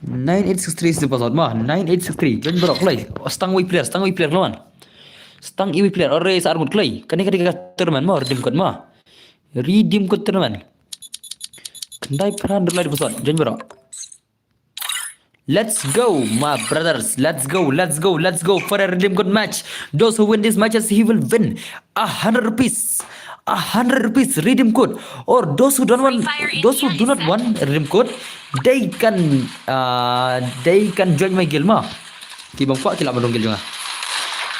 Nine eight six three is the password mo. Nine eight six three. Join bro, kloi. Stang wei player, stang wei player kloi. Stang wei player. Ore sa armut kloi. Kane kane ka tournament mo, redeem code mo. Redeem code tournament. Khyndai phra hynriew lai the password. Join bro. Let's go, my brothers. Let's go, let's go, let's go for a redeem code match. Those who win these matches, he will win a hundred rupees. A hundred rupees redeem code. Or those who don't want, those who do not want redeem code, they can, uh, they can join my guild mo. Ki bym kwah ki lah ban rung guild jong nga.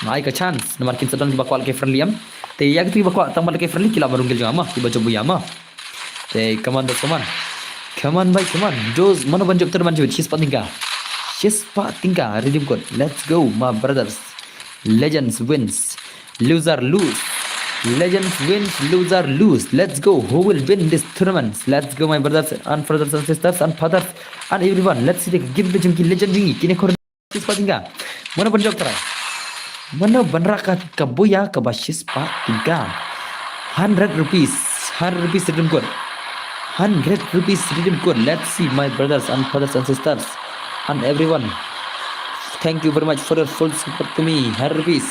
Nga ai ka chance. Namar kin sa don kiba kwah lehkai friendly em. Te ïa kito kiba kwah tang ban lehkai friendly ki lah ban rung guild jong nga mo. Kiba jop buya mo. Te, come on, boys, come on. Come on, bhai, come on. Those, mano ban jop tournament jop, shispah tyngka. Shispah tyngka, redeem code. Let's go, my brothers. Legends wins. Loser lose. Legends wins, loser lose. Let's go. Who will win this tournament? Let's go, my brothers and brothers and sisters and fathers and everyone. Let's see the game jong ki legend jong ngi. Kine kor shispah tyngka. Mano ban jop try? Mano ban rah ka, ka buya kaba shispah tyngka? Hundred rupees. Hundred rupees redeem code. Hundred rupees redeem code. Let's see, my brothers and fathers and sisters and everyone. Thank you very much for your full support to me. Hundred rupees.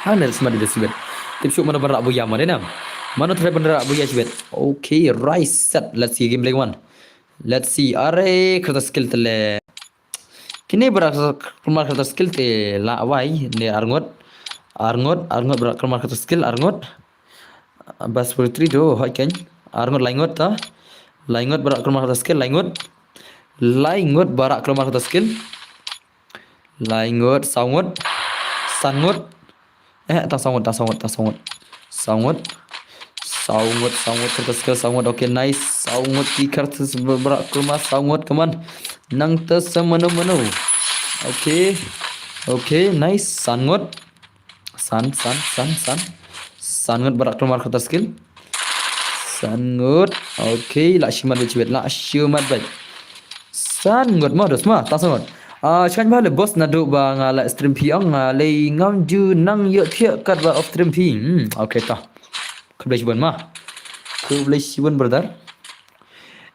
Hundred sma di desibet. Tip shuh mano ban rah buya mo dei nam. Mano try ban rah buya shibet. Okay, right set. Let's see game play one. Let's see. Are, character skill te le. Kine ba rah kulmar character skill te la wai ne arngut. Arngut, arngut ba rah kulmar character skill arngut. Bas putri do hoi ken. Arngut laingut ta. Laingut ba rah kulmar character skill laingut. Laingut ba rah kulmar character skill. Laingut, sawngut. Sanngut. Eh, ta sawngut, ta sawngut, ta sawngut. Sawngut. Sawngut, sawngut, character skill, sawngut. Okay, nice. Sawngut ki character skill ba rah kulmar, sawngut, come on. Nangta sa mano mano. Okay. Okay, nice. Sanngut. San, san, san, san. Sanngut ba rah kulmar character skill. Sanngut. Okay, la shimat bad shibet, la shimat bad. Sanngut mo dos ma, ta sanngut. Ah, shan ba le boss naduh ba nga la stream phi ong nga lei ngam ju nang ïoh thiah kat ba off stream phi. Hmm, okay ta. Khublei shibun ma. Khublei shibun brother.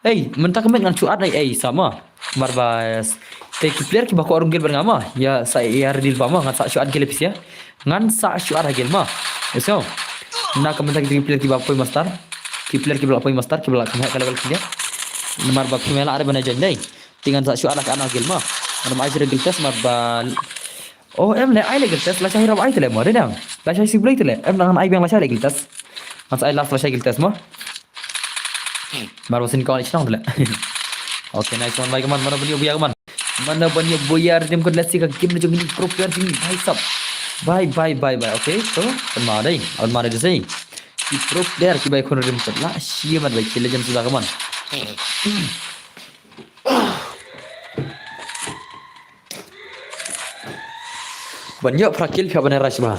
Ei, mynta ka met ngan shu add ei ei sa ma. Mar ba te ki player kiba kwah rung guild bad nga ma. Ïa sa ïa redeal ba ma ngan sa shu add guild phi sia. Ngan sa shu add guild ma. So. Na ka mynta ki player kiba poi master. Ki player kiba la poi master kiba la kham heh ka level ki dia. Namar ba phi me la are ban join dei. Te ngan sa shu add ka ana guild ma. Ngan ai shu guild test mar ba. Oh, em le ai le guild test, lashai rap ai te le mo, dei nang. Lashai si blei te le. Em nang ai biang lashai le guild test. Ngan sa ai last lashai guild test mo. Mar ba sin kong ai shnong te le. Okay, nice one, bye, come on. Mano ban ïoh buya, come on. Mano ban ïoh buya, redeem code, let's see ka game na jong ini pro player jong ini, bhai sab. Bye, bye, bye, bye. Okay, so, kan ma dei. Kan ma dei dei. Ki pro player kiba ïakhun redeem code la, shia mat bhai, ki legend suda, come on. Ban ïoh phra kill phi hap ban rush bha.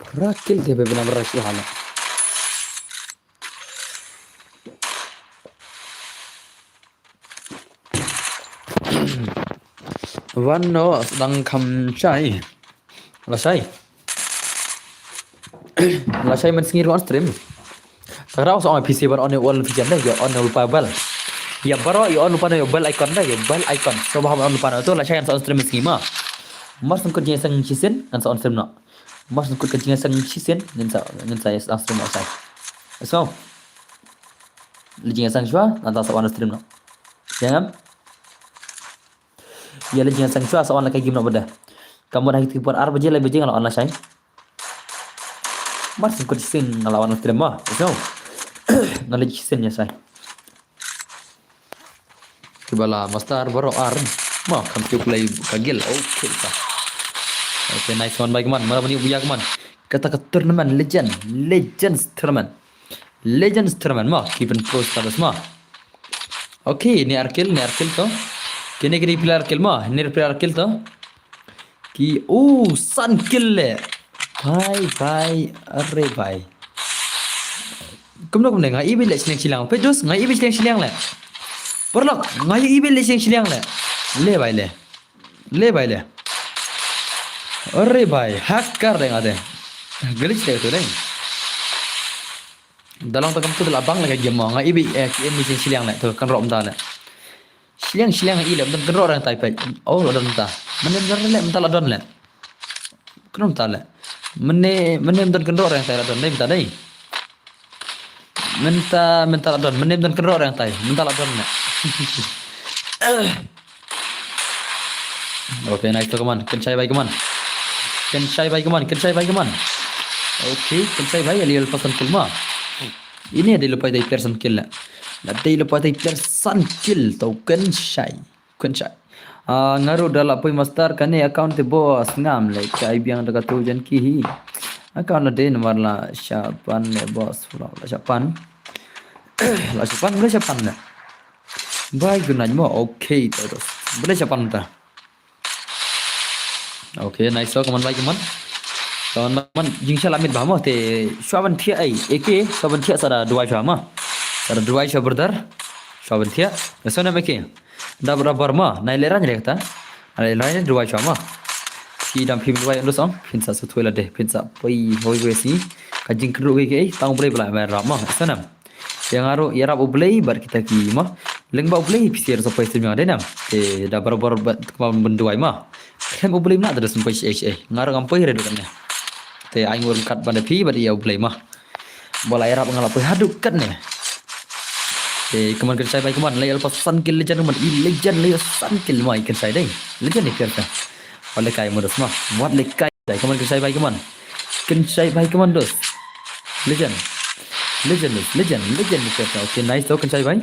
Phra kill te ban rush bha la. Wan no sdang kham shai. Lashai. Lashai man sngi ruh on stream. Takraw sa ong P C ban on all feature ne, ïa on all pa bal. Ïa baroh ïa on lypa na ïa bell icon da, ïa bell icon. Sngewbha ban on lypa na to, lashai ngan sa on stream sngi ma. Mar sngewkut jingïaseng shisien ngan sa on stream noh. Mar sngewkut ka jingïaseng shisien ngan sa, ngan sa on stream noh shai. So, leit jingïaseng shuwa ngan sa on stream noh. Ïa ngam? Ïa leit jingïaseng shuwa sa on la ka game noh bad da. Ka mut ha kito ki por ar baje lai baje nga la on lashai. Mar sngewkut shisien nga la on stream ma. So, nga leit shisien ïa shai. Kiba la master baroh ar ma, kam kiew play ka guild. Okay ka. Okay, nice one bhai, ka man. Mara bani u bia ka man. Kata ka tournament legend, Legends tournament. Legends tournament ma, ki pyn pro status ma. Okay, ne ar kill, ne ar kill to. Kine kine pila ar kill ma, ne pila ar kill to. Ki, oh, san kill le. Bhai, bhai, are bhai. Kumno kumne, nga ibe le shiliang shiliang. Pe dos, nga ibe shiliang shiliang le. Paralok, nga ibe le shiliang shiliang le. Le bhai le. Le bhai le. Are bhai, hacker de nga de. Glitch de to de. Da long ta kam tu da la bang le ka game mo. Nga ibe, eh, ki ibe shiliang shiliang le. To kan rom ta le. Shiliang shiliang i le, mynta kynroh rang tai peit. Oh, la don mynta. Mynne mynta le, mynta la don le. Kynroh mynta le. Mynne, mynne mynta kynroh rang tai la don, dei mynta dei. Mynta, mynta la don, mynne mynta kynroh rang tai, mynta la don le. Okay, nice to ka man. Kynshai bhai ka man. Kynshai bhai ka man, kynshai bhai ka man. Okay, kynshai bhai, ali al pasan kill ma. Ine dei lypa dei player san kill la. La dei lypa dei player san kill to kynshai. Kynshai. Ah, nga ruh da la poi master kane account te boss, ngam leh kai biang da katu jan ki hi. Account la dei namar la shah pan le boss, la shah pan. La shah pan, la shah pan le. Bhai gunai mo, okay to to. Bele shah pan ta. Okay, nice to, ka man bhai ka man. Ka man man, jingshah la miet bha mo, te shuwa ban thiah ai, eke, shuwa ban thiah sa da duwai shuwa ma. Sa da duwai shuwa brother. Shuwa ban thiah. Ka shuwa nam eke. Da bra bar ma, nai le ran le kata. Nai le ran duwai shuwa ma. Ki dam phim duwai ndu song, phin sa suthui la de, phin sa poi hoi hoi si. Ka jingkyrduh ke ke, tang brei bla ma rap ma. Ka shuwa nam. Ïa nga ruh ïarap U Blei bad kita ki ma. Lyngba U Blei phi sir sa poi stream ïa nga dei nam. Te da barabor bad kmie ban duwai ma. Khlem U Blei ma da sum poi shi shi. Nga ruh ngam poi re dukan ne. Te ai ngur kat ban da phi bad ïa U Blei ma. Ba la ïarap nga la poi haduh kat ne. Te ka man kynshai bhai ka man, la ïa la pasan kill legend man, i legend la ïa san kill ma i kynshai dei. Legend ni pyrta. Wat le kai mo dos ma. Wat le kai. Dai, ka man kynshai bhai ka man. Kynshai bhai ka man dos. Legend. Legend dos. Legend. Legend dos. Okay, nice to kynshai bhai.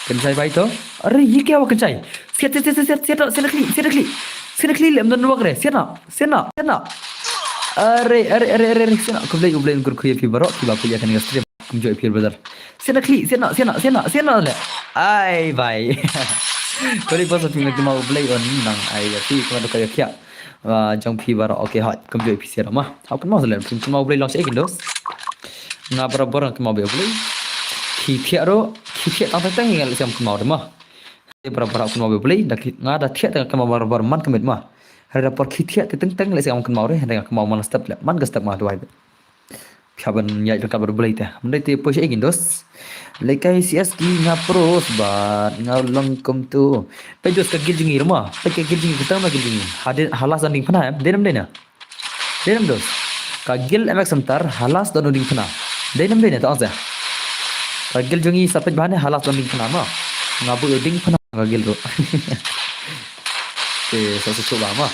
Kynshai bhai to. Are, ye kya hua kynshai? Siat, siat, siat, siat, siat, siat na khlieh, siat na khlieh. Siat na khlieh le, ym don wak re. Siat na, siat na, siat na. Are, are, are, are, are, siat na. Khublei, khublei, kur khuya phi baroh, kiba phi ïa kane ka stream. Kumjuh ïa phi brother. Siat na khlieh, siat na, siat na, siat na, siat na le. Ai bhai. Khublei, pasan phi, kynmaw U Blei un nang ai ïa phi, kynmaw ka ïa khiah. Ah, jong phi baroh. Okay, hoi, kumjuh ïa phi sir ma. Hap kynmaw salen, kynmaw U Blei long sha kin dos. Nga barabor nga kynmaw U Blei. Ki thiah ruh, ki thiah tang tang tang nga leh sha kynmaw de ma. Barabor hap kynmaw U Blei, da ki, nga da thiah tang kynmaw barabor man ka miet ma. Hynrei da por ki thiah tang tang leh sha kynmaw de, hynrei nga kynmaw man step le, man ka step ma duwai. Phi hap ban ïaid ryngkat bad U Blei te. Mynta te poi sha kin dos. Lehkai C S ki nga pros bad nga long kum tu. Peit dos ka guild jong ngi ruh ma. Peit ka guild jong ngi, kata ma guild jong ngi. Hadien ha last don diengphna em. Dei nam dei na. Dei nam dos. Ka guild M X Hunter ha last don diengphna. Dei nam dei na ta ong sa. Ka guild jong ngi sa peit bha ne ha last don diengphna ma. Nga buh diengphna ka guild ruh. Te sa sa chuh bha ma.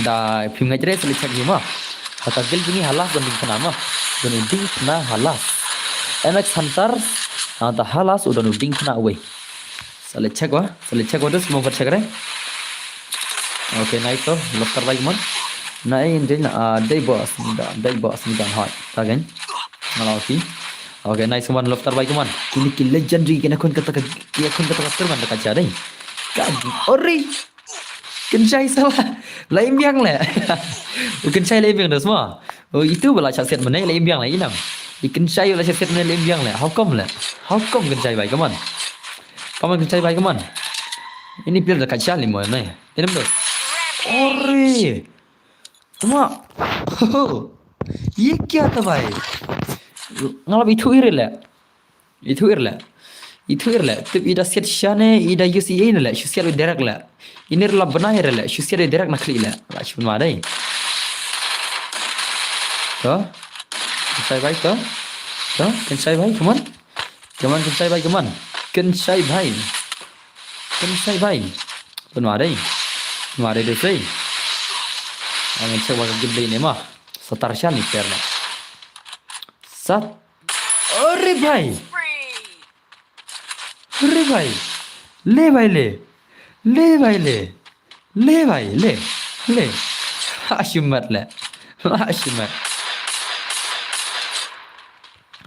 Da phim ngeit re sa leit check hi ma. Ha ka guild jong ngi ha last don diengphna ma. Don diengphna ha last. M X Hunter, ah, ta ha last u don diengphna uwei. Sa leit check wa, sa leit check wa dos, kumno ka check re. Okay, nice to, lofter bhai ka man. Na ei dei na, ah, dei boss ni da, dei boss ni da hoi. Ta gen. Ngala okay. Okay, nice ka man, lofter bhai ka man. Kini ki legendary kina khun kata ka, kina khun kata ka terman da ka cha dei. Ka ori. Kynshai sala. La im biang le. U kynshai la im biang dos ma. U itu ba la shah set mane la im biang le inam. I kynshai la shah set mane la im biang le. How come le? How come kynshai bhai ka man? Ka man kynshai bhai ka man? Ini player da ka cha li mo ne. Inam dos. Ore. Tuma. Ye kya tha bhai? Nga la bi thu ire le. Ithuh ir leh. Ithuh ir leh. Tip i da siat shane, i da use i ne leh. Shu siat u direct leh. Ini la bnai ir leh. Shu siat u direct na khlieh leh. La shu ma dei. To. Kynshai bhai to. To. Kynshai bhai, come on. Come on, Kynshai bhai, come on. Kynshai bhai. Kynshai bhai. Pynma dei. Pynma dei dei sei. Ngan check ba ka game dei ne ma. Satar sha ni player na. Sat. Are bhai. Are bhai. Le bhai le. Le bhai le. Le bhai le. Le. Ha, shimet le. Ha, shimet.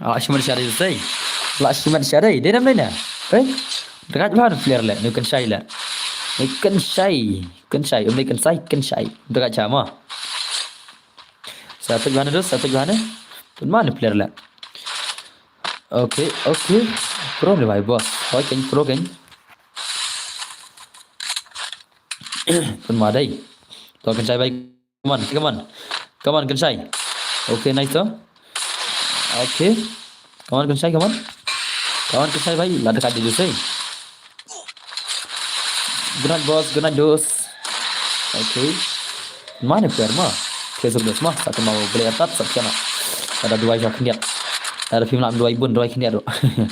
La shimet sha dei sei. La shimet sha dei. Dei nam dei na. Hei. Dekat bha player le. Nu Kynshai le. Nu Kynshai. Kynshai. Um dei Kynshai. Kynshai. Dekat sha ma. Sa pek bha na dus. Sa pek bha na. Pynma nu player le. Okay, okay. Pro ni bhai boss. Hoi keng pro keng. Pynma dei. To Kynshai bhai. Come on, come on. Come on, Kynshai. Okay, nice to. Okay. Come on, Kynshai, come on. Come on, Kynshai bhai. Lada ka dei sei. Good night, boss. Good night, dos. Okay. Mane player ma. Ke suk dos ma. Satu mau beli atat satu kana. Ada dua yang khyndiat. Ada film lam dua bun, dua khyndiat tu.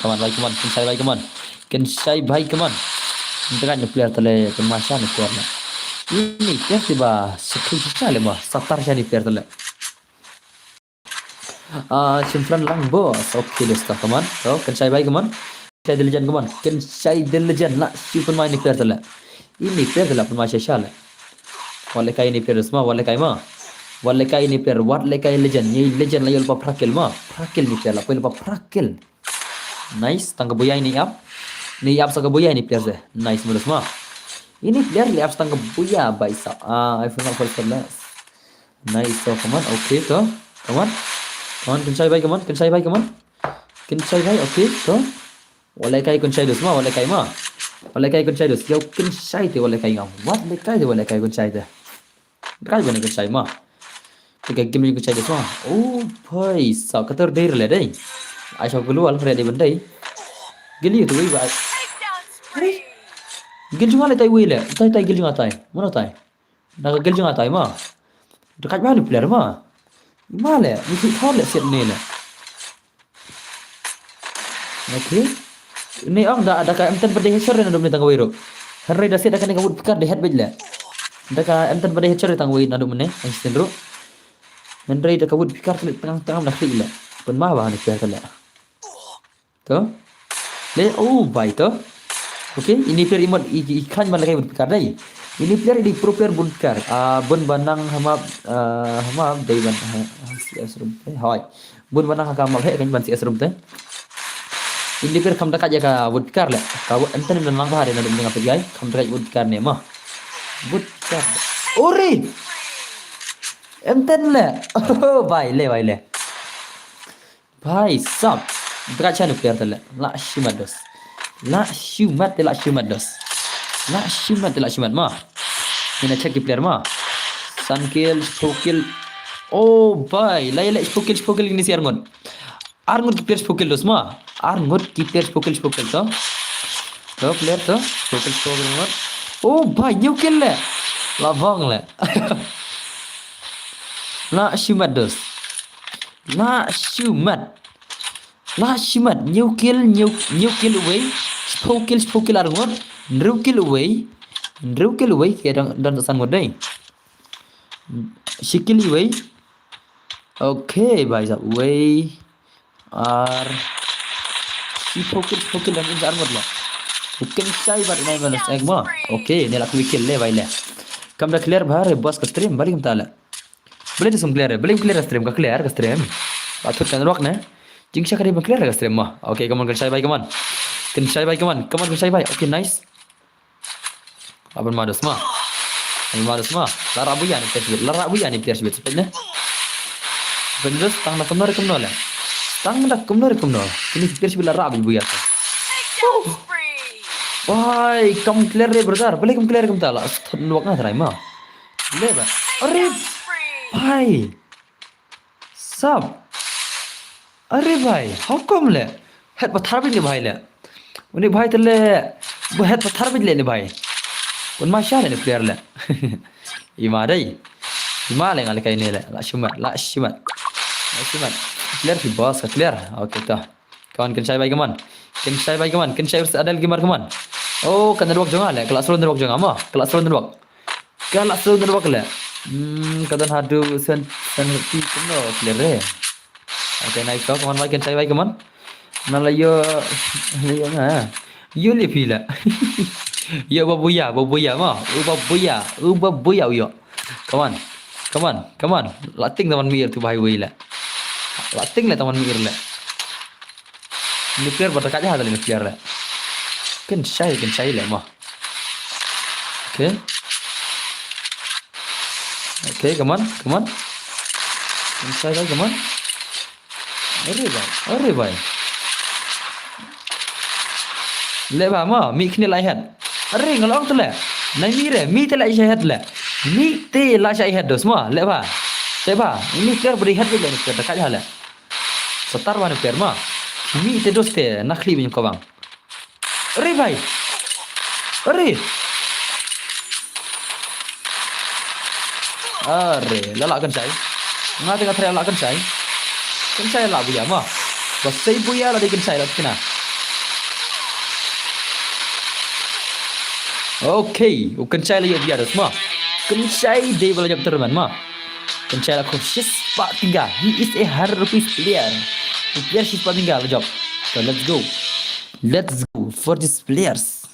Come on, bhai, come on. Kynshai bhai, come on. Kynshai bhai, come on. Dengan ni player tele, pynma sha ni player na. Ini player tiba sekali kita le ma. Satar sha ni player tele. Ah, Shimfran lang boss. Okay, let's go, come on. To, Kynshai bhai, come on. Kynshai the legend, come on. Kynshai the legend. La shu pynma ini player tele. Ini player tele pynma sha sha le. Wat lehkai ini player sma, wat lehkai ma. Wat lehkai ini player, wat lehkai legend. Ni legend la ïoh lypa phra kill ma. Phra kill ni player la poi lypa phra kill. Nice, tang ka buya ini ap. Ni ap sa ka buya ini player se. Nice, mudus ma. Ini player li ap sa tang ka buya, bhai sahab. Ah, I forgot for less. Nice, so come on, okay, to. Come on. Come on, Kynshai bhai, come on, Kynshai bhai, come on. Kynshai bhai, okay, to. Wat lehkai Kynshai dus ma, wat lehkai ma. Wat lehkai Kynshai dus. Ïa u Kynshai te wat lehkai ngam. Wat lehkai te wat lehkai Kynshai te. Dekai bha na Kynshai ma. Te ka game Kynshai dus ma. Oh, bhai sahab, ka ter dei re dei. Ai sha ka lual re dei ban dei. Gili tu wei ba. Gil jong nga le tai wei le. Tai, tai gil jong nga tai. Mano tai? Na ka gil jong nga tai ma. Dekat bha ni player ma. Ma le, ni ki thon le siat ni le. Okay. Ni ong da, da ka M ten pat dei headshot re naduh mynne tang ka wei ruh. Hynrei da siat da kane ka woodpecker dei head beit le. Da ka M ten pat dei headshot re tang wei naduh mynne, tang sien ruh. Hynrei da ka woodpecker kane tang, tang na khlieh le. Pynma bha ni player le. To. Le, oh, bhai to. Okay, ini player i mut i, i khlaiñ ban lehkai woodpecker dei. Ini player i dei pro player woodpecker. Ah, bun ba nang ha map, ah, ha map dei ban, ha, ha, C S room. Eh, hoi. Bun ba nang ha ka map heh kan ban C S room te. Ini player kham da kat ïa ka woodpecker le. Ka wo-, enten da nang bha re naduh mynne nga peit ïa. Kham da kat woodpecker ne ma. Woodpecker. Ore! Enten le. Oh, bhai le, bhai le. Bhai sahab. Dekat sha ni player te le. La shimet dos. La shimet te la shimet dos. La shimet te la shimet ma. Ngin check ki player ma. San kill, shiphew kill. Oh bhai, la ïa le shiphew kill, shiphew kill ngin siar ngut. Ar ngut ki player shiphew kill dos ma. Ar ngut ki player shiphew kill, shiphew kill to. To player to. Shiphew kill, shiphew kill ngut. Oh bhai, hynñiew kill le. La bong le. La shimet dos. La shimet. La shimet, hynñiew kill, hynñiew, hynñiew kill uwei, shiphew kill, shiphew kill ar ngut, hynriew kill uwei, hynriew kill uwei, ki don, don san ngut dei. Shi kill uwei. Okay, bhai sahab, uwei. Ar. Shiphew kill, shiphew kill, don ar ngut la. U Kynshai bad nine minus ek ma. Okay, ne la kill le, bhai le. Kam da clear bha re, boss ka stream, balei kumta le. Balei te sum clear, balei clear ka stream, ka clear ka stream. Ba thut kan rock ne. Jingshah ka dei ban clear ka stream ma. Okay, come on, Kynshai bhai, come on. Kynshai bhai, come on, Kynshai bhai. Okay, nice. Aban madus ma. Aban madus ma. La rah buya ni player shibit. La rah buya ni player shibit. Sepet ne. Sepet ne, tang da kumno re kumno le. Tang da kumno re kumno. Kini player shibit la rah buya. Wai, kam clear re brother. Balei kam clear kumta la. Thut luak na try ma. Le ba. Are bhai. Sahab. Are bhai, how come le? Het pathar beit ne bhai le. Une bhai te le. Ba het pathar beit le ne bhai. Bun ma sha ne player le. Ima dei. Ima le nga le kai ne le. La shimat, la shimat. La shimat. Clear ki boss, clear. Okay to. Come on, kynshai bhai, come on. Kynshai bhai, come on. Kynshai versus Adel Gamer, come on. Oh, ka network jong nga le. Ka la slow network jong nga mo. Ka la slow network. Ka la slow network le. Hmm, ka don haduh sen, sen ti keno clear re. Okay, nice talk. Come on, bhai, kynshai bhai, come on. Na la yo, la yo nga. Yo le phi le. Yo babuya, babuya mo. U babuya, u babuya yo. Come on. Come on, come on. La ting taman mir tu bhai wei le. La ting le taman mir le. Nuclear ba ta ka ja le nuclear le. Kynshai, kynshai le mo. Okay. Okay, come on, come on. Inside, come on. Are bhai, are bhai. Le ba mo, mi kni lai het. Are ngalong tu le. Nai mi re, mi te lai shai het le. Mi te lai shai het dos mo, le ba. Te ba, ini ter beri het le, ter dekat ha le. Setar ba ne ter mo. Mi te dos te, na khli bin ko bang. Are bhai. Are. Are, la la kynshai. Nga te nga thra la kynshai. Kynshai la buya mo. Ba sei buya la dei kynshai la kina. Okay, u kynshai la yo buya dos mo. Kynshai dei ba la jop tournament mo. Kynshai la ko shispah tynga. He is a hundred rupees player. U player shispah tynga la jop. So let's go. Let's go for these players.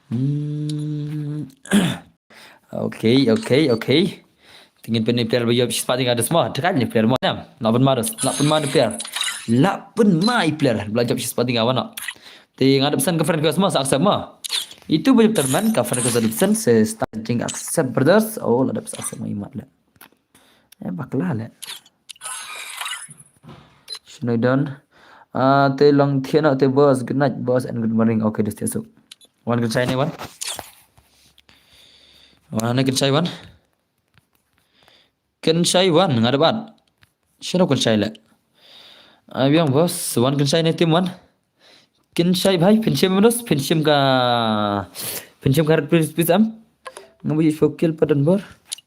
Hmm. Okay, okay, okay. Tingin pynmih player ba ïoh shispah tynga dos mo. Dekat ne player mo. Nam. Lah pynmih dos. Lah pynmih ne player. Lah pynmih player. Ba la jop shispah tynga wano. Te nga dep send ka friend request mo, sa accept mo. Itu ba jop tournament ka friend request dep send, se start jing accept brothers. Oh, la dep accept mo imat le. Eh, bakla le. Shino don. Ah, te long thiano te boss. Good night boss and good morning. Okay, just so. Wan kynshai ne wan. Wan ne kynshai wan. Kynshai wan nga da bat. Shino kynshai le. Abiang boss, wan kynshai ne tim wan. Kynshai bhai, pynshim dos, pynshim ka, pynshim ka red please, please am. Nga ba ïoh shiphew kill pat don bor.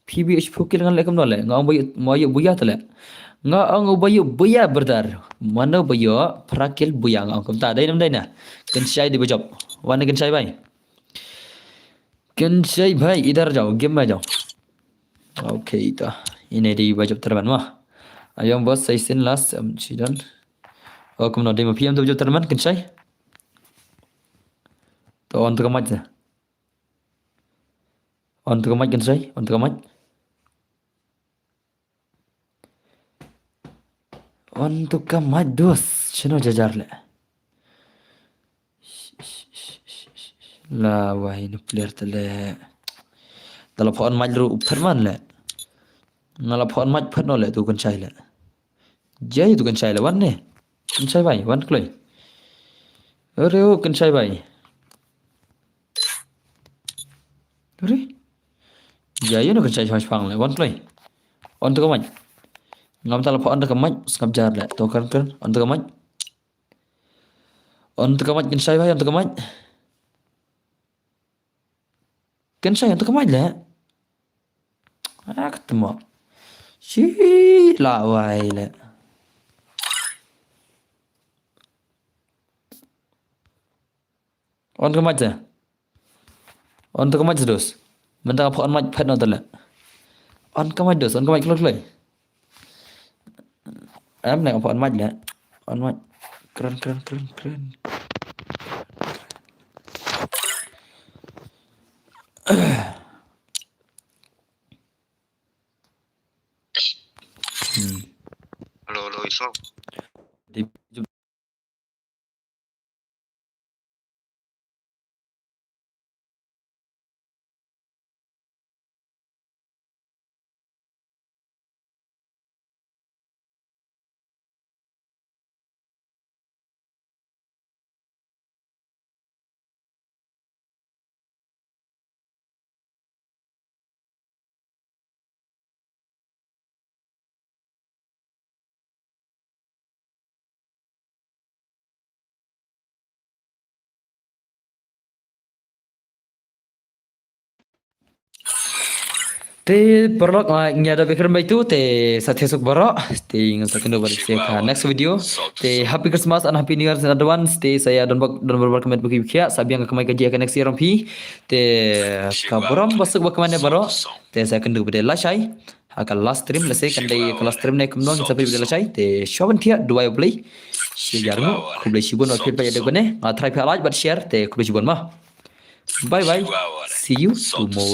Phi ba ïoh shiphew kill ngan leh kumno leh. Nga ong ba ïoh, ba ïoh buya te leh. Nga ong ba ïoh buya brother. Mano ba ïoh phra kill buya nga ong kumta. Dei nam dei na. Kynshai dei ba jop. Wan kynshai bhai. Kynshai bhai, idhar jao, game ma jao. Okay, to. Ine dei ba jop tournament ma. Ayong boss, seisin last, um, chi don. Oh, kumno dei ma phi am to ba jop tournament, kynshai. To on to ka mic. On to ka mic kynshai, on to ka mic. On to ka mic dos, shino jajar le. La wai nu player te le. Tala phone mic ru phet man le. Ngala phone mic phet no le tu kynshai le. Jai tu kynshai le wan ne. Kynshai bai, wan kloi. Ore o kynshai bai. Ore. Jai no kynshai shong shpang le, wan kloi. On to ka mic. Ngam tala phone on to ka mic, sngap jar le. To kren kren, on to ka mic. On to ka mic kynshai bai, on to ka mic. Kynshai on to ka mic le. Ah, ketmo. Shi la wai le. On ka mic te. On to ka mic dos. Mynta ka phone mic phet no te le. On ka mic dos, on ka mic kloi kloi. Em ne ka phone mic le. On mic. Kren kren kren kren. Hmm. Hello, hello, Isong. Di- Te paralok, nga ngi ïa da bikrim baitu te sa thiah suk baroh. Te ngin sa kynduh bad ka next video. Te happy Christmas and happy New Year in advance. Te sa ïa don bak don bak met baki bikhiah sa biang ka kamai ka jia ka next year ong phi. Te ka burom basuk ba kmen baroh. Te sa kynduh bad lashai ha ka last stream, lehse kan dei ka last stream ne kumno, sa phi bad lashai. Te shuwa ban thiah duwai U Blei. Shi jar ngu khublei shibun ba phi peit ïa da kane. Nga try phi like bad share te khublei shibun ma. Bye bye. See you tomorrow.